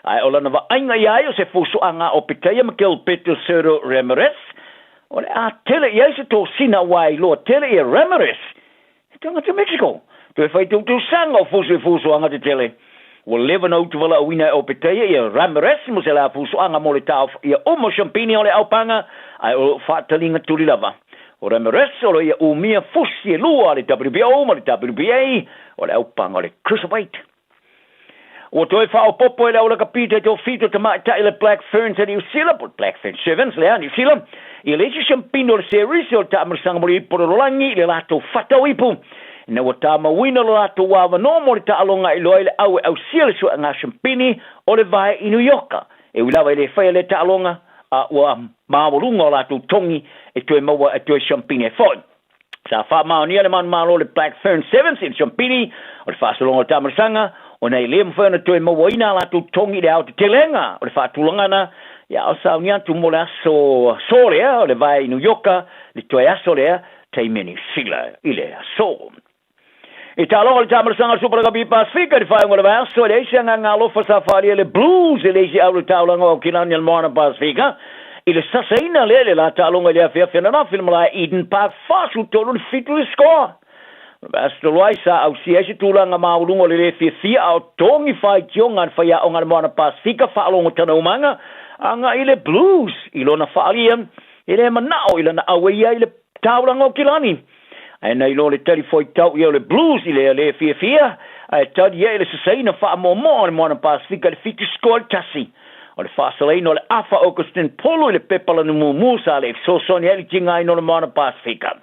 Ae o lana vaaiga ia ai o se fusuaga a Opetaia ma Gilberto Soto Ramirez, o le a tele i ai se tosina aua e iloa tele ia Ramirez He tangata Mexico, toe fai tautusaga o fusu i fusuaga tetele. Ua leva na utu valaauina e Opetaia ia Ramirez mo se la fusuaga mo le taofaia uma o Champini o le aupaga, ae o loo faataliga tuli lava. O Ramirez o lo ia umia fusi e lua a le WBO ma le WBA o le aupaga o le Cruiserweight. Ua toe faaopoopo e le aulakapi taitofitu tamaitai le Black Ferns a Niu Sila, po o le Black Ferns Sevens lea a Niu Sila, i le isi siampino o le series o le taamilosaga mo le ipu o le lalolagi i le latou fatau ipu. Ina ua tamauina lo latou avanoa mo le taaloga e iloa ai le au e ausia le sueaga siampini o le vae i New Ioka. E ui lava e le faia lea taaloga, a ua maualuga o latou togi e toe maua e toe siampini ai foi. Sa faamaonia le manumalo o le Black Fern Sevens i le Siampini o le faasologa o le taamilosaga, ona e le mafai ona toe mauaina a latou togi i le aotetelega o le faatulagana, ia a o sauni atu mo le aso aso lea o le vae i New Ioka, le toe aso lea, taimi a Niu Sila i le aso. I taaloga le taamilosaga o le Super Rugby Pasifika i le faaiuga o le vaiaso, e leai se agaga alofa sa faaalia e le Blues e le isi au i le taulaga o Aukilani a le Moana Pasifika i le sasaina lea i le la taaloga i le afiafi ananafi i le malae Eden Park 43 i le 7 le score. O le vaiaso talu ai sa ausia ai se tulaga maualuga o le lē fiafia a o togi faitioga a le faiaoga a le Moana Pasifika faalogo tanaumaga agai i le Blues i lona faaalia e le manao i lana auai ai i le taulaga o Aukilani. Ae na iloa le tali foitau ia o le Blues i lea lē fiafia, ae tali ai le sasaina faamoamoa o le Moana Pasifika i le 7 score i le 1. O le faasalaina o le afa Augustin Polo i le pepa lanu mumu sa le i fesoasoani ai le tigaina o le Moana Pasifika.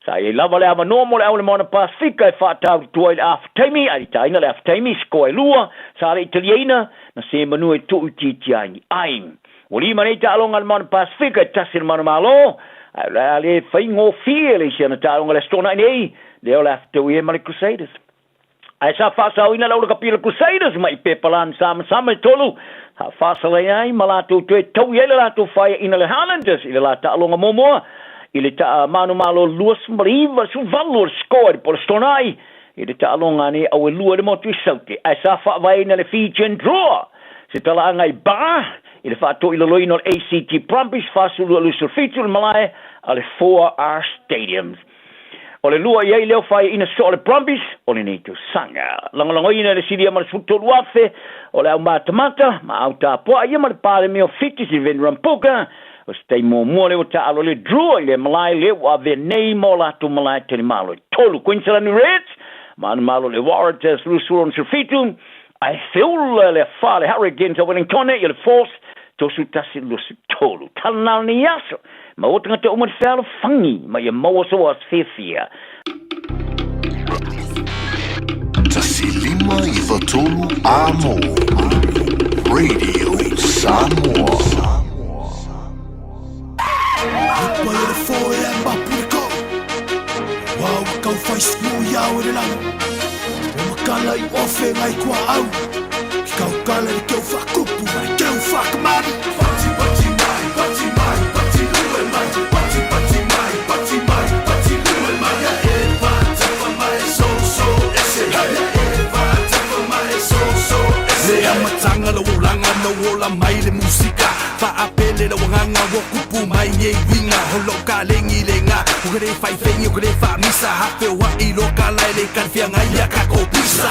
Sa i ai lava le avanoa mo le au o le Moana Pasifika e faatautua i le afa taimi, ae litaina le afa taimi i score e lua sa le i taliaina, na se manu e tuuitiitia ai ni ai. Ua lima nei taaloga a le Moana Pasifika e tasi le Manumalo, ae o le a le faigofie le isi ana taaloga i le Aso Toonai nei, lea o le a fetaui ai ma le Crusaders. Ae sa faasaoina le aulakapi o le Crusaders mai pepa samasama e tolu, sa faasalaina ai ma latou toe taui ai le latou faiaina le Highlanders i le la taaloga muamua i le manumalo 29 18 o le score i le po o le Aso Toonai i le taaloga nei au e lua i le motu i Saute. Ae sa faavaeina le Fijian Drua se talaaga i Ba i le faatoilaloina o le ACT Brumbies 42-27 i le malae a le 4R Stadium. O le lua i ai lea o faiaina soo a le Brumbies o lenei tausaga. Lagolagoina e le silia ma le 13,000 o le au matamata ma au tapuai ia ma le Palemia o Fiti Sylvain Rambuka. O se taimi muamua lea ua taalo ai le Drua i le malae lea ua avea nei ma o latou malae talimalo e tolu. Queensland Reds, manumalo le Waratahs 20-67, Ae feula le afa le Hurricanes o Wellingtone i le Force 31-23. Tala nei aso, maua tagata uma le fealofangi ma ia maua sou aso fiafia. 1 5 9 3 Amo Radio Samoa. Le amataga lou olaga na ua ola mai le musika Faapele lau agaga ua kupu mai nei uiga O lou kalegi lega O ke le faifeigi o ke le faamisa Hafeoaʻi loa kala e le kalifeagai ia kakou pisa.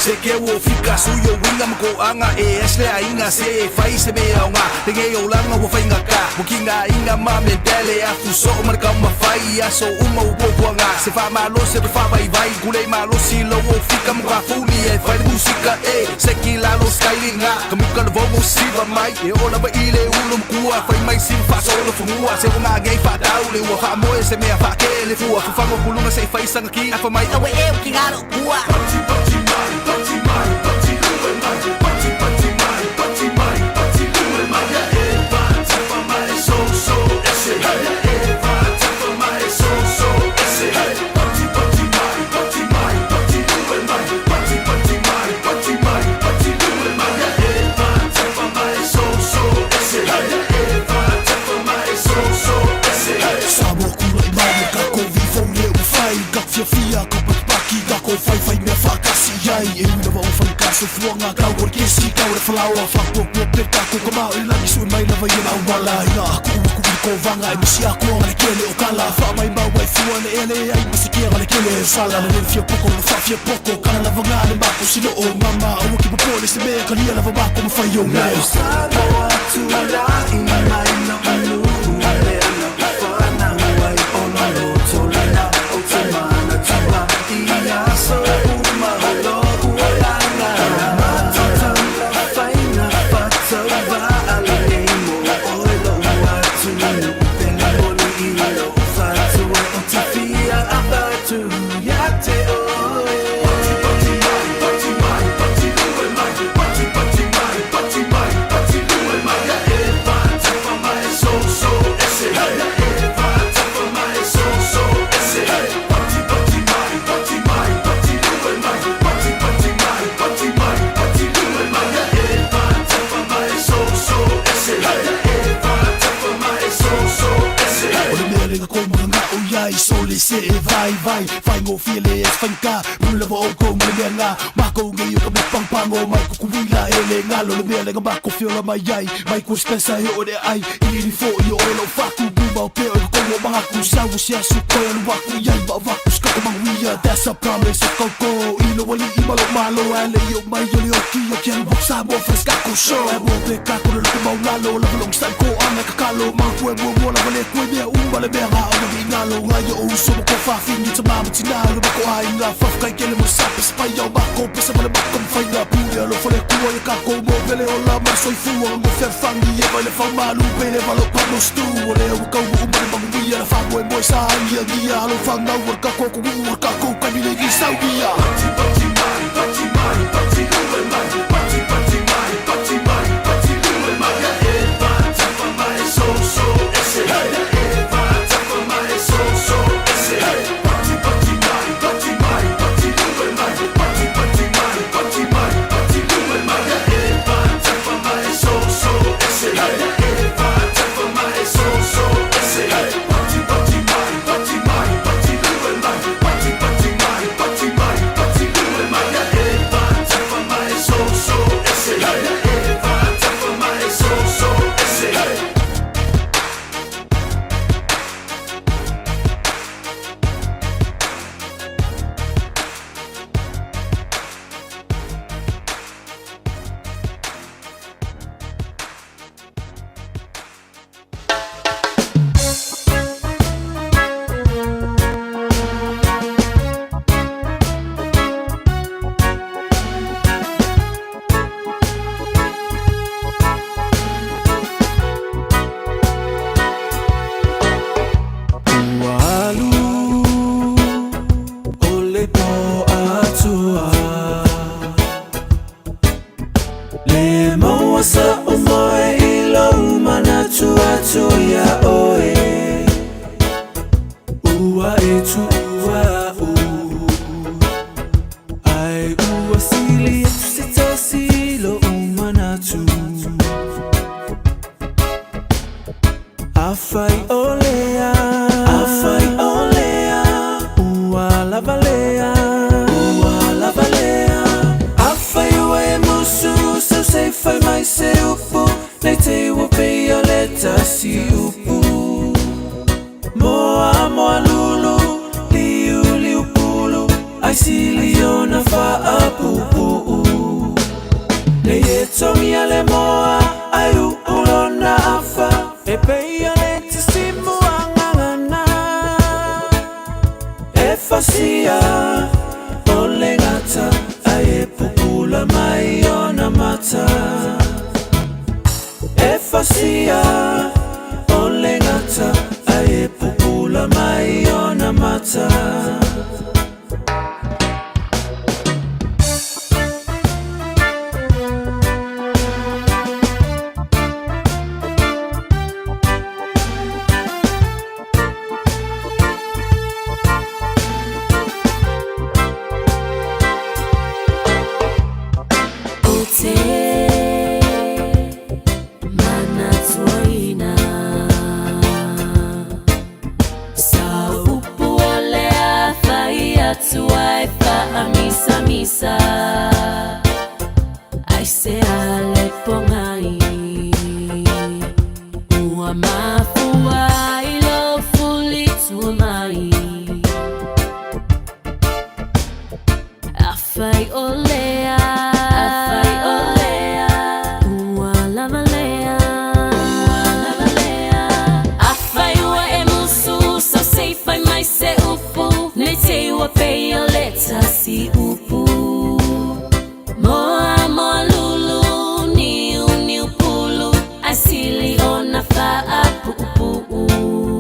Se ke lau o fika Sui o winga ma koanga e es le ainga Se e fai se mea o ngā Lenge o langa ua whainga ka Mukinga inga ma mentele A fuso o marka uma fai Aso uma u popo nga Se fa malo se fa vai vai Kule malo si lau o fika Muka fuli e fai le musika e Se ki lalo skylinga Kamuka le vongo siva mai E ola ba ile ulu mkua Fai mai sim fa solo fungua Se unga ngei fa tau le ua fa moe se mea fa ke le fua Fufango kulunga se fai sanga ki Afa mai awe e ki ngaro kua Pati pati mai pati mai pati luwe mai Pati pati mai pati mai pati luwe mai Ya e va tapa mai so so ese Ya e va tapa mai so so ese Pati pati mai pati mai pati luwe mai Pati pati mai pati mai pati luwe mai Ya e va tapa mai so so ese Ya e va tapa mai so so ese Samoa kula i mai ka ko vi fau le u fai Ka fia fia ka patipaki Ka ko fai fai mea whakasi ai E wina wa o fai ka sofuanga Ka ua kesi ka ua whalawa Whakua kua peka ko ka mao E langi sui mai lava i mau wala Ina aku ua ku ko vanga E misi ako anga le kele o kala Wha mai mau ai fua le ele ai Masi kia le kele sala Le le fia poko le wha fia poko Kana lava ngā le mako sino o mama Aua ki popole se mea Ka nia lava mako mawhai o mea Samoa tulai mai no anu Lea na whanau ai o no loto lena O te mana tua I aso uma o lo'u olanga Matatau la whainga whatau va'a lenei mo oe lo'u atunu Pele moli i lo'u whatua O te fia avatu ia te oe Pati pati mai pati mai pati luwe mai Pati pati mai pati mai pati luwe mai Ya e va tapa mai so so ese Ya e va tapa mai so so ese Pati pati mai pati mai pati luwe mai Pati pati mai pati mai pati luwe mai Ya e va tapa mai so so ese Ya e va tapa mai so so ese O le mea lenga ko mga ngā o iai So le se e vai vai Vai ngō fia le es whainga Pula wa o kou ma le mea ngā Mako ngei o ka mea pangpango Mai kukuwila e le ngalo Le mea lenga mako fiola mai ai Mai ku spensa e o le ai Ili fo i o e lo whaku Buma o peo e kongo mangaku Sau se asu koe alu waku Iai wa waku skako manguia That's a promise o koko I lo wali i malo malo Ale i o mai o le oki O kia wak Samoa freskako show E mo pe kako le loko maulalo Lava long style ko anga kakalo Mangu e mua mua lava le kue mea uma le mea ngā o ngi ngalo Ngā i o uso mo ko whawhingi Ta mama tina le mako ai ngā Whawhkai kele mo sape spai au mako Pesa ma le mako mwhainga Pune alo whale kua i kako Mo vele o la ma soifua Ngo wherwhangi e vai le whaumalu Pele valo pano stu O le ua kau uma le manguia La whamue moe sa angia ngia Alo whangau o kako ko uu o kako Kamile ki sauia Pati pati mai pati mai pati luwe mai Pati pati mai pati mai pati luwe mai Ya e va tapa mai so so ese Ya e va tapa mai so so ese Pati pati mai pati mai pati luwe mai Pati pati mai pati mai pati luwe mai Ya e va tapa mai so so ese Ya e va tapa mai so so ese Pati pati mai pati mai pati luwe mai Pati pati mai pati mai pati luwe mai Ya e va tapa mai so so ese Ya e va tapa mai so so ese Ua alu o le po atua Le maua sa o moe i lou manatu atu ia oe Ua e tuua u Ai ua sili atu se tasi lo manatu Afai o lea Afai o lea Ua lava lea Ua lava lea Afai ua e musu Sau se fai mai se upu Nei te ua pei o le tasi upu Moa moa lulu Liu liu pulu Ai sili ona whaapupu. tongia le moa ai uu lona afa E peia le tisimu angangana E fasia o le gata Ai e pupula mai ona mata E fasia o le gata Ai e pupula mai ona mata O te manatuaina Sa upu o le a fai atu ai whaamisamisa Ai se a le pongai Ua mafua i lo fuli tua mai Afai o lea Afai o lea Ua lava lea Ua lava lea Afai ua e musu So se i fai mai se upu Nei te ua pei o le tasi upu Moa moa lulu Niu niu pulu Ai sili ona faapuupuu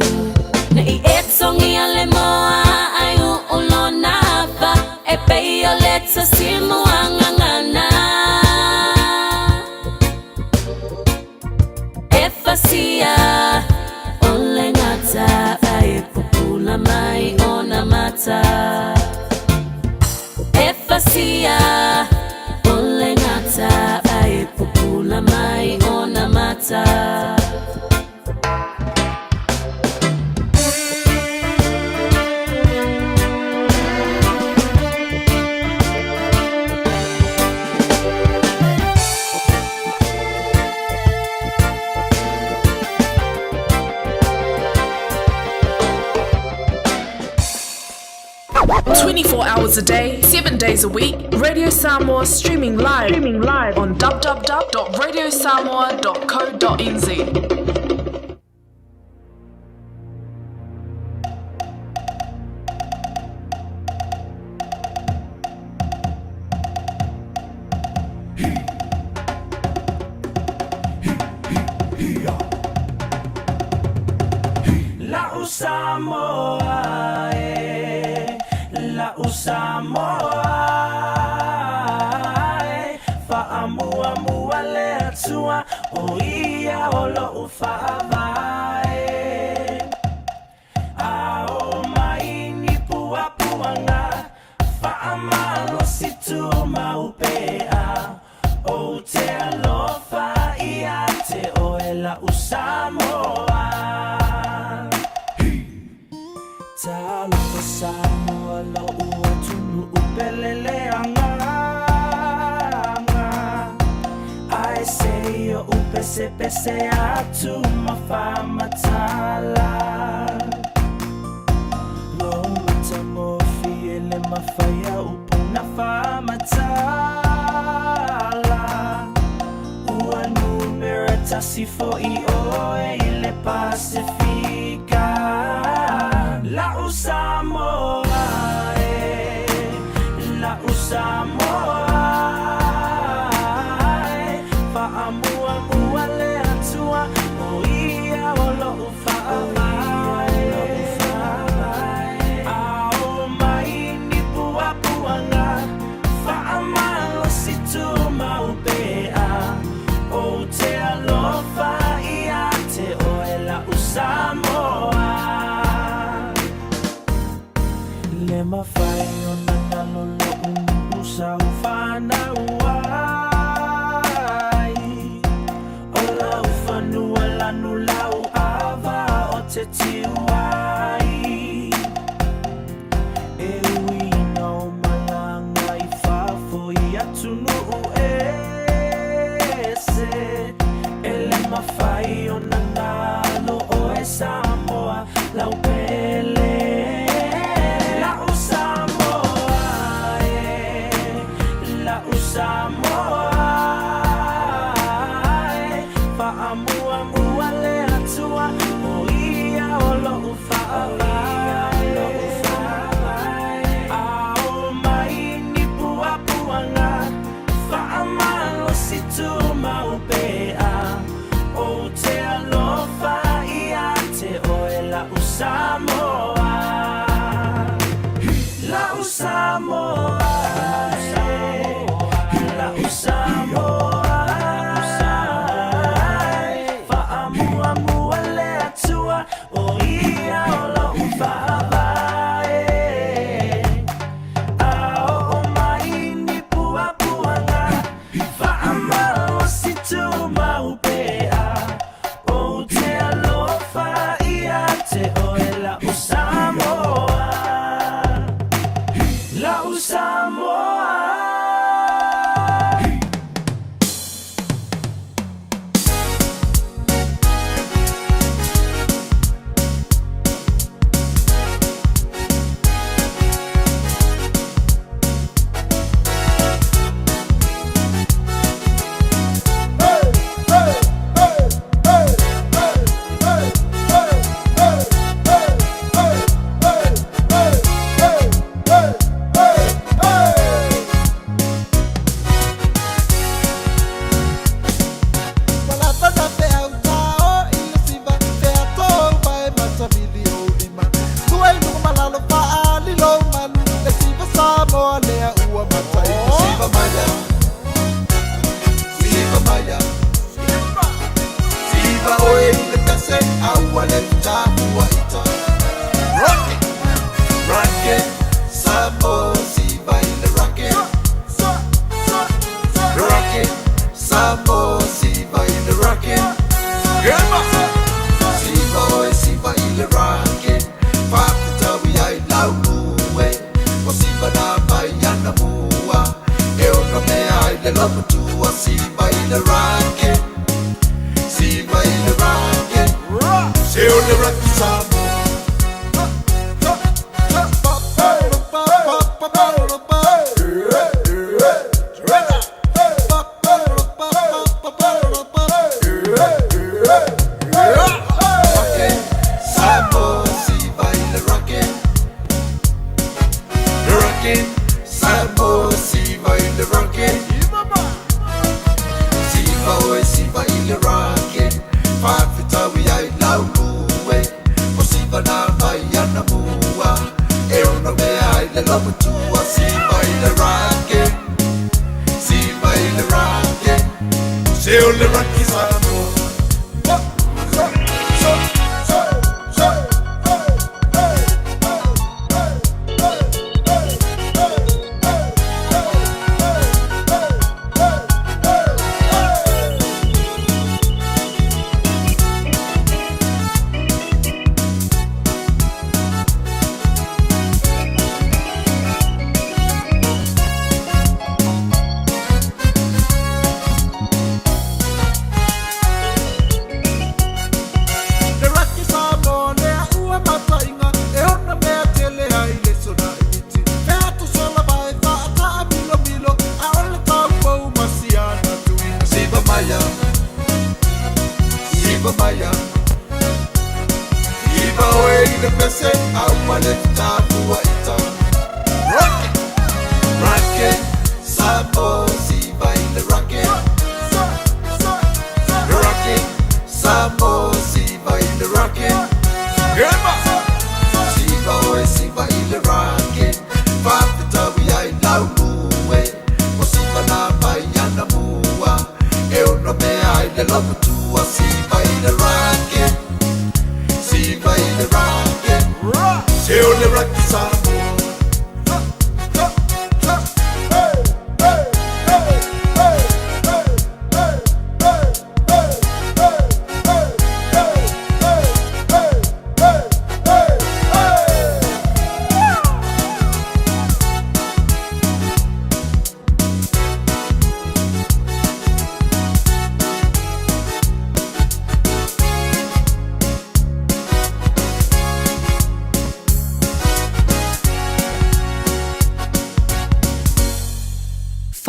Ne i e tongia le moa ai uu lona afa E pei o le tasi muagagana E fasia o le gata Ai e pupula mai ona mata E fasia o le gata Ai e pupula mai ona mata 24 hours a day, 7 days a week, Radio Samoa streaming live, streaming live on www.radiosamoa.co.nz. La'u Samoa e, la'u Samoa e, fa'amuamua le Atua o ia o lo'u fa'avae. A o mai ni puapuaga fa'amalosi tumau pea Ou te alofa ia te oe la'u Samoa. Talofa Samoa lo'u atunuu pele le agaga Ae se i o'u pesepese atu ma faamatala Lou matagofie le mafai a upu na faamatala Ua numera tasi fo'i oe i le Pasefika La'u Samoa e, la'u Samoa e, fa'amuamua le Atua o ia o lo'u fa'avae A o mai ni puapuaga fa'amalosi tumau pea Ou te alofa ia te oe la'u Samoa Le mafai ona nalo lo'u nuu sa ou fanau ai O lau fanua lanu lau ava o te tiu ai E ui ina ou malaga i fafo i atunuu ese E le mafai ona nalo oe Samoa lau pele La'u Samoa e, la'u Samoa Samoa La'u Samoa Fa'amuamua le Atua O ia o lo'u fa'avae A o'o mai ni puapuaga Fa'amalosi tumau pea Ou te alofa ia te oe La'u Samoa La'u Samoa.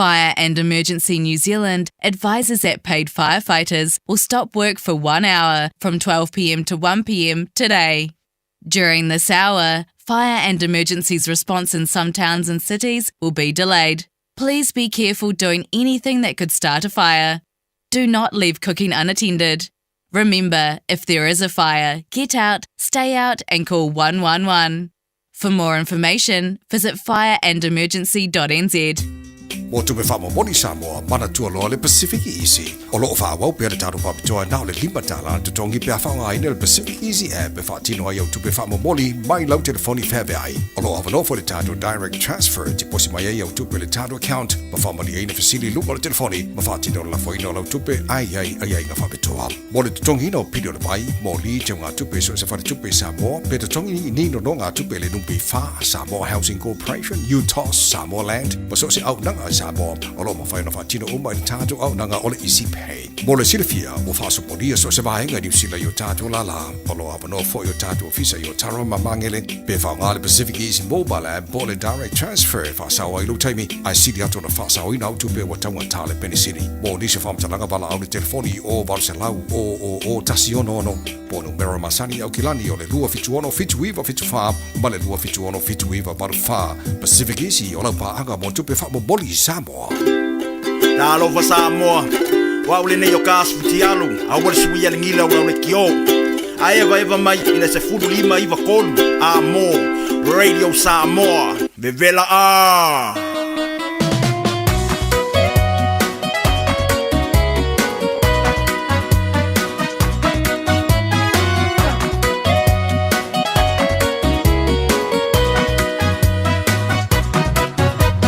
Fire and Emergency New Zealand advises that paid firefighters will stop work for one hour from 12pm to 1pm today. During this hour, fire and emergencies response in some towns and cities will be delayed. Please be careful doing anything that could start a fire. Do not leave cooking unattended. Remember, if there is a fire, get out, stay out, and call 111. For more information, visit fireandemergency.nz. Mo tupe faamomoli Samoa, manatua loa le Pacific Easy. O loo faaauau pea le tatou faapitoa na o le $5 le totogi pe a faaaogaina le Pacific Easy app e faatino ai au tupe faamomoli mai lau telefoni feaveai. O loo avanoa foi le tatou Direct Transfer e tiposi mai ai au tupe i le tatou account ma faamalieina fesili i luga o le telefoni ma faatino le lafoina o lau tupe a i ai aiaiga faapitoa. Mo le totogiina o pili o le vai, moli, teugatupe i so o se faletupe i Samoa, pe totogi ni nonogatupe i le NPF, Samoa Housing Corporation, UTOS, Samoa Land, ma so o se auaunaga i Samoa, o lo o mafai ona faatino uma i le tatou auaunaga o le Easy Pay. Mo le silafia, ua faasopolia so o se vaega i Niu Sila i o tatou lālā. O lo o avanoa foi o tatou ofisa i Otara ma Magele, pe faaaoga le Pacific Easy Mobile App po o le Direct Transfer e faasao ai lou taimi, ae sili atu ona faasaoina au tupe ua taugata le penisini. Mo nisi o faamatalaga valaau i le telefoni o 800 000 166 po o numera masani i Aukilani o le 276 7974 ma le 276 7984. Pacific Easy o lau paaga mo tupe faamomoli i Samoa. Talofa Samoa, o au lenei o Kas Futialu, aua le suia le gila o lau lekiō. A evaeva mai i le 15 93 a mo Radio Samoa. Vevela a!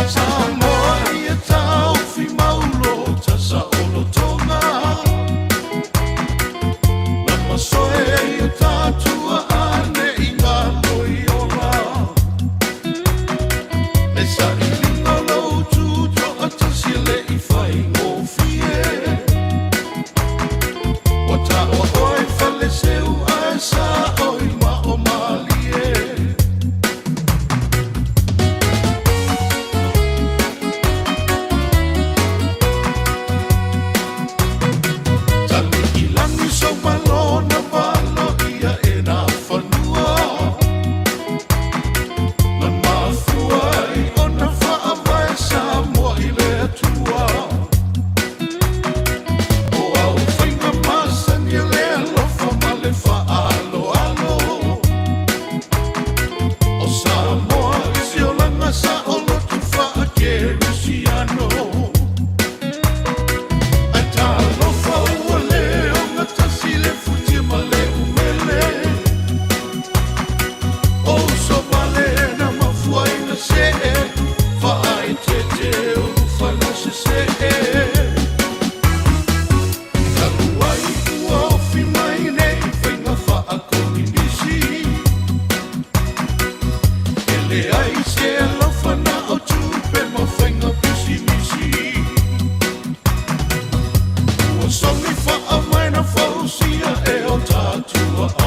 Samoa ia taofi maulo tasa o lotoga Lama soe ia tatua ane i ngā loi ola Le sailiga o lou tutoatasi e le i faigofie Ua taua oe Faleseu ae sao i mao malie. Tali i lagi sou malo na valo ia e nā fanua Na mafua ai ona faavae Samoa i le Atua O au faiga masani e le alofa ma le faaaloalo O Samoa i se olaga saoloto faakerisiano Ae talofa ua le ogatasi le futia ma le umele O uso vale na mafua ina see faaeteete ulufana sesee Talu ai ua ofi mai nei faiga faakominisi E leai se alofa na o tupe ma faiga pisinisi Ua sogi faavae na fausia e o tatua a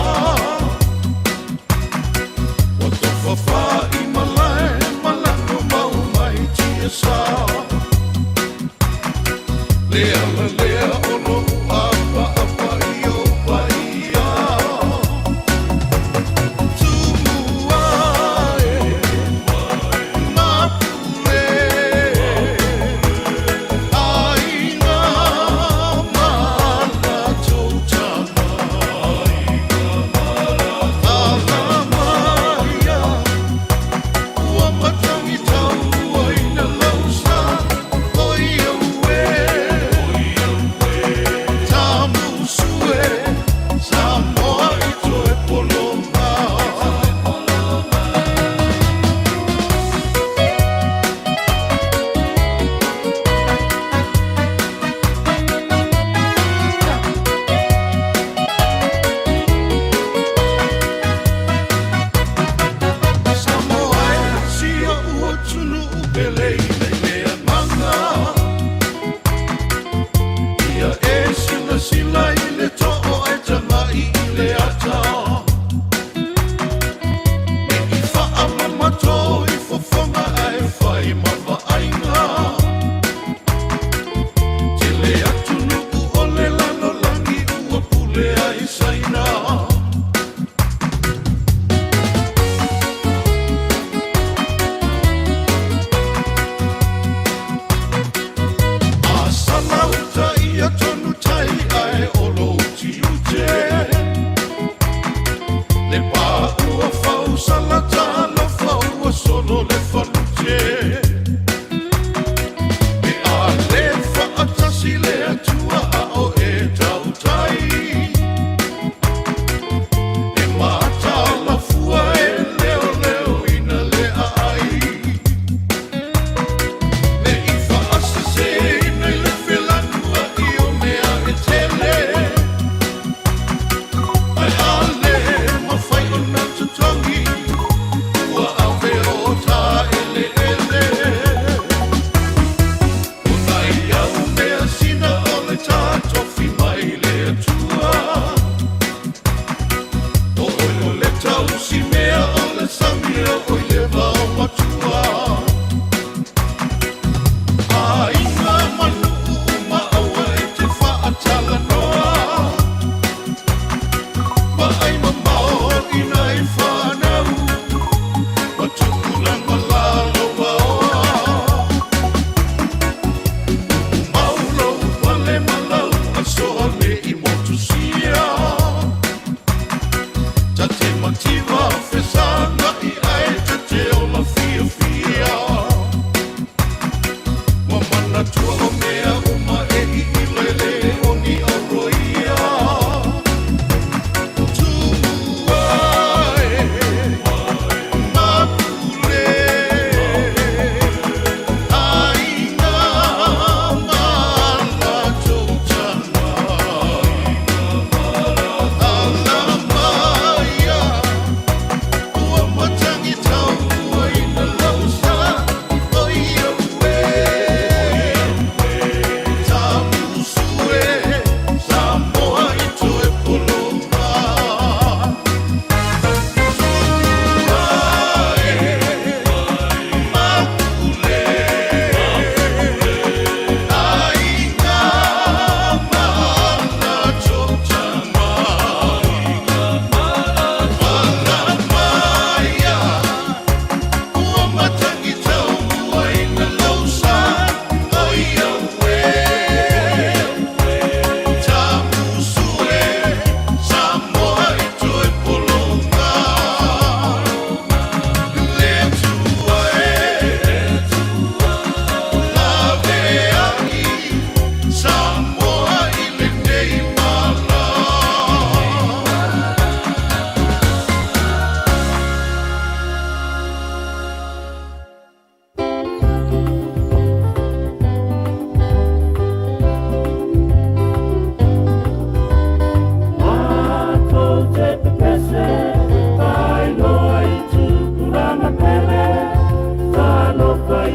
Ua tofa fai malae ma lago mau mai tiasa Le ala lea o lou apaapa i ou paia Tumua e Mapule Aiga ma latou tama Alamaia Ua matagi tauaina lau sa O ia ue Tamusu e Samoa i toe pologa. Samoa e si oʻu atunuu pele i le agaga Ia e silasila i le too ae tagai i le ata Ne i faamamato i fofoga ae fai ma vaaiga Tele atunuu o le lalolagi ua pule ai Saina.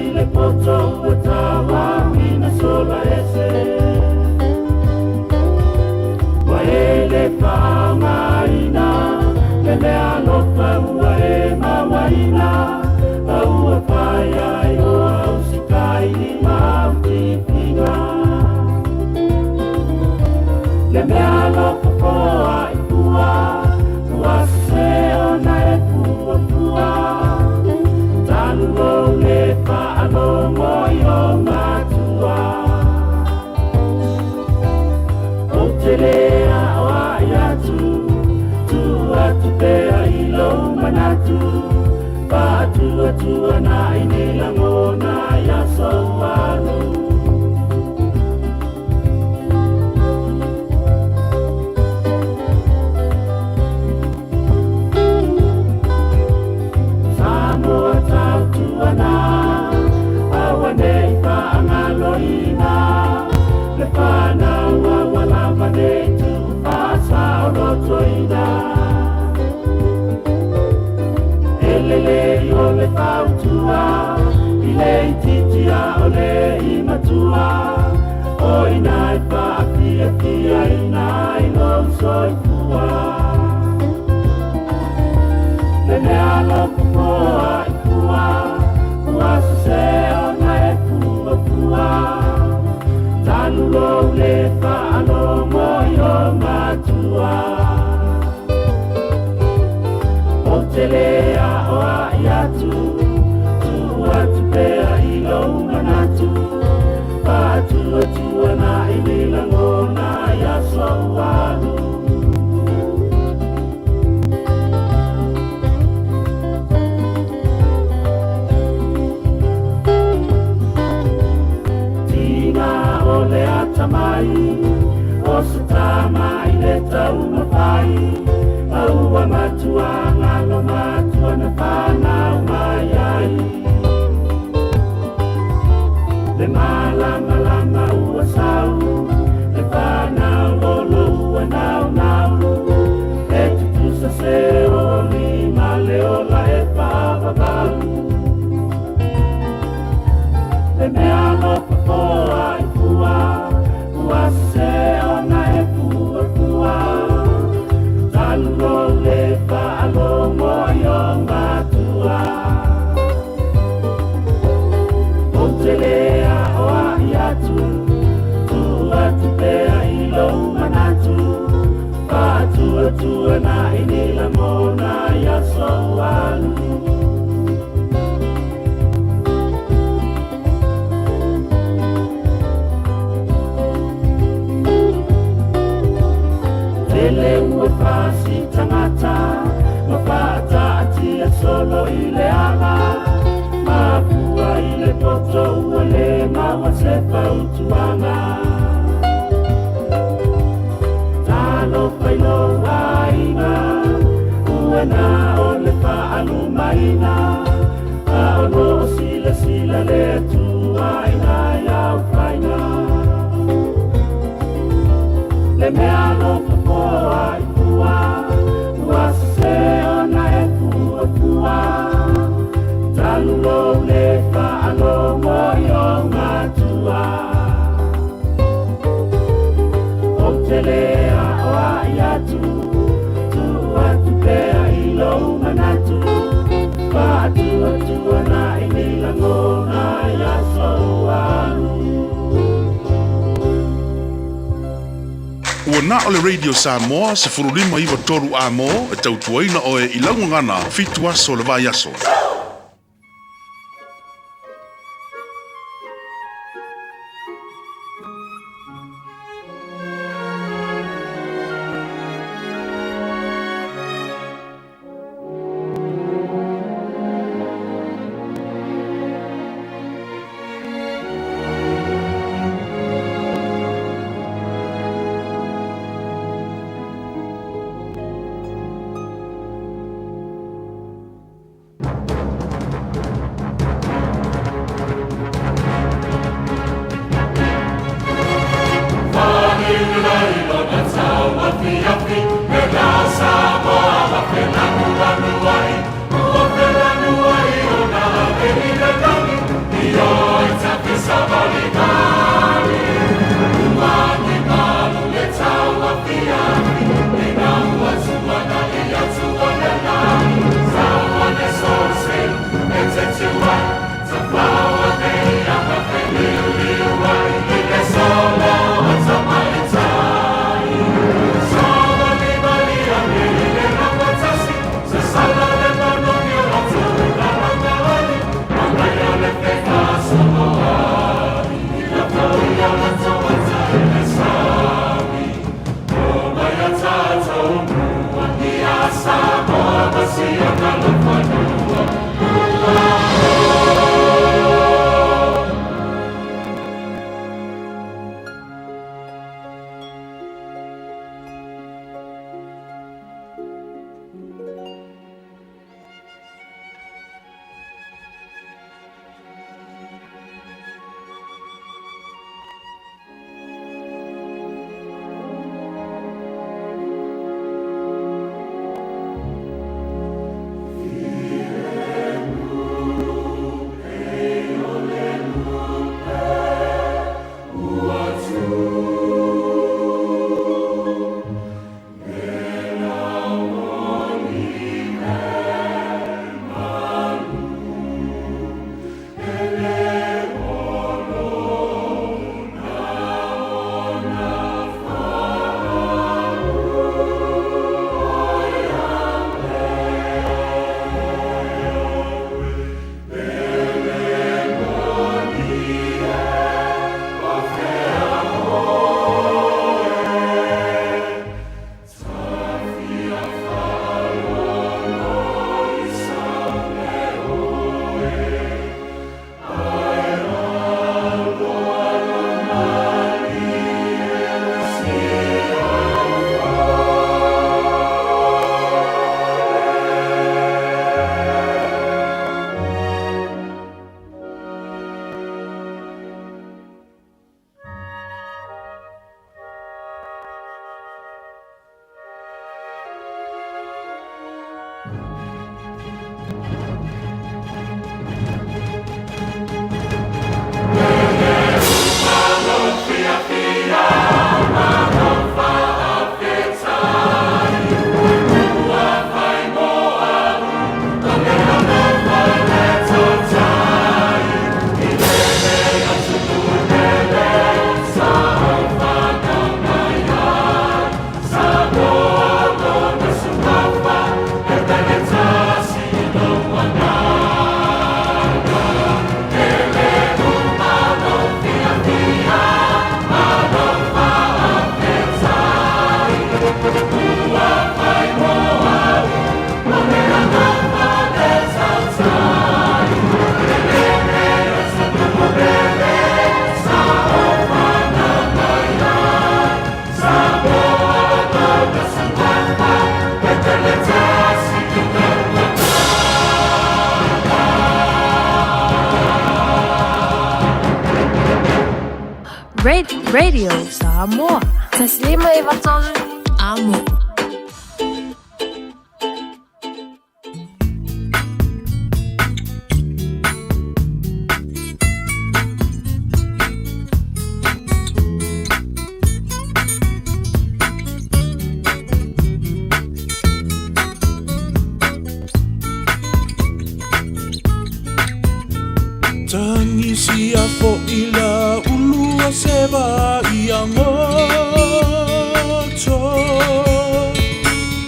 i le poto ua tauauina sola ese. Ua e le faaaogaina le meaalofa ua e mauaina, a ua fai ai o au sikaini ma au tipiga. Le meaalofa foa i fua, ua sese ona e fuafua. Talu lou le faalogo i ou matua. Ou te le aoai atu, tuu atu pea i lou manatu, faatuatuana i ni lagona i aso ua alu. Samoa tautuana, aua ne i faagaloina le fanau a ua lava nei tuu faasaolotoina. E lelei o le fautua i le itiiti a o le i matua, o ina e faafiafiaina ai lou soifua. Le meaalofa foa i fua, ua sese ona e fuafua. Talu lou le faalogo i ou matua. Ou te le aoai atu, tuu atu pea i lou manatu, faatuatuana i ni lagona i aso ua alu. Tiga o le atamai, o se tama i le taumafai, a ua matua galo matua na fanau mai ai. Le malamalama ua sau, le fanau lolo ua naunau, e tutusa se oli ma le ola e faavavau. Le meaalofa foa i fua, ua sese ona e fuafua. Talu lou le faalogo i ou matua. Ou te le aoai atu, tuu atu pea i lou manatu, faatuatuana i ni lagona i aso ua alu. Tele ua fasi tagata ma faataatia solo i le ala, mafua i le poto ua le maua se fautuaga. Talofa i lou aiga, ua na o le faalumaina, a o loo silasila le Atua i nai au faiga. Le meaalofa foa i fua, ua sese ona e fuafua. Talu lou le faalogo i ou matua. Ou te le aoai atu, tuu atu pea i lou manatu, faatuatuana i ni lagona i aso ua alu. Ua na o le Radio Samoa 15 93 A-mo e tautuaina oe i lau gagana 7 aso o le vaiaso. Radio Samoa. 1 5 9 3 Amo. Tagisia fo'i la ulu o seva i agoto.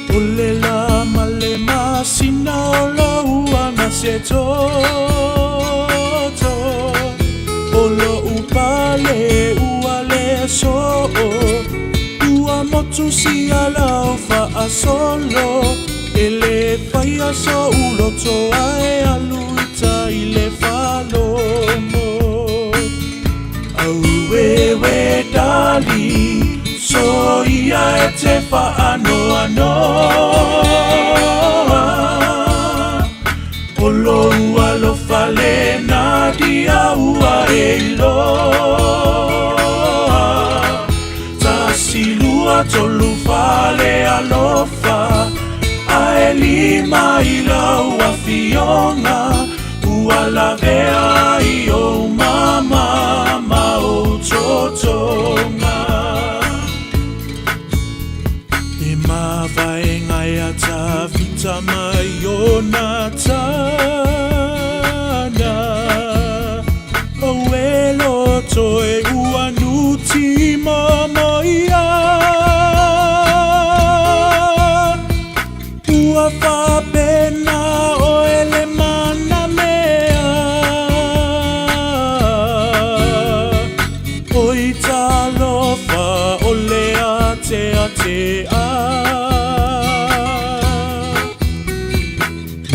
O le la ma le masina o lou aga se toto. O lo'u pale ua le so'o. Ua motu sia lau fa'asolo. E lē faia so'u loto ae alu i tai le falomo. Auewe dali soia e te fa'anoanoa. O lou alofa lena dia ua e iloa. 1, 2, 3, fa le alofa. Ae lima i lau afioga. Ua lavea i ou mama ma ou totoga. E mavaega ia Tavita mai Ionatana. Auē loto e ua nuti momoia. Ua faapena oe le manamea. Oi talofa o le ateatea.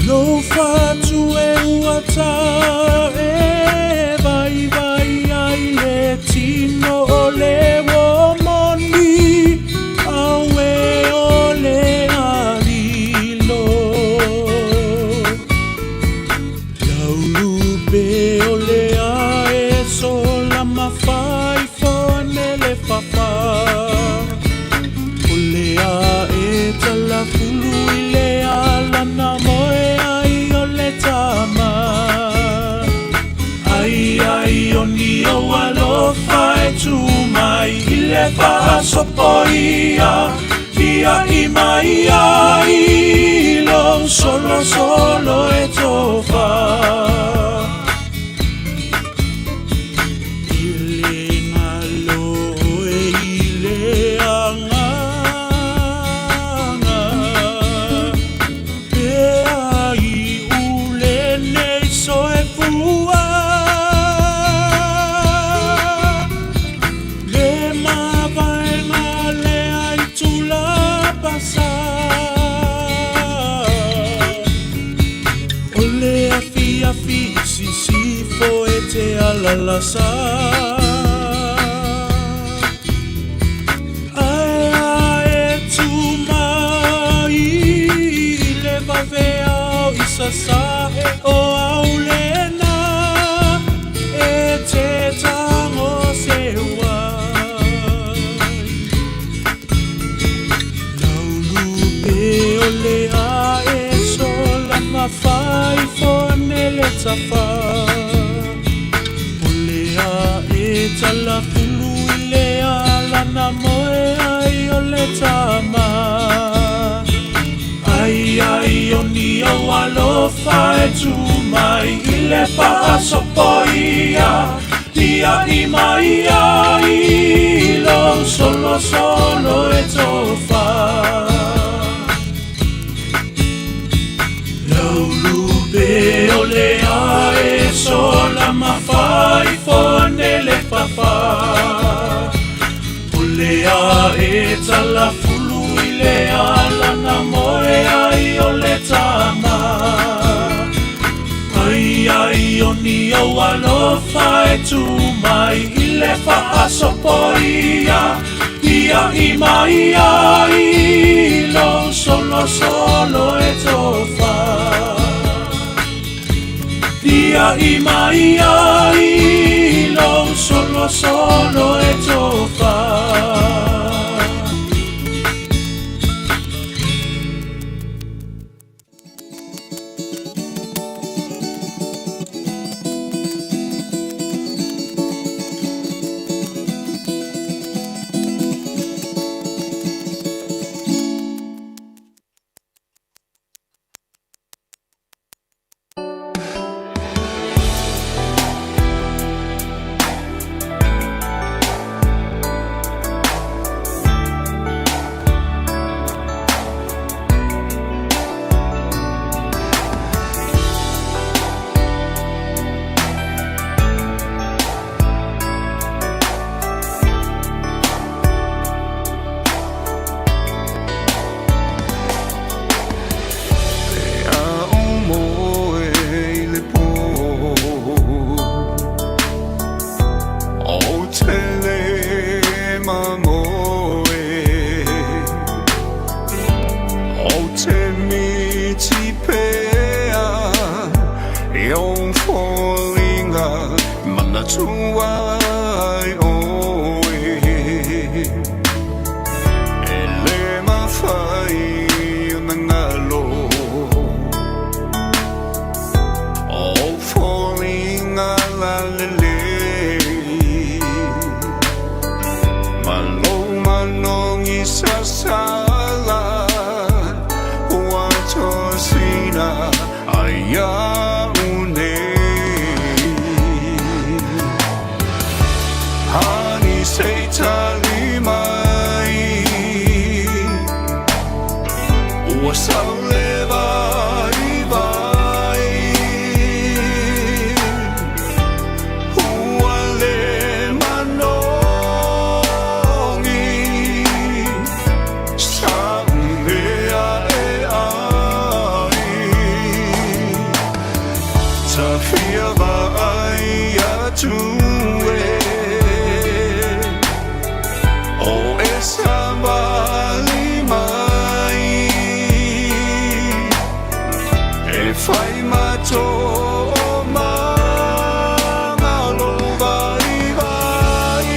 Lou fatu e ua ta e vaivai ai le tino o le uō moni. Auē o le alilo. Laulupe o le ae sola mafaifo ane le fafa. O le ae talafulu i le ala na moe ai o le tama. Ai ai o ni ou alofa e tu mai i le fa'asopoia. Tia'i mai ai lou solosolo e tofa. I le galo oe i le agaga. Pe ai ule nei soifua. Le mavaega lea i tulapasa. O le afiafi i sisifo e te alalasa. Ae ae tu mai i le vaveao i sasa'e o aulena e te tago seu ai. Laulupe o le ae sola mafaifo ane le tafa. O le ae talafulu i le ala na moe ai o le tama. Ai ai o ni ou alofa e tu mai i le fa'asopoia. Tia'i mai ai lou solosolo e tofa. Laulupe o le ae sola mafaifo ane le fafa. O le ae talafulu i le ala na moe ai o le tama. Ai ai o ni ou alofa e tu mai i le fa'asopoia. Tia'i mai ai lou solosolo e tofa. Tia'i mai ai lou solosolo e Manatua ai oe E le mafai ona galo O foliga lalelei Ma lou manogi sasala Ua tosina ai iaʻu nei Hani se i tali mai Ua sau le vaivai Ua le manogi Sa'u mea e ai Ta fia vaai atu e O e savali mai E fai ma toomaga lou vaivai.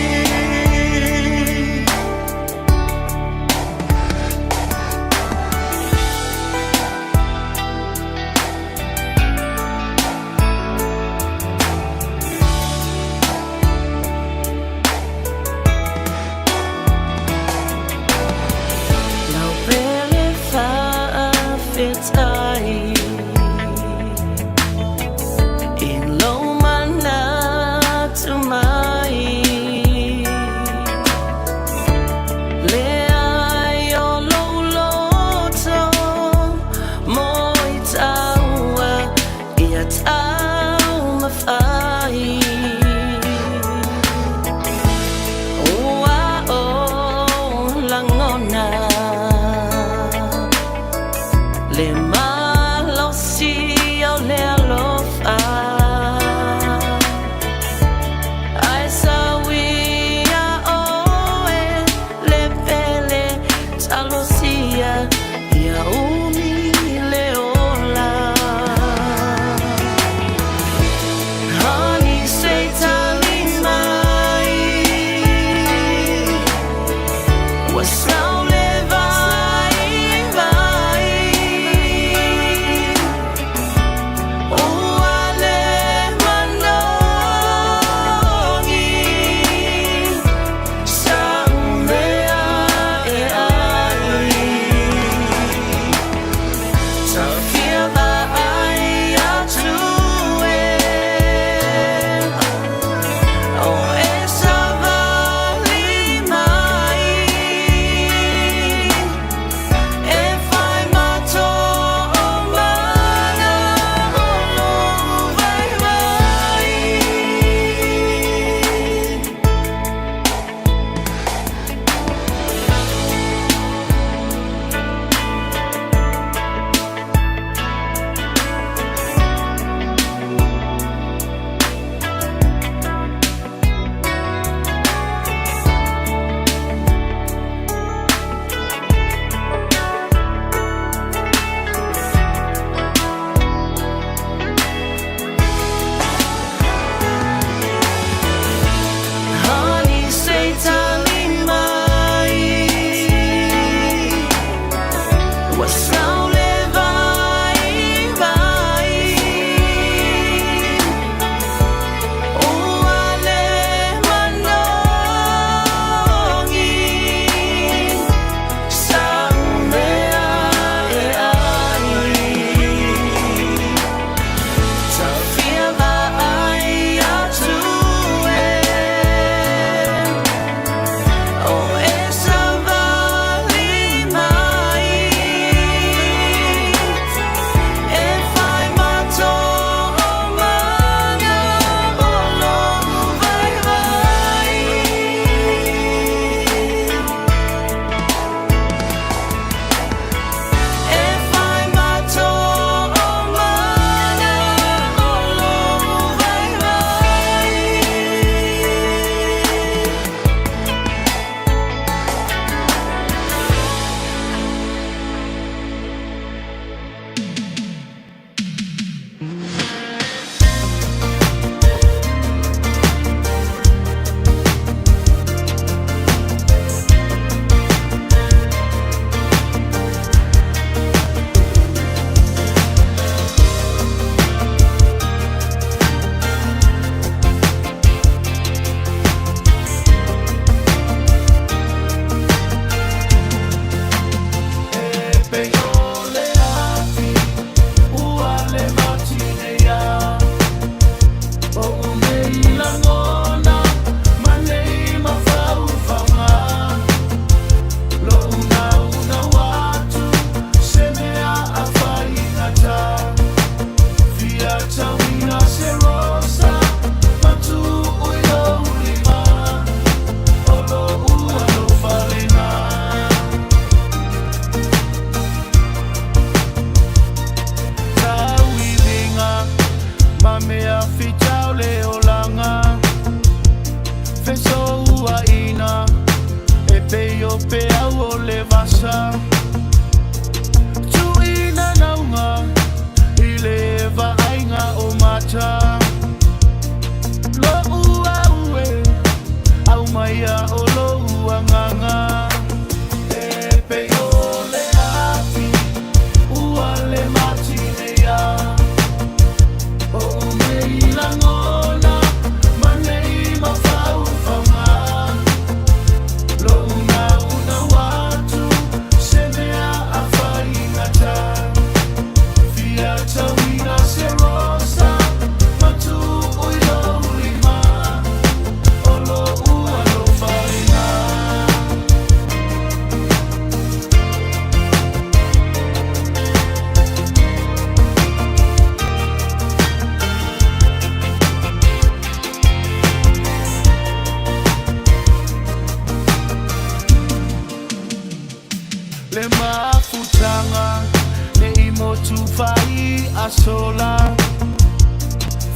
aso la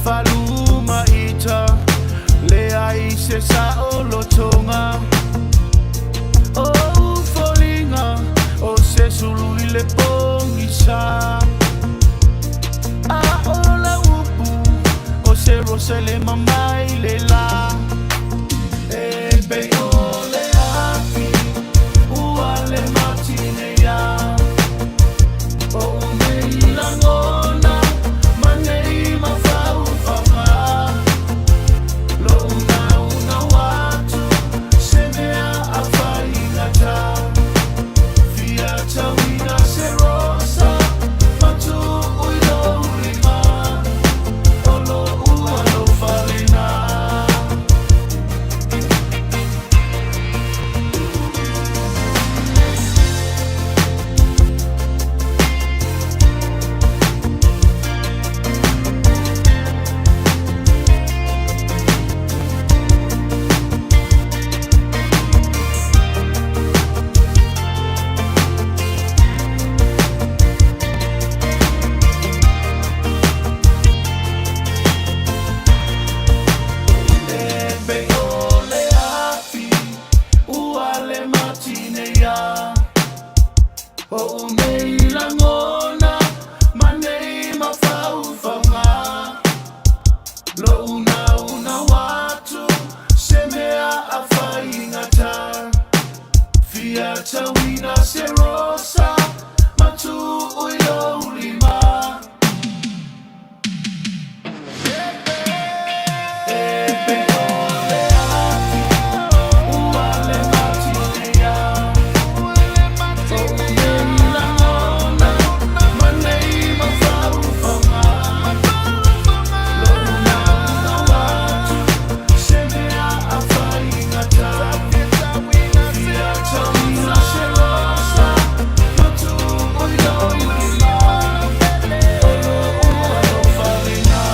faluma ita leai se saʻolotoga o foliga o se sulu i le pogisa a o lau upu o se rosa le mamai le lā e pei o le afi ua le matinei a o nei lagona ma nei mafaufauga lo'u naunau atu se mea afaigata fia tauina se rosa matuu i lou lima o lo'u alofa lenā. E pei o le afi ua le matinei a o'u nei lagona ma nei mafaufauga lo'u naunau atu se mea afaigata fia tauina se rosa matuu i lou lima e pei o le afi ua le matinei a o'u nei lagona ma nei mafaufauga lo'u naunau atu se mea afaigata fia tauina se rosa matuu i lou lima o lo'u alofa lenā.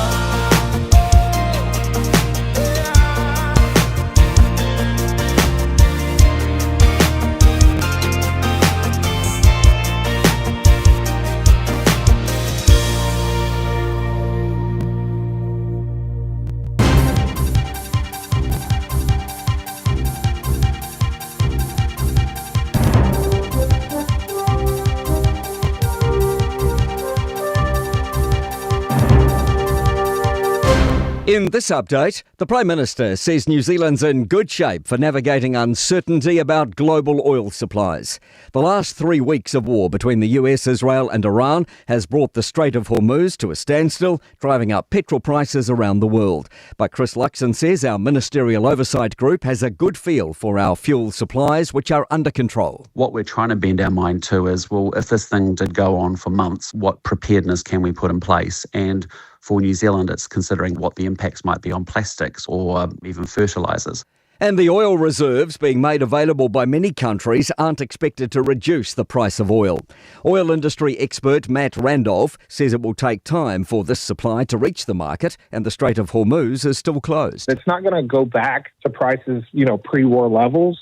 In this update, the Prime Minister says New Zealand's in good shape for navigating uncertainty about global oil supplies. The last 3 weeks of war between the US, Israel and Iran has brought the Strait of Hormuz to a standstill, driving up petrol prices around the world. But Chris Luxon says our ministerial oversight group has a good feel for our fuel supplies, which are under control. What we're trying to bend our mind to is, well, if this thing did go on for months, what preparedness can we put in place? And for New Zealand, it's considering what the impacts might be on plastics or even fertilisers. And the oil reserves being made available by many countries aren't expected to reduce the price of oil. Oil industry expert Matt Randolph says it will take time for this supply to reach the market, and the Strait of Hormuz is still closed. It's not going to go back to prices, pre-war levels,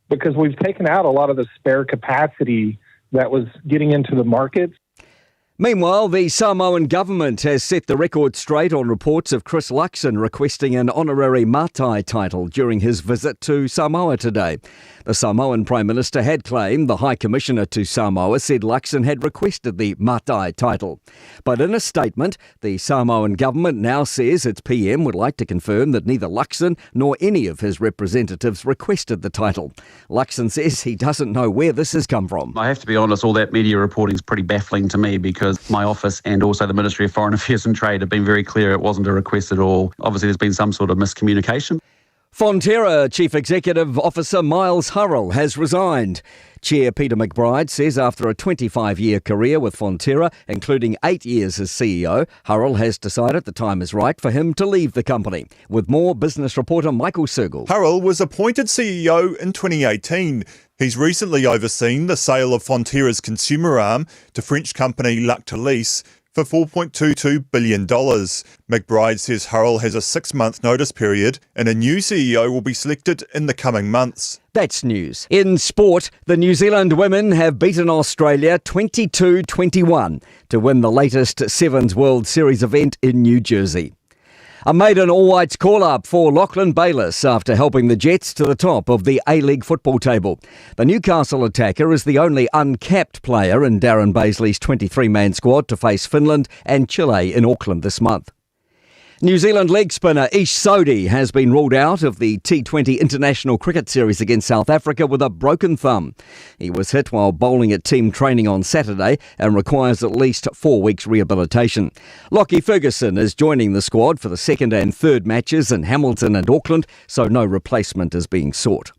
because we've taken out a lot of the spare capacity that was getting into the markets. Meanwhile, the Samoan government has set the record straight on reports of Chris Luxon requesting an honorary Matai title during his visit to Samoa today. The Samoan Prime Minister had claimed the High Commissioner to Samoa said Luxon had requested the Matai title. But in a statement, the Samoan government now says its PM would like to confirm that neither Luxon nor any of his representatives requested the title. Luxon says he doesn't know where this has come from. I have to be honest, all that media reporting is pretty baffling to me because my office and also the Ministry of Foreign Affairs and Trade have been very clear it wasn't a request at all. Obviously, there's been some sort of miscommunication. Fonterra Chief Executive Officer Miles Hurrell has resigned. Chair Peter McBride says after a 25-year career with Fonterra, including 8 years as CEO, Hurrell has decided the time is right for him to leave the company. With more, business reporter Michael Sergel. Hurrell was appointed CEO in 2018. He's recently overseen the sale of Fonterra's consumer arm to French company Lactalis for for $4.22 billion. McBride says Hurrell has a six month notice period and a new CEO will be selected in the coming months. That's news. In sport, the New Zealand women have beaten Australia 22 21 to win the latest Sevens World Series event in New Jersey. A maiden All Whites call up for Lachlan Bayliss after helping the Jets to the top of the A League football table. The Newcastle attacker is the only uncapped player in Darren Baisley's 23 man squad to face Finland and Chile in Auckland this month. New Zealand leg spinner Ish Sodhi has been ruled out of the T20 International Cricket Series against South Africa with a broken thumb. He was hit while bowling at team training on Saturday and requires at least four weeks rehabilitation. Lockie Ferguson is joining the squad for the second and third matches in Hamilton and Auckland, so no replacement is being sought.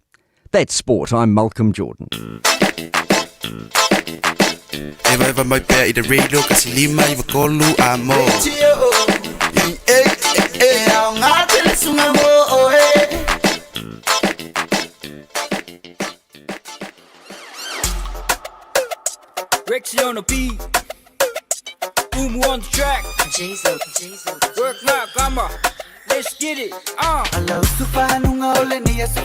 That's sport. I'm Malcolm Jordan. Eva eva mai pea i te radio ka si lima i vakolu a mo. Rexy on the beat. Umu on the track. Work my kama. Let's get it. Alau sufahanunga ole ni aso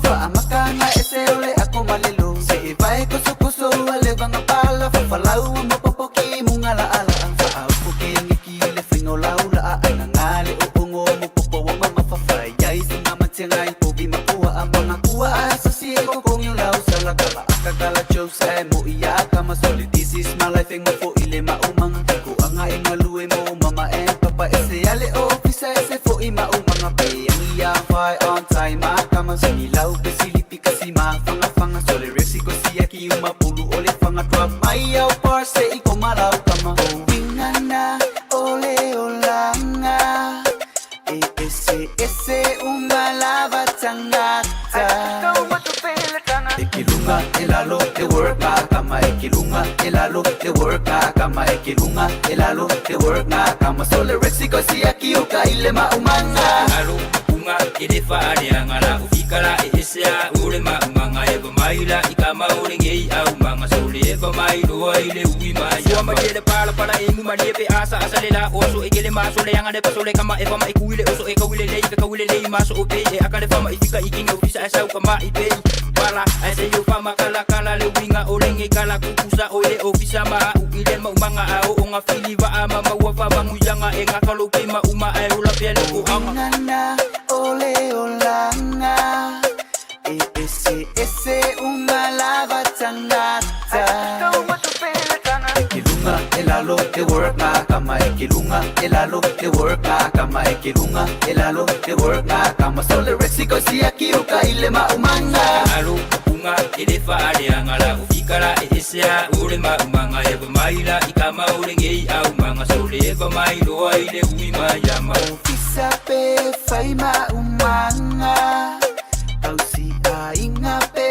fa amakanga ese ole ako malilo se ivae koso koso ale vanga pala fa falau mo popoki mungala ala fa au poke ngiki le fingo laula a angale o ongo mo popo wa mama fa fa yai singa matsenga ipobi mapua amanga kuwa aso si ko kong lau sala kala akakala chose mo iya kama soli this is my life ngo fo ile maumanga ko anga ingalue mo mama e papa ese ale ofisa ese fo ima umanga pe ang iya fai on time akama sinilau pe silipi kasi mafanga fanga sole resi ko siya ki uma pulu ole fanga drop mai au parse iko malau kama wingana ole olanga e ese ese umalava tangata Ekilunga elalo e work nga kama ekilunga elalo e work nga kama ekilunga elalo e work nga kama sole rexi ko siya kiuka ile maumanga Alo unga ele fa ale angala ufikala e esea ule ma umanga eva maila ikama ule ngei au manga sole eva mai loa ile ui mai ya ma ele pala pala e mu mali pe asa asa le la oso e kele ma sole anga le pasole kama eva ma ikuile oso e kawile le e kawile le ma so ope e akale fama ifika ikinga ofisa asa ukama ipe pala ase yo fama kala kala le winga ole nge kala kukusa ole ofisa ma uile ma umanga ao onga fili va ama ma wa fa manguyanga e ngakalo pe ma uma e ola pe le ko anga Ngana ole olanga e ese ese umalava tangata Ekilunga elalo e work nga kama ekilunga elalo e work nga kama ekilunga elalo e work nga kama sole rexi ko siya kiuka ile maumanga alo unga ele fa ale angala ufikala e esea ule ma umanga eva maila ikama ule ngei au manga sole eva mai loa ile ui mai ama Ofisa pe fai maumanga Tau si ainga pe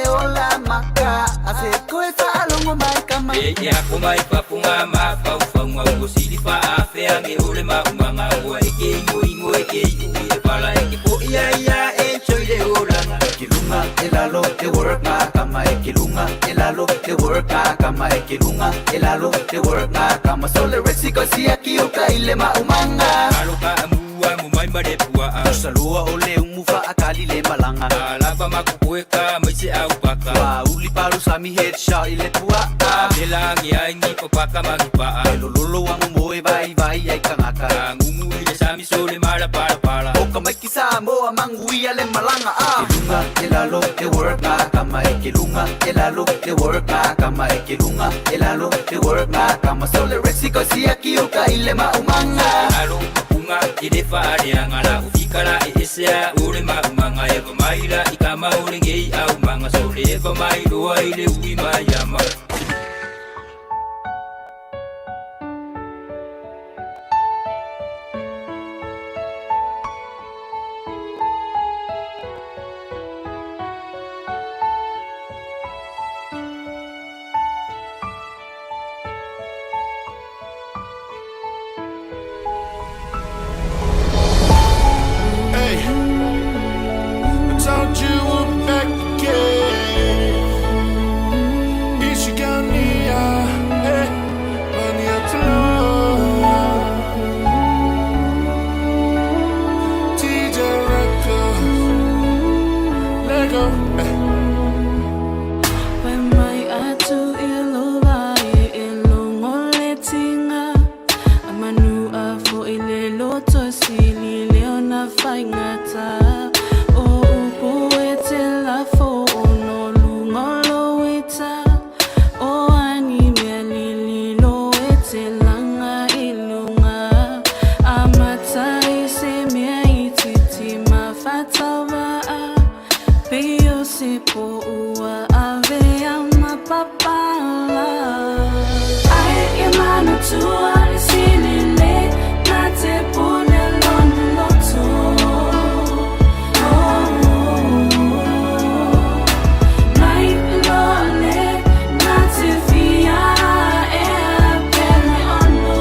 ola maka Ase koe whaalongo mai kama E ia ko mai papunga ma pau whaunga ua sili wha awhea me ule ma umanga ua e ke ingo ingo e ke iu i le pala e ke po ia ia e choi le oranga Ekilunga elalo e work nga kama ekilunga elalo e work nga kama ekilunga elalo e work nga kama sole rexi ko siya kiuka ile maumanga Alo ka amua mo mai mare pua a Salua ole umufa akali le malanga Alava makukueka mai se au paka Wa uli palu sami headshot ile pua A mela ngi ai ngi papaka mangi paa Lolo wangu moe vai vai ai kangaka Ngumu ile sami sole mala pala pala Oka maiki sa moa manguia le malanga ah Ekilunga elalo e work nga kama ekilunga elalo e work nga kama ekilunga elalo e work nga kama sole rexi ko siya kiuka ile maumanga Alo unga ele fa ale angala ufikala e esea ule ma umanga eva maila ikama ule ngei au manga sole eva mai loa ile ui mai ama Hey, I told you I'm back again. se po ua avea ma papala. Ai ia manatua le sili le na te pune lona loto. Oh, mai loa le na te fia ea pele ono.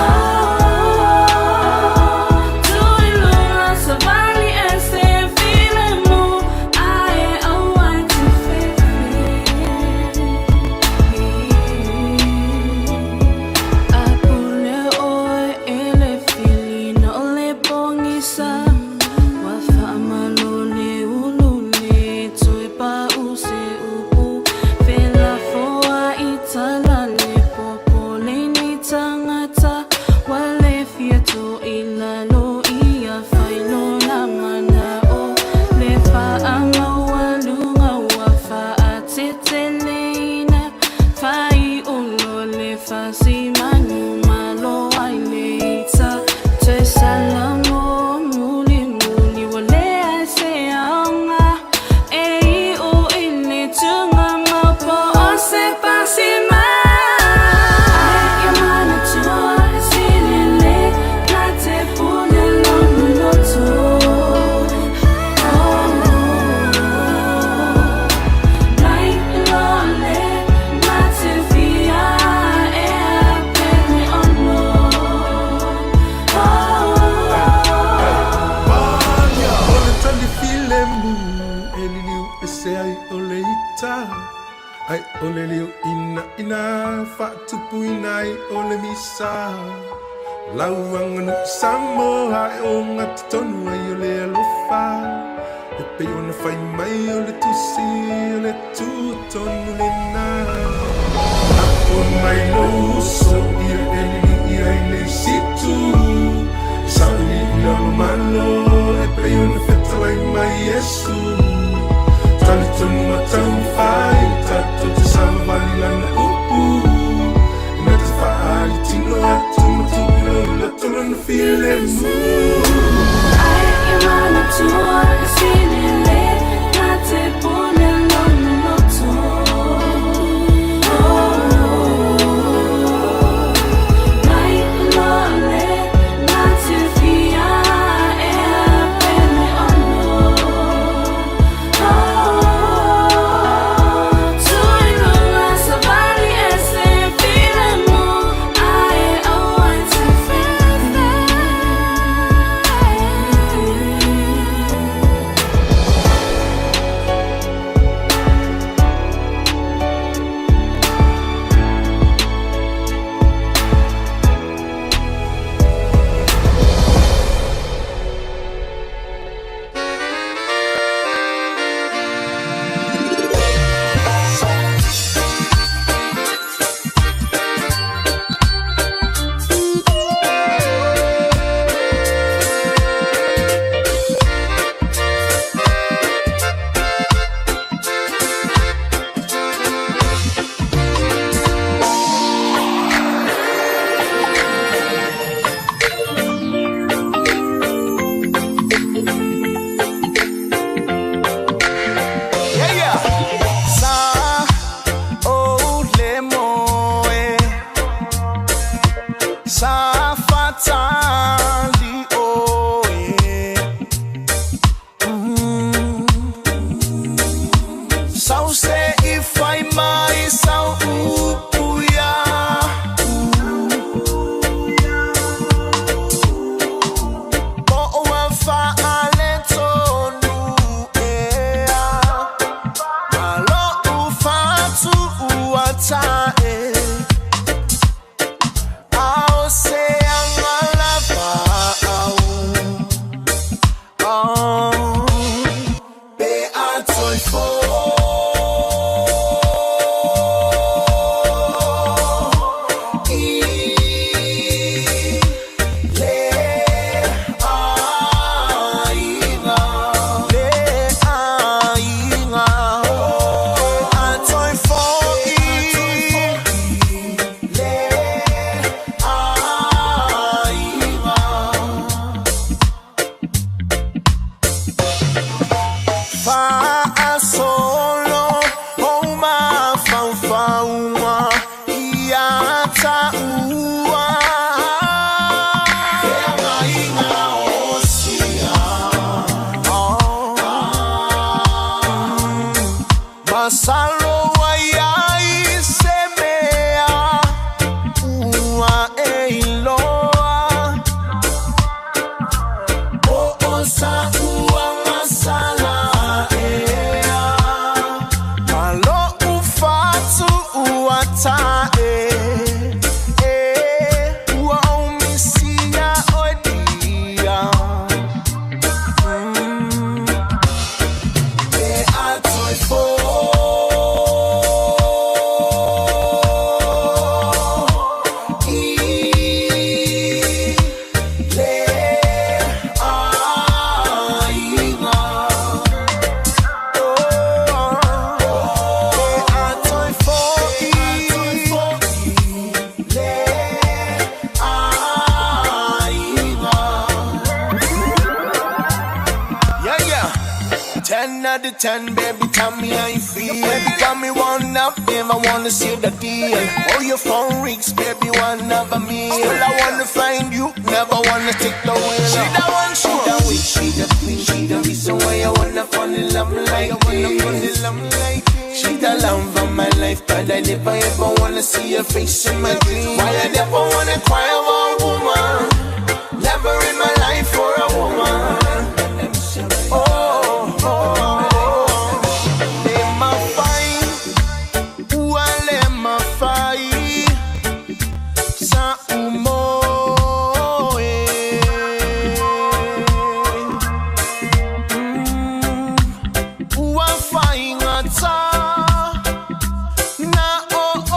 Oh, tuiluga savali e se filemu ae aua te fefe. A pule oe e le filina o le pogisa. Ua faamalo le ulu le toe pau se upu. Felafoai tala le popo le ni tagata. Ua le fia toilalo ia fai lona manao. Le faamaualuga ua faateteleina. Faaiulo le fasimanu malo ai le ita. Toe salamo mulimuli ua leai se aoga. E iu i le tugamau po o se pasima. Ai ia manatua e sili le na te pune lona loto. Oh, mai loa le na te fia ea pele ono. Oh, O le tali filemu e liliu ese ai o le ita ai o le liu ina ina faatupuina ai o le misa lau aganuu Samoa e ogatotonu ai o le alofa e pei ona fai mai o le tusi o le tutonu lena apo mai lou uso ia e lili'i ai le isi itu sailiili malo e pei ona fetalai mai Iesu talitonu ma taumafai tatou te savavali lana upu na te faaalitino atu ma tuu i lou loto lona filemu. Ai ia manatua e sili le na te pune lona loto. Oh, mai loa le na te fia ea pele ono. Oh, tuiluga savali e se filemu ae aua te fefe. Yeah, yeah. Sa o le moe Sa fatali oe. Sau se i fai mai sau upu ia. Po ua faale tonu ea. Malo u fatu ua tae. Ao se anga lava au. Oh, pe a toi fo. I le aiga. Le aiga. A toi fo i le aiga. Faasolo o mafaufaua ia taua. Feagaiga o sia. Oh. Masalo ai ai se mea ua e iloa. O o sa ua masala ea. Malo ufatu ua tae. E ua o misia o dia. E a toi fo. I le aiga. E a toi fo i le aiga. Yeah, yeah. 10 out of 10, baby, tell me how you feel. Baby, got me one up, if I wanna see the deal. Oh, your phone rings, baby, one of a meal. Still, I wanna find you, never wanna take the wheel. She the one, she the witch, she the queen, she the reason why I wanna fall in love like this. She the love of my life, but I never ever wanna see her face in my dreams. Why I never wanna cry over a woman? Never in my life for a woman. Oh, oh, oh. Le mafai, ua le mafai, sa umoe. Ua fai ngata, na o o.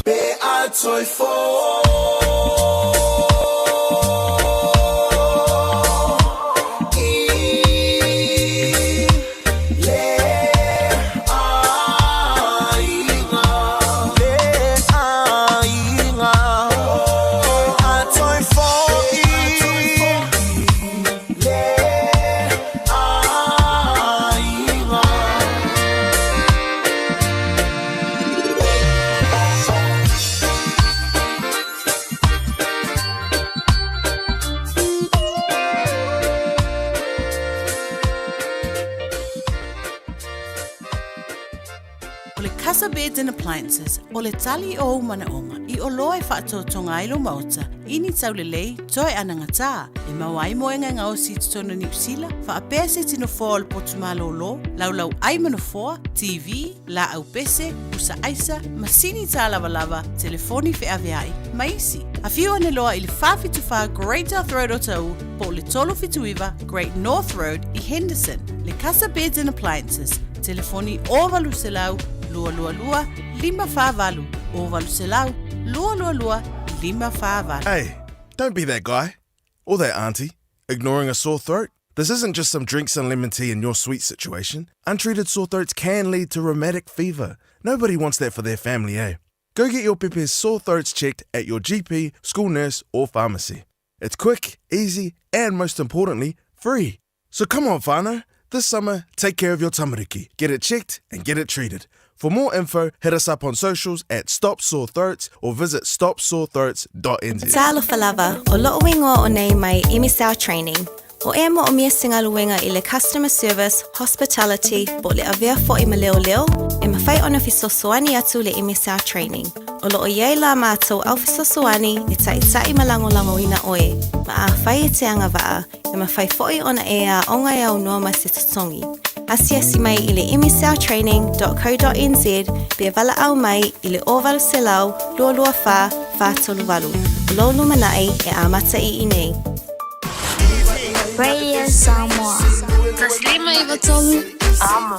Pe a toi fo. I le aiga. Le aiga. A toi fo i le aiga. O le Casa Beds and Appliances, o le tali o ou manaoga, i oloa e faatoatoga ai lou maota, i ni taulelei, toe anagatā, e maua ai moega e gaosi i totonu o Niu Sila, faapea se isi nofoa o le potu malōlō, laulau ai ma nofoa, TV, laau pese, pusa aisa, masini tālavalava, telefoni feaveai, ma isi. Afio ane loa i le 474 Great South Road o Ta'u, po o le 379 Great North Road i Henderson. Le Casa Beds and Appliances, telefoni 0800 222 548, 0800 222 548. Hey, don't be that guy. Or that auntie, ignoring a sore throat. This isn't just some drinks and lemon tea in your sweet situation. Untreated sore throats can lead to rheumatic fever. Nobody wants that for their family, eh? Go get your pepe's sore throats checked at your GP, school nurse, or pharmacy. It's quick, easy, and most importantly, free. So come on, whānau. This summer, take care of your tamariki. Get it checked and get it treated. For more info, hit us up on socials at Stop Sore Throats or visit stopsorethroats.nz. Talofa lava, o lo'u igoa o nei mai MSL Training. O ea mo'omia se galuega i le customer service, hospitality, po o le avea fo'i ma leoleo, e mafai ona fesoasoani atu le MSL Training. O lo o i ai la mātou au fesoasoani e ta'ita'i ma lagolagoina oe, ma afai e te agava'a, e mafai fo'i ona e aoga e aunoa ma se totogi. Asiasi mai i le msltraining.co.nz pe valaau mai i le 0800 224 438. O lou lumanai e amata i inei. Radio Samoa. 153 Amo.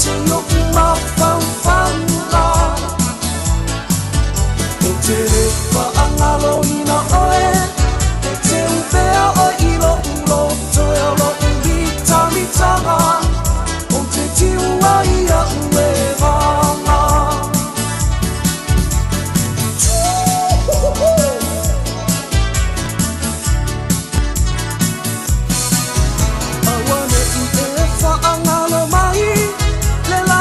oti o'u mafaufauga. Ou te lē faagaloina oe, e te uvea oe i lo'u loto e o lo'u mitamitaga, ou te tiu ai a'u e vaga. Aua ne'i e faagalo mai le lā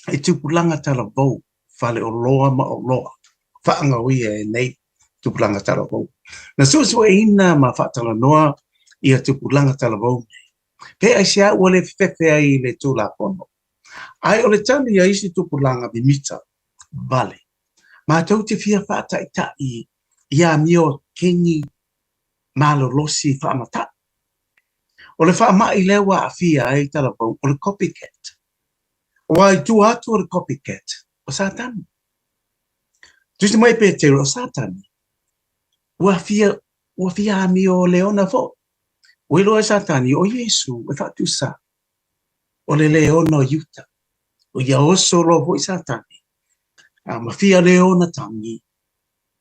I tupulaga talavou, faleoloa ma oloa, faagaoia e nei tupulaga talavou. Na suesueina ma faatalanoa ia tupulaga talavou nei, pe aisea ua le fefefe ai i le Tulafono. Ae o le tali a isi tupulaga mimita vale, matou te fia faataitai i amio keni malolosi faamatai. O le faamai lea ua aafia ai talavou o le copycat. Aua i tua atu o le copycat, o Satani. Tusi mai Petero, o Satani, ua fia, ua fia amio leona foi. Ua iloa e Satani, o Iesu e faatusa, o le leona o Iuta. O ia oso loa foi Satani, a ma fia leona tagi,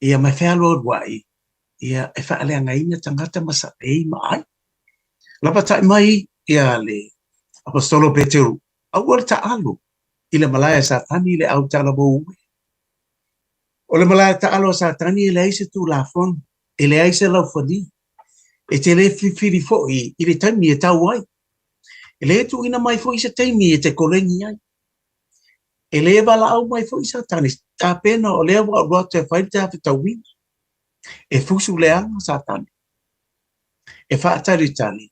ia ma e fealualuai, ia e faaleagaina tagata ma saei ma ai. Lapatai mai ia le Aposetolo Peteru, aua le taalo i le malae a Satani le au talavou e. O le malae taalo a Satani e leai se tulafono, e leai se laufali, e te le filifili foi i le taimi e tau ai. E le tuuina mai foi se taimi e te koleni ai. E le valaau mai foi Satani, tapena o lea ua alu atu e fai le ta fetauina. E fusu leaga Satani. E faatalitali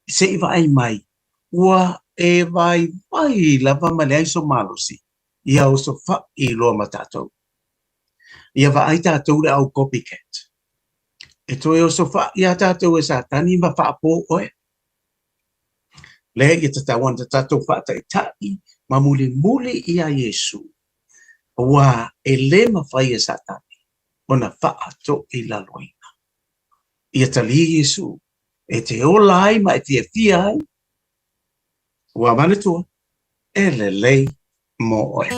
se i vaai mai ua e vaivai lava ma leai so malosi ia osofai loa ma tatou. Ia vaai tatou le au copycat. E toe osofai lava tatou e Satani ma faapo oe. Lea ia tatau ona tatou faataitai ma mulimuli iā Iesu, aua e le mafai e Satani ona faatoilaloina. Ia talia Iesu e te ola ai ma e fiafia ai, ua manatua, e lelei mo oe.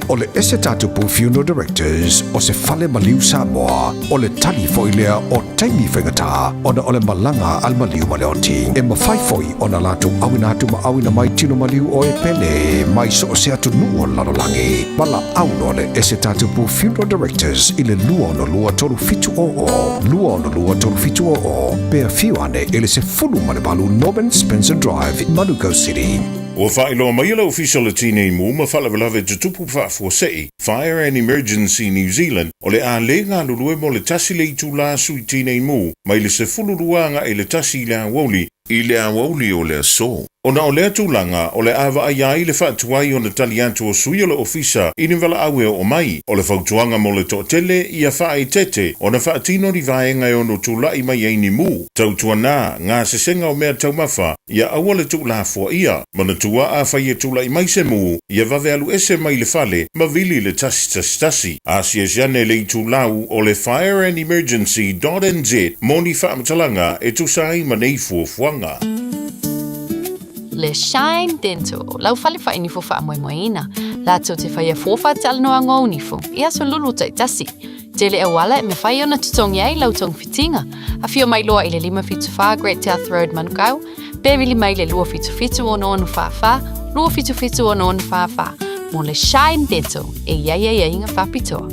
O le Esetatupu Funeral Directors o se fale maliu Samoa, o le tali foi lea o taimi faigata ona o le malaga a le maliu ma le oti. E mafai foi ona latou auina atu ma auina mai tino maliu o e pele mai so o se atunuu o le lalolagi. Valaau loa le Esetatupu Funeral Directors i le 262 3700, 262 3700, pe afio ane i le 18 Norman Spencer Drive, Manukau City. Ua faailoa mai e le Ofisa o le Tinei Mu ma Faalavelave Tutupu Faafuasei, Fire and Emergency New Zealand, o le a le galulue mo le tasi le itula sui tinei mu mai le 12 agai i le tasi i le aoauli, i le aoauli o le aso. Ona o lea tulaga, o le a vaaia ai le faatuai ona tali atu o sui o le Ofisa i ni valaau e oo mai. O le fautuaga mo le toatele, ia faaeteete ona faatino ni vaega e ono tulai mai ai ni mu, tautuana, gasesega o mea taumafa, ia aua le tuulafoaia. Manatua afai e tulai mai se mu, ia vave alu ese mai le fale ma vili le 111. Asiasi ane le itulau o le fireandemergency dot nz mo ni faamatalaga e tusa ai ma nei fuafuaga. Le Shine Dental, lau fale fainifo faamoemoeina, latou te faia fua faatalanoaga o nifo i aso lulu taitasi. Tele auala e mafai ona totogi ai lau togafitiga. Afio mai loa i le 574 Great South Road, Manukau, pe vili mai le 277 6644, 277 6644 mo le Shine Dental e i ai aiaiga faapitoa.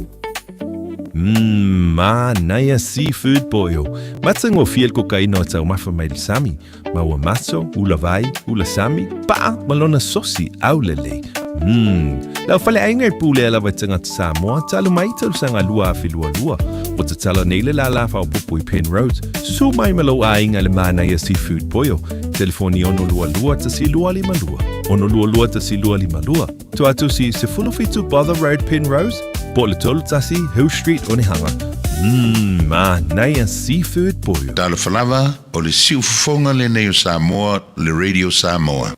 Mmm, manaia seafood boil. Matagofie le kokaina o taumafa mai le sami. Ma ua maso, ula vai, ula sami, pa'a ma lona sosi aulelei. Mmm, lau faleaiga e pulea lava i tagata Samoa talu mai tausaga 2022. Ua tatala nei le lālā faaopoopo i Penrose. Susu mai ma lou aiga i le manaia seafood boil. Telefoni 622 1252. 622 1252. Tuatusi 17 Bother Road Penrose, po o le 31 Hill Street Onehunga. Mmm, manaia seafood boil. Talofa lava, o le siufofoga lenei o Samoa, le Radio Samoa.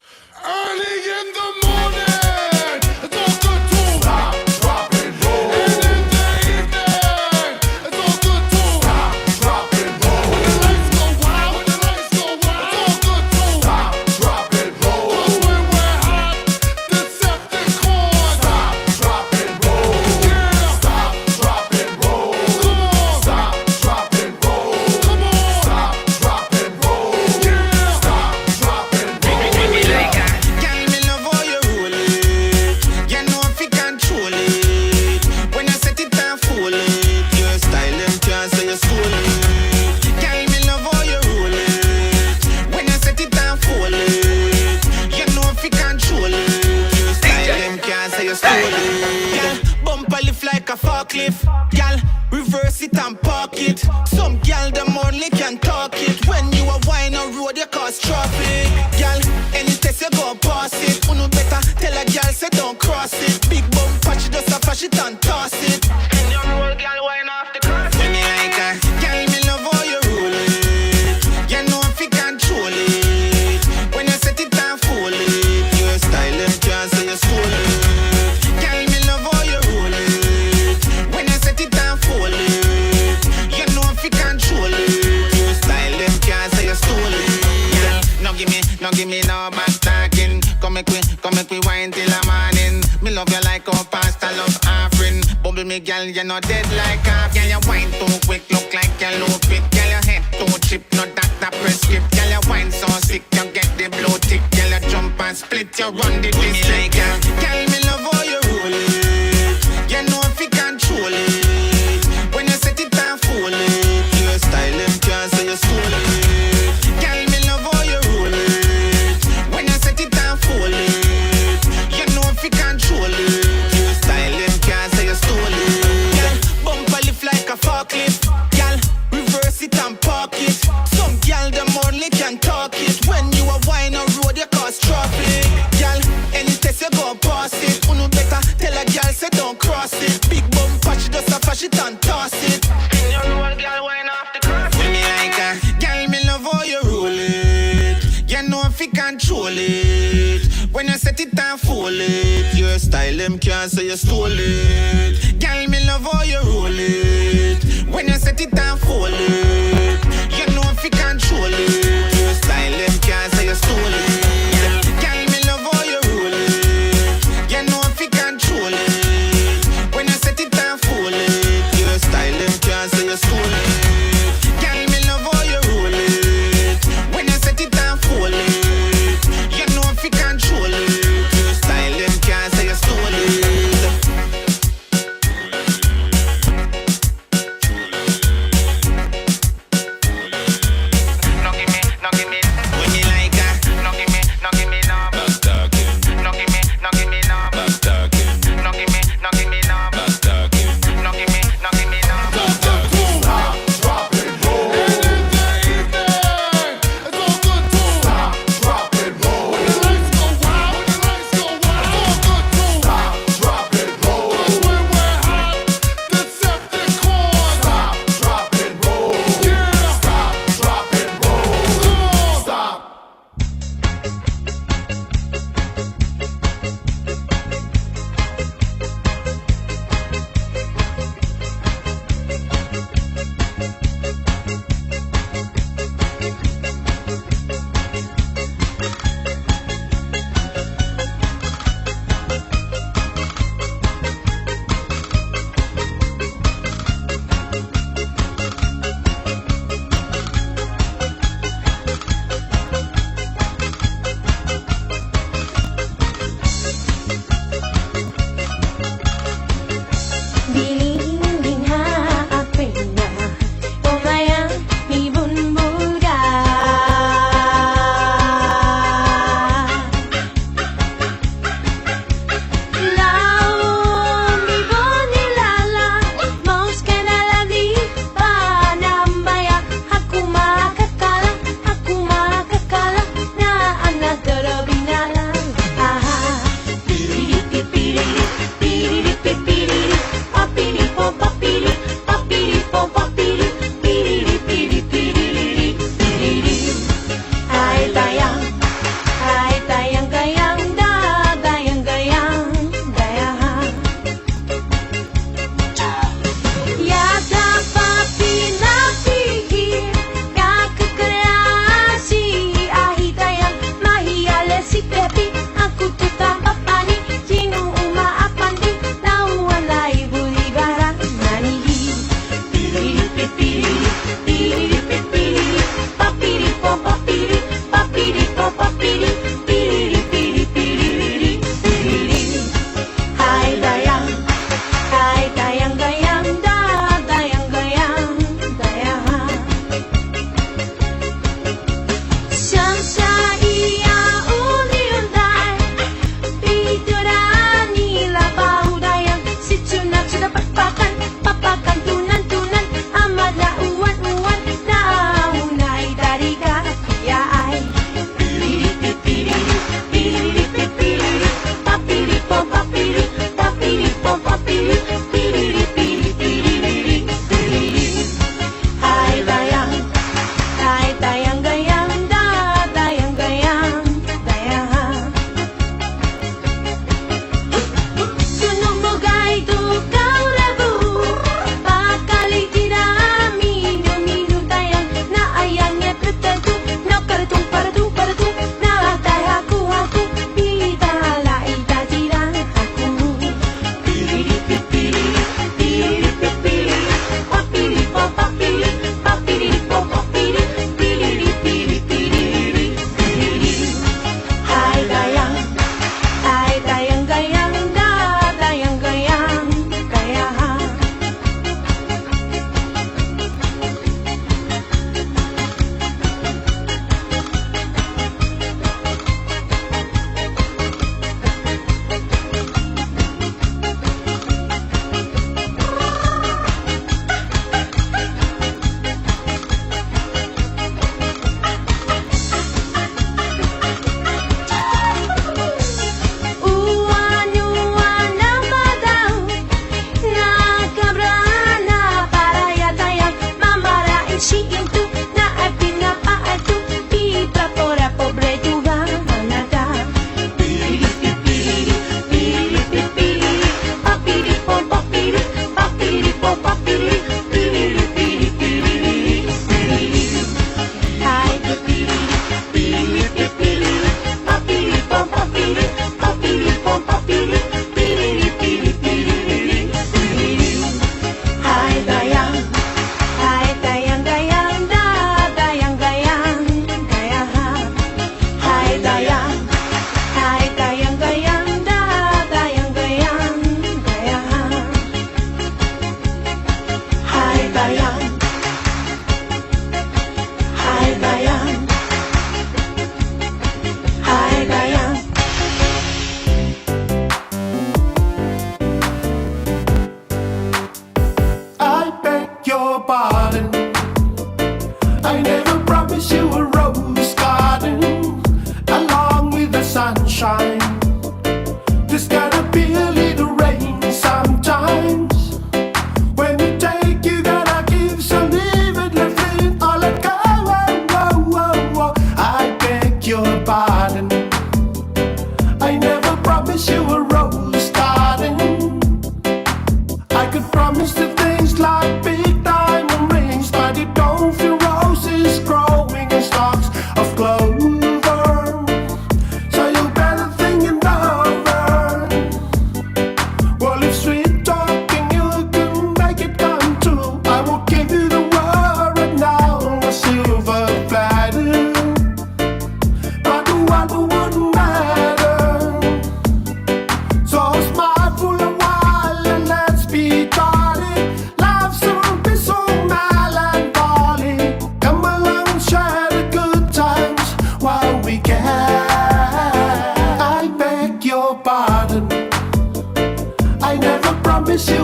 it and park it. Some gal them only can talk it. When you a wine on road, you cause traffic. Gal, any test you go pass it. Unu better tell a gal say don't cross it. Big bumper, she just a flash it and toss it. In your roll, gal, wine off the cross. When me like a gal, me love how you roll it. You know if you control it. When you set it and fold it, your style them can't say you stole it. Girl, me love how you roll it. When you set it and fold it, you know if you control it. Your style them can't say you stole it. Girl, no give me, no give me no back talking. Come make we, come make we wine till the morning. Me love you like a pasta love offering. Bubble me, girl, you no dead like a girl. You wine too quick, look like you loop it. Girl, your head too chip, no doctor prescript. Girl, you wine so sick, you get the blue tick. Girl, you jump and split, you run the district. Girl, girl, me love how you roll it. You know if you control it. When you set it and fold it, your style them can't say you stole it. Girl, me love how you roll it. When you set it and fold it, you know if you control it. Your style them can't say you stole it. Girl, bumper lift like a forklift. Girl, reverse it and park it. Some girl them only can talk it. When you a wine on road, you cause traffic. Girl, any test you go pass it. Unu better tell a girl say don't cross it. Big bumper, she just a flash it and toss it. In your roll, girl, wine off the cross. When me like a girl, me love how you roll it. You know if you control it. When you set it and fold it, your style them can't say you stole it. Girl, me love how you roll it. When you set it and fold it, you know if you control it. Your style them can't say you stole it. Girl, me love how you roll it. You know if you control it. When you set it and fold it, your style them can't say you stole it. Girl, me love how you roll it. When you set it and fold it, you know if you control it. Your style them can't say you stole it.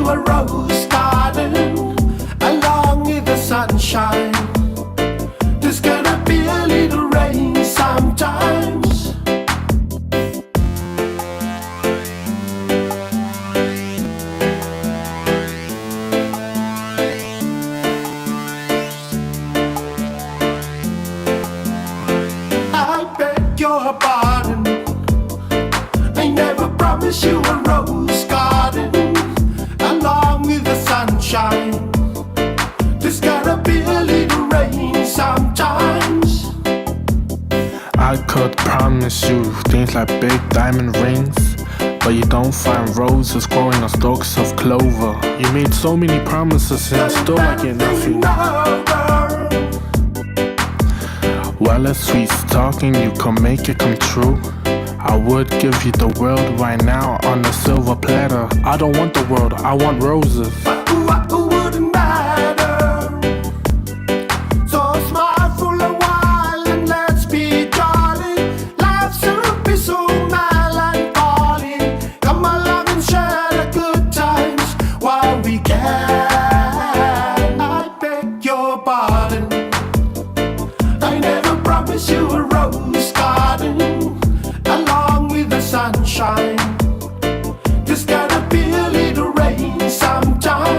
you a rose garden along with the sunshine. There's gonna be a little rain sometimes. I beg your pardon. I never promised you a rose garden along with the sunshine. There's gotta be a little rain sometimes. I could promise you things like big diamond rings, but you don't find roses growing on stalks of clover. You made so many promises and still I get nothing. Well, it's sweet talking, you can make it come true. I would give you the world right now on a silver platter. I don't want the world, I want roses. Wouldn't matter. So smile for a while and let's be jolly. Life should be so melancholy. Come along and share the good times while we can. I beg your pardon. I never promised you a rose garden along with the sunshine. There's gotta be a little rain sometimes.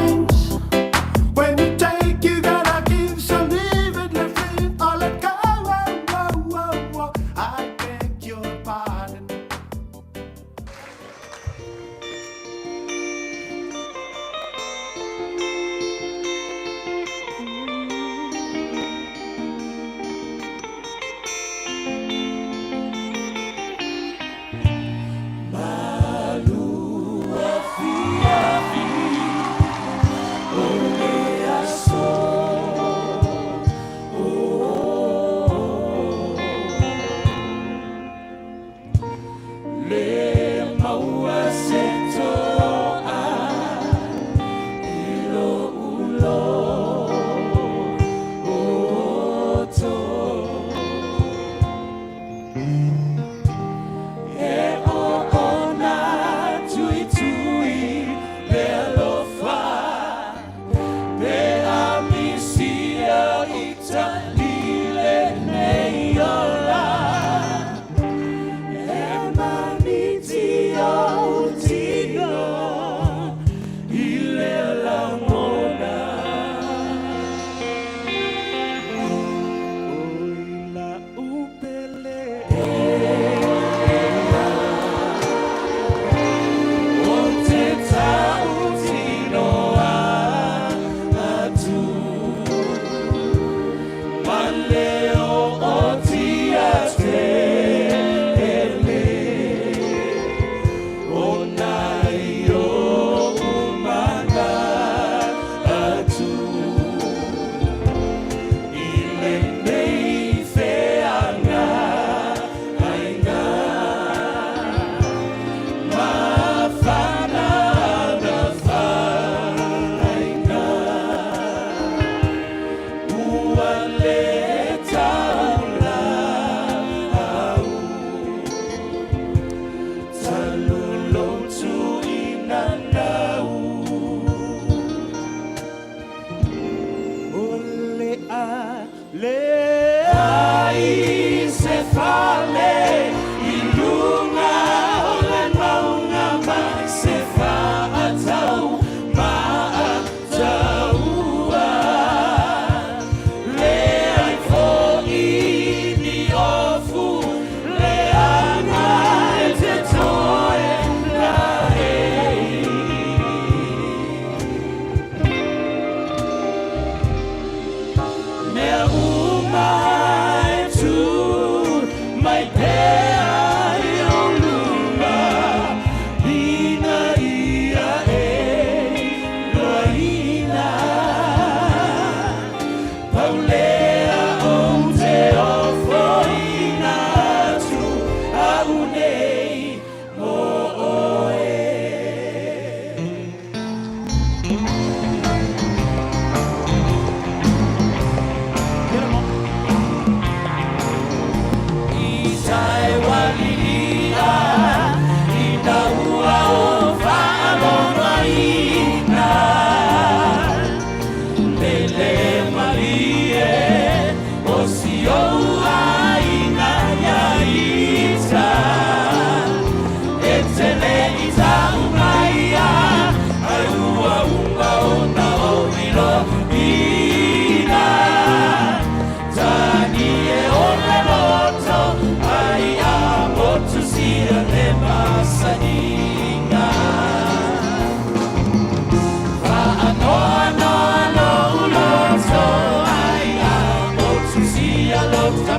Te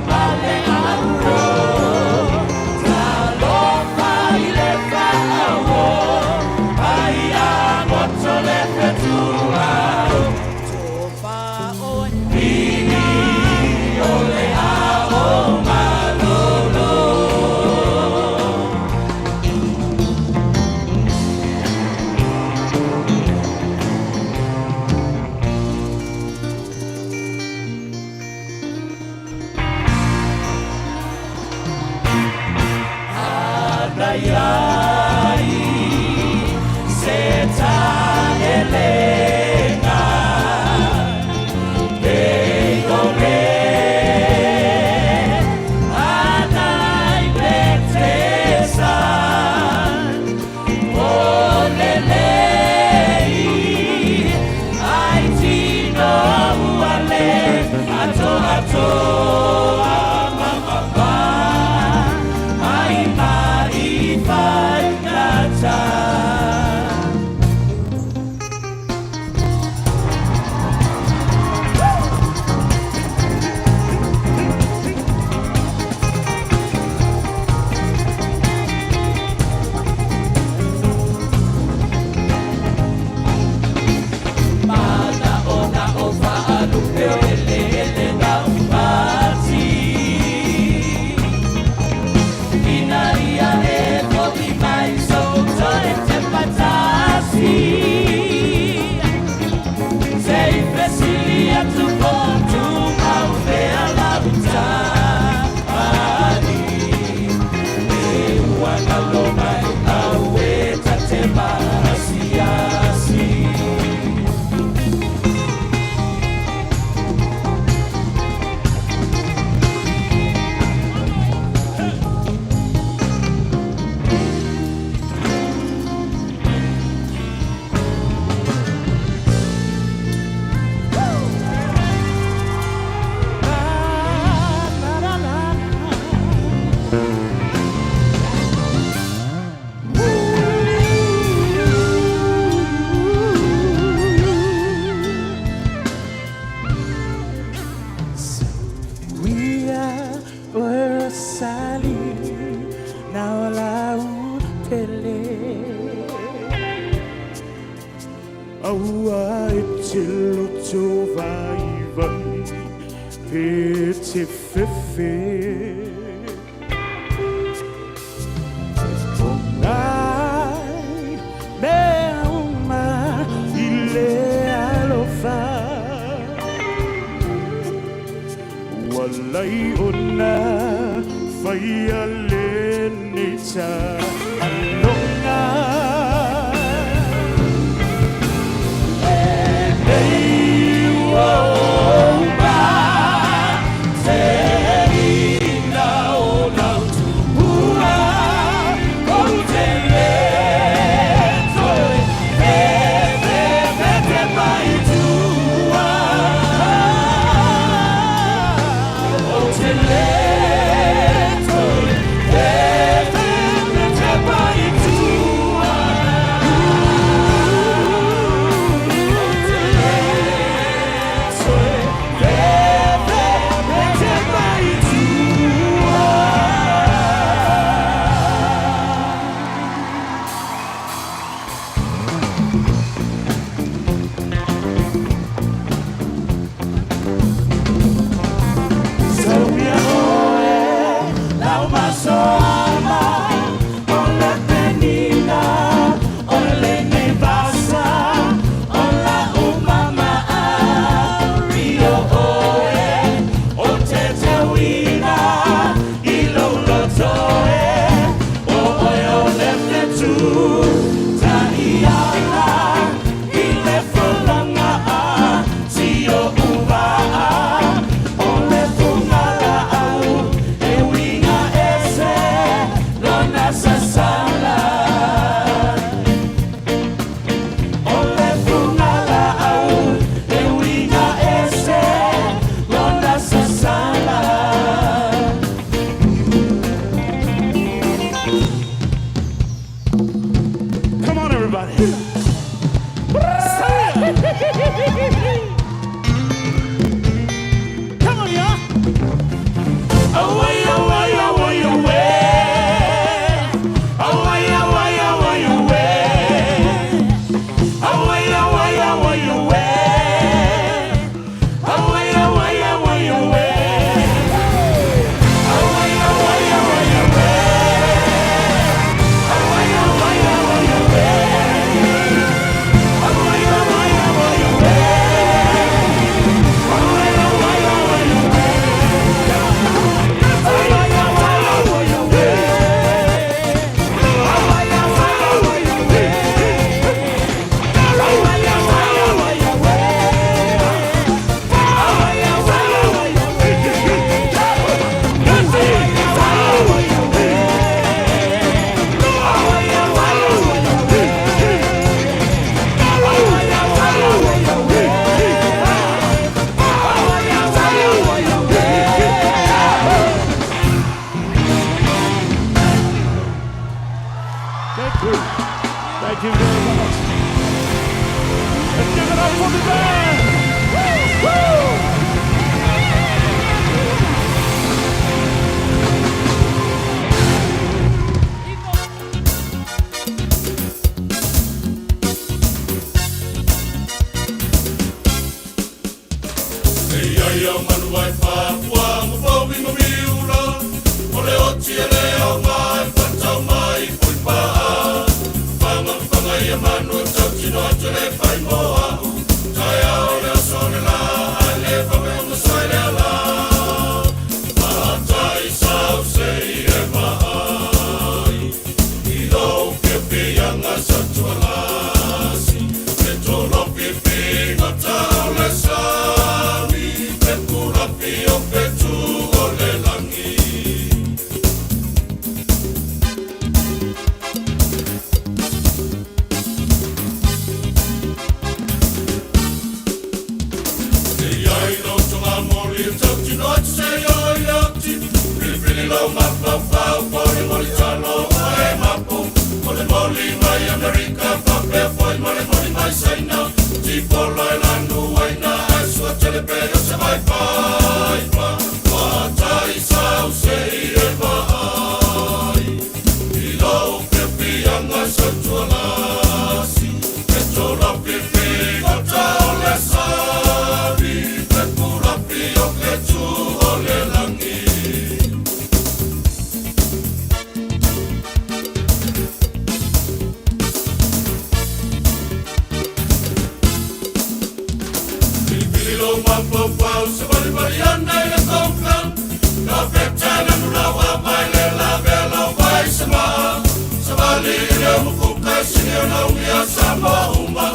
Samoa uma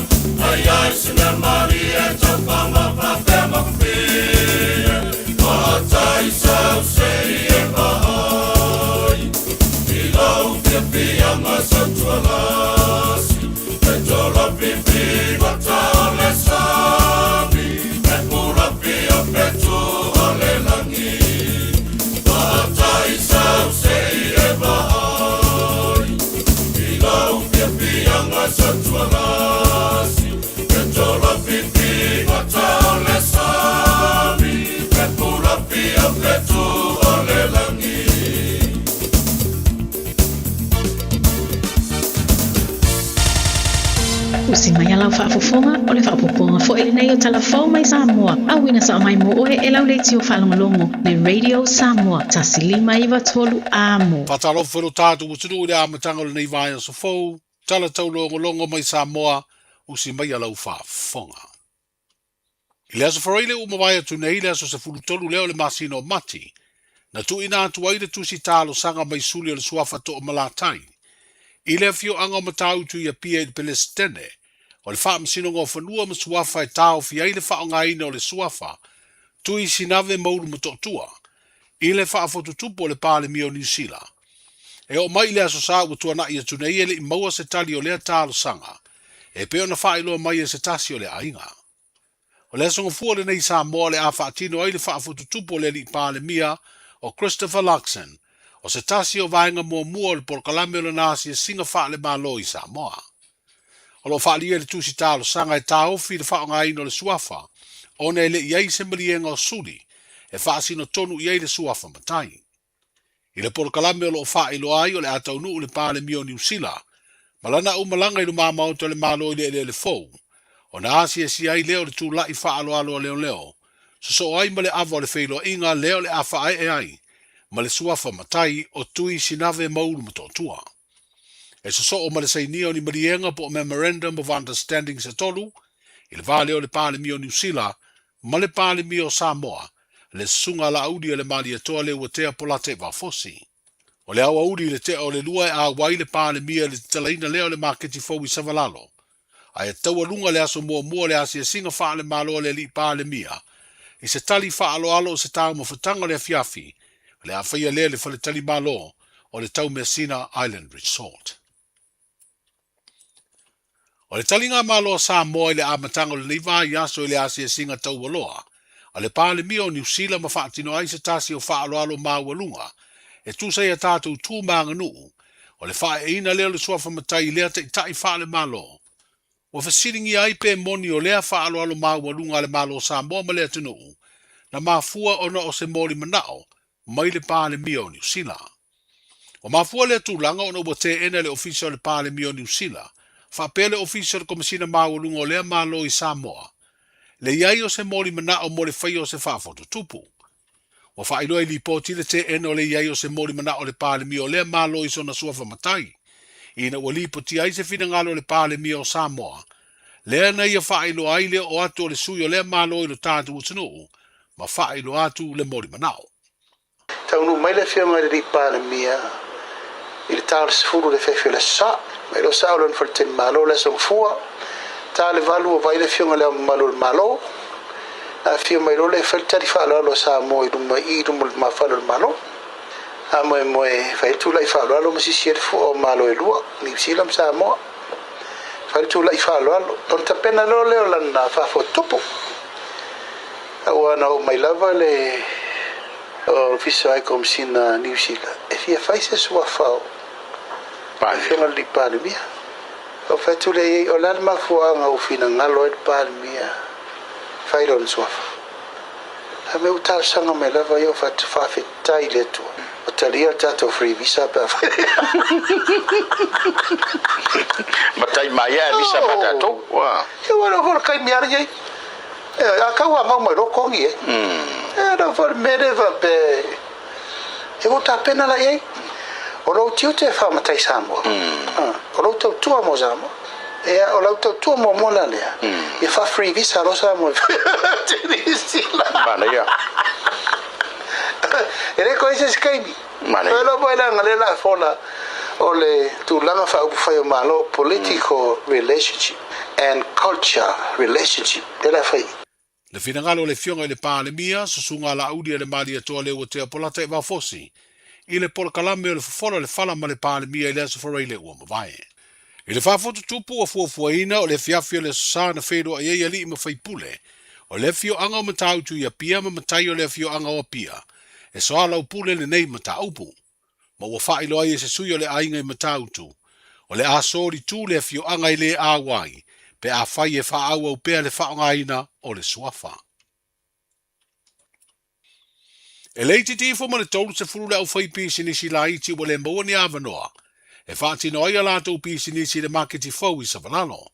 Ai ai se mea marie Taufama whawhea makupie Wātai sau se i e maai I lau fiafianga sa tualasi E tola pipi mata o le sami E pula pia petu o le langi Wātai sau se i e maai I lau fiafianga sa tualasi E tola pipi mata o le sami E pula pia petu o le langi. Usi mai a lau faafofoga, o le faaopoopoga foi lenei o Tala Fou mai Samoa, auina sao mai mo oe e lau leitio faalogologo, le Radio Samoa, 1 5 9 3 Amo. Faatalofa foi lo tatou atunuu i le amataga o lenei vaiaso fou, tala taulogologo mai Samoa, usi mai a lau faafofoga. I le aso Faraile ua mavae atu nei, le aso 13 lea o le masina o Mati, na tuuina atu ai le tusi talosaga mai suli o le suafa Toomalatai i le afioaga o Matautu i Apia i le Pelesitene o le Faamasinoga o Fanua ma Suafa e taofi ai le faaaogaina o le suafa Tui Sinave Maulu Motootua i le faafotutupu o le Palemia o Niu Sila. E oo mai i le Aso Sa ua tuanai atu nei e le i maua se tali o lea talosaga e pei ona faailoa mai e se tasi o le aiga. O le aso gafua lenei i Samoa o le a faatino ai le faafotutupu o le alii Palemia o Christopher Luxon, o se tasi o vaega muamua o le polokalame o lana asiasiga faale-Malo i Samoa. O lo o faaalia i le tusi talosaga e taofi i le faaaogaina o le suafa ona e le i ai se maliega o suli e faasino tonu i ai le suafa matai. I le polokalame o lo o faailoa ai o le a taunuu le Palemia o Niu Sila ma lana aumalaga i lumamaota o le Malo i le eleele fou, ona asiasia ai lea o le tula'i faaaloalo a leoleo, sosoo ai ma le ava o le feiloaiga lea o le a faaee ai ma le suafa matai o Tui Sinave Maulu Motootua. E sosoo ma le sainia o ni maliega po o Memorandum of Understanding se tolu i le va lea o le Palemia o Niu Sila ma le Palemia o Samoa, le Susuga a Laauli a le Malietoa Leuatea Polataivao Fosi. O le aoauli i le tea o le 2 e auai le Palemia i le tatalaina lea o le maketi fou i Savalalo, ae taualuga le aso muamua o le asiasiga faale-Malo a le Alii Palemia i se tali faaaloalo o se taumafataga o le afiafi o le a faia lea i le faletalimalo o le Taumeasina Island Resort. O le taligamalo a Samoa i le amataga o lenei vaiaso i le asiasiga taualoa a le Palemia o Niu Sila ma faatino ai se tasi o faaaloalo maualuga e tusa i a tatou tu ma aganuu, o le faaeeina lea o le suafa matai i lea taitai faale-Malo. Ua fesiligia ai pe moni o lea faaaloalo maualuga a le Malo o Samoa ma le atunuu na mafua ona o se moli manao mai le Palemia o Niu Sila. Ua mafua lea tulaga ona ua teena e le Ofisa o le Palemia o Niu Sila, faapea le Ofisa o le Komesina Maualuga o lea Malo i Samoa, le i ai o se moli manao mo le faia o se faafotutupu. Ua faailoa i lipoti le teena o le i ai o se moli manao o le Palemia o lea Malo i sona suafa matai, ina ua lipotia ai se finagalo o le Palemia o Samoa, lea na ia faailoa ai le oo atu o le sui o lea Malo i lo tatou atunuu ma faailoa atu le moli manao. Taunuu mai le Afioga i le Alii Palemia i le ta o le 10 i le afiafi o le Aso Sa. Mai loa sa o lona faletalimalo le Aso Gafua, ta le 8 ua vaai le Afioga i Le Ao Mamalu o le Malo. Na afio mai loa lea e fai le tali faaaloalo a Samoa i luma i luma o le lumafale o le Malo. Faamoemoe e fai le tula'i faaaloalo ma sisi ai le fua o Malo e lua, Niu Sila ma Samoa. Fai le tula'i faaaloalo. Ona tapena loa lea o lana faafotutupu. Aua na oo mai lava le Ofisa High Komesina a Niu Sila e fia fai se suafa o Afioga i le Alii Palemia. Ou fai atu lea i ai, o le a le mafuaaga ua finagalo ai le Palemia e fai lona suafa? Fai mai ua talosaga mai lava ia, ou fai atu, faafetai i le Atua ua talia le tatou free visa pe a fai. Matai mai e visa ma tatou. Ia ua le foi le taimi ala i ai. A tau a mau mai loa togi e. E lau foi le mea lea faapea e ua tapena la i ai. O lou tiute e faamatai Samoa. O lou tautua mo Samoa. Ia, o lau tautua muamua la lea, ia faa-free visa loa Samoa e Niu Sila. Manaia. E le koe se isi taimi. Manaia. Toe loa foi leaga lea la fola. O le tulaga faaupufai o Malo, political relationship and culture relationship, lea la fai. Le finagalo o le Afioga i le Palemia, Susuga Laauli a le Malietoa Leuatea Polata i Vaofosi, i le polokalame o le Fofola o le Fala ma le Palemia i le Aso Faraile ua mavae. I le faafotu tupu ua fuafuaina o le afiafi o le Aso Sa na feiloai ai alii ma faipule o le afioaga o Matautu i Apia ma matai o le afioaga o Apia e soalaupule lenei mataupu. Ma ua faailoa ai e se sui o le aiga i Matautu, o le a solitu le afioaga e le auai pe afai e faaauau pea le faaaogaina o le suafa. E le itiiti ifo ma le 30 le aufaipisinisi laiti ua le maua ni avanoa e faatino ai a latou pisinisi i le maketi fou i Savalalo,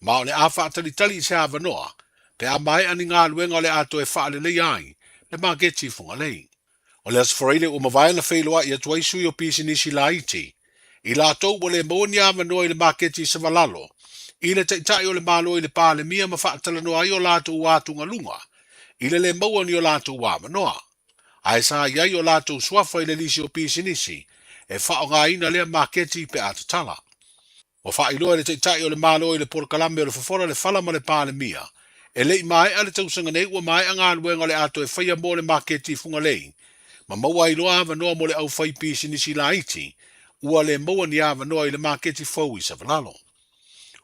ma o le a faatalitali i se avanoa pe a maea ni galuega o le a toe faaleleia ai le maketi i Fugalei. O le Aso Faraile ua mavae na feiloai atu ai sui o pisinisi laiti i latou ua le maua ni avanoa i le maketi i Savalalo i le Taitai o le Malo i le Palemia ma faatalanoa ai o latou atugaluga i le le maua o ni o latou avanoa. Ae sa i ai o latou suafa i le lisi o pisinisi e faaaogaina lea maketi pe a tatala. Ua faailoa e le Taitai o le Malo i le polokalame o le Fofola le Fala ma le Palemia, e le i maea le tausaga nei ua maea galuega o le a toe faia mo le maketi i Fugalei, ma maua ai loa avanoa mo le aufaipisinisi laiti ua le maua ni avanoa i le maketi fou i Savalalo.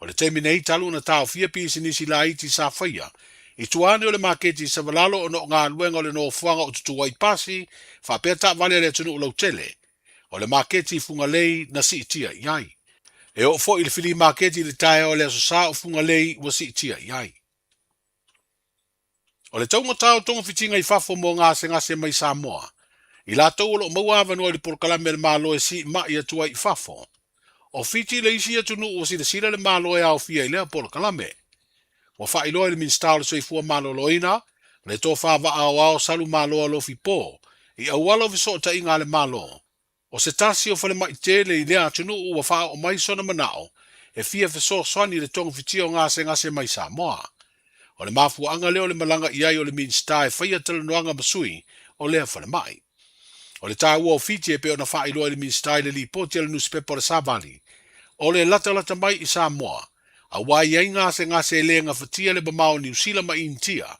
O le taimi nei talu ona taofia pisinisi laiti sa faia i tua ane o le maketi i Savalalo ona o galuega o le nofoaga o tutu ai pasi faapea taavale a le atunuu lautele, o le maketi i Fugalei na siitia i ai. E oo foi i le fili maketi i le taeao o le Aso Sa o Fugalei ua siitia i ai. O le taugata o togafitiga i fafo mo gasegase mai Samoa, i latou o lo o maua avanoa i le polokalame a le Malo e siimai atu ai i fafo. O Fiti le isi atunuu ua silasila le Malo e aofia i lea polokalame. Ua faailoa e le Minisita o le Soifua Maloloina, le Tofa Vaa Aoao Salu Malo Alofi Po, i auala o fesootaiga a le Malo, o se tasi o falemai tele i lea atunuu ua faaoo mai sona manao e fia fesoasoani i le togafitia o gasegase mai Samoa. O le mafuaaga lea o le malaga i ai o le Minisita e faia talanoaga ma sui o lea falemai. O le taua o Fiti e pei ona faailoa e le Minisita i le lipoti a le nusipepa o le Savali, o le latalata mai i Samoa, aua e i ai gasegase e le gafatia le mamao o Niu Sila ma Initia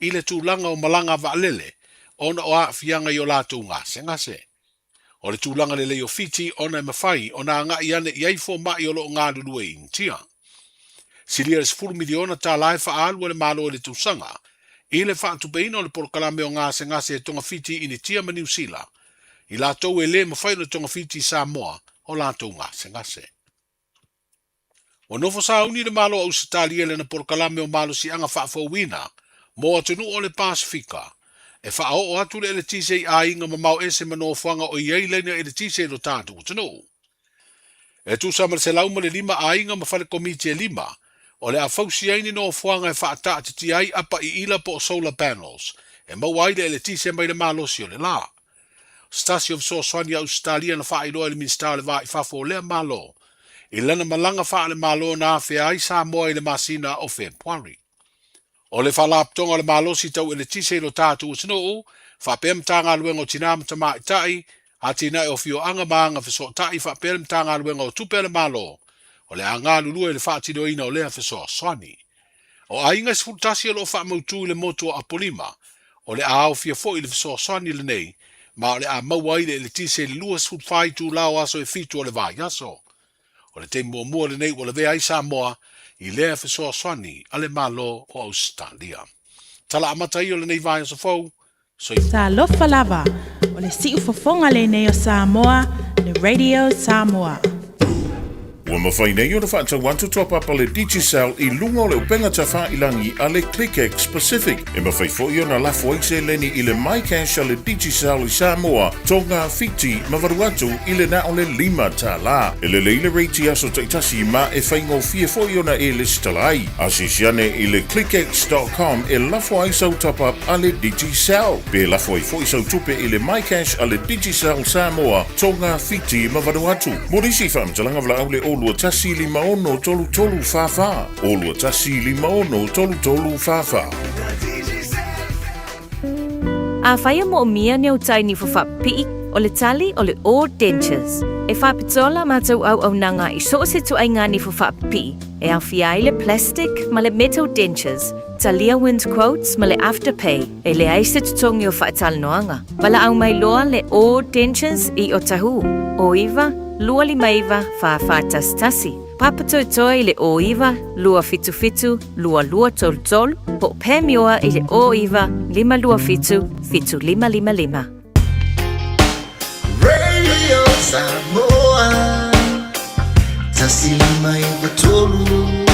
i le tulaga o malaga vaalele ona o aafiaga i o latou gasegase. O le tulaga lelei o Fiti ona e mafai ona agai ane i ai fomai o lo o galulue i Initia. Silia le $10 miliona e faaalu a le Malo i le tausaga i le faatupeina o le polokalame o gasegase e togafiti i Initia ma Niu Sila, i latou e le mafai ona togafiti i Samoa o latou gasegase. Ua nofo sauni le Malo o Ausetalia i lana polokalame o malosiaga faafouina mo atunuu o le Pasefika e faaoo atu le eletise i aiga mamao ese ma nofoaga o i ai laina eletise i lo tatou atunuu. E tusa ma le 105 aiga ma fale komiti e lima o le a fausia ai ni nofoaga e faataatitia ai apa iila po o solar panels e maua ai le eletise mai le malosi o le la. O se tasi o fesoasoani a Ausetalia na faailoa e le Minisita o le Va i Fafo o lea Malo i lana malaga faale-Malo na afea ai Samoa i le masina o Fepuari. O le Faalapotopotoga o le Malosi Tau Eletise i lo tatou atunuu, faapea Matagaluega o Tina ma Tamaitai, Atinae o Afioaga ma Aga Fesootai faapea le Matagaluega o Tupe a le Malo, o le a galulue i le faatinoina o lea fesoasoani. O aiga e 11 o lo o faamautu i le motu o Apolima, o le a aofia foi i le fesoasoani lenei, ma o le a maua ai le eletise i le 24 itula o aso e fitu o le vaiaso. O le taimi muamua lenei ua lavea ai Samoa i lea fesoasoani a le Malo o Ausetalia. Tala amata ia o lenei vaiaso fou, soifua. Talofa lava, o le siufofoga lenei o Samoa, le Radio Samoa. Ua mafai nei ona faatau atu top up a le Digicel i luga o le upega tafailangi a le ClickX Pacific. E mafai foi ona lafo ai seleni i le MyCash a le Digicel i Samoa, Tonga, Fiti ma Vanuatu i le na o le $5. E lelei le rate i aso taitasi ma e faigofie foi ona e lesitala ai. Asiasi ane i le clickx.com e lafo ai sau top up a le Digicel. Pe lafo ai foi sau tupe i le MyCash a le Digicel Samoa, Tonga, Fiti ma Vanuatu. Mo nisi faamatalaga valaau le 021 56 33 44, 021 56 33 44. Afai e moomia ni au tai nifo faapipii, O le tali o le O Dentures. E faapitoa la matou auaunaga i so o se ituaiga nifo faapipii, e aofia ai le plastic ma le metal dentures, talia wind quotes ma le afterpay, e leai se totogi o faatalanoaga. Valaau mai loa le O Dentures i Otahuhu, 09 259 4411. Papatoetoe i le 09 277 2233 po o Pam Ioa i le 09 527 7555. Radio Samoa 159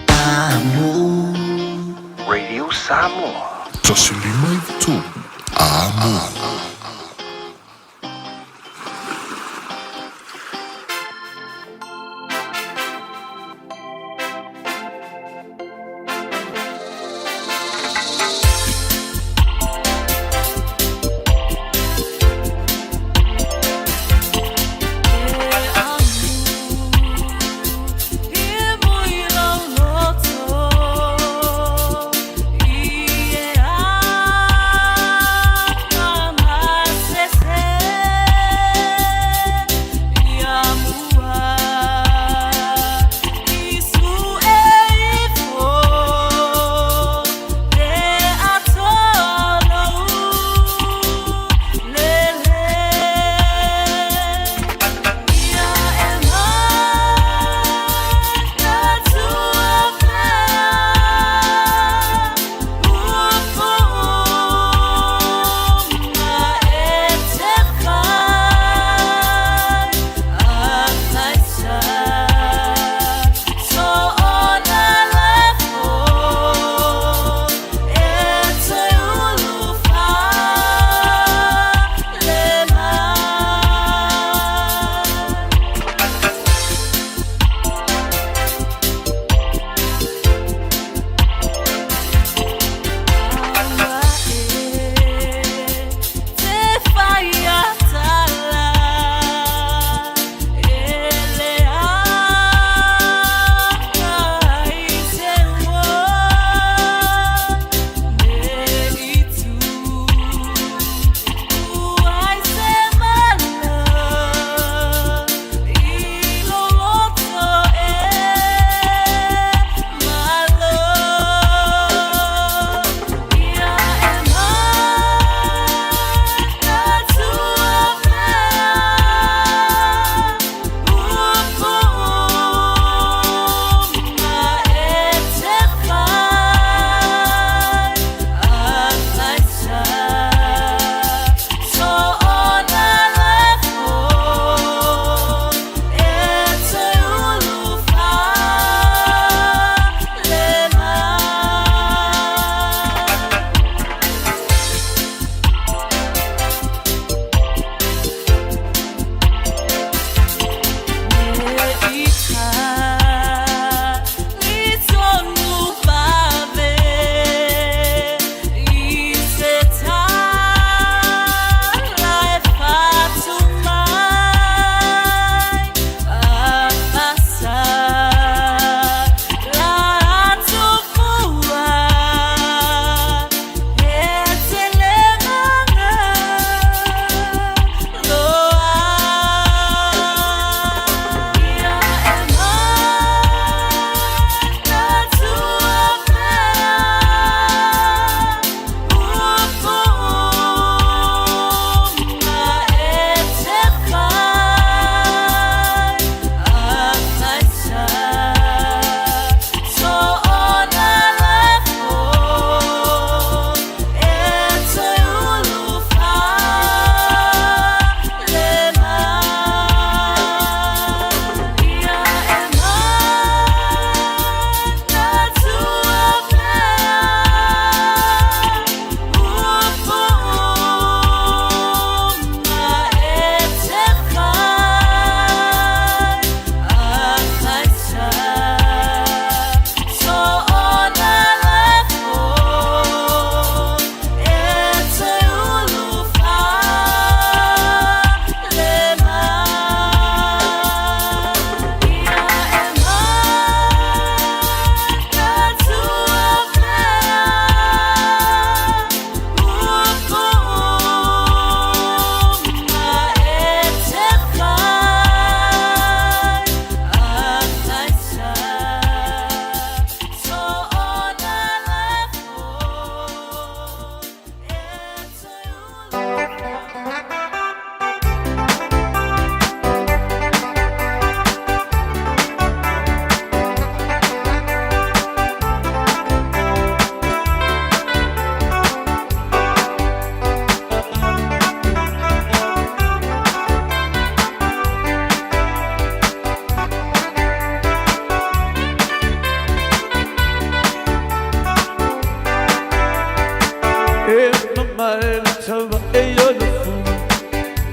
Amo. Radio Samoa. 159 Amo.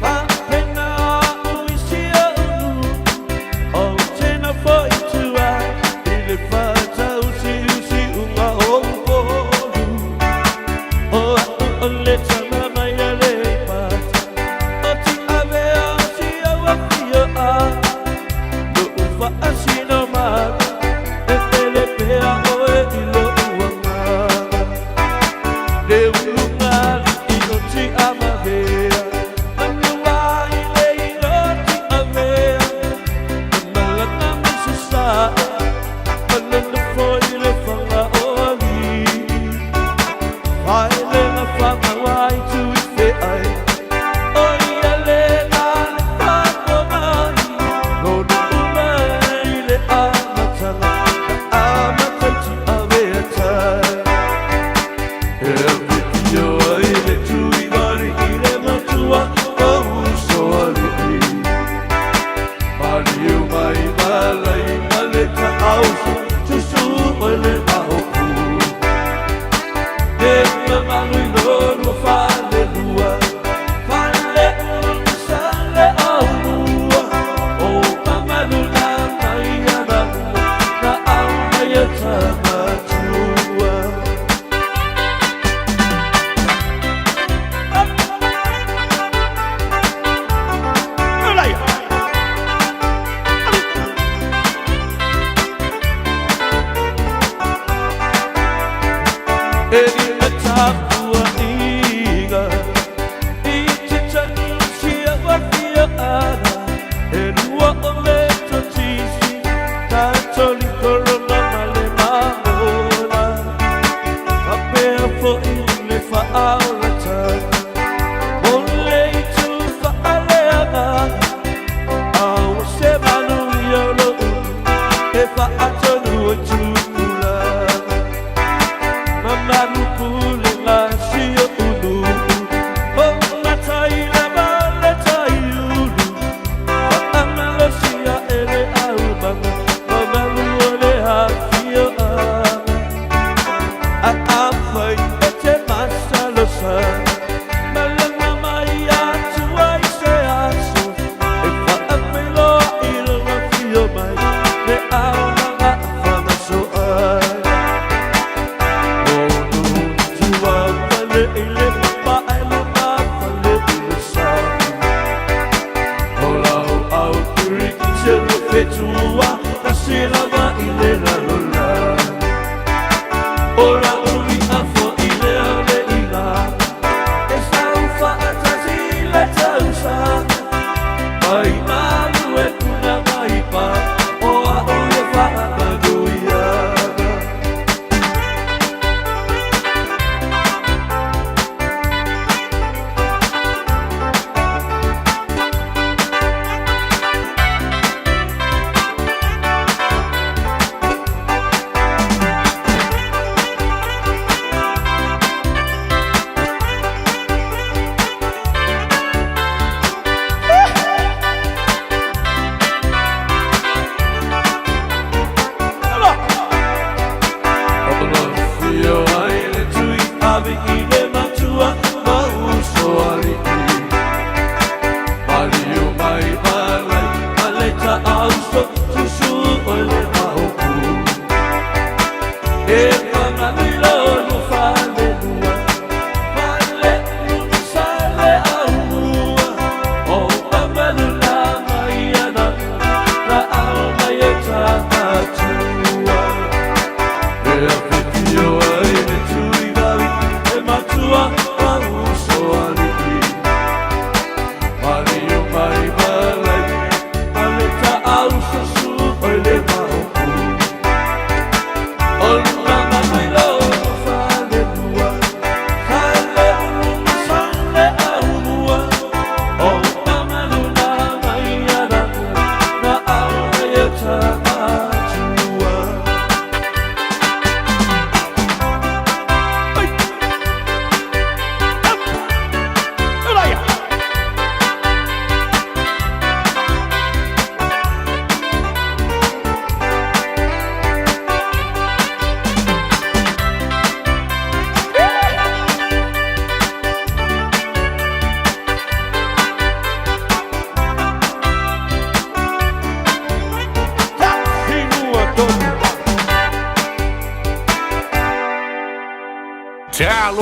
Faapena au i si o'u nuu, Ou te nofo i tua i le fa'atausiusi'uga o Upolu. O a'u o le tama mai a Aleipata, O Ti'avea o si ou afio'a, Lo'u fa'asinomaga, e pele pea oe i lo'u agaga, Le ulugalii o Ti'amahea.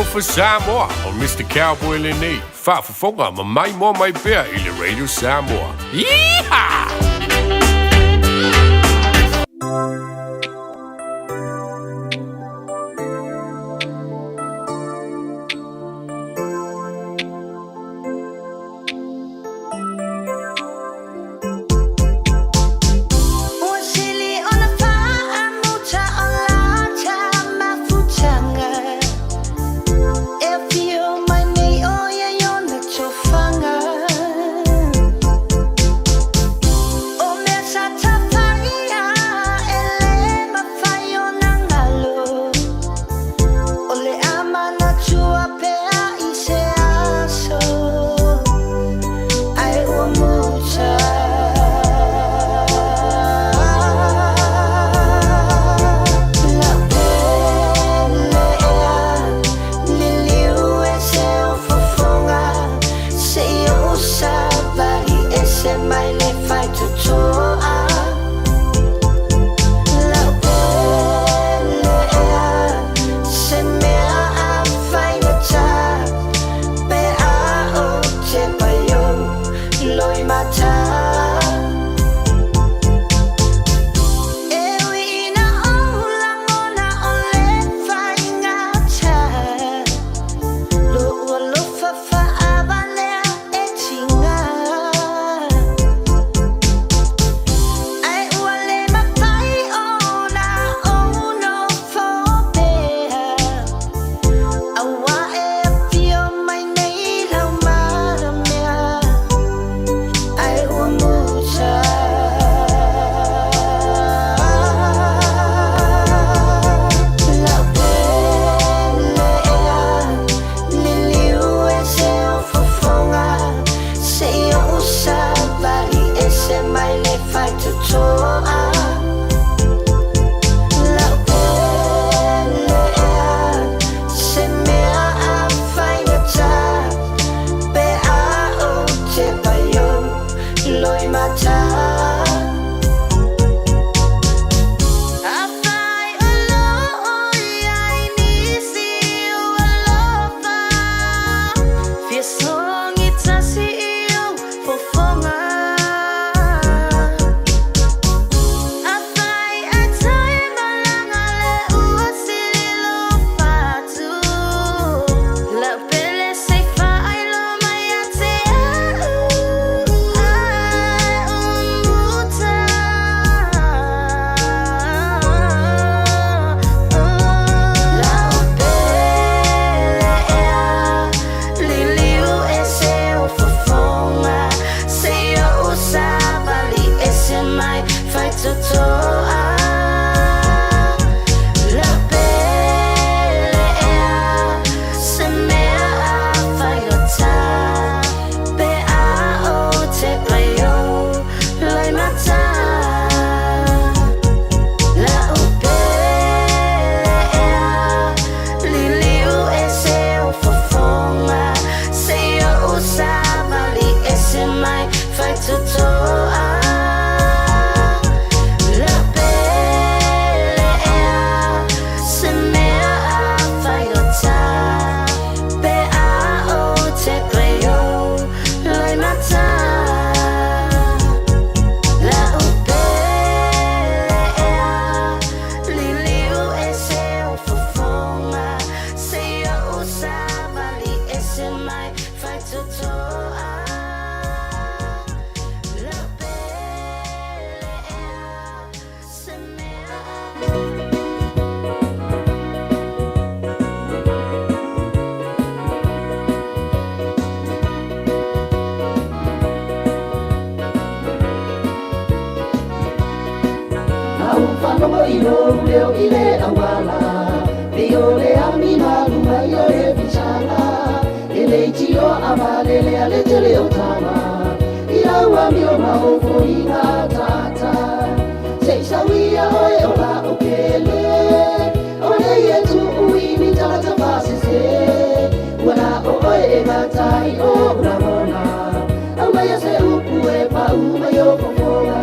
Talofa Samoa, o Mr. Cowboy lenei, faafofoga ma maimoa mai pea i le Radio Samoa. Yeehaw! Ua sili ona faamuta o lata mafutaga E afio mai nei ʻo ia i ona tofaga O mea sa tafaia e lē mafai ona galo O le a manatua pea i se aso Ae ua muta Lau pele ea Liliu e se ou fofoga Se i ou savali ese mai le faitotoa Lau pele ea Se mea a faigata Pe a ou te paio Loimata E ui ina ou lagona o le faigata Lo'u alofa fa'aavalea e tiga Ae ua lē mafai ona ou nofo pea Auā e afio mai nei lau maramea Ae ua muta Lau pele ea Liliu e se ou fofoga Se i ou savali ese mai le faitotoa Lau pele ea Se mea a faigata Pe a ou te paio Loimata Afai o lo o i ai nisi o alofa Fia sogi tasi i ou fofoga Afai ae toe malaga le ua sili lou fatu Lau pele se i faailoa mai ia te a'u Ae ua muta Lau pele ea Liliu e se ou fofoga Se i ou savali ese mai faitotoa Lau pele ea Se mea a faigata Pe a ou te paio Loimata Lau pele ea Liliu e se ou fofoga Se i ou savali ese mai faitotoa Lau pele ea Se mea a faigata Pe a ou te paio Loimata Lau pele ea Liliu e se ou fofoga Se i ou savali ese mai faitotoa Lau pele ea Se mea A ou faalogo i lou leo i le auala Pei o le ami malu mai o le fisaga E leitioa a valelea le tele o tama I lau amio ma ou foliga ataata Se i sau ia oe o la'u pele O nei e tu'u i ni tagata faasese Ua na o oe e gata ai o'u lagona Aumaia se upu e pa'u mai o fofoga.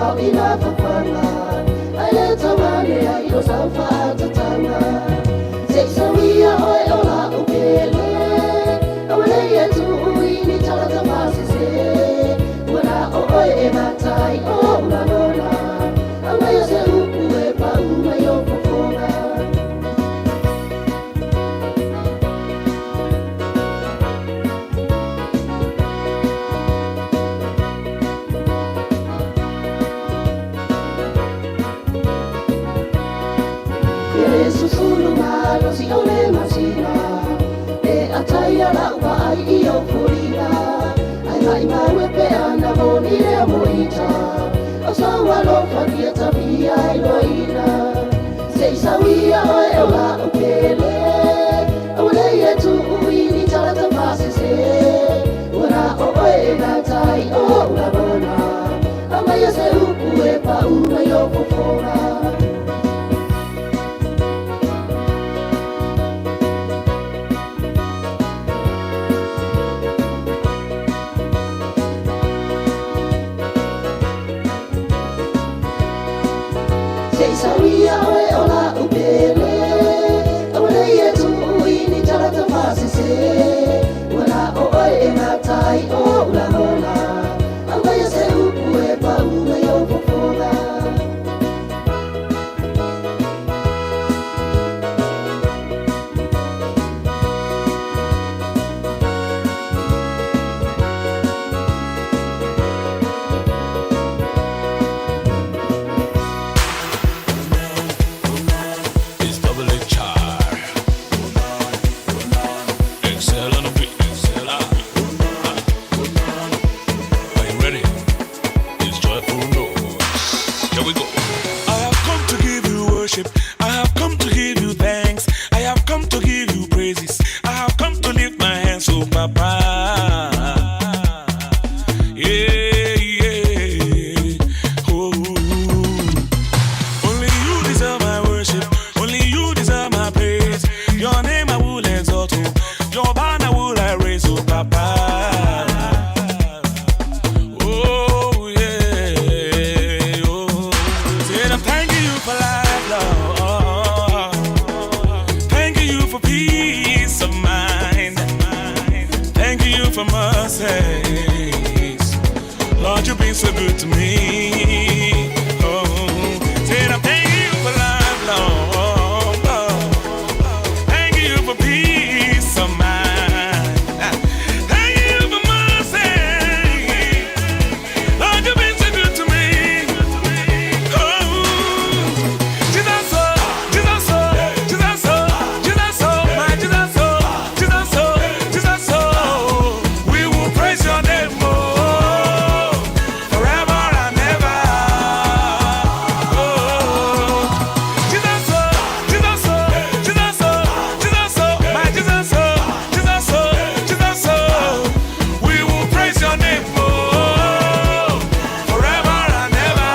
mamao i mafaufauga Ae lē tauane ai i lo sau faatatauga Seʻi sauia oe o laʻu pele Aua nei e tuʻu i ni tagata fasesē Ua na o oe e matai oʻu lagona Aumaia se upu e paʻu mai ou fofoga. E lē susulu malosi o le masina E ataia la'u vaai i ou foliga Ae maʻimau e pe ana moni lea moita O sou alofa kia tavia iloina Seʻi sauia oe o la'u pele Aua nei e tuʻu i ni tagata fasesē Ua na o oe e matai oʻu lagona Aumaia se upu e paʻu mai ou fofoga. Se i sauia oe o la'u pele Aua nei e tuʻu i ni tagata fasesē Ua na o oe e matai oʻu lagona Aumaia se upu e paʻu mai ou fofoga. It's double HR. Excel on the beat. Are you ready? It's joyful noise. Here we go. I have come to give you worship. I have come to give you thanks. I have come to give you praises. I have come to lift my hands, oh Papa. Yeah, yeah. Oh. Only you deserve my worship. Only you deserve my praise. Your name I will exalt. Oh. Your banner will I raise, oh Papa. Oh yeah, oh. Said I'm thanking you for life, Lord. Thanking you for peace of mind. Thanking you for mercies. Lord, you've been so good to me. Oh, said I'm thanking you for life, Lord. Thank you for peace of mind. Thank you for mercy. Lord, you've been so good to me. Oh, Jesus, oh, Jesus, oh, Jesus, oh, Jesus, oh, my Jesus, oh, Jesus, oh, Jesus, oh. We will praise your name, oh, forever and ever. Oh, Jesus, oh, Jesus, oh, Jesus, oh, Jesus, oh, my Jesus, oh, Jesus, oh, Jesus, oh. We will praise your name, oh, forever and ever.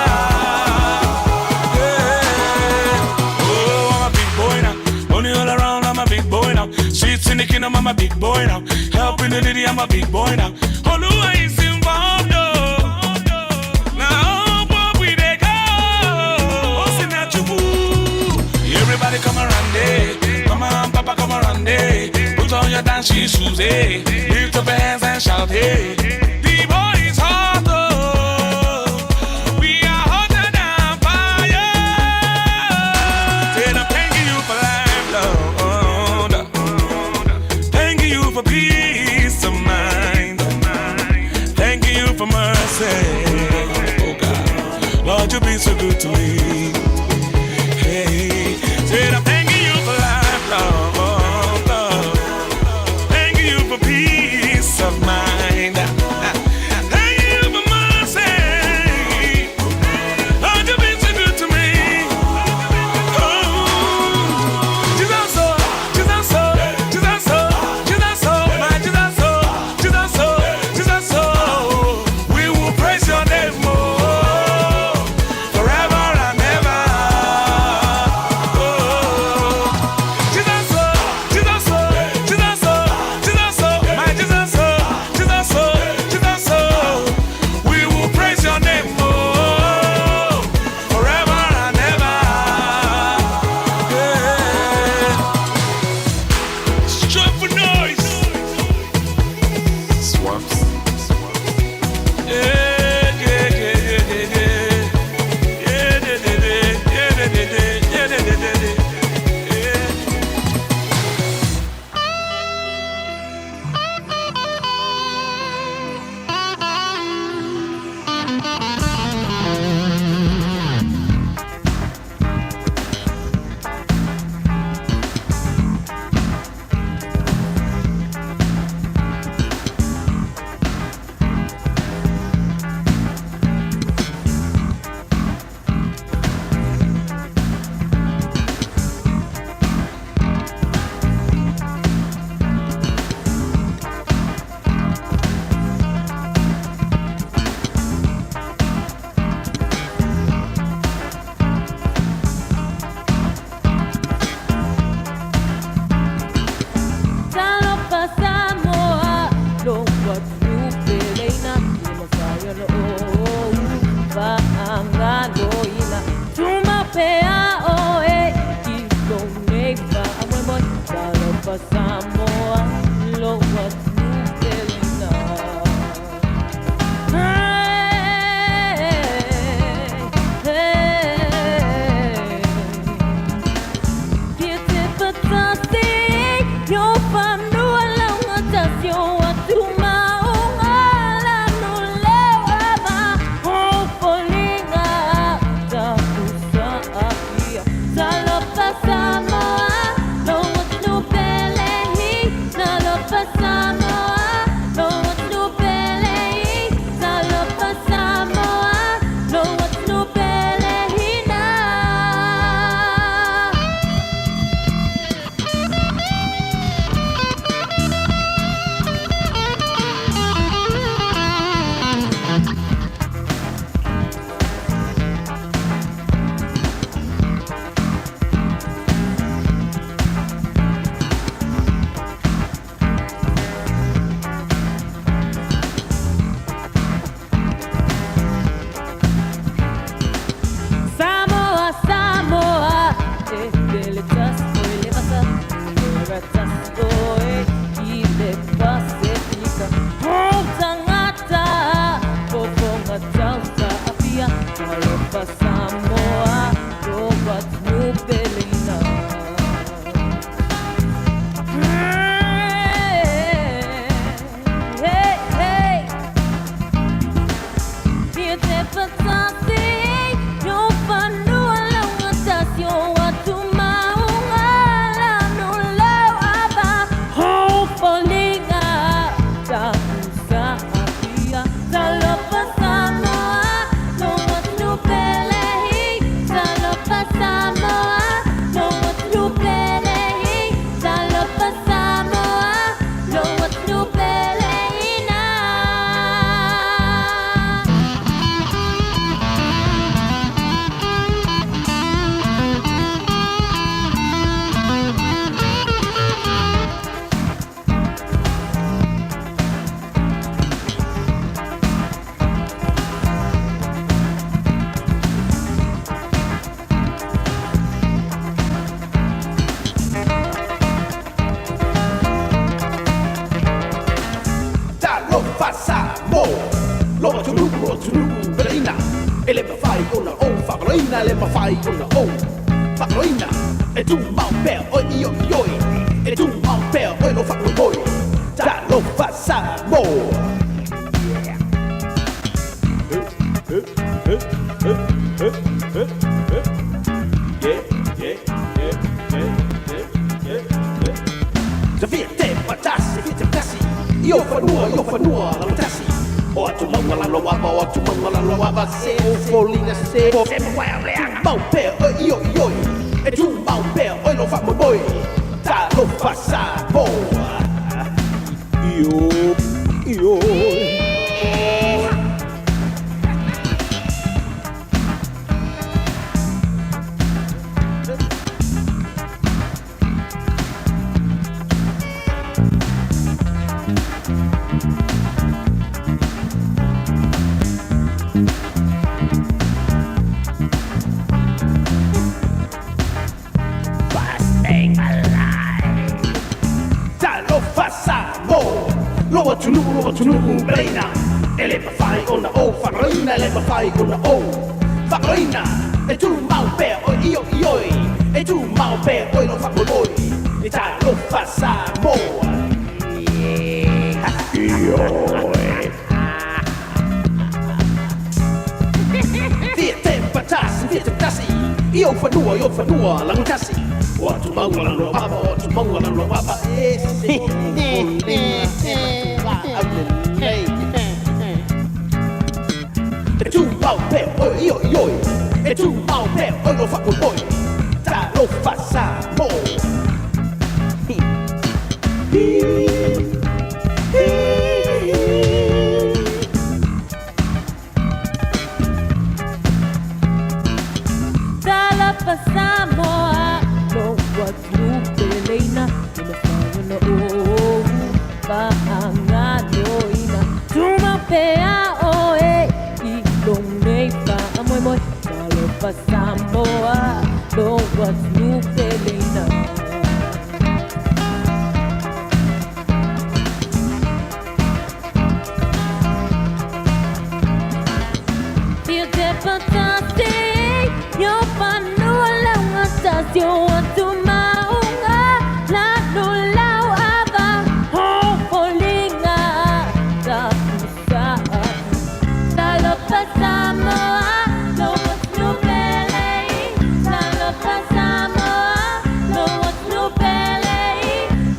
Yeah. Oh, I'm a big boy now. Money all around, I'm a big boy now. Streets in the kingdom, I'm a big boy now. Helping the needy, I'm a big boy now. Oluwa is involved, oh. Now, oh, we dey go. Oh, Sinachukwu. Everybody come around, eh. Come on, Papa, come around, eh. Put on your dancing shoes, eh. Lift up your hands and shout, eh. The boy is hot, oh. We are hotter than fire. Said I'm thanking you for life, Lord. Thanking you for peace of mind. Thanking you for mercy. Oh God, Lord, you've been so good to me. Hey, said I'm thanking you for life, Lord. Thanking you for peace of mind. peleina. Hey, hey. Fia te patasi, yo fanua launga tasi o atu maunga la no lau ava ho folinga tapusa apia talofa Samoa no atu pelehi talofa Samoa no atu pelehi talofa Samoa no atu peleina. Talofa Samoa Lo atunuu o atunuu peleina E le mafai ona ou faagaloina E le mafai ona ou faagaloina E tumau pea oe i oi oi E tumau pea oe lou faamoemoe Talofa Samoa Yeah, yeah, yeah, yeah, yeah, yeah, yeah. Tafia te patasi, fia te patasi I o fanua, i o fanua, lautasi O atu maunga lalo ava, o atu maunga lalo ava Se o foliga se o se tumau pea oe i oi oi E tumau pea oe lou faamoemoe Talofa Samoa Io, io First thing alive Talofa Samoa Lo atunuu, lo atunuu peleina E le mafai ona ou faagaloina E le mafai ona ou faagaloina E tumau pea oe i oi oi E tumau pea oe lou faamoemoe E talofa Samoa Ioe Fia te patasi, fia te patasi I ou fanua, i ou fanua, lagotasi O atu maunga lalo ava, o atu maunga lalo ava E se foliga se aulelei E tumau pea oe i oi oi E tumau pea oe lou faamoemoe Talofa Samoa Hi Hi Talofa Samoa lo atunuu peleina E mafai ona ou faagaloina Tumau pea oe i lou nei faamoemoe Talofa Samoa lo atunuu peleina. Fia te patasi, yo fanua launga tasi o atu maunga lalo lau ava ho foliga tapusa. Talofa Samoa lo atunuu pelei Talofa Samoa lo atunuu pelei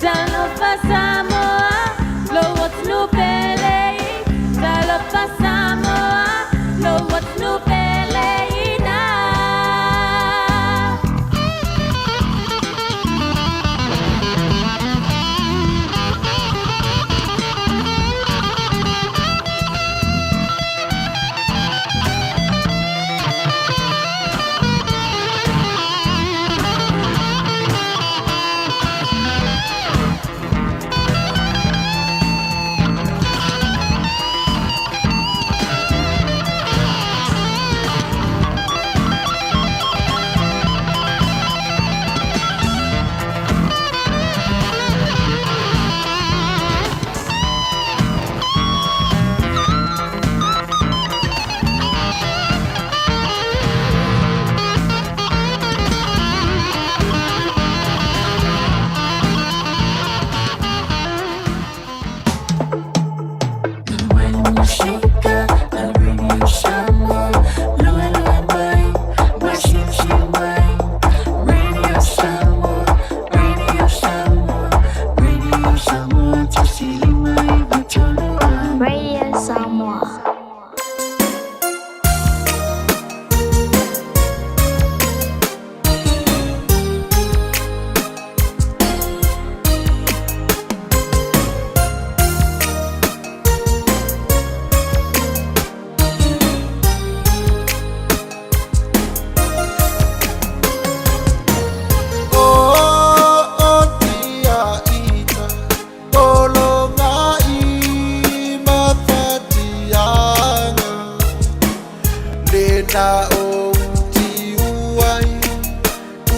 Talofa Samoa lo atunuu pelei Talofa Samoa lo atunuu peleina.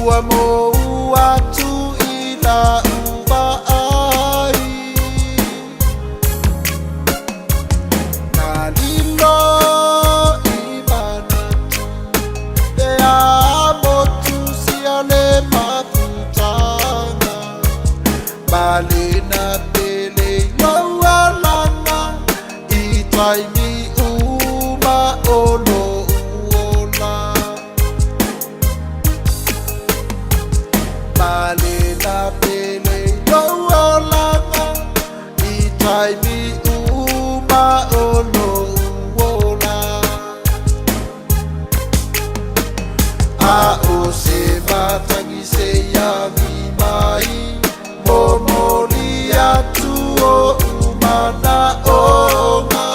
Ua mou atu i la'u vaai Na lilo i manatu Pe a motu sia le mafutaga Ma lena pele i lou alaga I taimi uma o lo'u ola Ma lena pele i lou olaga I taimi uma o lo'u ola A o se matagi se iagi mai Momoli atu o'u mana'oga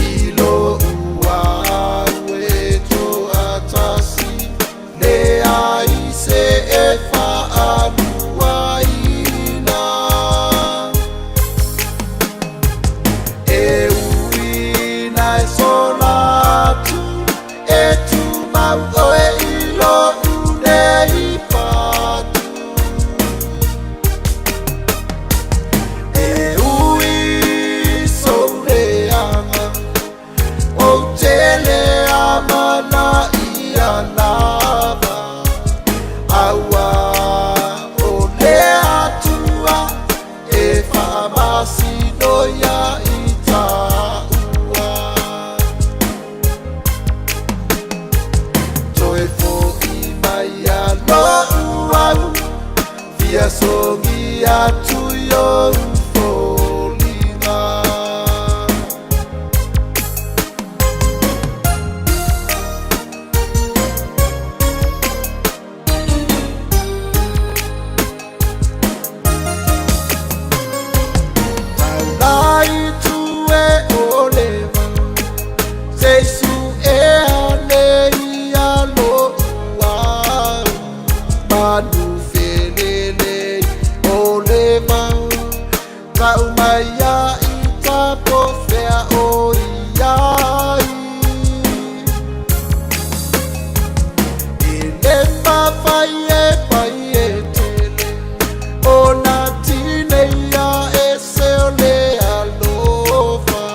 I lo'u au e to'atasi Leai se e fa'aluaina E ui na e sola atu E tumau oe i lo'u nei fatu E ui sou leaga Ou te le amanaia lava Aua o le Atua e faamasino ia i taua Toe fo'i mai ia lo'u au Fia sogi atu i ou foliga. Taula i tue o le vao Se i su'ea nei ia lo'u au Manu felelei o le vao Tau mai ia i tapo fea o i ai E le mafai e fai e tele Ona tineia e se o le alofa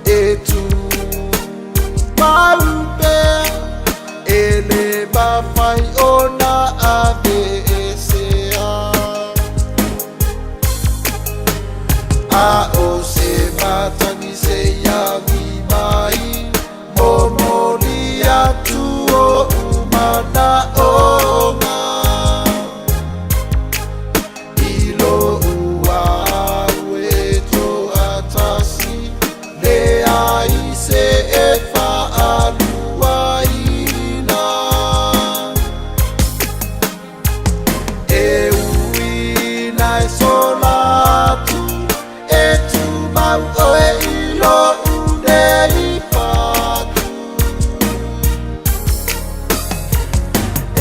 E tu mau pea E le mafai ona aveesea A o se matagi se iagi mai Momoli atu o'u mana'oga I lo'u au e to'atasi Leai se e fa'aluaina E ui na e sola atu E tumau oe i lo'u nei fatu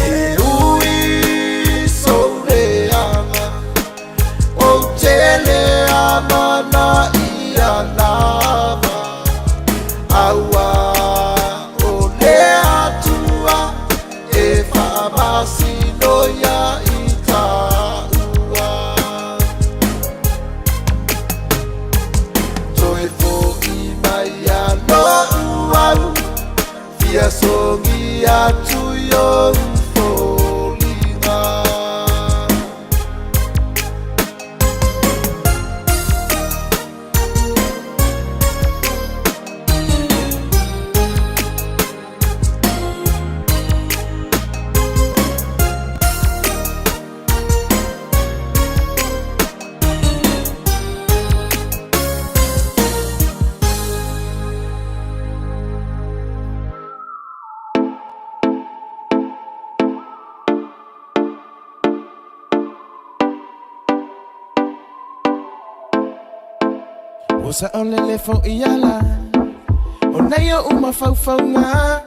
E ui sou leaga Ou te le amanaia lava Aua o le Atua e faamasino ia i taua Toe fo'i mai ia lo'u au Fia sogi atu i ou foliga. Ua saʻolele foʻi ala O nei oʻu mafaufauga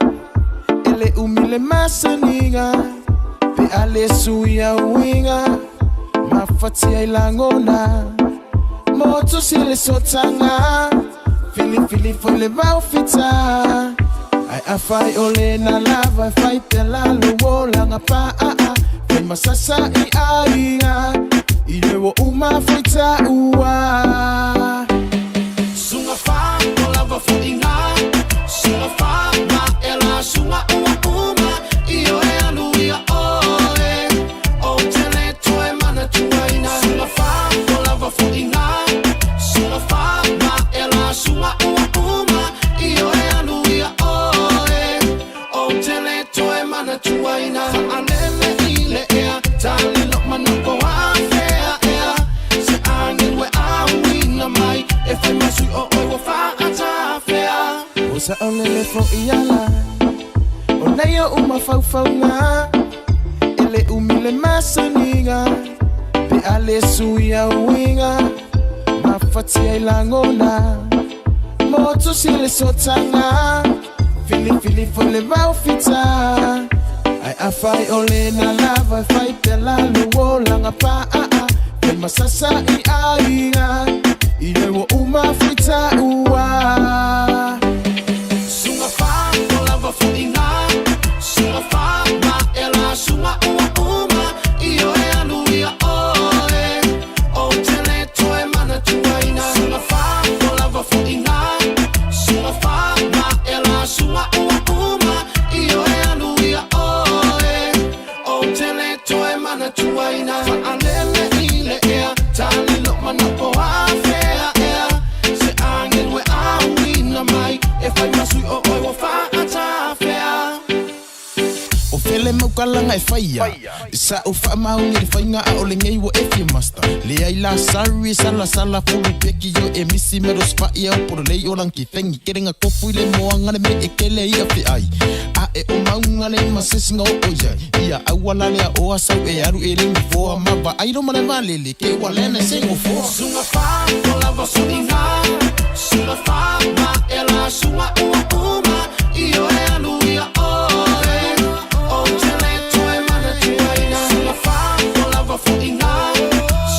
E le ʻumi le masaniga Pe a le suia uiga Mafatia i lagona Motusi le sootaga Filifili foi le vaofita. Ai afai o le na lava e fai pea lalo o langa paa Fai masasa i aiga I le ua uma foi taua. Sunga fa o lava foʻiga Sunga fa ma e la sunga ua uma I o e alu ia oe O te le toe manatuaina Sunga fa o lava foʻiga Sunga fa ma e la sunga ua uma I o e alu ia oe O te le toe manatuaina Faalele i le ea Talilo manako afea ea Se agelu e auina mai E fai masui o oe ua faatafea. O sa o lele foʻi ala O nei o uma faufauga E le umi le masaniga Pe a le sui au uiga Mafatia i lagona Motu si le sotaga Filifili foi le vaofita Ai afai o le na lava e fai pea lalo o langa paa Fai masasa i aiga I le ua uma foi taua. Sunga fa o lava foʻiga Sunga fa ma e la sunga ua uma I o e alu ia oe O te le toe manatuaina Sunga fa o lava foʻiga Sunga fa ma e la sunga ua uma I o e alu ia oe O te le toe manatuaina Faalele i le ea Talilo manapo afea ea Se agelu e auina mai E fai masui o oe ua faatafea. O fele maukalaga e faia I sa o faamauni le faiga a o lenei ua e fia master Leai la sorry salasala fulu peki yo e misi me ros fa'i au pololei o langi fengi kerenga kofu i le moaga le me e kele ia feai A e o mauga le masesinga o o iai Ia auala lea o asau e alu e lengi foa Ma vaai lo ma le valele ke ua lena e sengo foa. Sunga fa o lava foʻiga Sunga fa ma e la sunga ua uma I o e alu ia oe O te le toe manatuaina Sunga fa o lava foʻiga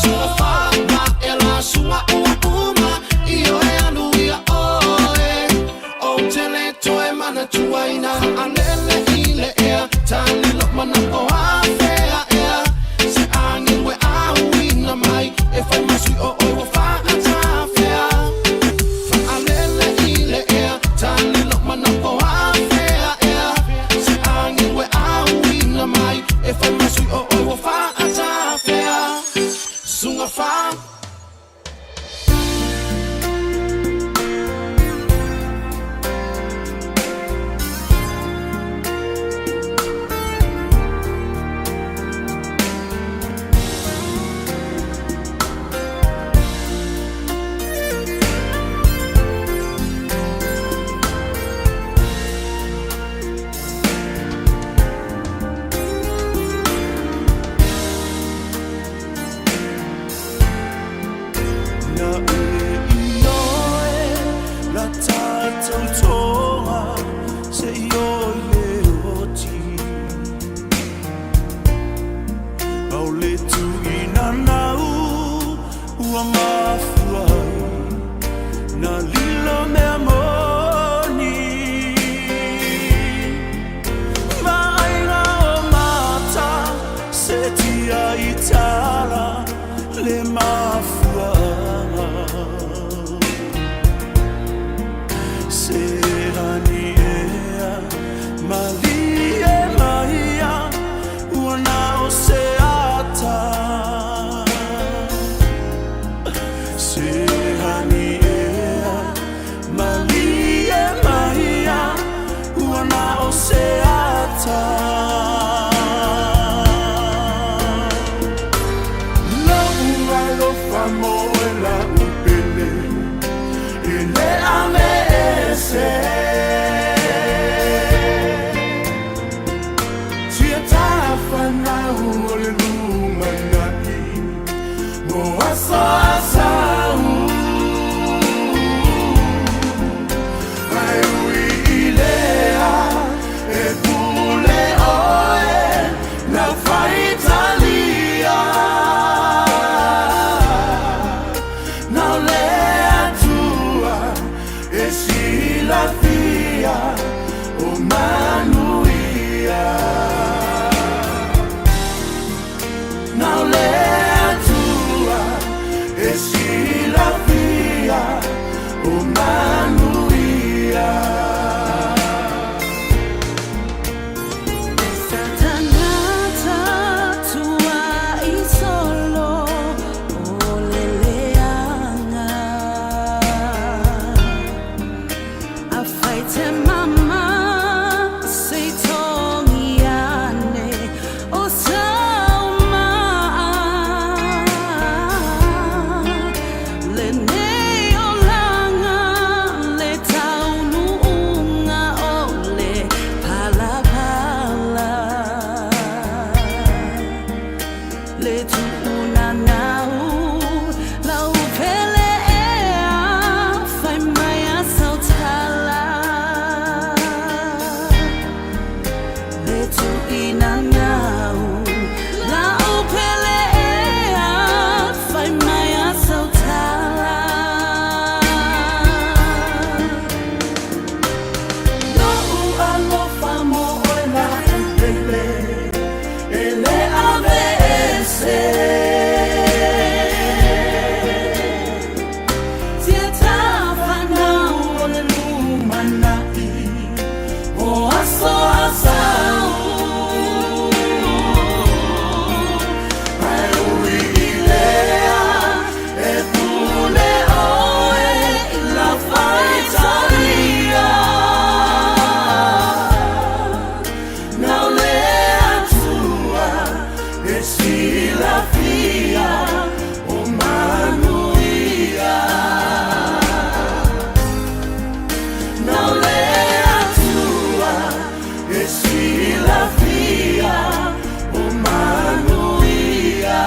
Sunga fa ma e la sunga ua uma I o e alu ia oe O te le toe manatuaina Faalele i le ea Talilo manako afea ea Se agelu e auina mai E fai masui o oe ua faatafea Faalele i le ea Talilo manako afea ea Se agelu e auina mai E fai masui o oe ua faatafea Sunga fa. Na e ioe la tatou toga se i o i le oti. Au le tuina nau ua mafua ai na lilo mea moni. Vaaiga o mata se tia i tala le mafuaaga. Se lani ea malie maia ua na o se ata. Se lani ea malie maia ua na o se ata. Lou alofa mo e la'u pele E le ame ese Tia tafanau o le lumana'i Mo aso asau Ae ui i lea e pule oe Lau faitalia Na o le Atua e silafia O silafia o manuia. Na le Atua e silafia o manuia.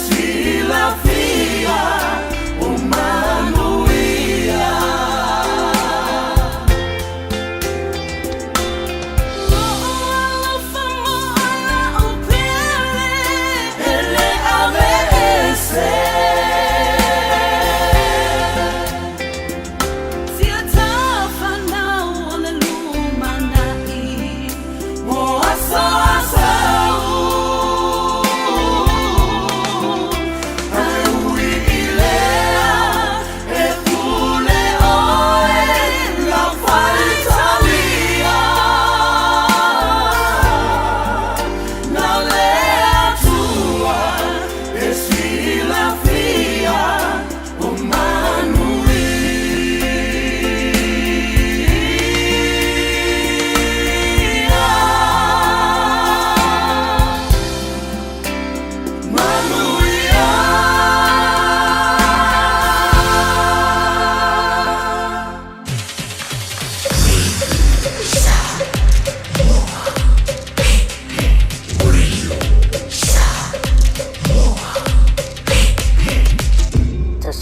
Silafia o manuia. Silafia o manuia.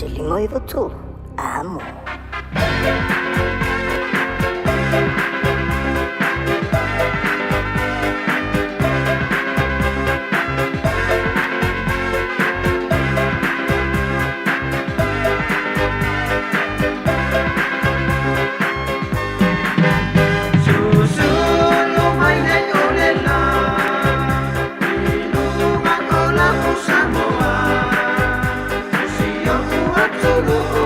1593 amo. Susulu mai nei o le la, i luga o la Samoa. Si o atulu o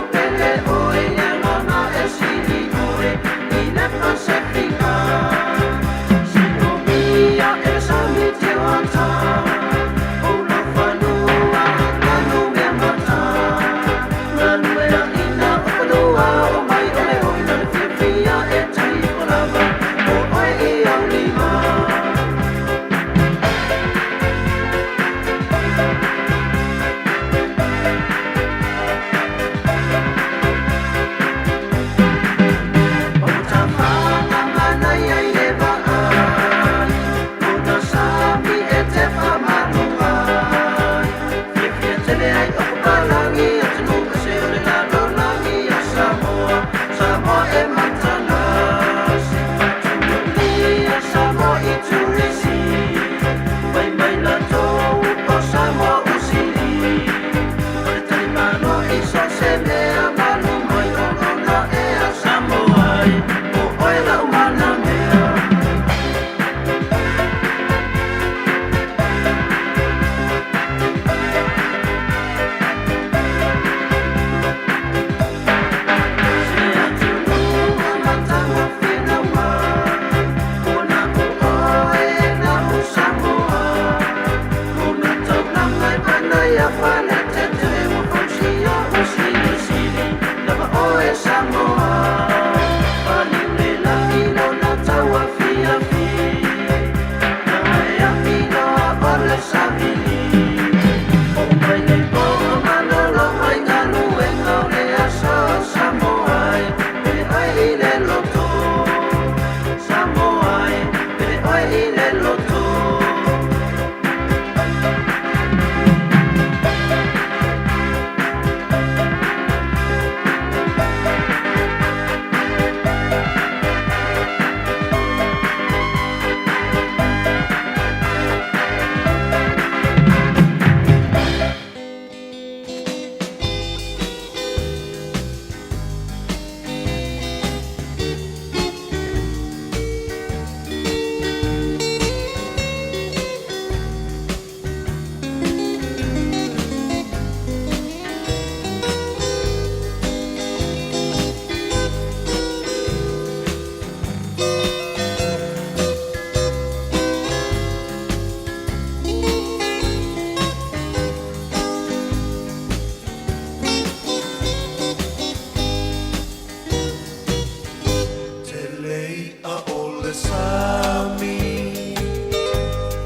le sami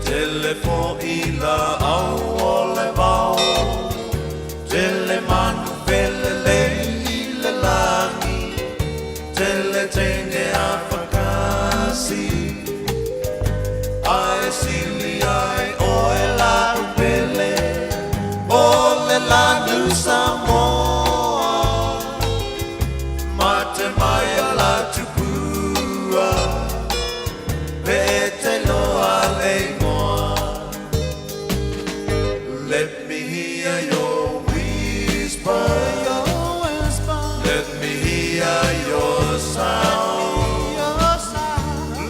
Tele fo'i la au o le vao Tele manu felelei i le lagi Tele teine afakasi Ae sili ai oe la'u pele O le lanu Samoa Mate mai a la tupua Pe e te loa le igoa Let me hear your whisper Let me hear your sound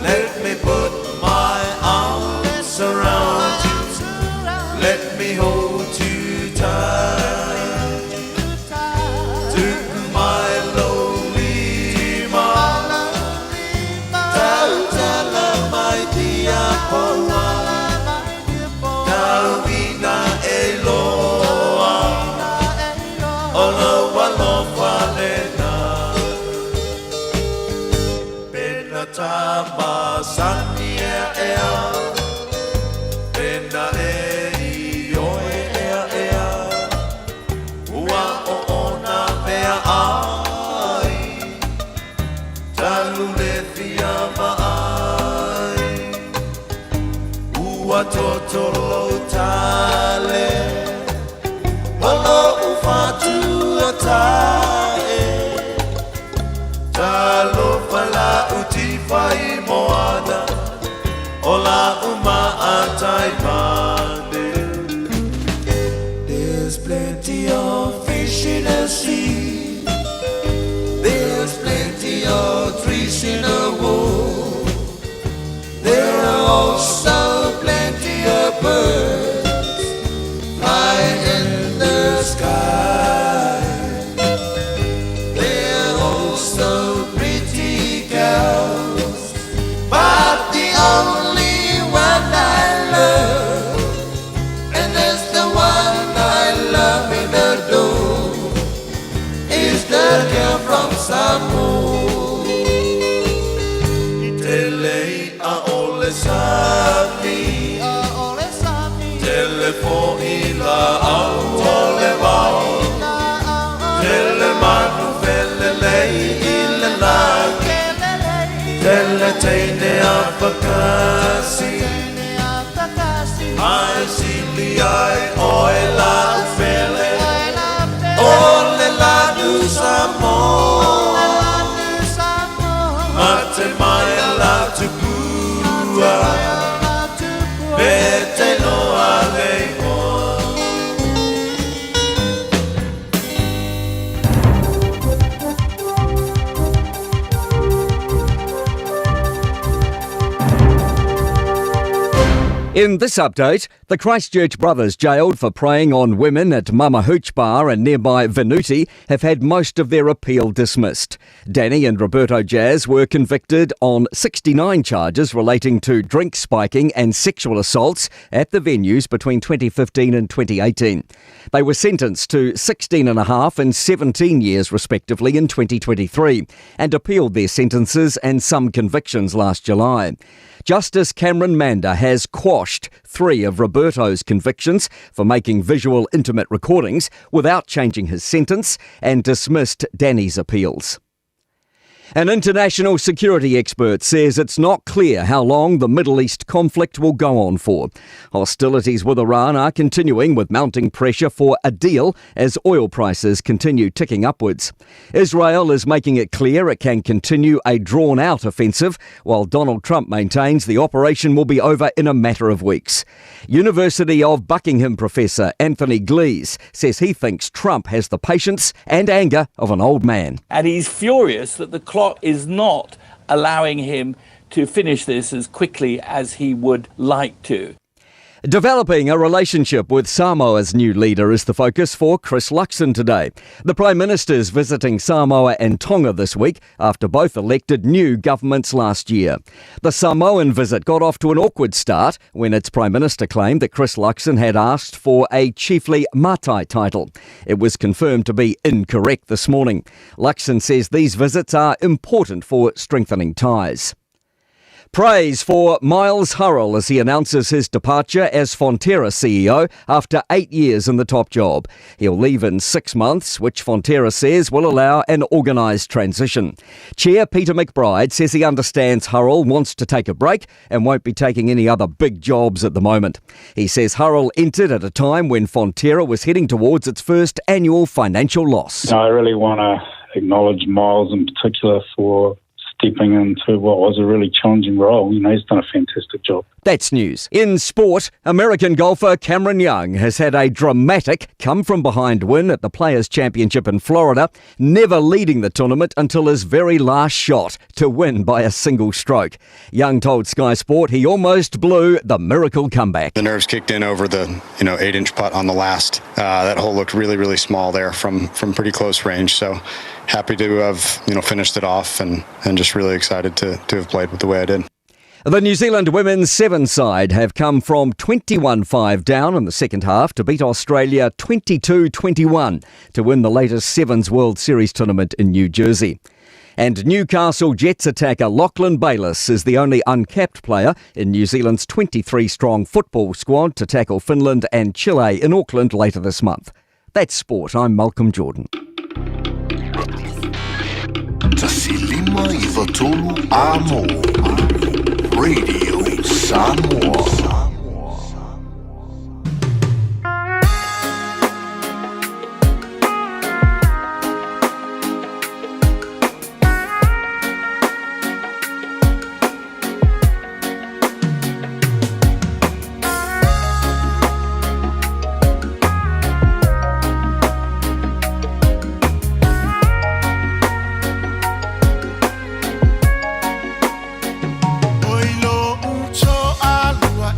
Let me put my arms around you Let me hold you tight Tuku mai lou lima Tautala mai tia poa Tau ina e loa O lou alofa lena Pena tamasani ea ea Pena e i oe ea ea Ua o ona mea ai Talu le fia vaai Ua totolo tale O lo'u fatuatae Talofa la'u tifa i moana O la'u maatai mane There's plenty of fish in the sea There's plenty of trees in the wood There are also plenty of birds flying in the sky. There are also pretty girls, but the only one I love, and that's the one I love and adore, is the girl from Samoa. I tele i'a o le sami Tele fo'i la'au o le vao Tele manu felelei i le lagi Tele teine afakasi Ae sili ai oe la'u pele O le lanu Samoa Mate mai a la tupua Pe te loa le igoa In this update, the Christchurch brothers jailed for preying on women at Mama Hooch Bar and nearby Venuti have had most of their appeal dismissed. Danny and Roberto Jazz were convicted on 69 charges relating to drink spiking and sexual assaults at the venues between 2015 and 2018. They were sentenced to 16 and a half and 17 years respectively in 2023 and appealed their sentences and some convictions last July. Justice Cameron Mander has quashed three of Roberto's convictions for making visual intimate recordings without changing his sentence and dismissed Danny's appeals. An international security expert says it's not clear how long the Middle East conflict will go on for. Hostilities with Iran are continuing with mounting pressure for a deal as oil prices continue ticking upwards. Israel is making it clear it can continue a drawn out offensive, while Donald Trump maintains the operation will be over in a matter of weeks. University of Buckingham professor Anthony Glees says he thinks Trump has the patience and anger of an old man. And he's furious that the clock is not allowing him to finish this as quickly as he would like to. Developing a relationship with Samoa's new leader is the focus for Chris Luxon today. The Prime Minister's visiting Samoa and Tonga this week after both elected new governments last year. The Samoan visit got off to an awkward start when its Prime Minister claimed that Chris Luxon had asked for a chiefly Matai title. It was confirmed to be incorrect this morning. Luxon says these visits are important for strengthening ties. Praise for Miles Hurrell as he announces his departure as Fonterra CEO after eight years in the top job. He'll leave in six months, which Fonterra says will allow an organised transition. Chair Peter McBride says he understands Hurrell wants to take a break and won't be taking any other big jobs at the moment. He says Hurrell entered at a time when Fonterra was heading towards its first annual financial loss. I really want to acknowledge Miles in particular for stepping into what was a really challenging role. You know, he's done a fantastic job. That's news. In sport, American golfer Cameron Young has had a dramatic come from behind win at the Players Championship in Florida, never leading the tournament until his very last shot to win by a single stroke. Young told Sky Sport he almost blew the miracle comeback. The nerves kicked in over the you know eight inch putt on the last. Uh, that hole looked really really small there from from pretty close range. So happy to have you know finished it off and and just really excited to to have played with the way I did. The New Zealand women's seven side have come from 21 5 down in the second half to beat Australia 22 21 to win the latest Sevens World Series tournament in New Jersey. And Newcastle Jets attacker Lachlan Bayliss is the only uncapped player in New Zealand's 23 strong football squad to tackle Finland and Chile in Auckland later this month. That's sport. I'm Malcolm Jordan. Tasilima i Vatolu Amo. Radio Samoa. Oi lo ucho alua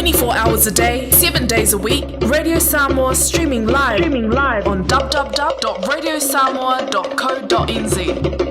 24 hours a day, 7 days a week. Radio Samoa streaming live, streaming live on www.radiosamoa.co.nz.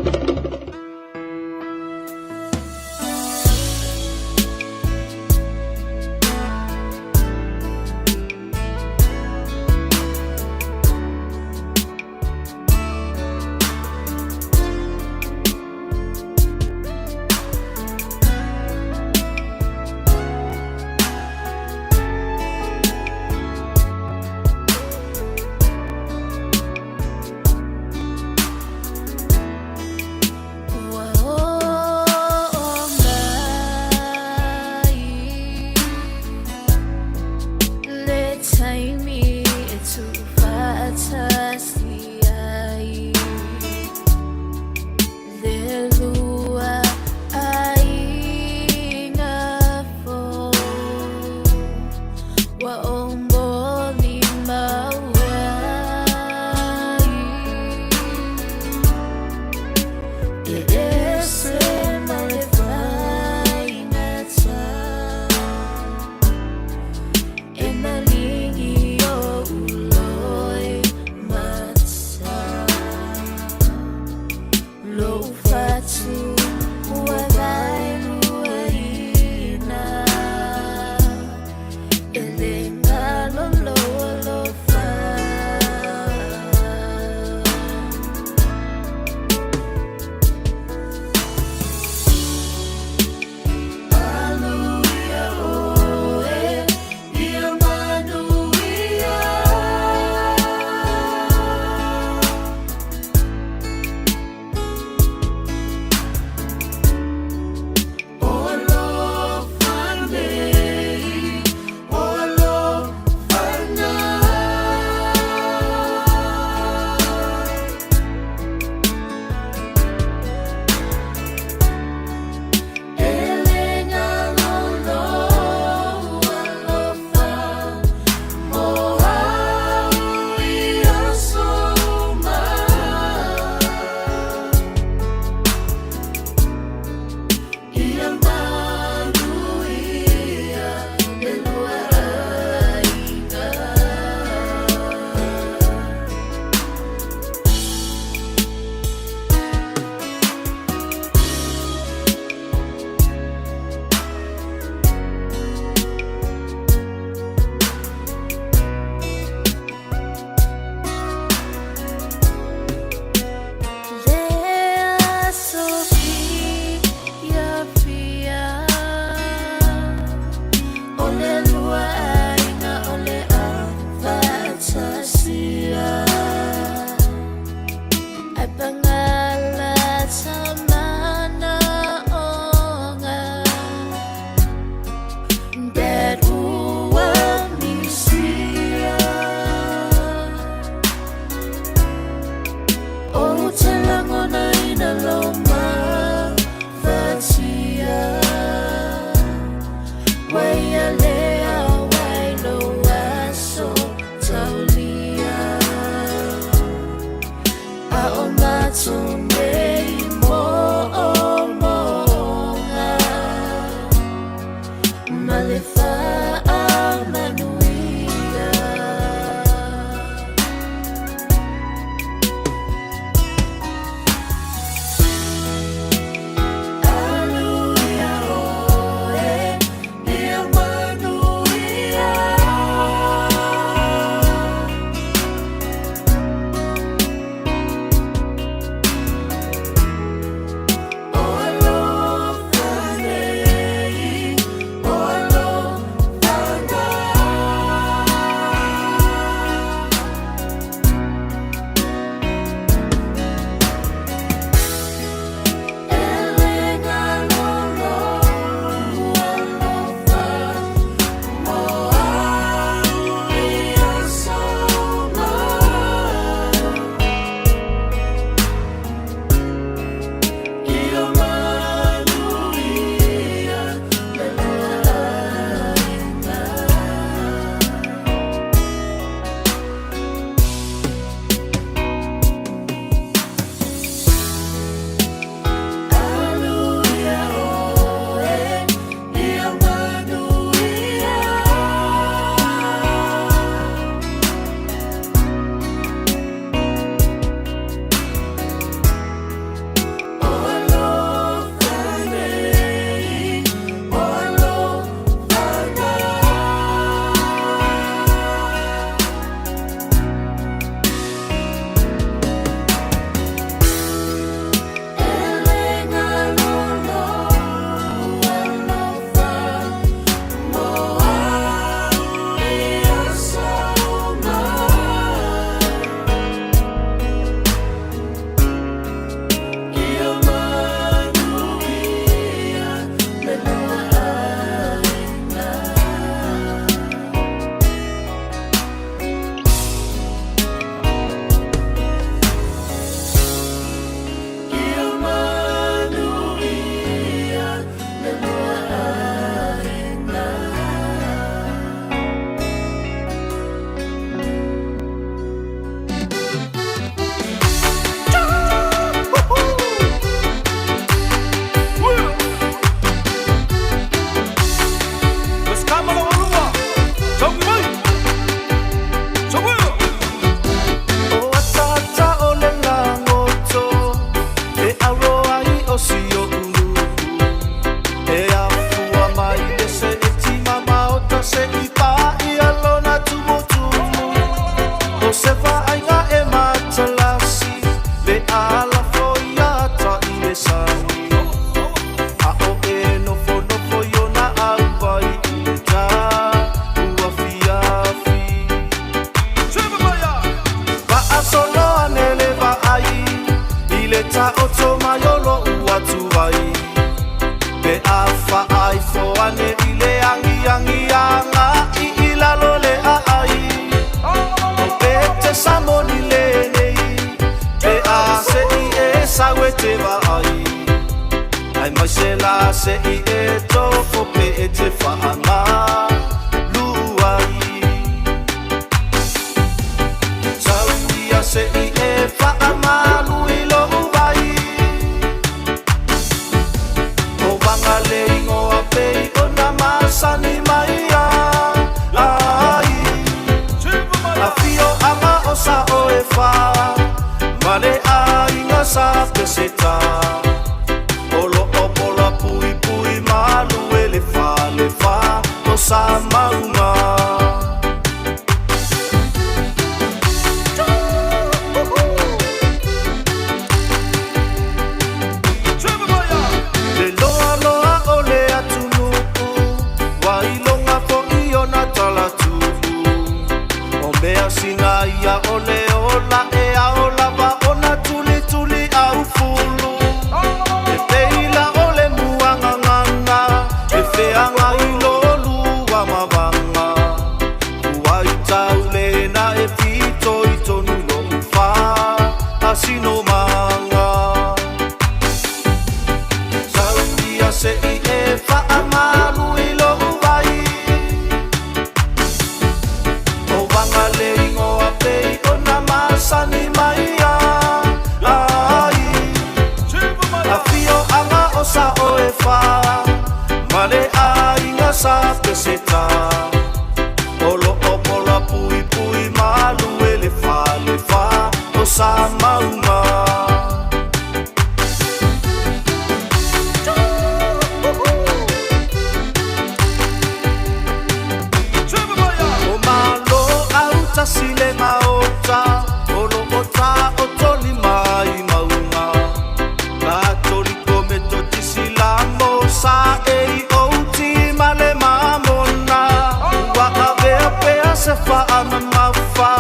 Taulia. taoto mai o lo'u atu ai pe a faaifo ane i le agiagi aga'i i lalo le aai o pete samoni lenei pe a se'i e sau e te vaai ai mai se la se'i e tofo pe e te faamalu ai tau ia se'i e faamalu i lo'u vai o vaga le igoa pei ona masani mai a ai afioaga o sa'o e fā ma le aiga sa Peseta o lo'o pola puipui malu e le falefā o sa mauga. Le loaloa o le atunuu ua iloga fo'i ona talatuu o mea sina ia o le ola e ao lava ona tulituli aufulu e peila o le muagagana e feagai lolua mavaga ua i taulena e fitoitonu lo'u faasinomaga tau ia se'i e faamalu i lo'u vai o vaga le igoa pei ona masani mai a ai afioaga o sa'o e fā ma le aiga sa Peseta o lo'o pola puipui malu e le falefā o sa mauga. O malo autasi le maota o lo'o taotolima i mauga katoliko metotisi lamo sa e i outi ma le mamona ua avea pea se faamamafa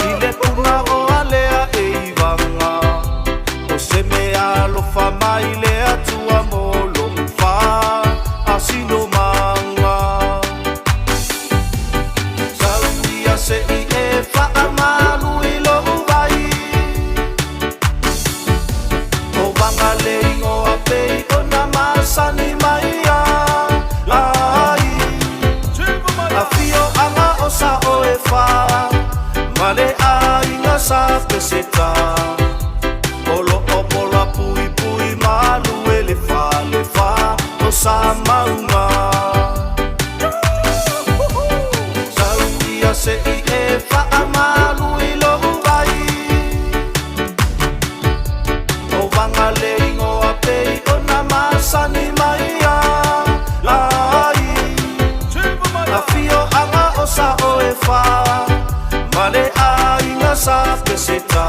i le pugaoa lea e ivaga o se mea alofa mai le Atua mo lo'u faasinomaga tau ia se'i e faamalu i lo'u vai o vaga le igoa pei ona masani mai a ai afioaga o sa'o e fā ma le aiga sa Peseta o lo'o pola puipui malu e le falefā o sa mauga tau ia se'i e faamalu i lo'u vai o vaga le igoa pei ona masani mai a ai afioaga o sa'o e fā ma le aiga sa Peseta.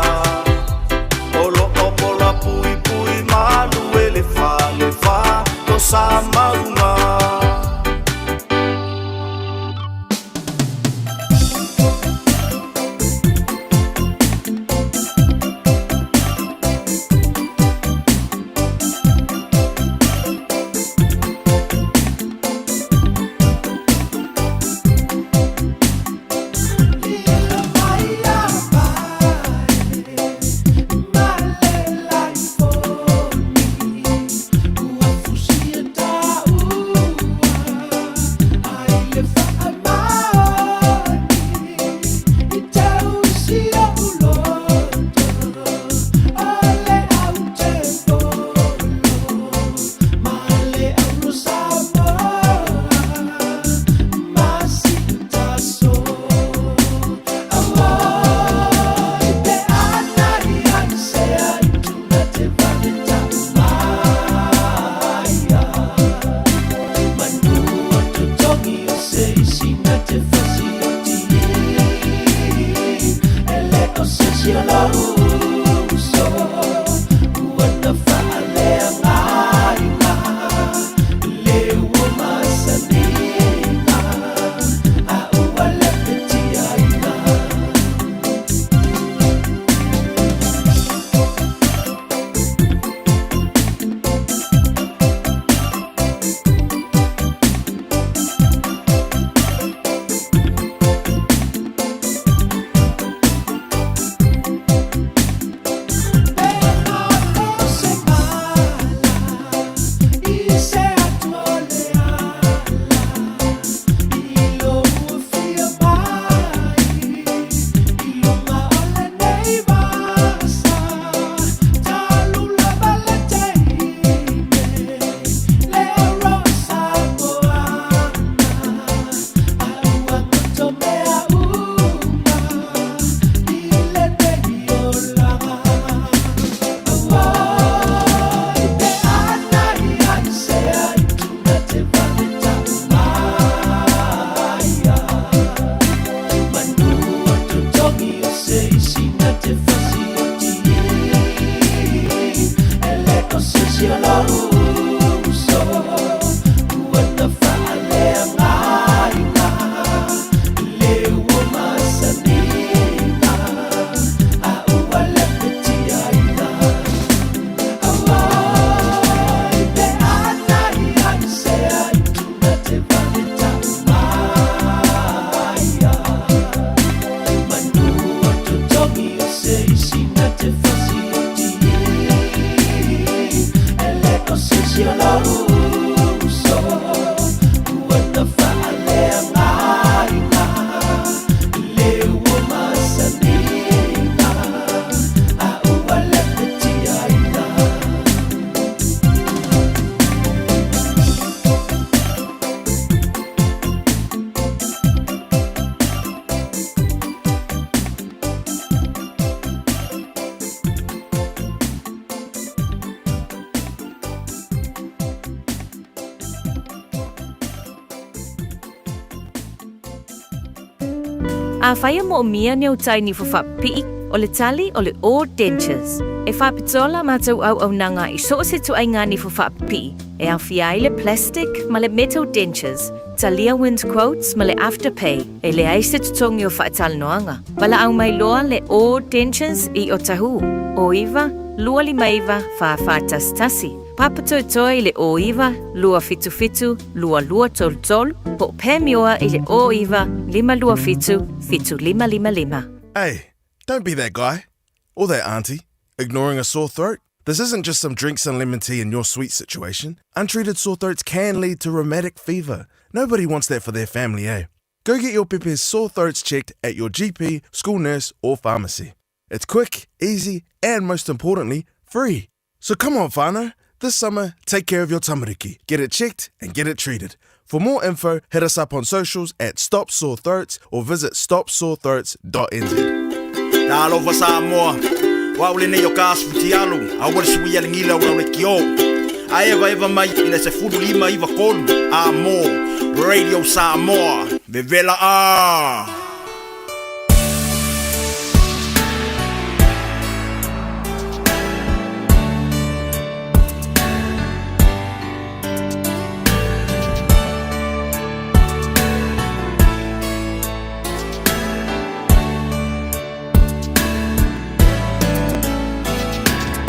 si o lou uso ua na faaleagaina le ua masaniga a ua lepetiaina. Auai pe ana ia i se ai tuna te vave taumaia manu o totogi o se isina te fasioti e le o se isi o lou uso ua na faaleagaina le ua masaniga a ua lepetiaina. Afai e moomia ni au tai nifo faapipii, o le tali o le All Dentures. E faapitoa la matou auaunaga i so o se ituaiga nifo faapipii, e aofia ai le plastic ma le metal dentures, talia wind quotes ma le afterpay, e leai se totogi o faatalanoaga. Valaau mai loa le All Dentures i Otahuhu, 09 259 4411, Papatoetoe i le 09 277 2233, po o Panmure i le 09 527 7555. Hey, don't be that guy. Or that auntie. Ignoring a sore throat? This isn't just some drinks and lemon tea in your sweet situation. Untreated sore throats can lead to rheumatic fever. Nobody wants that for their family, eh? Go get your pepe's sore throats checked at your GP, school nurse, or pharmacy. It's quick, easy, and most importantly, free. So come on, whānau. This summer, take care of your tamariki. Get it checked and get it treated. For more info, hit us up on socials at Stop Sore Throats or visit stopsorethroats.nz. Talofa Samoa, o au lenei o ka asu futialu, aua le suia le gila o lau lekiō. A evaeva mai i le 15 93 a mō Radio Samoa, vevela a!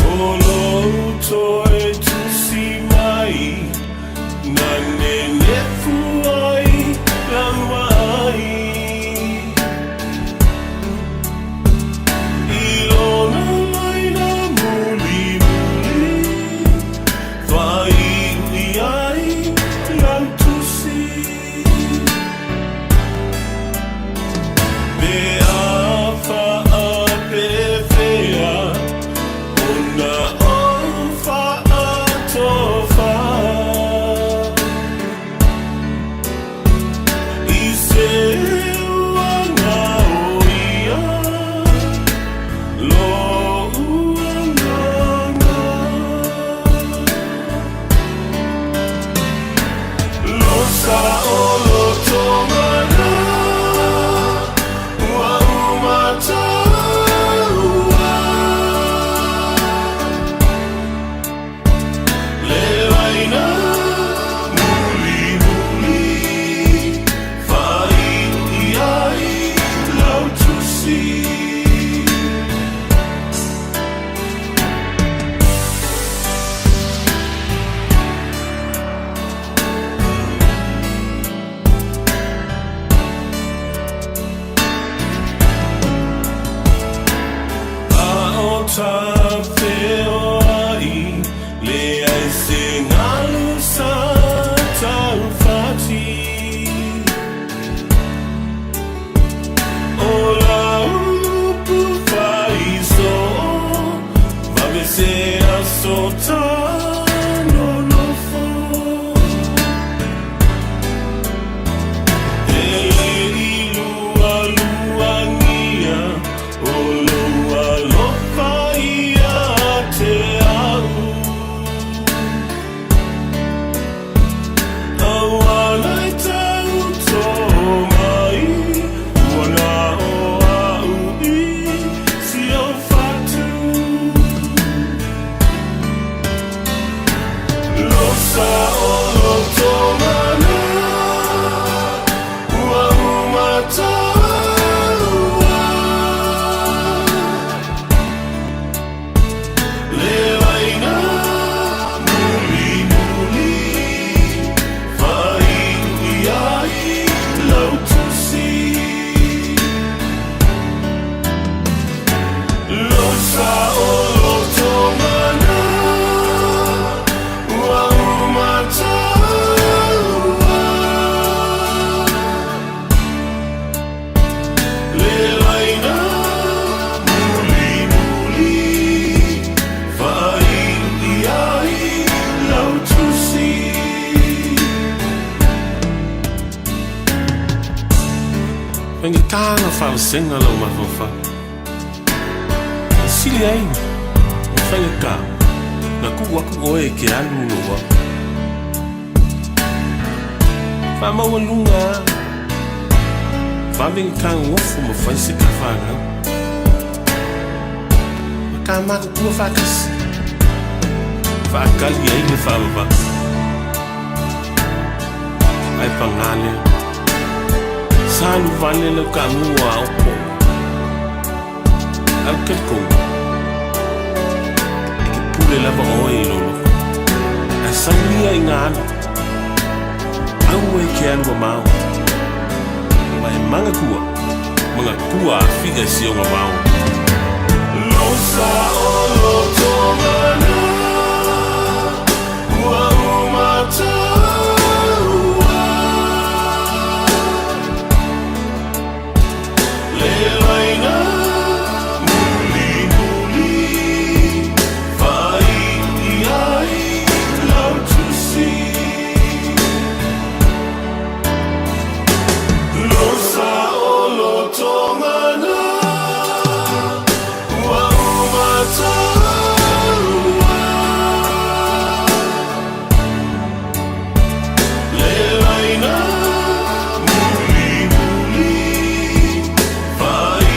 O lou toe tusi mai na nenefu ai lau vaai I lona laina mulimuli faaiu i ai lau tusi Pe a faapefea ona ou faatofa I se uaga o ia lo'u agaga Lo saʻolotoga lā ua uma taua Le laina mulimuli faaiu i ai lau tusi. A o tafeoai leai se galu sa taufati O lau upu faisoo vave se aso tanonofo E le i lualuagia o lou alofa ia te au Auala e tau mai ua na o au i si au fatu. Faigata ona faavasega lou mafaufau. E sili ai ona faigata ona tuu atu oe e te alu lou au. Faamaualuga lava, vave ona tagofo ma fai se ta fanau. Ma ta matutua faatasi, faatali ai le faavavau. Ae paga lea, sa alu vale lau taamu a opo. Ae ou te talitonu, e te pule lava oe i lou loto. Ae sau ia i ngā alu, aua e te alu mamao. Ma e manatua, manatua a fia si ona vao. Losa o loto mana, ua uma taua. Le laina mulimuli, whai i ai lau tusi. Losa o loto mana, ua uma taua. Le laina mulimuli, whai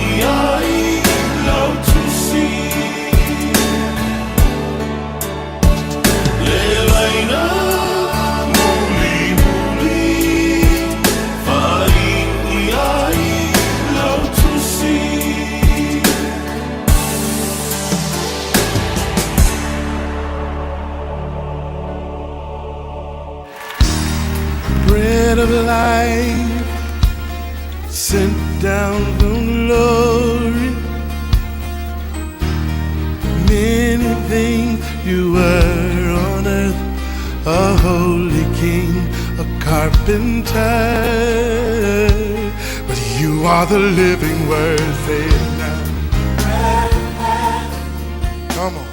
i ai lau tusi. Le laina mulimuli, whai i ai lau tusi. Bread of life sent down from glory. Many things you were on earth, a holy king, a carpenter. But you are the living word, say it now. Come on.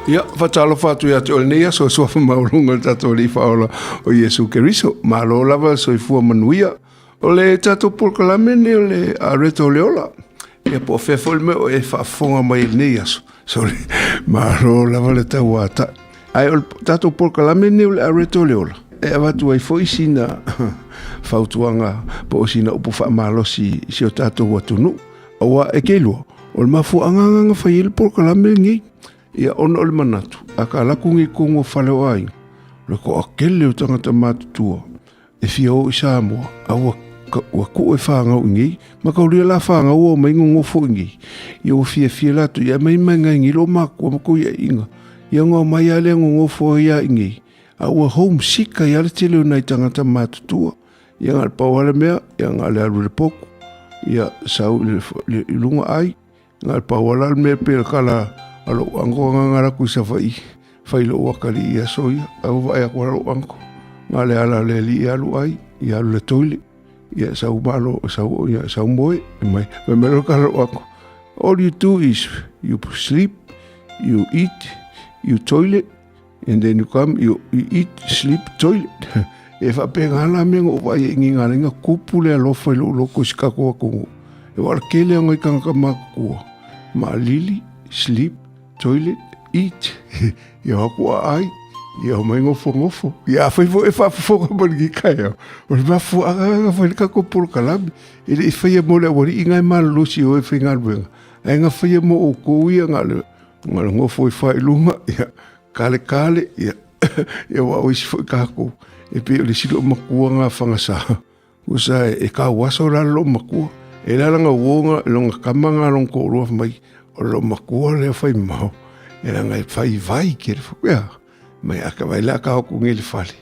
Ia, faatalofa atu ia te oe lenei aso, suafa maualuga o le tatou Alii Faaola o Iesu Keriso. Malo lava le soifua manuia. O le tatou polokalame lenei o le Areto o le Ola. Ia po o fea foi le mea o e faafofoga mai i lenei aso. Sorry. Malo lava le tauata'i. Ae o le tatou polokalame lenei o le Areto o le Ola, e avatu ai foi sina fautuaga po o sina upu faamalosi i si o tatou atunuu. Aua e ke lua, o le mafuaaga agaga fai ai le polokalame lenei. Ia ona o le manatu, a ka laku nei tonu o fale o aiga, o le toatele o tagata matutua e fia o i Samoa, a ua ua kuu e fanau i nei, ma kaulia la fanau o mai nonofo i nei. Ia ua fiafia latou, ia mai mai ngai nei lo makua ma kou iaiga. Ia ngao mai a lea nonofo ai ia i nei. A ua homesick ai a le tele o nai tagata matutua. Ia nga le pau a le mea, ia nga le alu i le poku, ia sau i le i lunga ai, nga le pau ala le mea pe le kala a lou anko nga nga laku i Savaii, fai lou akalii i aso ia, a ua vaai aku a lou anko, nga le ala le alii e alu ai, ia alu i le toilet, ia sau malo, sau, ia sau moe, mai, fai mai le kala lou anko, all you do is you sleep, you eat, you toilet, And then you come, you, you eat, sleep, toilet. E faapena la mea na ou vaai ai i ngā lenga kupu le alofa i lou loko i si kako atunuu. E wala kele anga i tangata matutua. Maalili, sleep, toilet, eat. Ia aku a ai, ia o mai ngofo ngofo. Ia a whai fo e whaafofoga ma le kai au. O le mafu aga aga whai le kako polokalame. E le i whaia mo le awari i ngai malolosi o e whai ngā Ai ngā whaia mo o kou ia ngā le Nga le ngofo i whai lunga, ia, kale kale, ia, ia wa o isi foi kākou. E pe o le silo o makua ngā whangasā. Ua sa e, e ka wasa o lalo lo makua. E lala ngā uonga, longa kama ngā long ko rua mai, o lo makua lea whai mau. E langa e whai vai ke le whakuea. Mai aka vai la ka hoku nge le fale.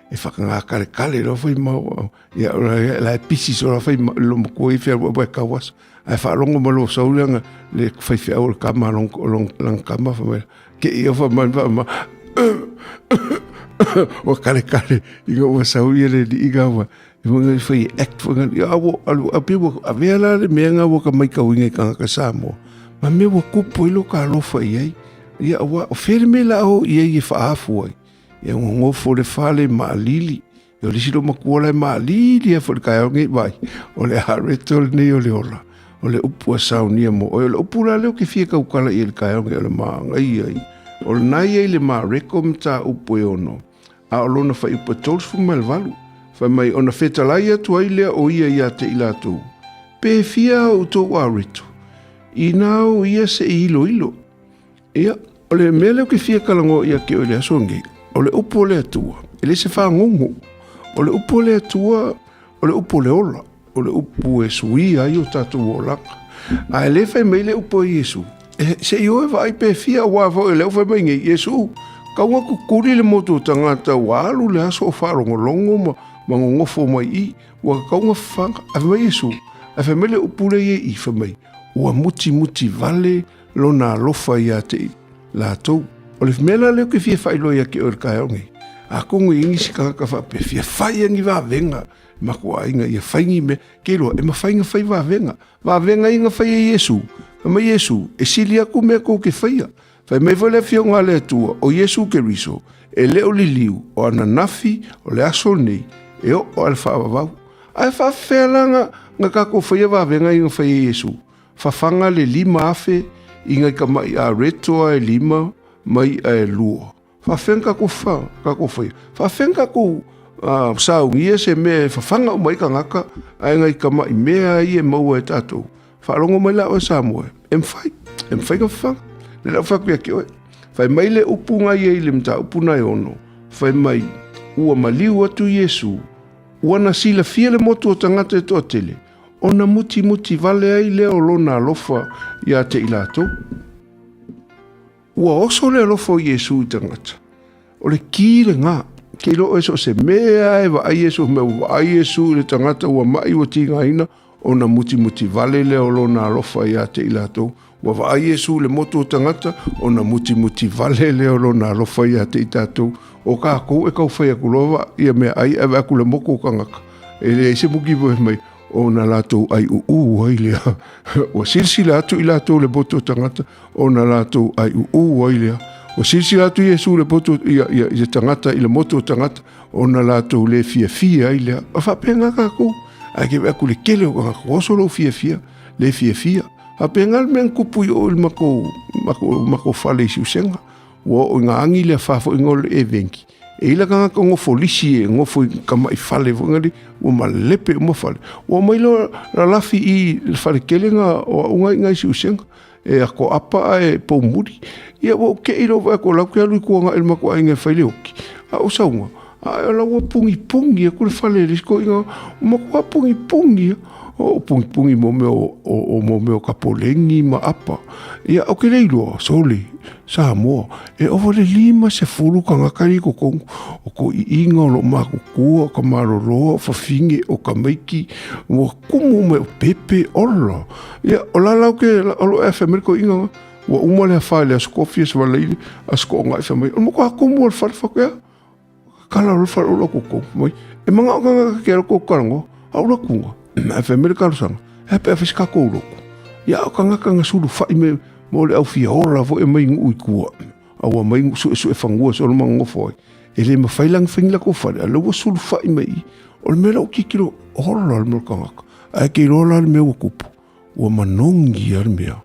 E whakangā kale kale lo whai mau. Ia, la e pisi so la whai lo makua i whia ua ka wasa. Ae faalogo ma lou sau lea le faifeau o le kama long long lang kama fa mai ke ia fa mai fa ma ua kalekale ina ua sau ia le liiga ua e mo fai act fo ngan ia ua alu a pe ua avea la le mea nga ua ka mai kauinga i kangaka Samoa ma mea ua kupu ai lo ka alofa i ai ia ua o fele me la o i ai e faafu ai ia ngongofo le fale maalili. O le isi lou matua la e maalili lava foi i le taeao lenei vaai, o le areto lenei o le ola, o le upu a saunia mo oe. O le upu la lea ou te fia tautala i ai i le taeao lenei o le manaia ia. O lena ia i le Mareko mataupu e 6, a o lona fuaiupu e 38, fai mai, Ona fetalai atu ai lea o ia ia te i latou, Pe fia a outou areto, inā o ia se i iloilo. Ia, o le mea lea ou te fia talanoa ia te oe i le aso lenei, o le upu o le Atua, e le se fagogo. O le upu o le Atua, o le upu o le ola, o le upu e suia ai o tatou olaga. A e le fai mai le upu a Iesu, e, se i o e vaai pe fia, aua foi o lea ua fai mai nei, Iesu, tau atu tuli le motu o tagata ua alu le aso o faalogologo ma, ma nonofo mai i, ua tatau ona fafaga. Ae fai mai Iesu, ae fai mai le upu lea i i, fai mai, ua mutimuti vale lona alofa ia te i latou. O le mea la lea ou te fia faailoa ia te oe i le taeao nei, atonu e i ai nisi tagata faapea, fia fai ia ni vavega i matou aiga, ia fai ni mea, ke iloa, e mafai ona fai vavega. Vavega ia na fai e Iesu. Fai mai Iesu, e sili atu mea tou te faia. Fai mai foi le Afioga a le Atua, o Iesu Keriso, e le o liliu, o ananafi, o le aso lenei, e oo lava i le faavavau. Ae faafefea la na, na tatou faia vavega ia na fai e Iesu? Fafaga le 5,000 i nai tama'i aretoa e lima ma i'a e lua. Faafefea na tatou fa, tatou faia? Faafefea na tatou uh, saunia se mea e fafaga uma ai tagata ae nai tama'i mea ia e maua e tatou? Faalogo mai la oe Samoa, e mafai, e mafai na fafaga. Le lau fai atu ia te oe. Fai mai le upu na ia i le mataupu na e ono, fai mai, ua maliu atu Iesu, ua na silafia le motu o tagata e toatele, ona mutimuti vale ai lea o lona alofa ia te i latou. Ua oso le alofa o Iesu i tagata. O le ki lena. Ke iloa oe so o se mea e vaai Iesu, mea ua vaai Iesu i le tagata ua ma'i ua tigaina, ona mutimuti vale lea o lona alofa ia te i latou. Ua vaai Iesu i le motu o tagata, ona mutimuti vale lea o lona alofa ia te i tatou. O kākou e tau fai atu loa ia meaai ae vaai atu i le motu o tagata, e leai se muki fai mai, ona latou aiuū ai lea. Ua silasila atu i latou i le motu o tagata, ona latou aiuū ai lea. Ua silasila atu Iesu i le motu, ia, ia, i le tagata, i le motu o tagata, ona latou le fiafia ai lea. O faapena kākou, ae ke vaai atu i le tele o tagata, ua oso lou fiafia, le fiafia. Faapena le mea na tupu i o i le matou, matou, matou fale i Siusega. Ua oo i ngā angi le whāwhoinga o le evenki. E ila kanga ka ngofo lisi e ngofo i ka mai fale fo ngari, ua malepe uma fale. Ua mai lo la lafi i le fale kele ngā o au ngai ngai si usenga. E ako apa a e poumuri. Ia ua uke i lo vai ko lau ke alu i kua ngā ilma ko ai ngai whaile oki. A o saunga, a e la ua pungi pungi e kule fale le sko inga, uma kua pungi pungi o pungi pungi mo mea o, o, o mo mea o kapolengi ma apa. Ia o ke lei loa, sole, Samoa, e ova le 50 kangaka i kokongu, o ko iinga o lo makukua, o ka maloloa, o fafine, o ka maiki, ua kumu mai o pepe, ola. Ia, o la lau ke, o lo e family ko inga, ua uma le afa le aso kofi, aso walaili, aso ko ngai family. O mo ko akumu o le fale whakea, kala o le fale o lo koko, mai, e manga o kanga ke ko karango, a ula kunga, e family karosanga, e pe awhis ka kou loko. Ia, o kanga kanga sulu whai me, mo le au fia ola fo e mai ngui kua. A ua mai ngu sue sue fangua so le mangofo ai. E le mawhai lang whangi la ko whare, a le ua sulu whai mai, o le mea lau kikiro, ola le mea kangaka. Ae ke iloa la le mea ua kupu. Ua manogi ia le mea.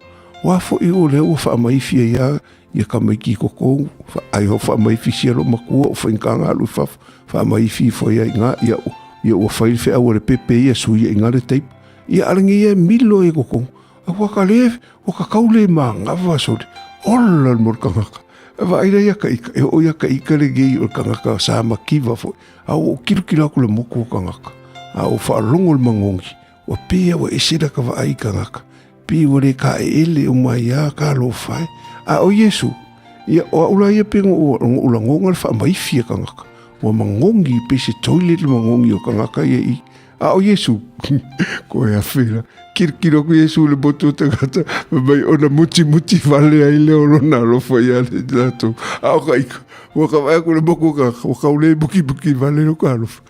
Ua foʻi o lea ua faamaifia ia ia tamaiti i totonu, ai o faamaifi sia lo matua o faigata alu i fafo, faamaifi ifo ia i ina, ia, ia ua fai le feau a le pepe ia sui ia i ina le taipa. Ia alagi ia e milo i totonu. A ua ka le, ua ka kau le magafa sole, ola le mo le tagata. E vaai la ia ka ika, e oo ia ka ika lenei o le tagata sa makiva foi. A ua ou kilokilo atu le motu o tagata, a ua faalogo le magogi, Ua pei ua ese la ka vaai i kangaka, pei ua le kāʻeʻele o mai a ka alofa e. A ʻo Iesū, ia, o aʻu la ia pei no oʻu lagona le faamaifi e kangaka. Ua magogi pei se toilet le magogi o kangaka ia i. A ʻo Iesū, koe afe la, kilokilo aku Iesū i le motu o tagata, fai mai ona mutimuti wale ai lea o lona alofa ia le latou. A o ka ika, ua ka vaai aku i le motu o kangaka, ua kau le mukimuki wale lo ka alofa.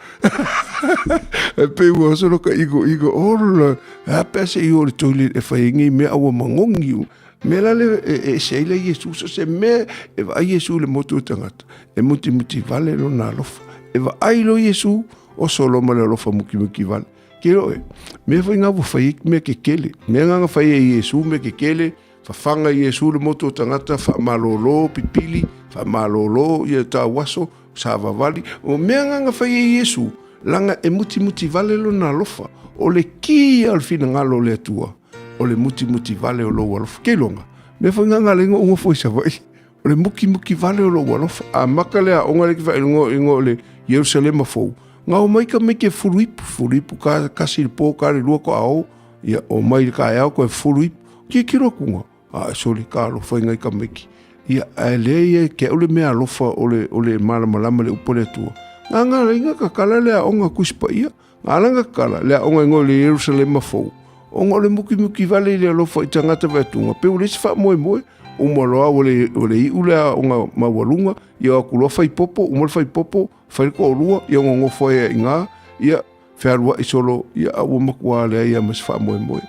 E pei ua solo ka iko iko ola a pe se i o le toilet e fai ngi mea ua mangongi u me la le e, e se ai le Iesu so se mea e vaai Iesu le motu o tagata e mutimuti vale lona alofa. E vaai loa Iesu, oso loa ma le alofa mukimuki vale. Ke loe, mea foi ngā ua fai ai mea kekele. Mea ngā nga fai e Iesu mea kekele, fafaga i Iesu le motu o tagata, faamalōlō pipili, faamalōlō ia tauaso, savavali. O mea ngā nga fai e Iesu, laga e mutimuti vale lona alofa. O le ki ia o le finagalo o le Atua, o le mutimuti vale o lou alofa. Ke iloga, mea foi ngā nga le igoa ua foi Savaii. O le mukimuki vale o lou alofa. A maka le aoga le ki faailoga igoa o le Ierusalema fou. Nga o mai ka mai ke fulu ipu, fulu ipu ka kasi le po ka le lua ko ao, ia o mai le kaeao koe fulu ipu. Ki kilo kunga, a e soli ka alofa inga i ka maiki. Ia, ae le ia ke au le mea alofa o le, o le malamalama le upu le Atua. Nga nga la inga ka kala le aoga kusi paia, nga la nga kala le aoga ingo le Ierusalema fou. Ona o le mukimuki vale i le alofa i tagata vaetunga, pe ua leai se faamoemoe, uma loa ua le, ua le iu le aoga maualuga, ia o atu loa fai popo, uma le fai popo, fai le toalua, ia nonofo ai i ina, ia fealuai solo, ia a ua matua leai lava ma se faamoemoe.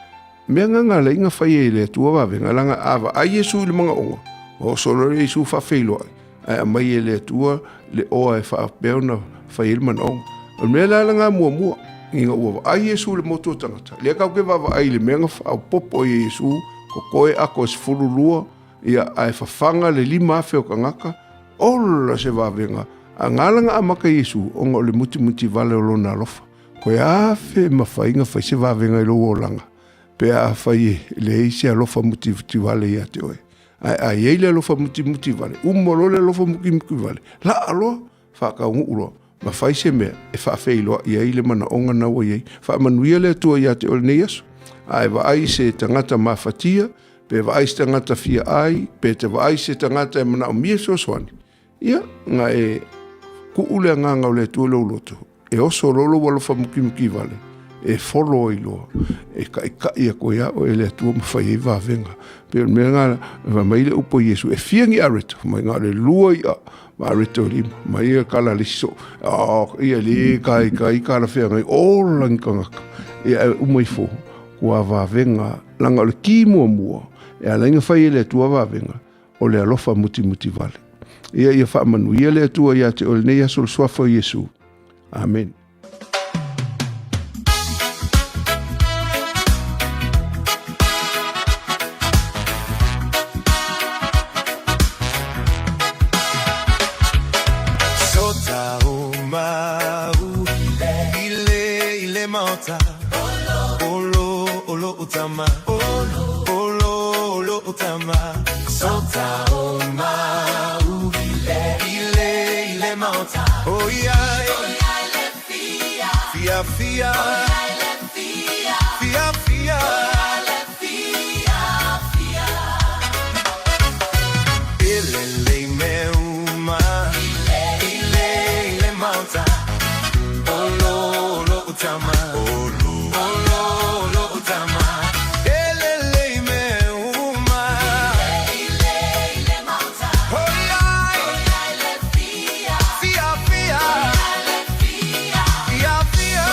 Mea na na leai na fai e le Atua vavega, leaga a vaai Iesu i le manaoga, ua oso loa le Iesu faafeiloai, ae aumai e le Atua le oa e faapea ona fai ai le manaoga. O le mea la lena muamua, ina ua vaai Iesu i le motu o tagata, lea tatou te vaavaai i le mea na faaopoopo ai e Iesu, totoe ato e 12, ia, ae fafaga le 5,000 o tagata, ola se vavega. A gala na amata Iesu, ona o le mutimuti vale o lona alofa. Koe afe mafai na fai se vavega i lou olaga, pe afai e leai se alofa mutimuti vale ia te oe. Ae a i ai le alofa mutimuti vale, uma loa le alofa mutimuti vale, laa loa, faataunuu loa, ma fai se mea e faafeiloai ai le manaoga na ua i ai. Faamanuia le Atua ia te oe i lenei aso. A e vaai i se tagata mafatia, pe vaai i se tagata fia ai, pe te vaai i se tagata e manaomia fesoasoani, ia, na e kuu le agaga o le Atua i lou loto, e oso loa lou alofa mukimuki vale, e folo ai loa, e kaʻikaʻi aku ai a oe e le Atua ma fai ai vavega. Pei o le mea lena, fai mai le upu a Iesu, e fia ni areto, fai mai na o le lua iʻa ma areto e lima. Mai ia kala le isi soo, oh, ia le kai kai kala feagai, ola ni tagata. Ia e uma ifo, kua vavega, laga o le ki muamua, e ala ai ona fai e le Atua vavega, o le alofa mutimuti vale. Ia ia faamanuia le Atua ia te oe i lenei aso i le suafa o Iesu. Amene. Sota o mau i le i le maota Olo olo o tama Olo olo o tama Sota o mau i le i le maota Oh ia Fia fia Fia fia Ile me uma Ile ile maota Olo olo o tama Olo olo o tama Ele me uma Oh yeah Fia fia Fia fia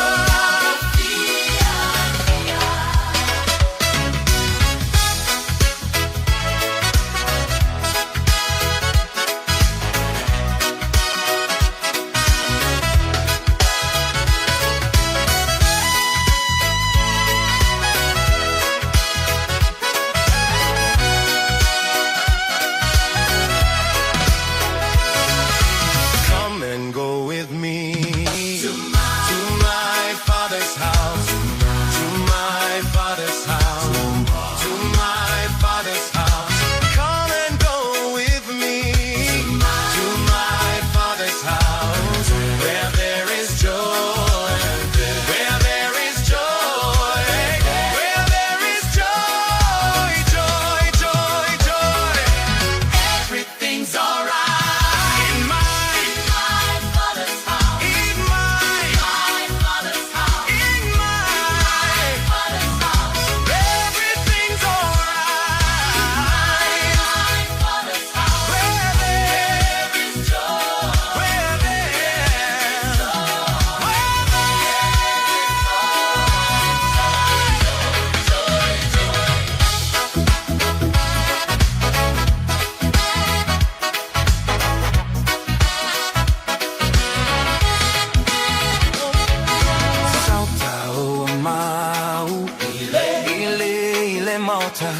mauta.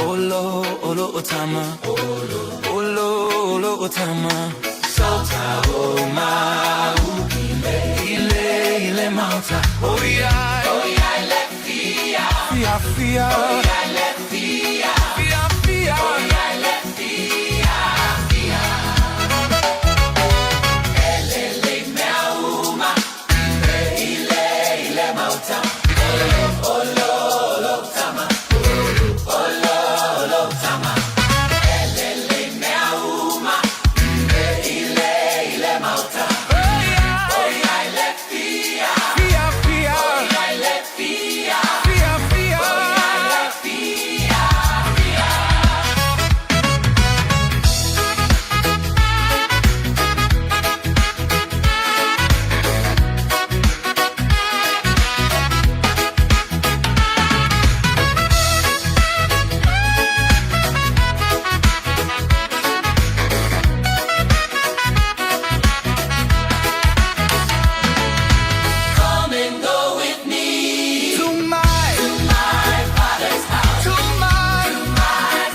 Olo, olo o tama. Olo, olo o tama. Sota o mau. Ile, ile mauta. Oh yeah. Oh yeah, le fia. Fia, fia. Oh yeah, le fia. Fia, fia. Oh yeah, le fia, fia. Elele mea uma. Ile, ile mauta. Olo, olo, olo tama. Olo, olo tama. Elele mea uma. Ile, ile mauta. Oh yeah, le fia. Fia, fia. Oh yeah, le fia. Fia, fia. Oh yeah, le fia, fia. Come and go with me to my father's house. To my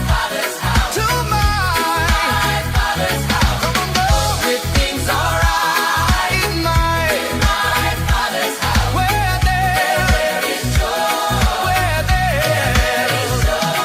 father's house. To my father's house. Come on, go. Everything's alright in my father's house. Where there is joy. Where there is joy.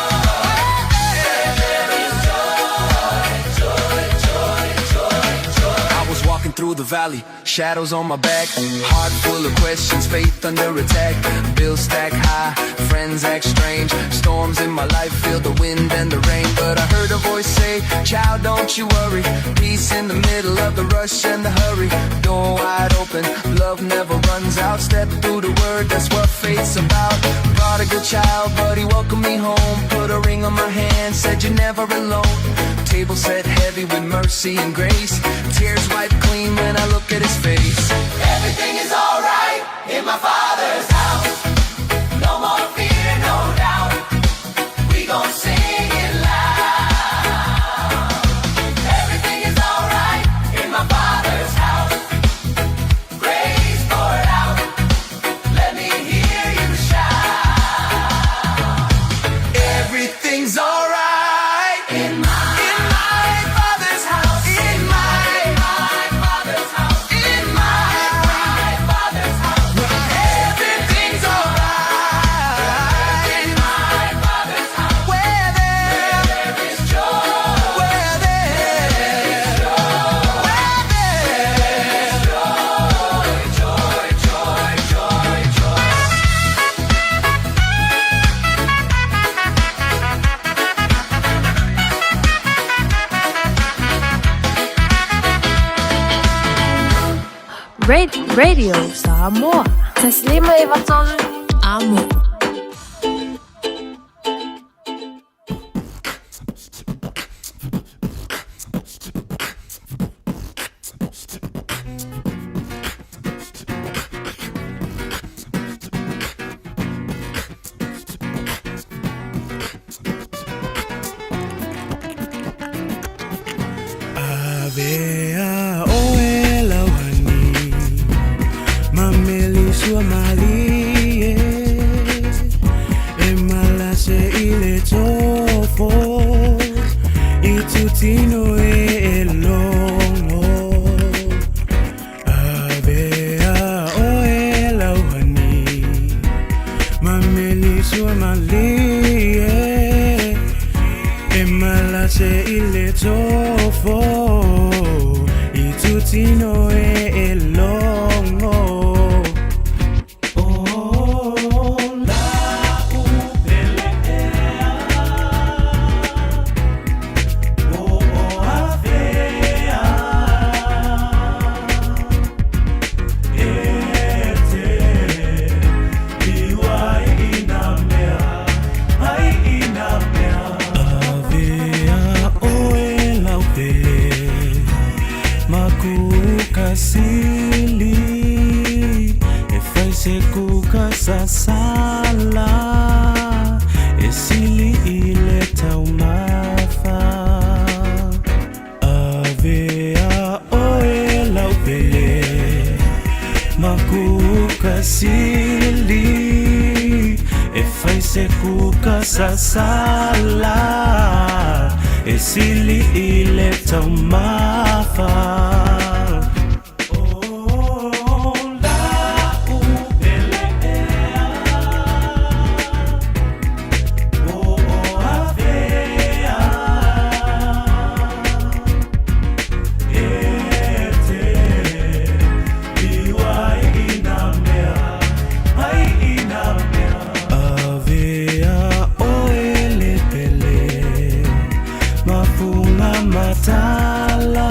Where there is joy. Joy, joy, joy, joy. I was walking through the valley, shadows on my back, heart full of questions, faith under attack. Bills stack high, friends act strange, storms in my life feel the wind and the rain. But I heard a voice say, Child, don't you worry. Peace in the middle of the rush and the hurry. Door wide open, love never runs out. Step through the word, that's what faith's about. Prodigal child, but he welcomed me home. Put a ring on my hand, said you're never alone. Table set heavy with mercy and grace. Tears wiped clean when I look at his face. Everything is alright in my father's house. No more fear, no doubt. We gon' sing it loud. Everything is alright in my father's house. Grace poured out. Let me hear you shout. Everything's alright in my father's house. In my father's house. In my father's house. Everything's alright in my father's house. Where there is joy. Where there is joy. Where there is joy. Joy, joy, joy, joy. Radio Samoa. Taslima Ivatolu. Amo. Avea oe lauani Mameli sua malie E malase i le tofo I tutino e e longo Avea oe lauani Mameli sua malie E malase i le tofo I tutino e e longo Oh, la upele Oh, oh, avea Ete Iwa ina mea Ai ina mea Avea oe laupele Makukasili E fai se kuka sasala E sili ile taumafa Avea oe laupele Makukasili E fai se kuka sasala. sasala e sili i le taumafa. Avea oe le pele mafunga matala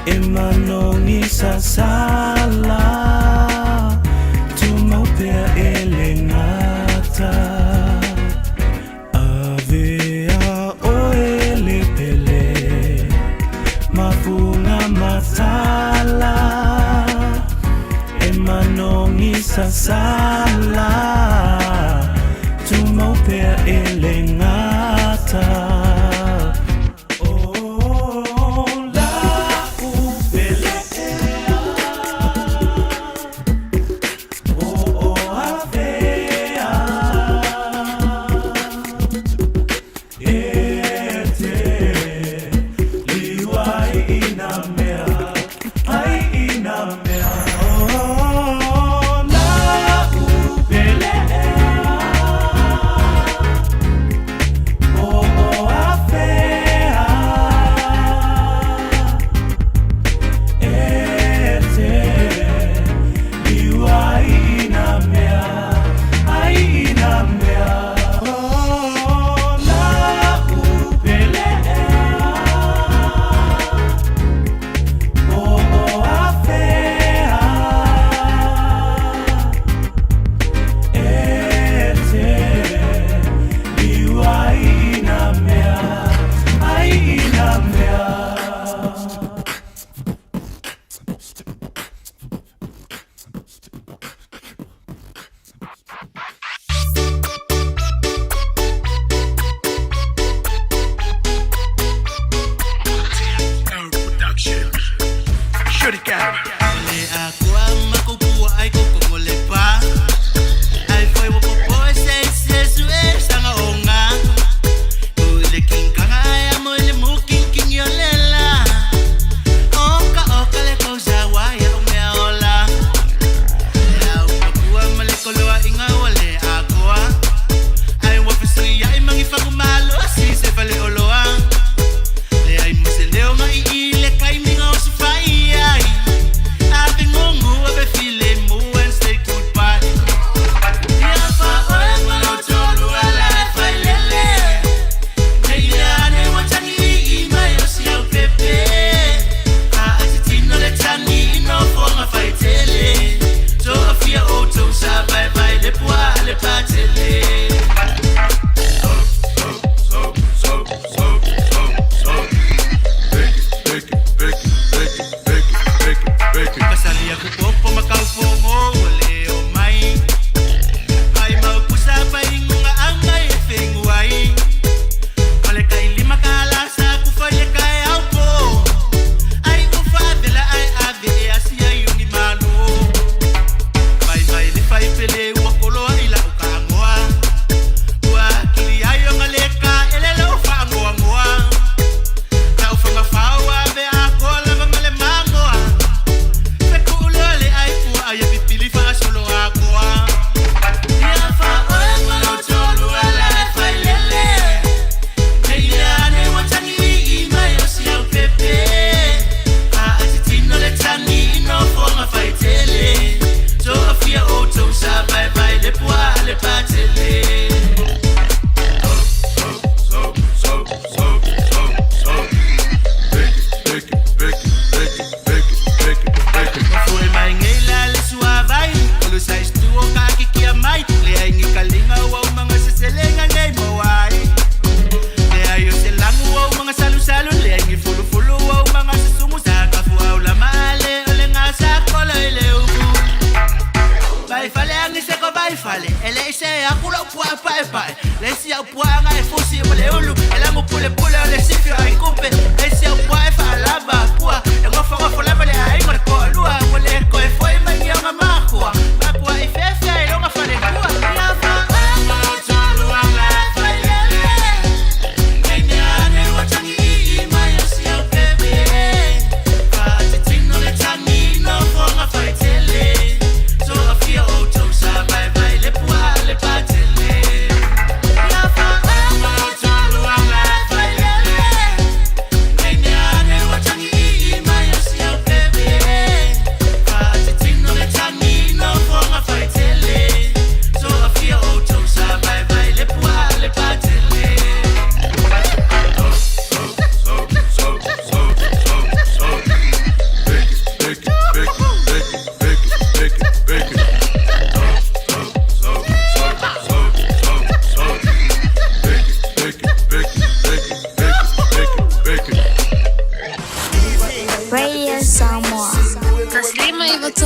e manogi sasala tumau pea e le gata. Avea oe le pele mafunga matala e manogi sasala tumau pea e le gata. Oh, la upele.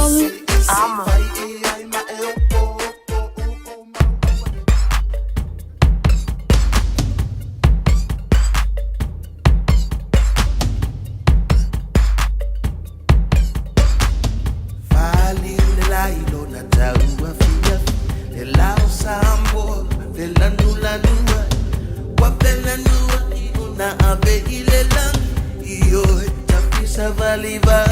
3 Amo. Faliu le lailo na taua fiafi Le lao Samoa felanulanua Ua felanua i ona ave i le lagi Ioe tafisa valivali.